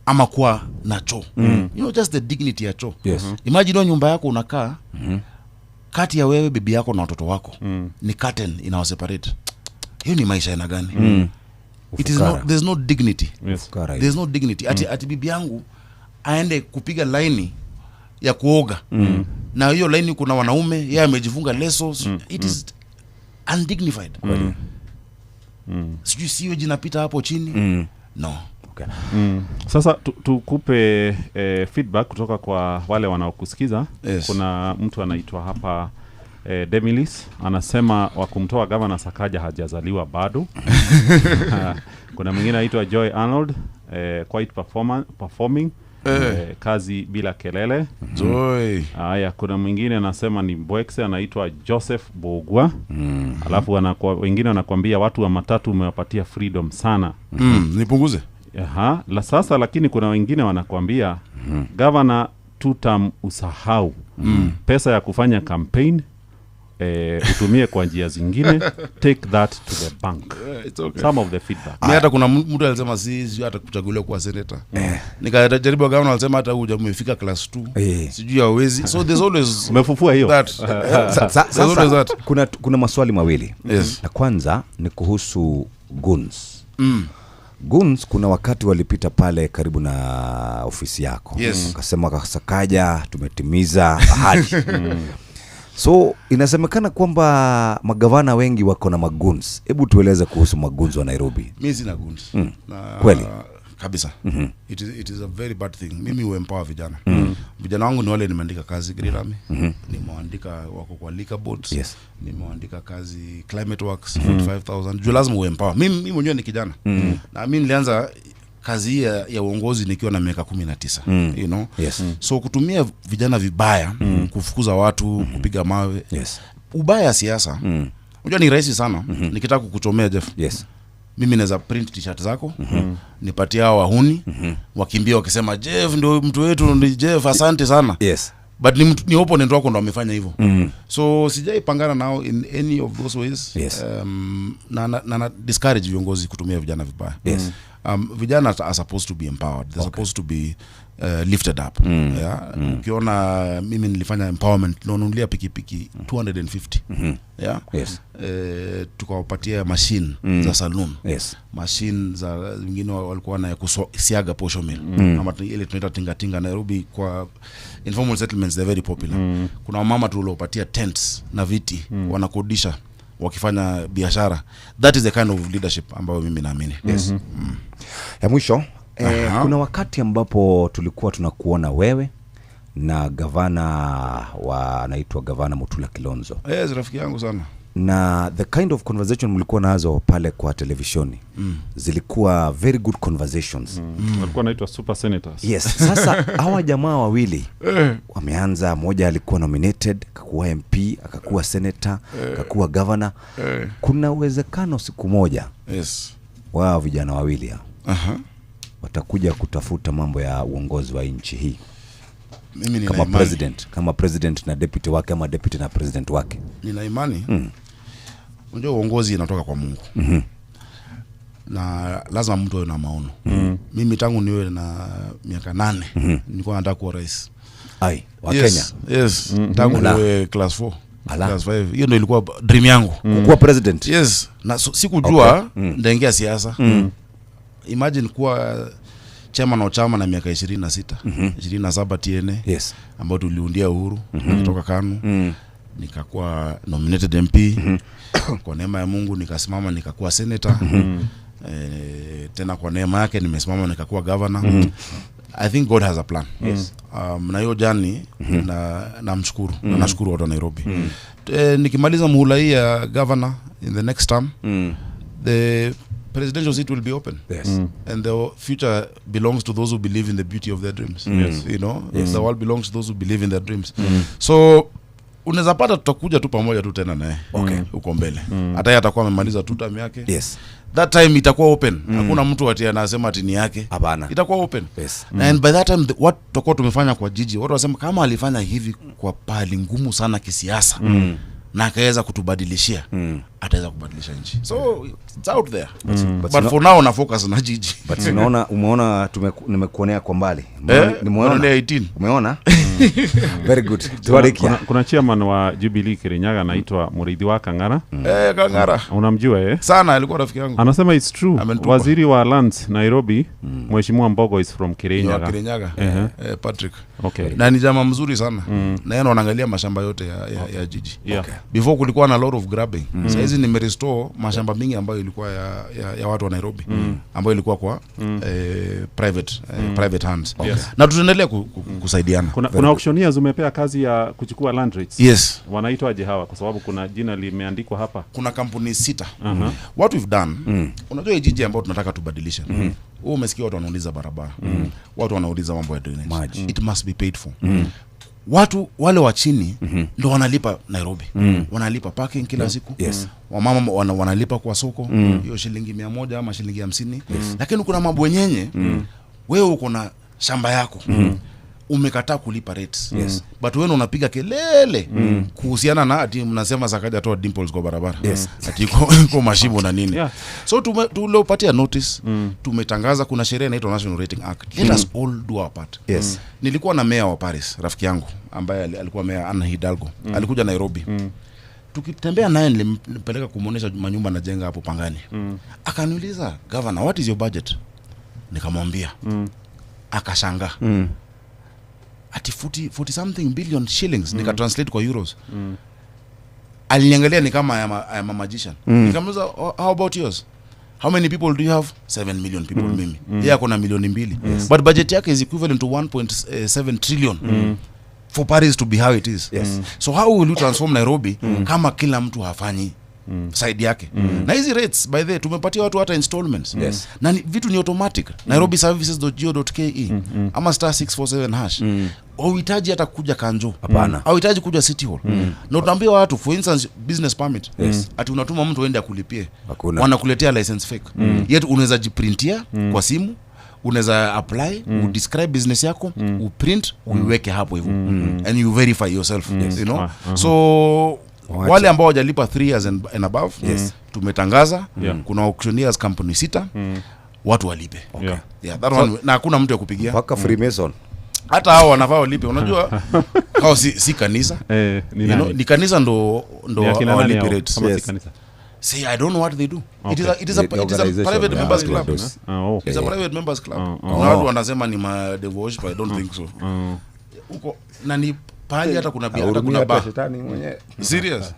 Ama kuwa na choo. You know, just the dignity ya choo. Yes. Imagine nyumba yako unakaa, kati ya wewe, bibi yako na watoto wako, ni curtain inawaseparate. Hiyo ni maisha ina gani? It is not, there's no dignity. Yes. There's no dignity. Ati bibi yangu aende kupiga laini ya kuoga. Na hiyo laini kuna wanaume, yeye amejifunga leso. It is undignified. Sijui sewage inapita hapo chini. No. Okay. Sasa tukupe feedback kutoka kwa wale wanaokusikiza. Yes. Kuna mtu anaitwa hapa Demilis, anasema wa kumtoa Governor Sakaja hajazaliwa bado. Kuna mwingine anaitwa Joy Arnold, quite performing. Kazi bila kelele. Joy. Haya, kuna mwingine anasema ni Mbwekse, anaitwa Joseph Bogwa. Alafu wengine wanakuambia watu wa matatu umewapatia freedom sana. Nipunguze. Aha, la sasa lakini kuna wengine wanakuambia governor tutam usahau. Pesa ya kufanya campaign utumie kwa njia zingine, take that to the bank. It's okay. Some of the feedback. Mimi hata kuna mtu alisema sijui hata kuchaguliwa kuwa senator. Nikajaribu governor alisema hata huja umefika class 2. Sijui hawezi. So there's always umefufua hiyo. Sasa kuna maswali mawili. Yes. La kwanza ni kuhusu guns. Guns, kuna wakati walipita pale karibu na ofisi yako. Yes. Wakasema Sakaja tumetimiza ahadi. So inasemekana kwamba magavana wengi wako na maguns. Hebu tueleze kuhusu maguns wa Nairobi. Mimi sina guns. Kweli? Kabisa. It is a very bad thing. Mimi huempower vijana. Vijana wangu ni wale nimeandika kazi Green Army. Nimeandika wako kwa liquor boards. Yes. Nimeandika kazi Climate Works 45,000. Juu lazima uempower. Mimi mwenyewe ni kijana. Na mimi nilianza kazi ya uongozi nikiwa na miaka 19. You know? Yes. So kutumia vijana vibaya, kufukuza watu, kupiga mawe. Yes. Ubaya siasa. Unajua ni rahisi sana. Nikitaka kukuchomea Jeff. Yes. Mimi naweza print t-shirt zako, nipatie hao wahuni, wakimbia wakisema Jeff ndio mtu wetu, ni Jeff asante sana. Yes. But ni opponent wako ndo amefanya hivyo. So sijaipangana nao in any of those ways. Yes. Na discourage viongozi kutumia vijana vibaya. Yes. Vijana are supposed to be empowered. They're supposed to be lifted up. Yeah. Ukiona mimi nilifanya empowerment, nunulia pikipiki 250. Yeah. Yes. Tukawapatia machine za saloon. Yes. Machine za wengine walikuwa na kusiaga posho mill. Ama ile tunaita tinga tinga Nairobi kwa informal settlements, they're very popular. Kuna mama tuliopatia tents na viti, wanakodisha wakifanya biashara. That is the kind of leadership ambayo mimi naamini. Yes. Ya mwisho, kuna wakati ambapo tulikuwa tunakuona wewe na gavana wa anaitwa Gavana Mutula Kilonzo. Yes, rafiki yangu sana. Na the kind of conversation mlikuwa nazo pale kwa televishoni zilikuwa very good conversations. Walikuwa wanaitwa super senators. Yes. Sasa hawa jamaa wawili wameanza, mmoja alikuwa nominated, akakuwa MP, akakuwa senator, akakuwa governor. Kuna uwezekano siku moja, yes, wao vijana wawili hao watakuja kutafuta mambo ya uongozi wa nchi hii. Mimi nina kama imani. President, kama president na deputy wake, ama deputy na president wake. Nina imani. Unajua uongozi inatoka kwa Mungu. Na lazima mtu awe na maono. Mimi tangu niwe na miaka 8 nilikuwa nataka kuwa rais. Ai, wa yes, Kenya. Yes, tangu niwe class 4. Ala. Class 5. Hiyo ndio ilikuwa dream yangu. Kuwa president. Yes, na sikujua ndaingia siasa. Imagine kuwa chairman wa chama na miaka 26, 27 TNA. Yes. Ambao tuliundia uhuru kutoka KANU. Nikakuwa nominated MP. Kwa neema ya Mungu nikasimama nikakuwa senator. Tena kwa neema yake nimesimama nikakuwa governor. I think God has a plan. Yes. Na hiyo journey na namshukuru na nashukuru watu wa Nairobi. Nikimaliza muhula hii ya governor in the next term, the presidential seat will be open. Yes. And the future belongs to those who believe in the beauty of their dreams. Yes. You know, Yes. the world belongs to those who believe in their dreams. So unaweza pata tutakuja tu pamoja tu tena naye huko mbele. Hata yeye atakuwa amemaliza tu term yake. Yes. That time itakuwa open. Hakuna mtu ati anasema ati ni yake. Hapana. Itakuwa open. Yes. And by that time what tutakuwa tumefanya kwa jiji, watu wasema kama alifanya hivi kwa pahali ngumu sana kisiasa na akaweza kutubadilishia, ataweza kubadilisha nchi. So it's out there. But for now na focus na jiji. But unaona, umeona nimekuonea kwa mbali. Nimeona. Unaonea 18. Umeona? Very good. Tuwarikia. Kuna chairman wa Jubilee Kirinyaga anaitwa Muriithi wa Kang'ara. Kang'ara. Unamjua eh? Sana, alikuwa rafiki yangu. Anasema it's true. Amenitupa. Waziri wa Lands Nairobi, Mheshimiwa Mbogo is from Ni wa Kirinyaga. Kirinyaga. Patrick. Okay. Na ni jamaa mzuri sana. Na yeye ndo anaangalia mashamba yote ya jiji. Yeah. Okay. Before kulikuwa na lot of grabbing. Sasa hizi nimerestore mashamba mingi ambayo ilikuwa ya watu wa Nairobi, ambayo ilikuwa kwa private hands. Okay. Yes. Na tutaendelea kusaidiana. Kuna auctioneers umepea kazi ya kuchukua land rates. Yes. Wanaitwaje hawa? Kwa sababu kuna jina limeandikwa hapa. Kuna kampuni 6. What we've done, unajua hii jiji ambayo tunataka tubadilishe. Wewe umesikia watu wanauliza barabara. Watu wanauliza mambo ya drainage. Maji. It must be paid for. Watu wale wa chini ndo wanalipa Nairobi. Wanalipa parking kila siku. Yes. Wamama wanalipa kwa soko hiyo shilingi 100 ama shilingi 50. Lakini kuna mabwenyenye, wewe uko na shamba yako. Umekataa kulipa rates. Yes. But wewe unapiga kelele kuhusiana na ati mnasema Sakaja toa dimples kwa barabara. Yes. Ati iko mashimo na nini. Yeah. So tumepatia notice, tumetangaza kuna sheria inaitwa National Rating Act. Let us all do our part. Yes. Nilikuwa na mayor wa Paris, rafiki yangu ambaye alikuwa mayor Anne Hidalgo. Alikuja Nairobi. Tukitembea naye nilimpeleka kumuonesha manyumba najenga hapo Pangani. Akaniuliza, "Governor, what is your budget?" Nikamwambia. Akashangaa. Ati 40 something billion shillings. Nika translate kwa euros. Aliniangalia ni kama I am a magician. Nikamuuliza, "Oh, how about yours? How many people do you have?" 7 million people mimi. Yeye ako na milioni 2. But budget yake is equivalent to 1.7 trillion. For Paris to be how it is. Yes. So how will you transform Nairobi kama kila mtu hafanyi side yake? Na hizi rates, by the way, tumepatia watu hata installments. Yes. Na vitu ni automatic. nairobiservices.go.ke ama *647#. Hauhitaji hata kuja Kanjo. Hapana. Hauhitaji kuja City Hall. Na utaambia watu, for instance, business permit. Yes. Ati unatuma mtu aende akulipie. Hakuna. Wanakuletea license fake. Yet unaweza jiprintia kwa simu, unaweza apply, udescribe business yako, uprint, uiweke hapo hivyo. And you verify yourself, you know? So Wache. wale ambao hawajalipa 3 years and above, Yes. tumetangaza Yeah. kuna auctioneers company 6, watu walipe. Yeah. Yeah, that one, na hakuna mtu ya kupigia. Mpaka Freemason. Hata hao wanafaa walipe. Unajua hao si kanisa. Ni You know, nani? ni kanisa ndo Ni akina nani hawalipi hao? rates. Kama si Yes. kanisa. See, I don't know what they do. It is a, it is a, The it is a organization, private yeah, members yeah, club. those. Okay. It's a private members club. Oh, Kuna watu wanasema ni ma devil worship, I don't think so. Huko na ni pahali hata kuna bia, hata Hurumia kuna hata bar. shetani mwenyewe. Serious.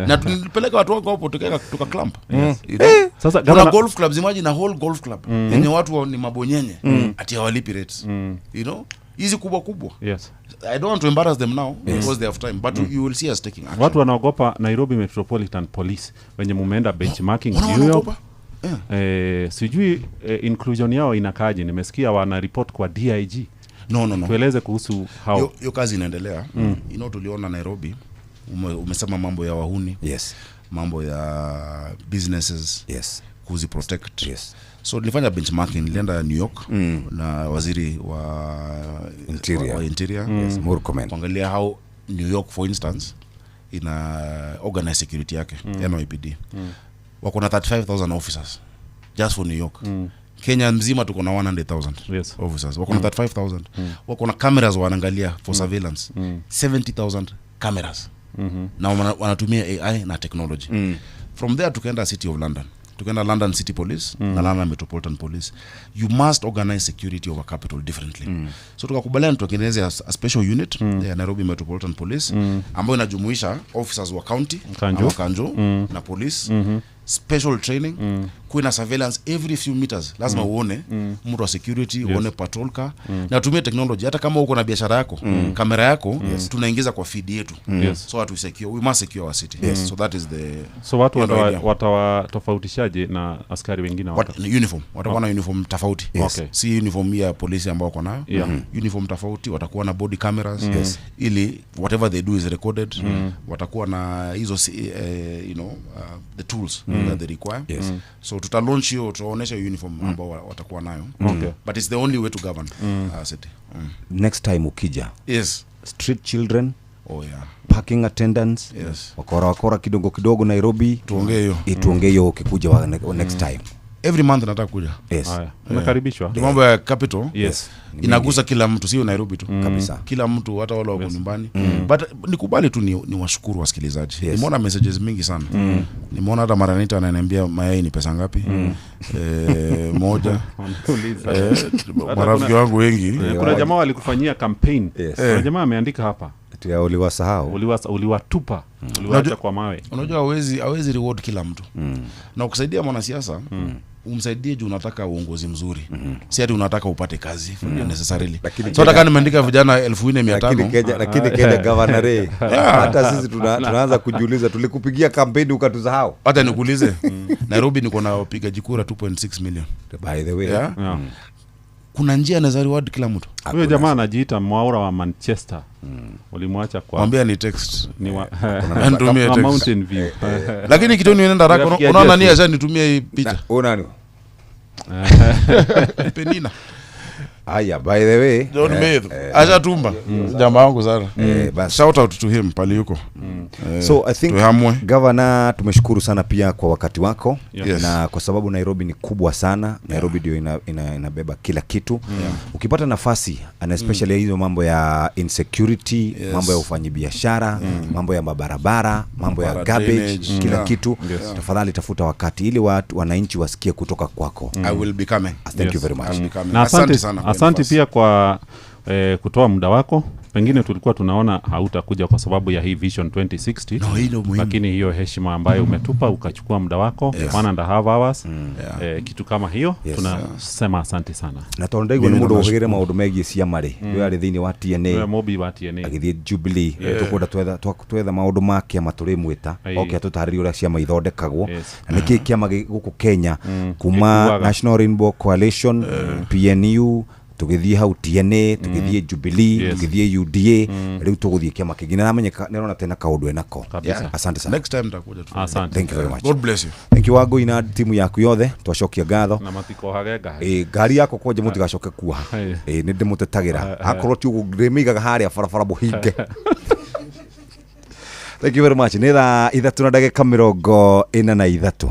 Na tulipeleka watu wako hapo tuka clamp. You know? Sasa Kuna gavana- golf clubs, imagine a whole golf club yenye watu ni mabonyenye ati hawalipi rates. You know? Hizi kubwa kubwa. Yes. I don't want to embarrass them now because they have time, but you will see us taking action. Watu wanaogopa Nairobi Metropolitan Police wenye mumeenda benchmarking Wana New York. wanaogopa? Yeah. Sijui inclusion yao inakaaje. Nimesikia wana report kwa DIG. No. Tueleze kuhusu hao. Hiyo kazi inaendelea. You know, tuliona Nairobi umesema mambo ya wahuni. Yes. Mambo ya businesses. Yes. Kuzi protect. Yes. So nilifanya benchmarking, nilienda New York na waziri wa Interior. wa Interior. Yes, Murkomen. Kuangalia how New York for instance ina organize security yake, NYPD. Wako na 35,000 officers just for New York. Kenya mzima tuko na 100,000 Yes. officers. Wako na 35,000. Wako na cameras wanaangalia for surveillance. 70,000 cameras. Na wanatumia AI na technology. From there tukaenda City of London. Tukaenda London City Police na London Metropolitan Police. You must organize security of a capital differently. So tukakubaliana tutengeneze a special unit ya Nairobi Metropolitan Police ambayo inajumuisha officers wa county Kanjo. ama Kanjo na police, special training. Kuwe na surveillance every few meters, lazima uone mtu wa security, uone patrol car. Na tumie technology, hata kama uko na biashara yako, kamera yako tunaingiza kwa feed yetu. So that we secure, we must secure our city. So that is the So watu hiyo ndio idea. Watawatofautishaje na askari wengine? Uniform, watakuwa na uniform tofauti. Si uniform ya polisi ambao wako nayo. Uniform tofauti, watakuwa na body cameras ili whatever they do is recorded. Watakuwa na hizo the tools that they require. So tuta launch hiyo, tutaonyesha uniform ambao watakuwa nayo. But it's the only way to govern our city. Next time ukija, street children, Oh yeah. parking attendants, wakora wakora kidogo kidogo Nairobi. Tuongee hiyo. Tuongee hiyo ukikuja next time. Every month nataka kuja. Haya, umekaribishwa. Ni mambo ya capital. Inagusa kila mtu, sio Nairobi tu. Kabisa. Kila mtu, hata wale wako nyumbani. But nikubali tu ni washukuru wasikilizaji. Nimeona messages mingi sana. Nimeona hata Maranita ananiambia mayai ni pesa ngapi? Moja. Wanauliza. Hata Marafiki wangu wengi. Kuna jamaa walikufanyia campaign. Kuna jamaa ameandika hapa. Ati ya uliwasahau. Uliwatupa. Uliwaacha kwa mawe. Unajua hawezi reward kila mtu. Na ukisaidia mwanasiasa, umsaidie juu unataka uongozi mzuri. Si ati unataka upate kazi necessarily. Lakini So hata kama nimeandika vijana 4500. Lakini Kenya governor Ray, hata sisi tunaanza kujiuliza, tulikupigia kampeni ukatusahau. Hata nikuulize, Nairobi niko na wapigaji kura 2.6 million. By the way. Yeah? Kuna njia anaweza reward kila mtu. Huyo jamaa anajiita Mwaura wa Manchester. Ulimwacha kwa Mwambie ni text. Ni wa Nitumie wa text. Mountain View. Lakini kitu nienda haraka, Rafiki ya unaona Jeff. nani ashanitumia hii picha? Una nani? Penina. Aya, by the way, John Meru. Ashatumba. Jamaa wangu sana. Basi. Shout out to him pale yuko. So I think tuhamwe. Governor, tumeshukuru sana pia kwa wakati wako. Yes. Na kwa sababu Nairobi ni kubwa sana, Nairobi ndio inabeba kila kitu. Ukipata nafasi, and especially hizo mambo ya insecurity, mambo ya ufanyibiashara, mambo ya mabarabara, mambo ya Barabara, garbage, drainage. kila kitu, tafadhali tafuta wakati ili watu wananchi wasikie kutoka kwako. I will be coming. Thank you very much. I'll be coming. Na asante, Asante sana kwa asante nafasi. pia kwa kutoa muda wako. Pengine tulikuwa tunaona hautakuja kwa sababu ya hii Vision 2060. No, hii ndio muhimu. Lakini hiyo heshima ambayo umetupa ukachukua muda wako, 1.5 hours, kitu kama hiyo, tunasema asante sana. Na tondũ ndaigua nĩ Mimi mũndũ ndo ũhũgĩre maũndũ megiĩ ciama rĩ, ũyũ arĩ thĩinĩ wa TNA, Wewe Mobi wa TNA. Agĩthiĩ Jubilee, tũkwenda twetha maũndũ ma kĩama tũrĩmwĩta oke atũtarĩrie ũrĩa ciama ithondekagwo na nĩkĩĩ kĩama gũkũ Kenya kuma Gĩkuaga. National Rainbow Coalition, PNU, tũgĩthiĩ hau TNA, tũgĩthiĩ Jubilee, tũgĩthiĩ UDA, rĩu tũgũthiĩ kĩama kĩngĩ. Nĩramenyeka, nĩrona tena kaũndũ enako. Kabisa. Asante sana. Next time nitakuja tu. Asante. Thank you very much. God bless you. Thank you Wangũi na timu yaku yothe, twacokia ngatho. Na matikohage ngari. Ngari yakwa kwanja mũtigacoke kuoha. Nĩ ndĩmũtetagĩra, akorwo ti ũguo ndĩmĩigaga harĩa barabara mũhinge. Thank you very much. Nĩ thaa 3:43.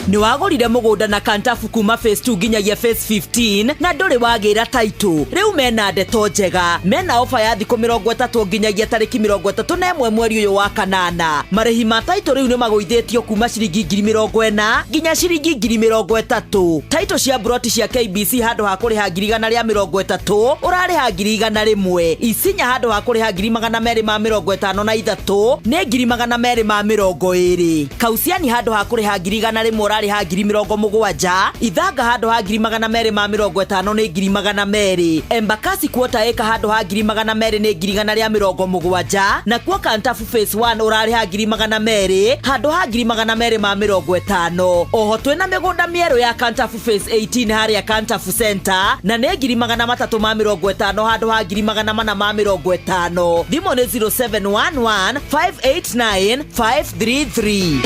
Nĩ wagũrire mũgũnda na Kantafu kuma phase 2 nginyagia phase 15 na ndũrĩ wagĩra title. Rĩu mena ndeto njega, mena ofa ya thikũ 30 nginyagia tarĩki 31 mweri ũyũ wa kanana. Marĩhi ma title rĩu nĩ magũithĩtio kuma ciringi 40,000 nginya ciringi 30,000. Title cia broti cia KBC handũ ha kũrĩha 130,000 ũrarĩha 100,000. Isinya handũ ha kũrĩha 253,000 nĩ 220,000. Kausiani handũ ha kũrĩha 100,000 ũrarĩha 70,000. Ithanga handũ ha 250,000 nĩ 200,000. Embakasi quarter acre handũ ha 200,000 nĩ 170,000. Nakuo Kantafu phase 1 ũrarĩha 200,000 handũ ha 250,000. Oho twĩna mĩgũnda mĩerũ ya Kantafu phase 18 harĩa Kantafu Center na nĩ 350,000 handũ ha 450,000. Thimũ nĩ 0711 589 533.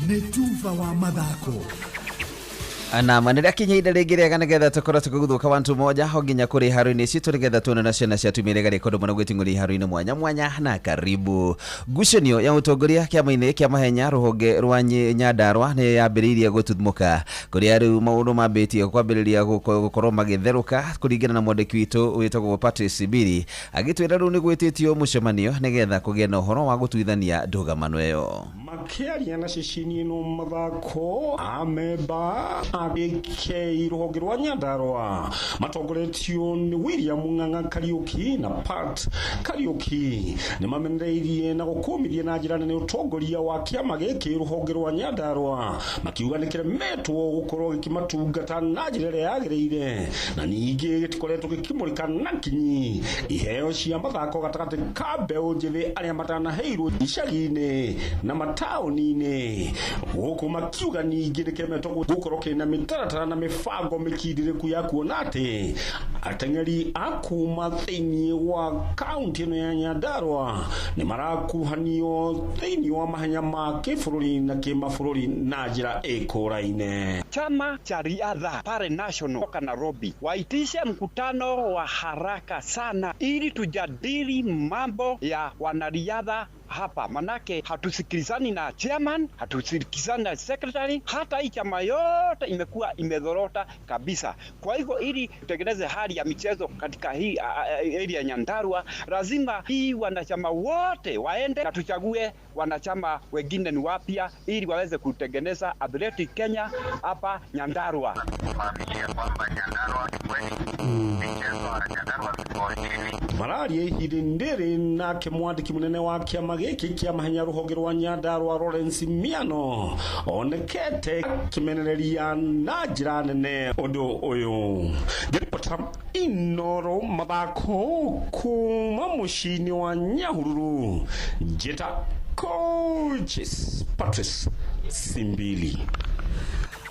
Nĩ tuba wa mathako. Na manä akinya ihinda rĩngĩ rĩega nĩgetha tũkorwo tũkĩguthũka wantu moja ho nginya kũrĩ haro-inĩ citũ nĩgetha tuone na ciana cia tumĩre garĩ kũndũ mũno gwĩting'ũria haro-inĩ mwanya mwanya na karibu. Ngucanio ya ũtongoria kĩama-inĩ kĩa mahenya rũhonge rwa Nyandarua nĩ yambĩrĩirie gũtuthũka kũrĩa rĩu maũndũ mambĩtie kwambĩrĩria gũkorwo magĩtherũka kũringana na mwandĩki witũ wĩtagwo Patrice Sibiri agĩtwĩra rĩu nĩ gwĩtĩtio mũcemanio nĩgetha kũgĩe na ũhoro wa gũtuithania ndũgamano ĩyo. Makĩaria na ceceni ĩno mathako, amemba a AK rũhonge rwa Nyandarua matongoretio nĩ William Ng'ang'a Kariuki na Pat Kariuki nĩ mamenereirie na gũkũmithia na njĩra nene ũtongoria wa kĩama gĩkĩ rũhonge rwa Nyandarua, makiuga nĩ kĩremetwo gũkorwo gĩkĩmatungata na njĩra ĩrĩa yagĩrĩire, na ningĩ gĩtikoretwo gĩkĩmũrĩka na kinyi iheo cia mathako gatagatĩ ka mbeũ njĩthĩ arĩa matanaheirwo icagi-inĩ na mataũni-inĩ, gũkũ makiuga ningĩ nĩ kĩremetwo gũkorwo kĩna mĩtaratara na mĩbango mĩkindĩrĩku ya kuona atĩ ateng'eri a kuma thĩinĩ wa kaunti ĩno ya Nyandarua nĩ marakuhanio thĩinĩ wa mahenya ma kĩbũrũri na kĩmabũrũri na njĩra ĩkũraine. Chama cha riadha pale National toka Nairobi waitishe mkutano wa haraka sana ili tujadili mambo ya wanariadha hapa, manake hatusikilizani na chairman, hatusikilizani na secretary, hata hii chama yote imekuwa imedhorota kabisa. Kwa hivyo ili tutengeneze hali ya michezo katika hii area ya Nyandarua, lazima hii wanachama wote waende na tuchague wanachama wengine ni wapya ili waweze kutengeneza Athletic Kenya hapa Nyandarua. Mararia ihinda rĩrĩ nake mwandĩki mũnene wa kĩama gĩkĩ kĩa mahenya rũhonge rwa Nyandarua Lawrence Miano onekete akĩmenereria na njĩra nene ũndũ ũyũ. Ngĩribota Inoro mathako kuma mũciĩ-inĩ wa Nyahururu, njĩta Coaches Patrice Simbili.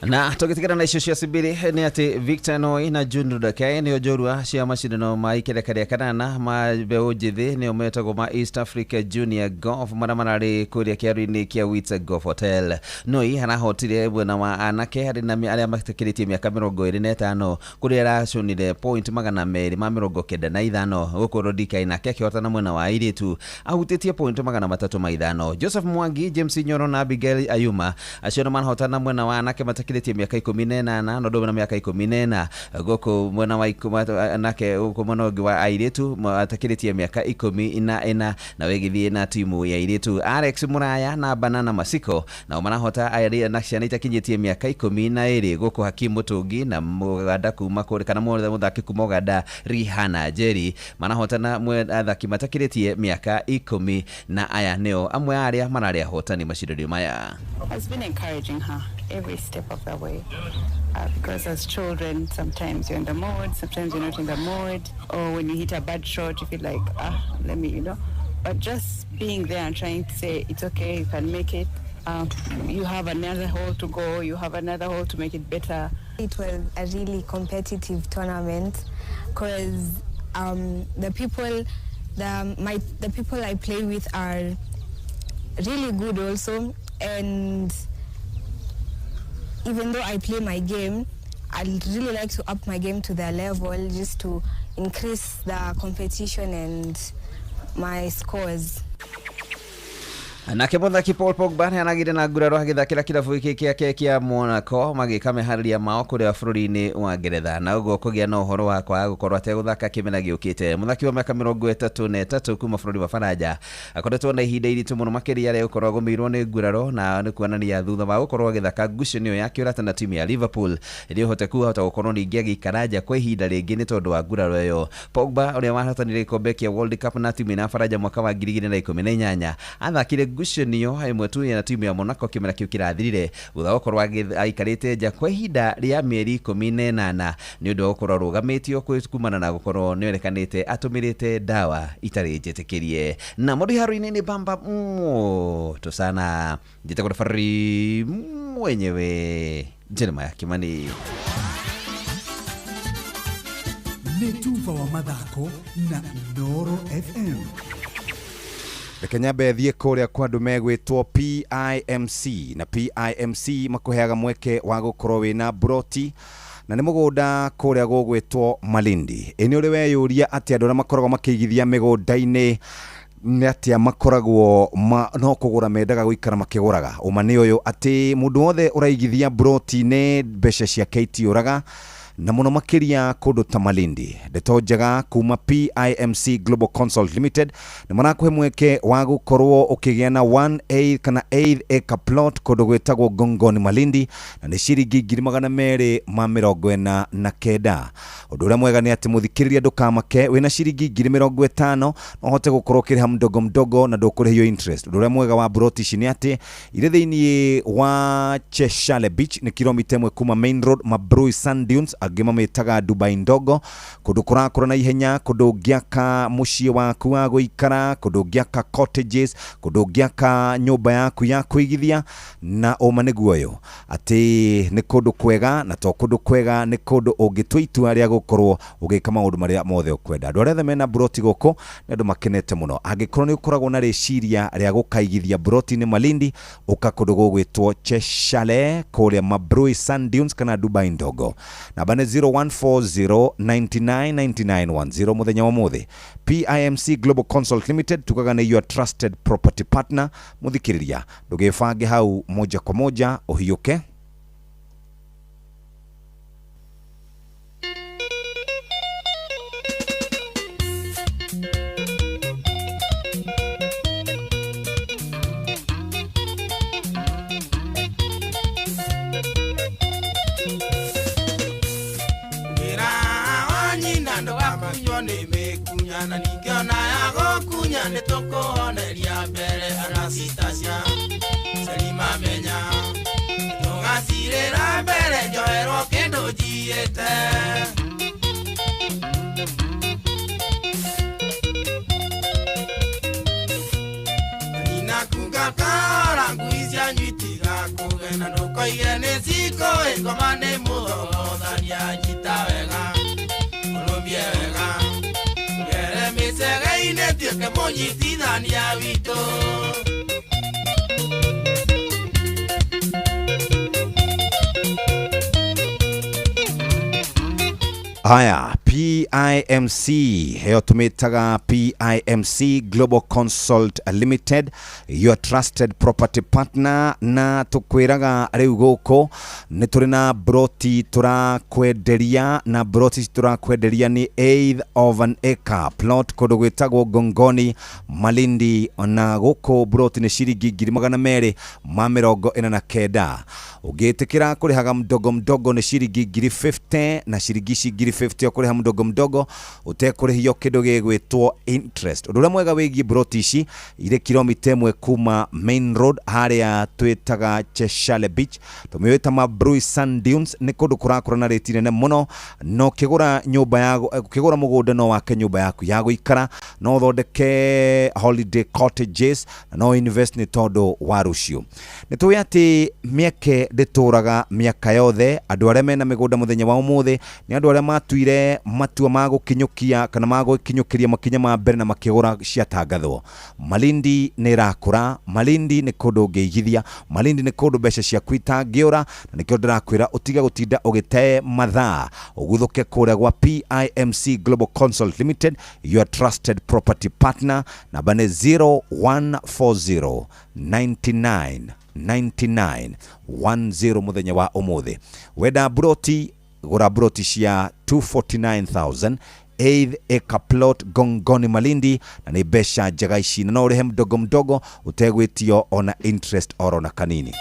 Na tũgĩtigana na icio cia Simbili nĩ atĩ Victor Noi na June Rudakae nĩo njorua cia macindano ma ikereka rĩa kanana ma mbeũ njĩthĩ nĩo metagwo ma East Africa Junior Golf marĩa mararĩ kũrĩa kĩaro-inĩ kĩa Wits Golf Hotel. Noi arahotire mwena wa anake harĩ na arĩa matakĩrĩtie mĩaka 25 kũrĩa aracũnire point 295 gũkũ Rudakae nake akĩhotana mwena wa airĩtu ahutĩtie point 305. Joseph Mwangi, James Nyoro na Abigail Ayuma acio nĩ marahotana mwena wa anake matakĩrĩtie mĩaka 18 na ũndũ ũmwe na mĩaka 14 gũkũ mwena wa anake gũkũ mwena ũngĩ wa airĩtu matakĩrĩtie mĩaka 14 na wĩgĩthiĩ na timu ya airĩtu Alex Muraya na Banana Masiko nao marahota arĩa na ciana itakinyĩtie mĩaka 12 gũkũ Hakim Mutungi na Mũganda kuma kũrĩ kana mũthaki kuma Uganda Rihanna Jerry marahotana athaki matakĩrĩtie mĩaka 10 na aya nĩo amwe a arĩa mararĩ ahotani macindano maya. Has been encouraging her every step of the way, because as children sometimes you're in the mood, sometimes you're not in the mood, or when you hit a bad shot you feel like, let me, but just being there and trying to say it's okay, you can make it, you have another hole to go, you have another hole to make it better. It was a really competitive tournament because the people I play with are really good also, and even though I play my game, I'd really like to up my game to their level just to increase the competition and my scores. Nake mũthaki Paul Pogba nĩaragire na nguraro agĩthakĩra kĩrabu gĩkĩ gĩake kĩa Monaco magĩka meharĩria mao kũrĩa bũrũri-inĩ wa Ngeretha na ũguo kũgĩa na ũhoro wa kwaga gũkorwo ategũthaka kĩmera gĩũkĩte. Mũthaki wa mĩaka 33 kuma bũrũri wa Faranja akoretwo na ihinda iritũ mũno makĩria rĩa gũkorwo agũmĩirwo nĩ nguraro na nĩ kuonania thutha wa gũkorwo agĩthaka ngucanio ya kĩũrata na timu ya Liverpool ĩrĩa ũhoteku ahota gũkorwo ningĩ agĩikara nja kwa ihinda rĩngĩ nĩ tondũ wa nguraro ĩyo. Pogba ũrĩa wahotanire gĩkombe kĩa World Cup na timu ya Faranja mwaka wa 2018 athakire ngucanio ĩmwe tu na timu ya Monaco kĩmera kĩu kĩrathirire thutha wa gũkorwo aikarĩte nja kwa ihinda rĩa mĩeri 18 nĩ ũndũ wa gũkorwo arũgamĩtio kumana na gũkorwo nĩonekanĩte atũmĩrĩte ndawa itarĩ njĩtĩkĩrie. Na mũndũ iharo-inĩ nĩ bamba moto sana njĩtagwo referee mwenyewe Jeremiah Kimani. Nĩ tuba wa mathako na Inooro FM. Reke nyambe thiĩ kũrĩa kwa andũ megwĩtwo PIMC na PIMC makũheaga mweke wa gũkorwo wĩna broti na nĩ mũgũnda kũrĩa gũgwĩtwo Malindi. Ĩ nĩ ũrĩ weyũria atĩ andũ arĩa makoragwo makĩigithia mĩgũnda-inĩ nĩ atĩa makoragwo no kũgũra mendaga gũikara makĩgũraga. Ũma nĩ ũyũ atĩ mũndũ wothe ũraigithia broti-inĩ mbeca ciake itiũraga Na mũno makĩria kũndũ ta Malindi. Ndeto njega kuma PIMC Global Consult Limited nĩ marakũhe mweke wa gũkorwo ũkĩgĩa na 1 kana 8 acre plot kũndũ gwĩtagwo Ngongoni Malindi, na nĩ ciringi 249,000. Ũndũ ũrĩa mwega nĩ atĩ mũthikĩrĩria ndũkamake, wĩna ciringi 50,000 no ũhote gũkorwo ũkĩrĩha mdogo mdogo na ndũkũrĩhio interest. Ũndũ ũrĩa mwega wa broti ici nĩ atĩ irĩ thĩinĩ wa Cheshale Beach, nĩ kilomita 1 kuma main road, Mabrui Sand Dunes, angĩ mamĩtaga Dubai ndogo, kũndũ kũrakũra na ihenya, kũndũ ũngĩaka mũciĩ waku wa gũikara, kũndũ ũngĩaka cottages, kũndũ ũngĩaka nyũmba yaku ya kũigithia. Na ũma nĩguo ũyũ atĩ nĩ kũndũ kwega, na to kũndũ kwega, nĩ kũndũ ũngĩtua itua rĩa gũkorwo ũgĩka maũndũ marĩa mothe ũkwenda. Andũ arĩa othe mena broti gũkũ nĩ andũ makenete mũno. Angĩkorwo nĩ ũkoragwo na rĩciria rĩa gũkaigithia broti-inĩ Malindi, ũka kũndũ gũgwĩtwo Cheshale kũrĩa Mabrui Sand Dunes kana Dubai ndogo. Namba nĩ 0140999910 mũthenya wa ũmũthĩ. PIMC Global Consult Limited tugaga nĩ your trusted property partner. Mũthikĩrĩria ndũgĩbange hau moja kwa moja ũhiũke. Na ningĩona ya gũkunya nĩ tũkũhoneria mbere Anastasia Selimamenya tũgacirĩra mbere njoherwo kĩndũ njiĩte. Nina kuga kahora ngui cianyu itigakũgena ndũkoige nĩ cikũĩ ngoma nĩ mũthogothania nyita wega ũrũmie wega mĩcege-inĩ tuĩke mũnyitithania witũ. Haya, PIMC heyo tumitaga PIMC Global Consult Limited, your trusted property partner. Na tukwiraga riu guku ni turi na broti turakwenderia, na broti turakwenderia ni eighth of an acre plot kundu gwitagwo Ngongoni Malindi, na guku broti ni ciringi 249,000. Ungitikira kurihaga mdogo mdogo ni ciringi 50,000, na ciringi ici 50,000 ukuriha mdogo mdogo utekurihio kindu gigwitwo interest. Undu uria mwega wigie broti ici iri kilomita 1 kuma main road haria twitaga Cheshale Beach, tumiwita Mabrui Sand Dunes, ni kundu kurakura na rate nene muno. No kigura nyumba ya kigura mugunda no wake nyumba yaku ya guikara, no uthondeke holiday cottages na no invest ni tondu wa rucio. Ni tuwi ati mieke ndituraga miaka yothe. Andu aria mena migunda muthenya wa umuthi ni andu aria matuire matua ma gukinyukia kana ma gukinyukiria makinya ma mbere na makigura ciatangathwo. Malindi ni irakura, Malindi ni kundu ungiigithia, Malindi ni kundu mbeca ciaku itangiura, na nikio ndirakwira utige gutinda ugite mathaa uguthuke kuria gwa PIMC Global Consult Limited, your trusted property partner. Namba ni 0140 99 99 10 muthenya wa umuthi. Wenda broti gura broti cia 249,000 eighth acre plot Gongoni Malindi, na ni mbeca njega ici, na no urihe mdogo mdogo utegwitio ona interest oro na kanini.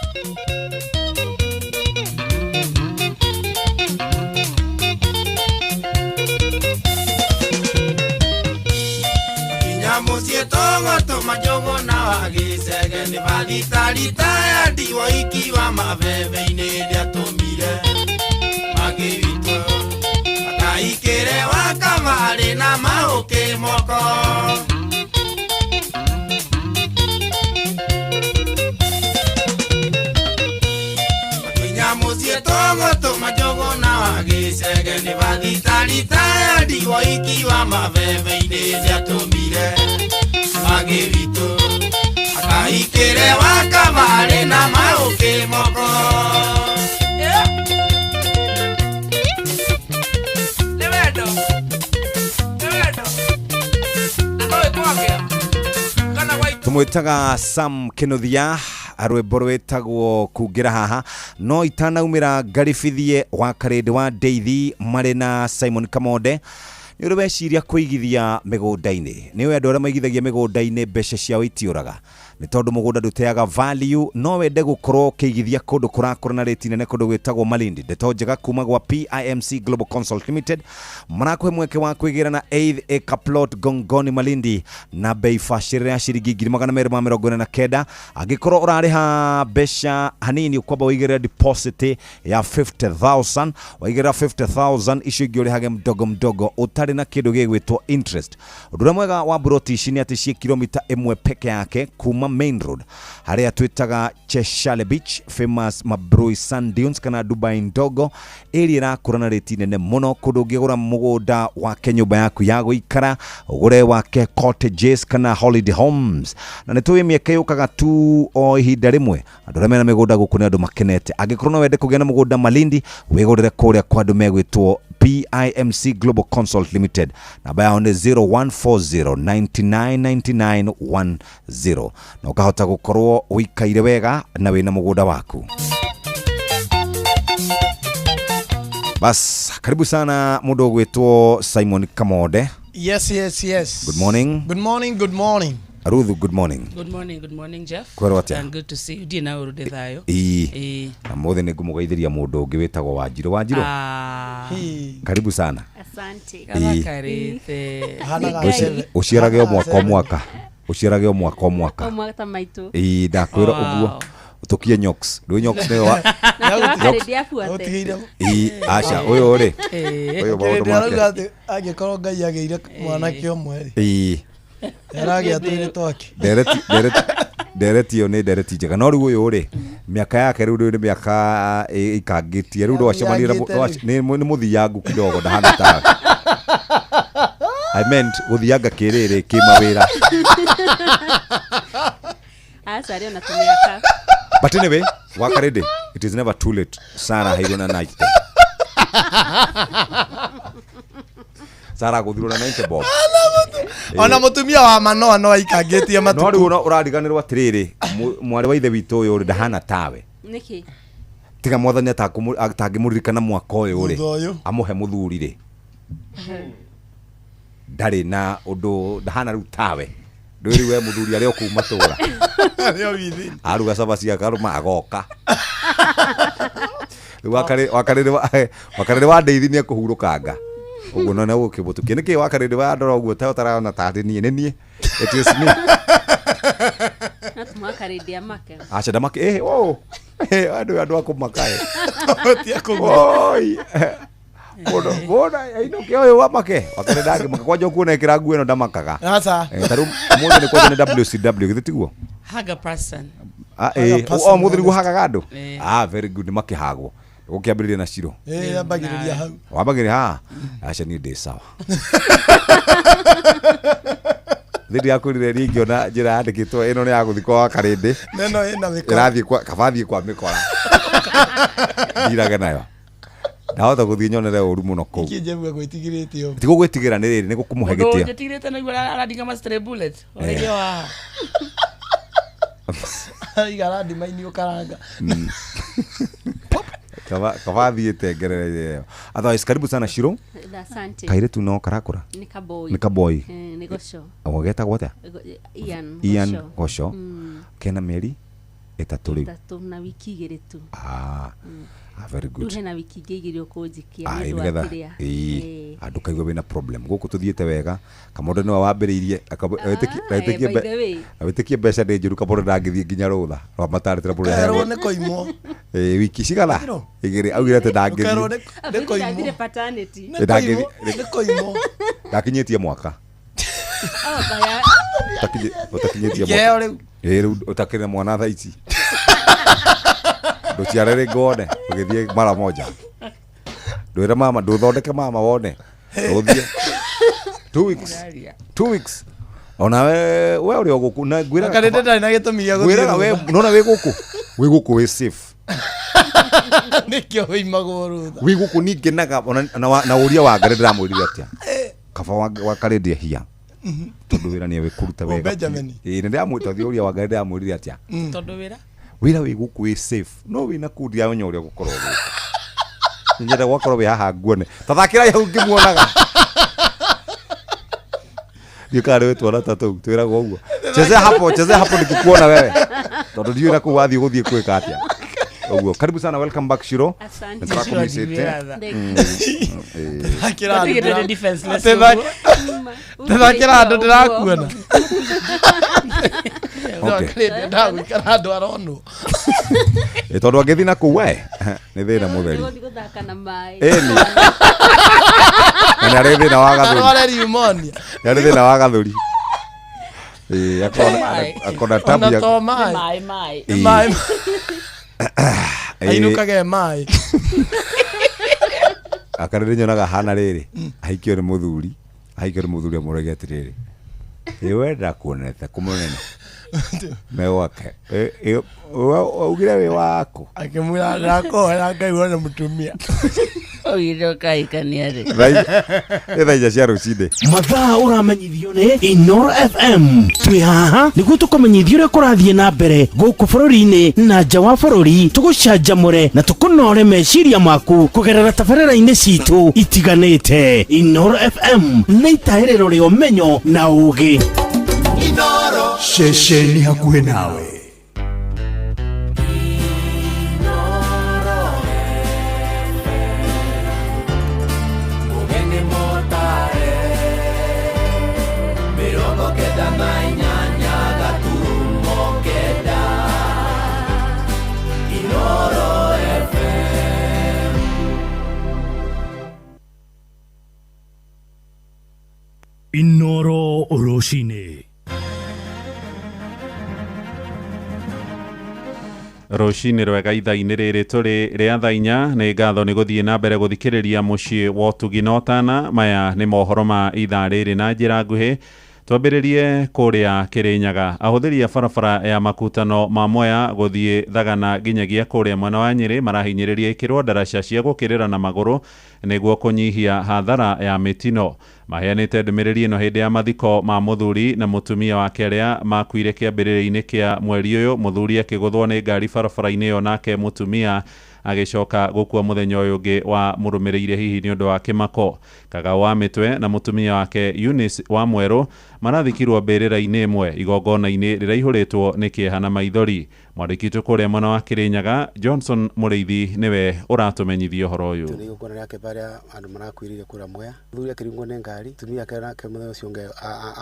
Muciĩ tũgũtũma njũgũ na wa gĩcege nĩ bathitarita ya ndiwa iki wa mabebe-inĩ ndĩatũmire mangĩ witũ akaikĩre wa kamarĩ na mahũkĩ moko. Makinya mũciĩ tũgũtũma njũgũ na wa gĩcege nĩ bathitarita ya ndiwa iki wa mabebe-inĩ ndĩatũmire mangĩ witũ akaikĩre wa kamarĩ na mahũkĩ moko. Tumwitaga Sam Kinuthia, rwimbo rwitagwo kungira haha. No itanaumĩra ngaribithie wa Karĩndĩ wa Ndeithi marĩ na Simon Kamonde. Nĩ ũrĩ weciria kũigithia mĩgũnda-inĩ? Nĩ ũĩ andũ arĩa maigithagia mĩgũnda-inĩ mbeca ciao itiũraga, nĩ tondũ mũgũnda ndũteaga value. No wende gũkorwo ũkĩigithia kũndũ kũrakũra na rĩti nene, kũndũ gwĩtagwo Malindi. Ndeto njega kuma gwa PIMC Global Consult Limited, marakũhe mweke wa kwĩgĩra na 8 acre plot Gongoni Malindi na bei bacĩrĩre ya ciringi 249,000. Angĩkorwo ũrarĩha mbeca hanini, ũkwamba ũigĩrĩre deposit ya 50,000. Waigĩrĩra 50,000, icio ingĩ ũrĩhage mdogo mdogo ũtarĩ na kĩndũ gĩgwĩtwo interest. Ũndũ ũrĩa mwega wa mburoti ici nĩ atĩ ciĩ kilomita 1 peke yake kuma main road harĩa twĩtaga Cheshale Beach, famous Mabrui Sand Dunes kana Dubai ndogo, area ĩrakũra na rĩti nene mũno, kũndũ ũngĩgũra mũgũnda wake nyũmba yaku ya gũikara, ũgũre wake cottages kana holiday homes. Na nĩ tũĩ mĩeke yũkaga tu o ihinda rĩmwe. Andũ arĩa mena mĩgũnda gũkũ nĩ andũ makenete. Angĩkorwo no wende kũgĩa na mũgũnda Malindi, wĩgũrĩre kũrĩa kwa andũ megwĩtwo PIMC Global Consult Limited. Namba yao nĩ 0140 99 99 10, na ũkahota gũkorwo ũikaire wega na wĩna mũgũnda waku. Bas, karibu sana mũndũ ũgwĩtwo Simon Kamonde. Yes. Good morning. Good morning, good morning. Ruthu, good morning. Good morning, good morning, Jeff. Kwĩrwo atĩa? And good to see you. Ndiĩ na ũru, ndĩ thayũ. Ĩĩ. Ĩĩ. Na mũthĩ nĩ ngũmũgeithĩria mũndũ ũngĩ wĩtagwo Wanjirũ. Wanjirũ, Ah. karibu sana. Asante. Ĩĩ. Gabakarĩte. Ũciarage o mwaka o mwaka, ũciarage o mwaka o mwaka. O mwaka ta maitũ. Ĩĩ, ndakwĩra ũguo ũtũkie nyox ndũ nyox nĩwe wa Nake wakarĩndĩ abuate. Ĩĩ, aca ũyũ rĩ, ũyũ maũndũ Kĩrĩndĩ arauga make. atĩ angĩkorwo Ngai agĩire mwanake ũmwe rĩ, Ĩĩ. aragĩa twĩrĩ twake. Ndereti ndereti ndereti ĩyo nĩ ndereti njega, no rĩu ũyũ rĩ, mĩaka yake rĩu rĩu nĩ mĩaka ĩikangĩtie rĩu ndwacemania na Athiangĩte rĩu. nĩ mũthiangu kidogo, ndahana tawe. I meant gũthianga kĩrĩrĩ kĩmawĩra. Aca arĩ ona tũmĩaka. But anyway, Wakarĩndĩ, it is never too late. Sarah hairwo na 90, Sarah gũthirwo na 90 bob. Ona mũtumia wa Manoa no aikangĩtie No rĩu matukũ. Ũrariganĩrwo atĩrĩrĩ, mwarĩ wa ithe witũ ũyũ rĩ, ndahana tawe. Nĩkĩ? Tiga mwathani atangĩmũririkana mwaka ũyũ rĩ, Thutha ũyũ. amũhe mũthuri rĩ, ndarĩ na ũndũ, ndahana rĩu tawe. Ndũĩ rĩu we mũthuri arĩ o kũu matũra. Arĩ o within. Aruga cabaci akarũma agoka. Rĩu wakarĩrĩ wa ndeithi nĩ ekũhurũkanga ũguo, no nĩgũkĩmũtukia nĩkĩ wakarĩrĩ wa ndora ũguo ta ũtarona tarĩ niĩ, nĩ niĩ, it is me. No tũmwakarĩndĩ amake. Aca ndamake, eh, oh, eh, andũ akũmaka, eh. Tia kũgũra. Oi. Mũndũ mũndũ ainũke ũyũ wamake wakarĩ ndangĩmaka kwanja ũkuona ĩkĩra nguo ĩno ndamakaga. Aca. Eh, ta rĩu ũmũthĩ nĩ kwanja nĩ WCW, githĩ tiguo? Hug a person. Ah, Haga eh, person o mũthĩ nĩguo hagaga andũ. Eh. Ah, very good, nĩ makĩhagwo gũkĩambĩrĩria na ciro. Ĩĩ, ambagĩrĩria hau. Wambagĩrĩria haha. Aca niĩ ndĩ sawa. Thĩ ndiakwĩrire niĩ ngĩona njĩra yandĩkĩtwo ĩno nĩ ya gũthiĩ kwa Wakarĩndĩ. Neno ĩna mĩkora. Ĩrathiĩ kwa kaba thiĩ kwa mĩkora ndirage nayo, ndahota gũthiĩ nyonere ũru mũno kũu. Nĩkĩ Jeff agwĩtigĩrĩte ũguo? Ti gũgwĩtigĩra, nĩ rĩrĩ, nĩ gũkũmũhe Mũndũ gĩtĩo. njĩtigĩrĩte nĩguo arandinga ma stray bullet. Ũrĩithio wa haha. Aiga arandima-inĩ ũkaranga. Kaba thiĩte ngerereire ĩyo. Otherwise, karibu sana Shiro. Asante. Kairĩtu no karakũra. Nĩ kaboi. Nĩ kaboi. Eh, nĩ goco. Getagwo atĩa? Ian. Ian Goco. Goco. Kena mĩeri 3 rĩu. 3 na wiki 2 tu. Ah, ah, very Rĩu good. hena wiki ingĩ 2 ũkũnjikia Ah, nĩ ũndũ wa nĩgetha kĩrĩa. ĩĩ, andũ kaigua wĩna problem gũkũ tũthiĩte wega. Kamondo nĩwe wambĩrĩirie Ah, eh, by the way. wĩtĩkie mbeca nĩ njũru. Kamondo ndangĩthiĩ nginya rũtha rwa matarĩtĩra mũndũ Ũkerwo aheagwo. nĩ kũimwo. Ĩĩ, wiki cigana Ũkerwo. 2 augire atĩ Ũkerwo ndangĩthiĩ. nĩ kũimwo. Ndathire paternity. Nĩ kũimwo. Nĩ kũimwo. Ndakinyĩtie mwaka. Oh, baya. Ũtakinyĩtie Ikĩheo mwaka. rĩu. Ĩĩ, rĩu ũtakĩrĩ na mwana thaa ici, ndũciare rĩngĩ wone ũgĩthiĩ mara moja, ndwĩre mama ndũthondeke mama wone ũthiĩ 2 weeks, 2 weeks ona we ũrĩ o gũkũ na ngwĩraga Wakarĩndĩ ndarĩ na gĩtũmi gĩa gũthiĩ ngwĩraga we rũtha. nona wĩ gũkũ, wĩ gũkũ wĩ safe. Nĩkĩo wĩimagwo rũtha. Wĩ gũkũ ningenaga ona na ũria wa Ngai ndĩramwĩrire atĩa kaba wa Karĩndĩ ehia tondũ wĩra nĩ wĩkũruta O wega. Benjamin. Ĩĩ, nĩ ndĩramwĩta ũria wa Ngai ndĩramwĩrire atĩa. Tondũ wĩra. Wĩra wĩ gũkũ wĩ safe, no wĩna kũu ndiramenya ũrĩa gũkorwo gũkũ. Nyenda gwakorwo wĩ haha nguone. Tathakĩrai hau ngĩmuonaga. Ndiũ kana nĩ twana ta tũu twĩragwo ũguo. Chezea hapo, chezea hapo nikikuona wewe. Tondũ ndiũĩ na kũu wathiĩ gũthiĩ kwĩka atĩa. Ũguo. Karibu sana, welcome back Shiro. Asante. Nĩtũrakũmicĩte. Thakĩra andũ Tũtigĩte ndĩra- defenseless Tũthakĩra ũguo. andũ ndĩrakuona. Okay. Ndagũikara andũ aronwo. Ĩ, tondũ angĩthiĩ na kũu we nĩ thĩna mũtheri. Nĩgũthiĩ gũthaka na maĩ. Ĩni. Na nĩ arĩ thĩna wa gathũri. Arware pneumonia. Nĩ arĩ thĩna wa gathũri. Ĩ, akona tabu Ona ya to maĩ. Maĩ, maĩ. Ĩ. Maĩ. Ĩ. Ainũkage maĩ. Aka nĩ nyonaga hana rĩrĩ ahikio nĩ mũthuri, ahikio nĩ mũthuri amũragia atĩrĩrĩ, ĩ we ndakuonete kũ mũnene me gwake. Ĩ, ĩ, waugire wĩ waku. Akĩmwĩra ndakũhoera Ngai wone mũtumia. Oigire ũkahikania rĩ. Nĩ thaa 4 cia rũcinĩ. Mathaa ũramenyithio nĩ Inoro FM. Twĩ haha nĩguo tũkũmenyithia ũrĩa kũrathiĩ na mbere gũkũ bũrũri-inĩ na nja wa bũrũri, tũgũcanjamũre na tũkũnore meciria maku kũgerera tabarĩra-inĩ citũ itiganĩte. Inoro FM nĩ itaĩrĩro rĩa ũmenyo na ũũgĩ. Ceceni hakuhĩ nawe. Mugeni motare 98 gaturumo 9 Inoro FM. Inoro rũcinĩ. Rũcinĩ rwega ithaa-inĩ rĩrĩ tũrĩ rĩa thaa 4. Nĩ ngatho nĩ gũthiĩ na mbere gũthikĩrĩria mũciĩ wa ũtugi na ũtana. Maya nĩ mohoro ma ithaa rĩrĩ na njĩra nguhĩ. Twambĩrĩrie kũrĩa Kĩrĩnyaga. Ahũthĩri a barabara ya makutano ma Mwea gũthiĩ Thagana nginyagia kũrĩa mwena wa Nyĩrĩ marahinyĩrĩria ĩkĩrwo ndaraca cia gũkĩrĩra na magũrũ nĩguo kũnyihia hathara ya mĩtino. Maheanĩte ndũmĩrĩri ĩno hĩndĩ ya mathiko ma mũthuri na mũtumia wake arĩa makuire kĩambĩrĩria-inĩ kĩa mweri ũyũ, mũthuri akĩgũthwo nĩ ngari barabara-inĩ ĩyo nake mũtumia agĩcoka gũkua mũthenya ũyũ ũngĩ wa mũrũmĩrĩire hihi nĩ ũndũ wa kĩmako. Kagao wa Mĩtwe na mũtumia wake Eunice wa Mwerũ marathikirwo mbĩrĩra-inĩ ĩmwe igongona-inĩ rĩraihũrĩtwo nĩ kĩeha na maithori. Mwandĩki witũ kũrĩa mwena wa Kĩrĩnyaga Johnson Mũrĩithi nĩwe ũratũmenyithia ũhoro ũyũ. Nĩ igongona rĩake barĩa andũ marakuĩrĩire kũrĩa Mwea. Mũthuri akĩringwo nĩ ngari, mũtumia ake nake mũthenya ũcio ũngĩ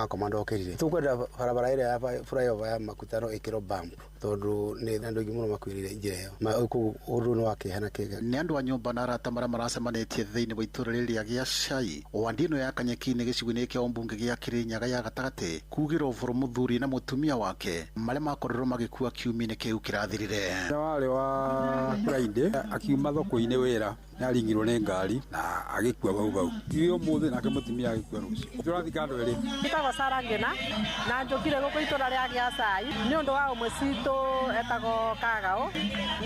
akoma ndokĩrire. Tũkwenda barabara ĩrĩa ya flyover ya Makutano ĩkĩrwo bump tondũ nĩ andũ aingĩ mũno makuĩrĩire njĩra ĩyo. Koguo ũndũ nĩ wa kĩeha na kĩeha. Nĩ andũ a nyũmba na arata marĩa maracemanĩtie thĩinĩ wa itũũra rĩrĩa gĩa Cai wandi ĩno ya Kanyeki-inĩ gĩcigo-inĩ kĩa ũmbunge gĩa Kĩrĩnyaga ya gatagatĩ kugĩra ũboro mũthuri na mũtumia wake marĩa makorirwo magĩkua kiumia-inĩ kĩu kĩrathirire. Warĩ wa Friday akiuma thoko-inĩ wĩra nĩaringirwo nĩ ngari na agĩkua bau bau. Ithuĩ ũmũthĩ nake mũtumia agĩkua rũciũ. Tũrathika andũ erĩ. Njĩtagwo Sarah Ngĩna na njũkire gũkũ itũra rĩa Gĩacai nĩ ũndũ wa ũmwe citũ etagwo Kagaũ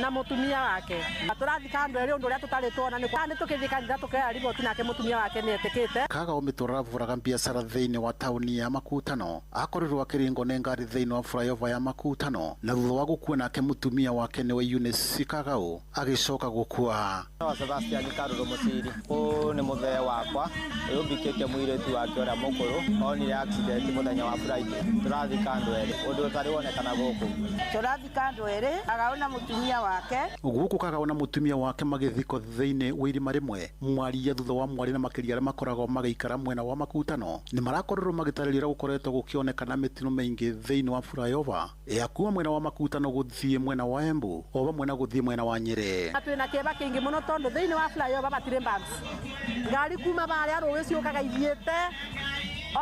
na mũtumia wake. Tũrathika andũ erĩ ũndũ ũrĩa tũtarĩ tuona nĩ tũkĩthiĩ kanitha tũkĩoya riboti nake mũtumia wake nĩ etĩkĩte. Kagaũ Mĩtwe arabũraga biacara thĩinĩ wa taũni ya Makutano akorirwo akĩringwo nĩ ngari thĩinĩ wa flyover ya Makutano na thutha wa gũkua nake mũtumia wake nĩwe Eunice Kagaũ agĩcoka gũkua. Wa Sebastian Karuru Mũciri ũyũ nĩ mũthee wakwa ũyũ mbikĩtie mũirĩtu wake ũrĩa mũkũrũ onire accident mũthenya wa Friday. Tũrathika andũ erĩ ũndũ ũtarĩ wonekana gũkũ. Tũrathika andũ erĩ Kagaũ na mũtumia wake. Gũkũ Kagaũ na mũtumia wake magĩthikwo thĩinĩ wa irima rĩmwe mwaria thutha wa mwaria na makĩria arĩa makoragwo magĩikara mwena wa Makutano nĩ marakorirwo magĩtarĩria ũrĩa gũkoretwo gũkĩonekana mĩtino mĩingĩ thĩinĩ wa flyover ya kuma mwena wa Makutano gũthiĩ mwena wa Embu o vamwe na gũthiĩ mwena wa Nyĩrĩ. Twĩna kĩeva kĩingĩ mũno tondũ thĩinĩ wa flyover matirĩ bumps. Ngari kuma barĩa rũĩ ciũkaga ithiĩte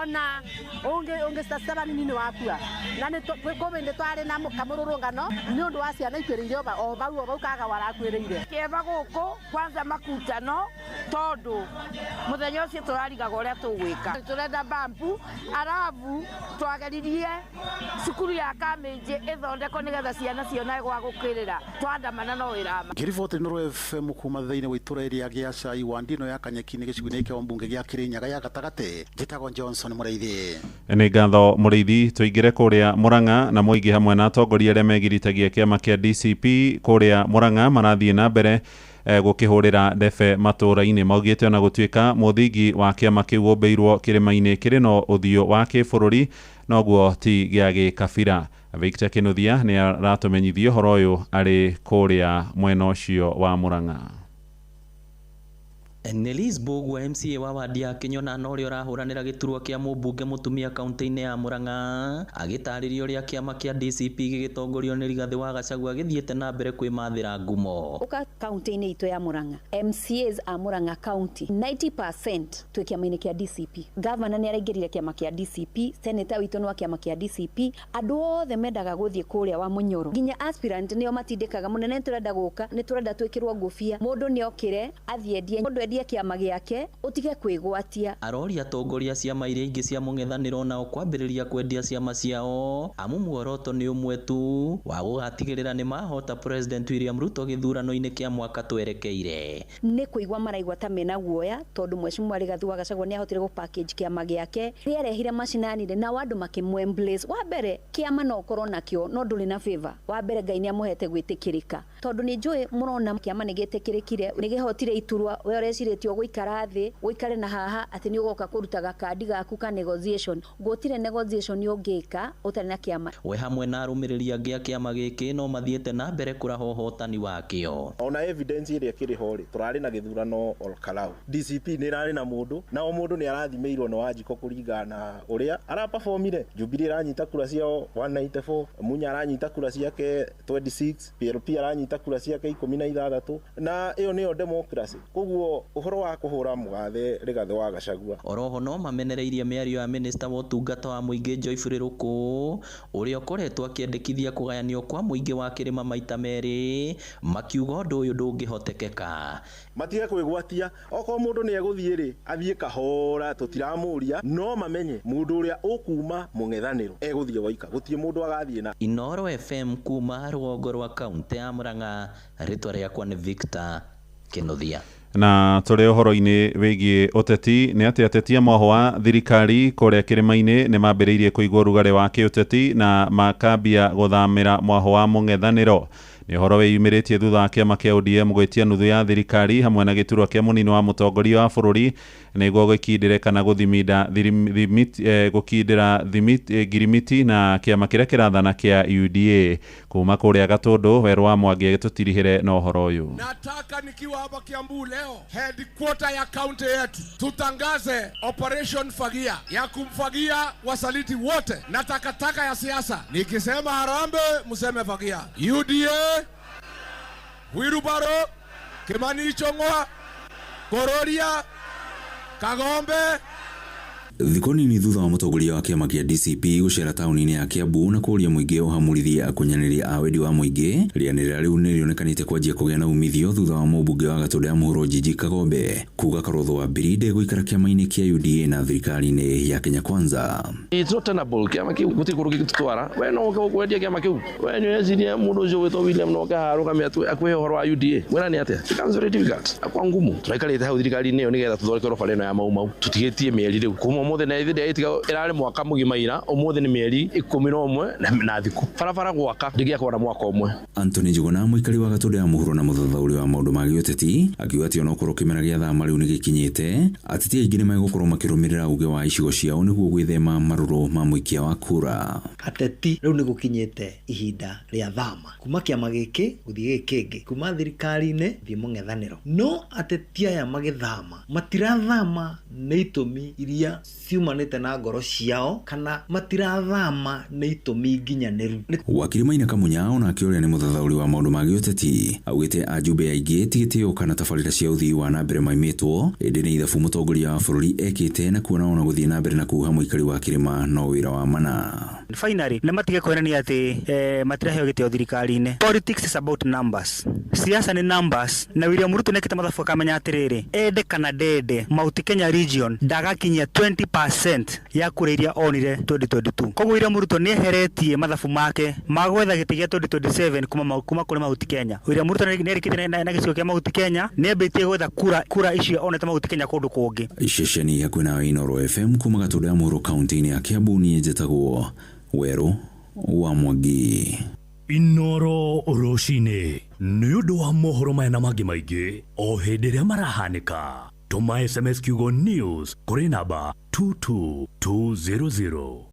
ona ũngĩcitacita nini nĩ wakua. Na nĩ kwĩ hĩndĩ twarĩ na kamũrũrũngano nĩ ũndũ wa ciana ikuĩrĩire o bau o bau Kagaũ arakuĩrĩire. Kĩeva gũkũ kwanza Makutano tondũ mũthenya ũcio tũrarigaga ũrĩa tũgwĩka. Tũrenda bambu arabu twageririe cukuru ya Kamĩnjĩ ĩthondekwo nĩgetha ciana cionage gwa gũkĩrĩra. Twandamana no ĩrama. Ngĩriboti Inooro FM kuma thĩinĩ wa itũũra rĩa Gĩacai wandi ĩno ya Kanyeki-inĩ gĩcigo-inĩ kĩa ũmbunge gĩa Kĩrĩnyaga ya gatagatĩ njĩtagwo Johnson Johnson Mũrĩithi. Nĩ ngatho Mũrĩithi. Tũingĩre kũrĩa Murang'a na mũingĩ hamwe na atongoria arĩa megiritagia kĩama kĩa DCP kũrĩa Murang'a marathiĩ na mbere gũkĩhũrĩra ndebe matũũra-inĩ. Maugĩte ona gũtuĩka mũthingi wa kĩama kĩu ũmbĩirwo kĩrĩma-inĩ kĩrĩ na ũthiũ wa kĩbũrũri noguo ti gĩa gĩkabira. Victor Kinuthia nĩ aratũmenyithia ũhoro ũyũ arĩ kũrĩa mwena ũcio wa Murang'a. Nelis Mbugua MCA wa wadi ya Kinyona na ũrĩa ũrahũranĩra gĩturwa kĩa mũmbunge mũtumia kaunti-inĩ ya Murang'a agĩtarĩria ũrĩa kĩama kĩa DCP gĩgĩtongorio nĩ Rigathĩ wa Gachagua gĩthiĩte na mbere kwĩmathĩra ngumo. Ũka kaunti-inĩ itũ ya Murang'a, MCAs a Murang'a County 90% twĩ kĩama-inĩ kĩa DCP. Governor nĩ araingĩrire kĩama kĩa DCP, senator witũ nĩ wa kĩama kĩa DCP. Andũ othe mendaga gũthiĩ kũrĩa wa Munyoro, nginya aspirant nĩo matindĩkaga mũnene, nĩtũrenda gũka, nĩtũrenda twĩkĩrwo ngũbia, mũndũ nĩokĩre athiĩ endie, mũndũ endie kĩama gĩake, ũtige kwĩgwatia. Aroria atongoria ciama iria ingĩ cia mũng'ethanĩro nao kwambĩrĩria kwendia ciama ciao amu muoroto nĩ ũmwe tu wa gũgatigĩrĩra nĩ mahota President William Ruto gĩthurano-inĩ kĩa mwaka twerekeire. Nĩ kũigua maraigua ta mena guoya tondũ Mheshimiwa Rigathĩ wa Gachagua nĩ ahotire gũ package kĩama gĩake, nĩarehire macinani na andũ makĩmũ-embrace. Wa mbere kĩama no ũkorwo nakĩo no ndũrĩ na favor. Wa mbere Ngai nĩ amũhete gwĩtĩkĩrĩka, tondũ nĩ njũĩ mũrona kĩama nĩ gĩtĩkĩrĩkire, nĩ gĩhotire iturwa, we ũrecirĩtie ũgũikara thĩ ũikare na haha atĩ nĩ ũgoka kũruta gakandi gaku ka negotiation. Gũtirĩ negotiation ũngĩka ũtarĩ na kĩama. We hamwe na arũmĩrĩri angĩ a kĩama gĩkĩ no mathiĩte na mbere kũraha ũhotani wakĩo. Ona evidence ĩrĩa ĩkĩrĩ ho rĩ, tũrarĩ na gĩthurano Olkalau, DCP nĩ ĩrarĩ na mũndũ na o mũndũ nĩ arathimĩirwo nĩ Wanjikũ kũringana na ũrĩa araperformire. Jubilee ĩranyita kura ciao 194, Munya aranyita kura ciake 26, PLP aranyita kura ciake 16, na ĩyo nĩyo democracy. Koguo ũhoro wa kũhũra mũgathe Rigathĩ wa Gachagua. Oroho no mamenereirie mĩario ya minista wa ũtungata wa mũingĩ Joyfrey Rũkũ ũrĩa ũkoretwo akĩendekithia kũgayanio kwa mũingĩ wa kĩrĩma maita merĩ, makiuga ũndũ ũyũ ndũngĩhotekeka. Matige kwĩgwatia, okorwo mũndũ nĩ egũthiĩ rĩ, athiĩ kahora, tũtiramũria, no mamenye mũndũ ũrĩa ũkuma mũng'ethanĩro egũthiĩ waika, gũtirĩ mũndũ agathiĩ na. Inooro FM kuma rũgongo rwa kaunti ya Murang'a, rĩtwa rĩakwa nĩ Victor Kinuthia. Na tũrĩ ũhoro-inĩ wĩgiĩ ũteti nĩ atĩ ateti a mwahũ wa thirikari kũrĩa kĩrĩma-inĩ nĩ mambĩrĩirie kũigua ũrugarĩ wa kĩũteti na makambia gũthamĩra mwahũ wa mũng'ethanĩro. Nĩ ũhoro wĩyumĩrĩtie thutha wa kĩama kĩa ODM gwĩtia nuthu ya thirikari hamwe na gĩturwa kĩa mũnini wa mũtongoria wa bũrũri nĩguo gũkindĩre kana gũthiminda gũkindĩra ngirimiti na kĩama kĩrĩa kĩrathana kĩa UDA. Kuma kũrĩa Gatũndũ, Werũ wa Mwangi agĩtũtirihĩre na ũhoro ũyũ. Nataka nikiwa hapa Kiambu leo, headquarter ya county yetu, tutangaze Operation Fagia ya kumfagia wasaliti wote na takataka ya siasa. Nikisema harambee, mseme fagia. UDA, Wirubaro, Kimani Ichung'wa, Kororia, Kagombe. Thikũ nini thutha wa mũtongoria wa kĩama kĩa DCP gũcera taũni-inĩ ya Kiambu na kũũria mũingĩ ũhamũrithie akunyanĩri a wendi wa mũingĩ, rĩanĩrĩra rĩu nĩrĩonekanĩte kwanjia kũgĩa na umithio thutha wa mũmbunge wa Gatũndũ ya Mũhuro Njiji Kagombe kuga Karotho wa Mbiri ndegũikara kĩama-inĩ kĩa UDA na thirikari-inĩ ya Kenya Kwanza. It's not tenable. Kĩama kĩu gũtirĩ kũndũ kĩngĩtũtwara. We no ũke kwendia kĩama kĩu. We nĩ ũreciria mũndũ ũcio wĩtwo William no oke haha arũgame akũhe ũhoro wa UDA. Mwĩra nĩ atĩa? It becomes very difficult. Akwa ngumu. Tũraikarĩte hau thirikari-inĩ ĩyo nĩgetha tũthondekerwo bara ĩno ya Mau Mau. Tũtigĩtie mĩeri rĩu. Kuma ũmũthĩ na ithe ndĩragĩtiga ĩrarĩ mwaka mũgima ira, ũmũthĩ nĩ mĩeri 11 na thikũ. Barabara gwaka ndĩngĩakwo na mwaka ũmwe. Anthony Njuguna, mũikari wa Gatũndũ ya Mũhuro na mũthathaũri wa maũndũ ma gĩũteti, akiuga atĩ onokorwo kĩmera gĩa thama rĩu nĩgĩkinyĩte, ateti aingĩ nĩmegũkorwo makĩrũmĩrĩra uge wa icigo ciao nĩguo gwĩthema marũrũ ma mũikia wa kura. Ateti rĩu nĩgũkinyĩte ihinda rĩa thama kuma kĩama gĩkĩ gũthiĩ gĩkĩ kĩngĩ, kuma thirikari-inĩ gũthiĩ mũng'ethanĩro. No ateti aya magĩthama matirathama nĩ itũmi iria ciumanĩte na ngoro ciao kana matirathama nĩ itũmi nginyanĩru. Wakiri Maina Kamunya onake ũrĩa nĩ mũthathaũri wa maũndũ ma gĩũteti augĩte ajumbe aingĩ ti gĩtĩo kana tabarĩra cia ũthii wa na mbere maimĩtwo, ĩndĩ nĩ ithabu mũtongoria wa bũrũri ekĩte na kuona ona gũthiĩ na mbere na kuha mũikari wa kĩrĩma no wĩra wa mana. Finally nĩ matige kuonania atĩ matiraheo gĩtĩo thirikari-inĩ. Politics is about numbers. Siasa nĩ numbers na William Ruto nĩekĩte mathabu akamenya atĩrĩrĩ, ende kana ndende Mount Kenya region ndagakinyia 20% 50% ya kura iria onire 2022. Koguo William Ruto nĩ eheretie mathabu make ma gwetha gĩtĩ gĩa 2027 kuma kũrĩ Mount Kenya. William Ruto nĩ erĩkĩte na gĩcigo kĩa Mount Kenya, nĩ ambĩtie gwetha kura icio onete Mount Kenya kũndũ kũngĩ. Ceceni hakuhĩ nawe Inooro FM kuma Gatũndũ ya Mũhuro kaunti-inĩ ya Kiambu, niĩ njĩtagwo Werũ wa Mwangi. Inoro rũcinĩ nĩ ũndũ wa mohoro maya na mangĩ maingĩ o hĩndĩ ĩrĩa marahanĩka, tũma SMS kiugo news kũrĩ namba 22200.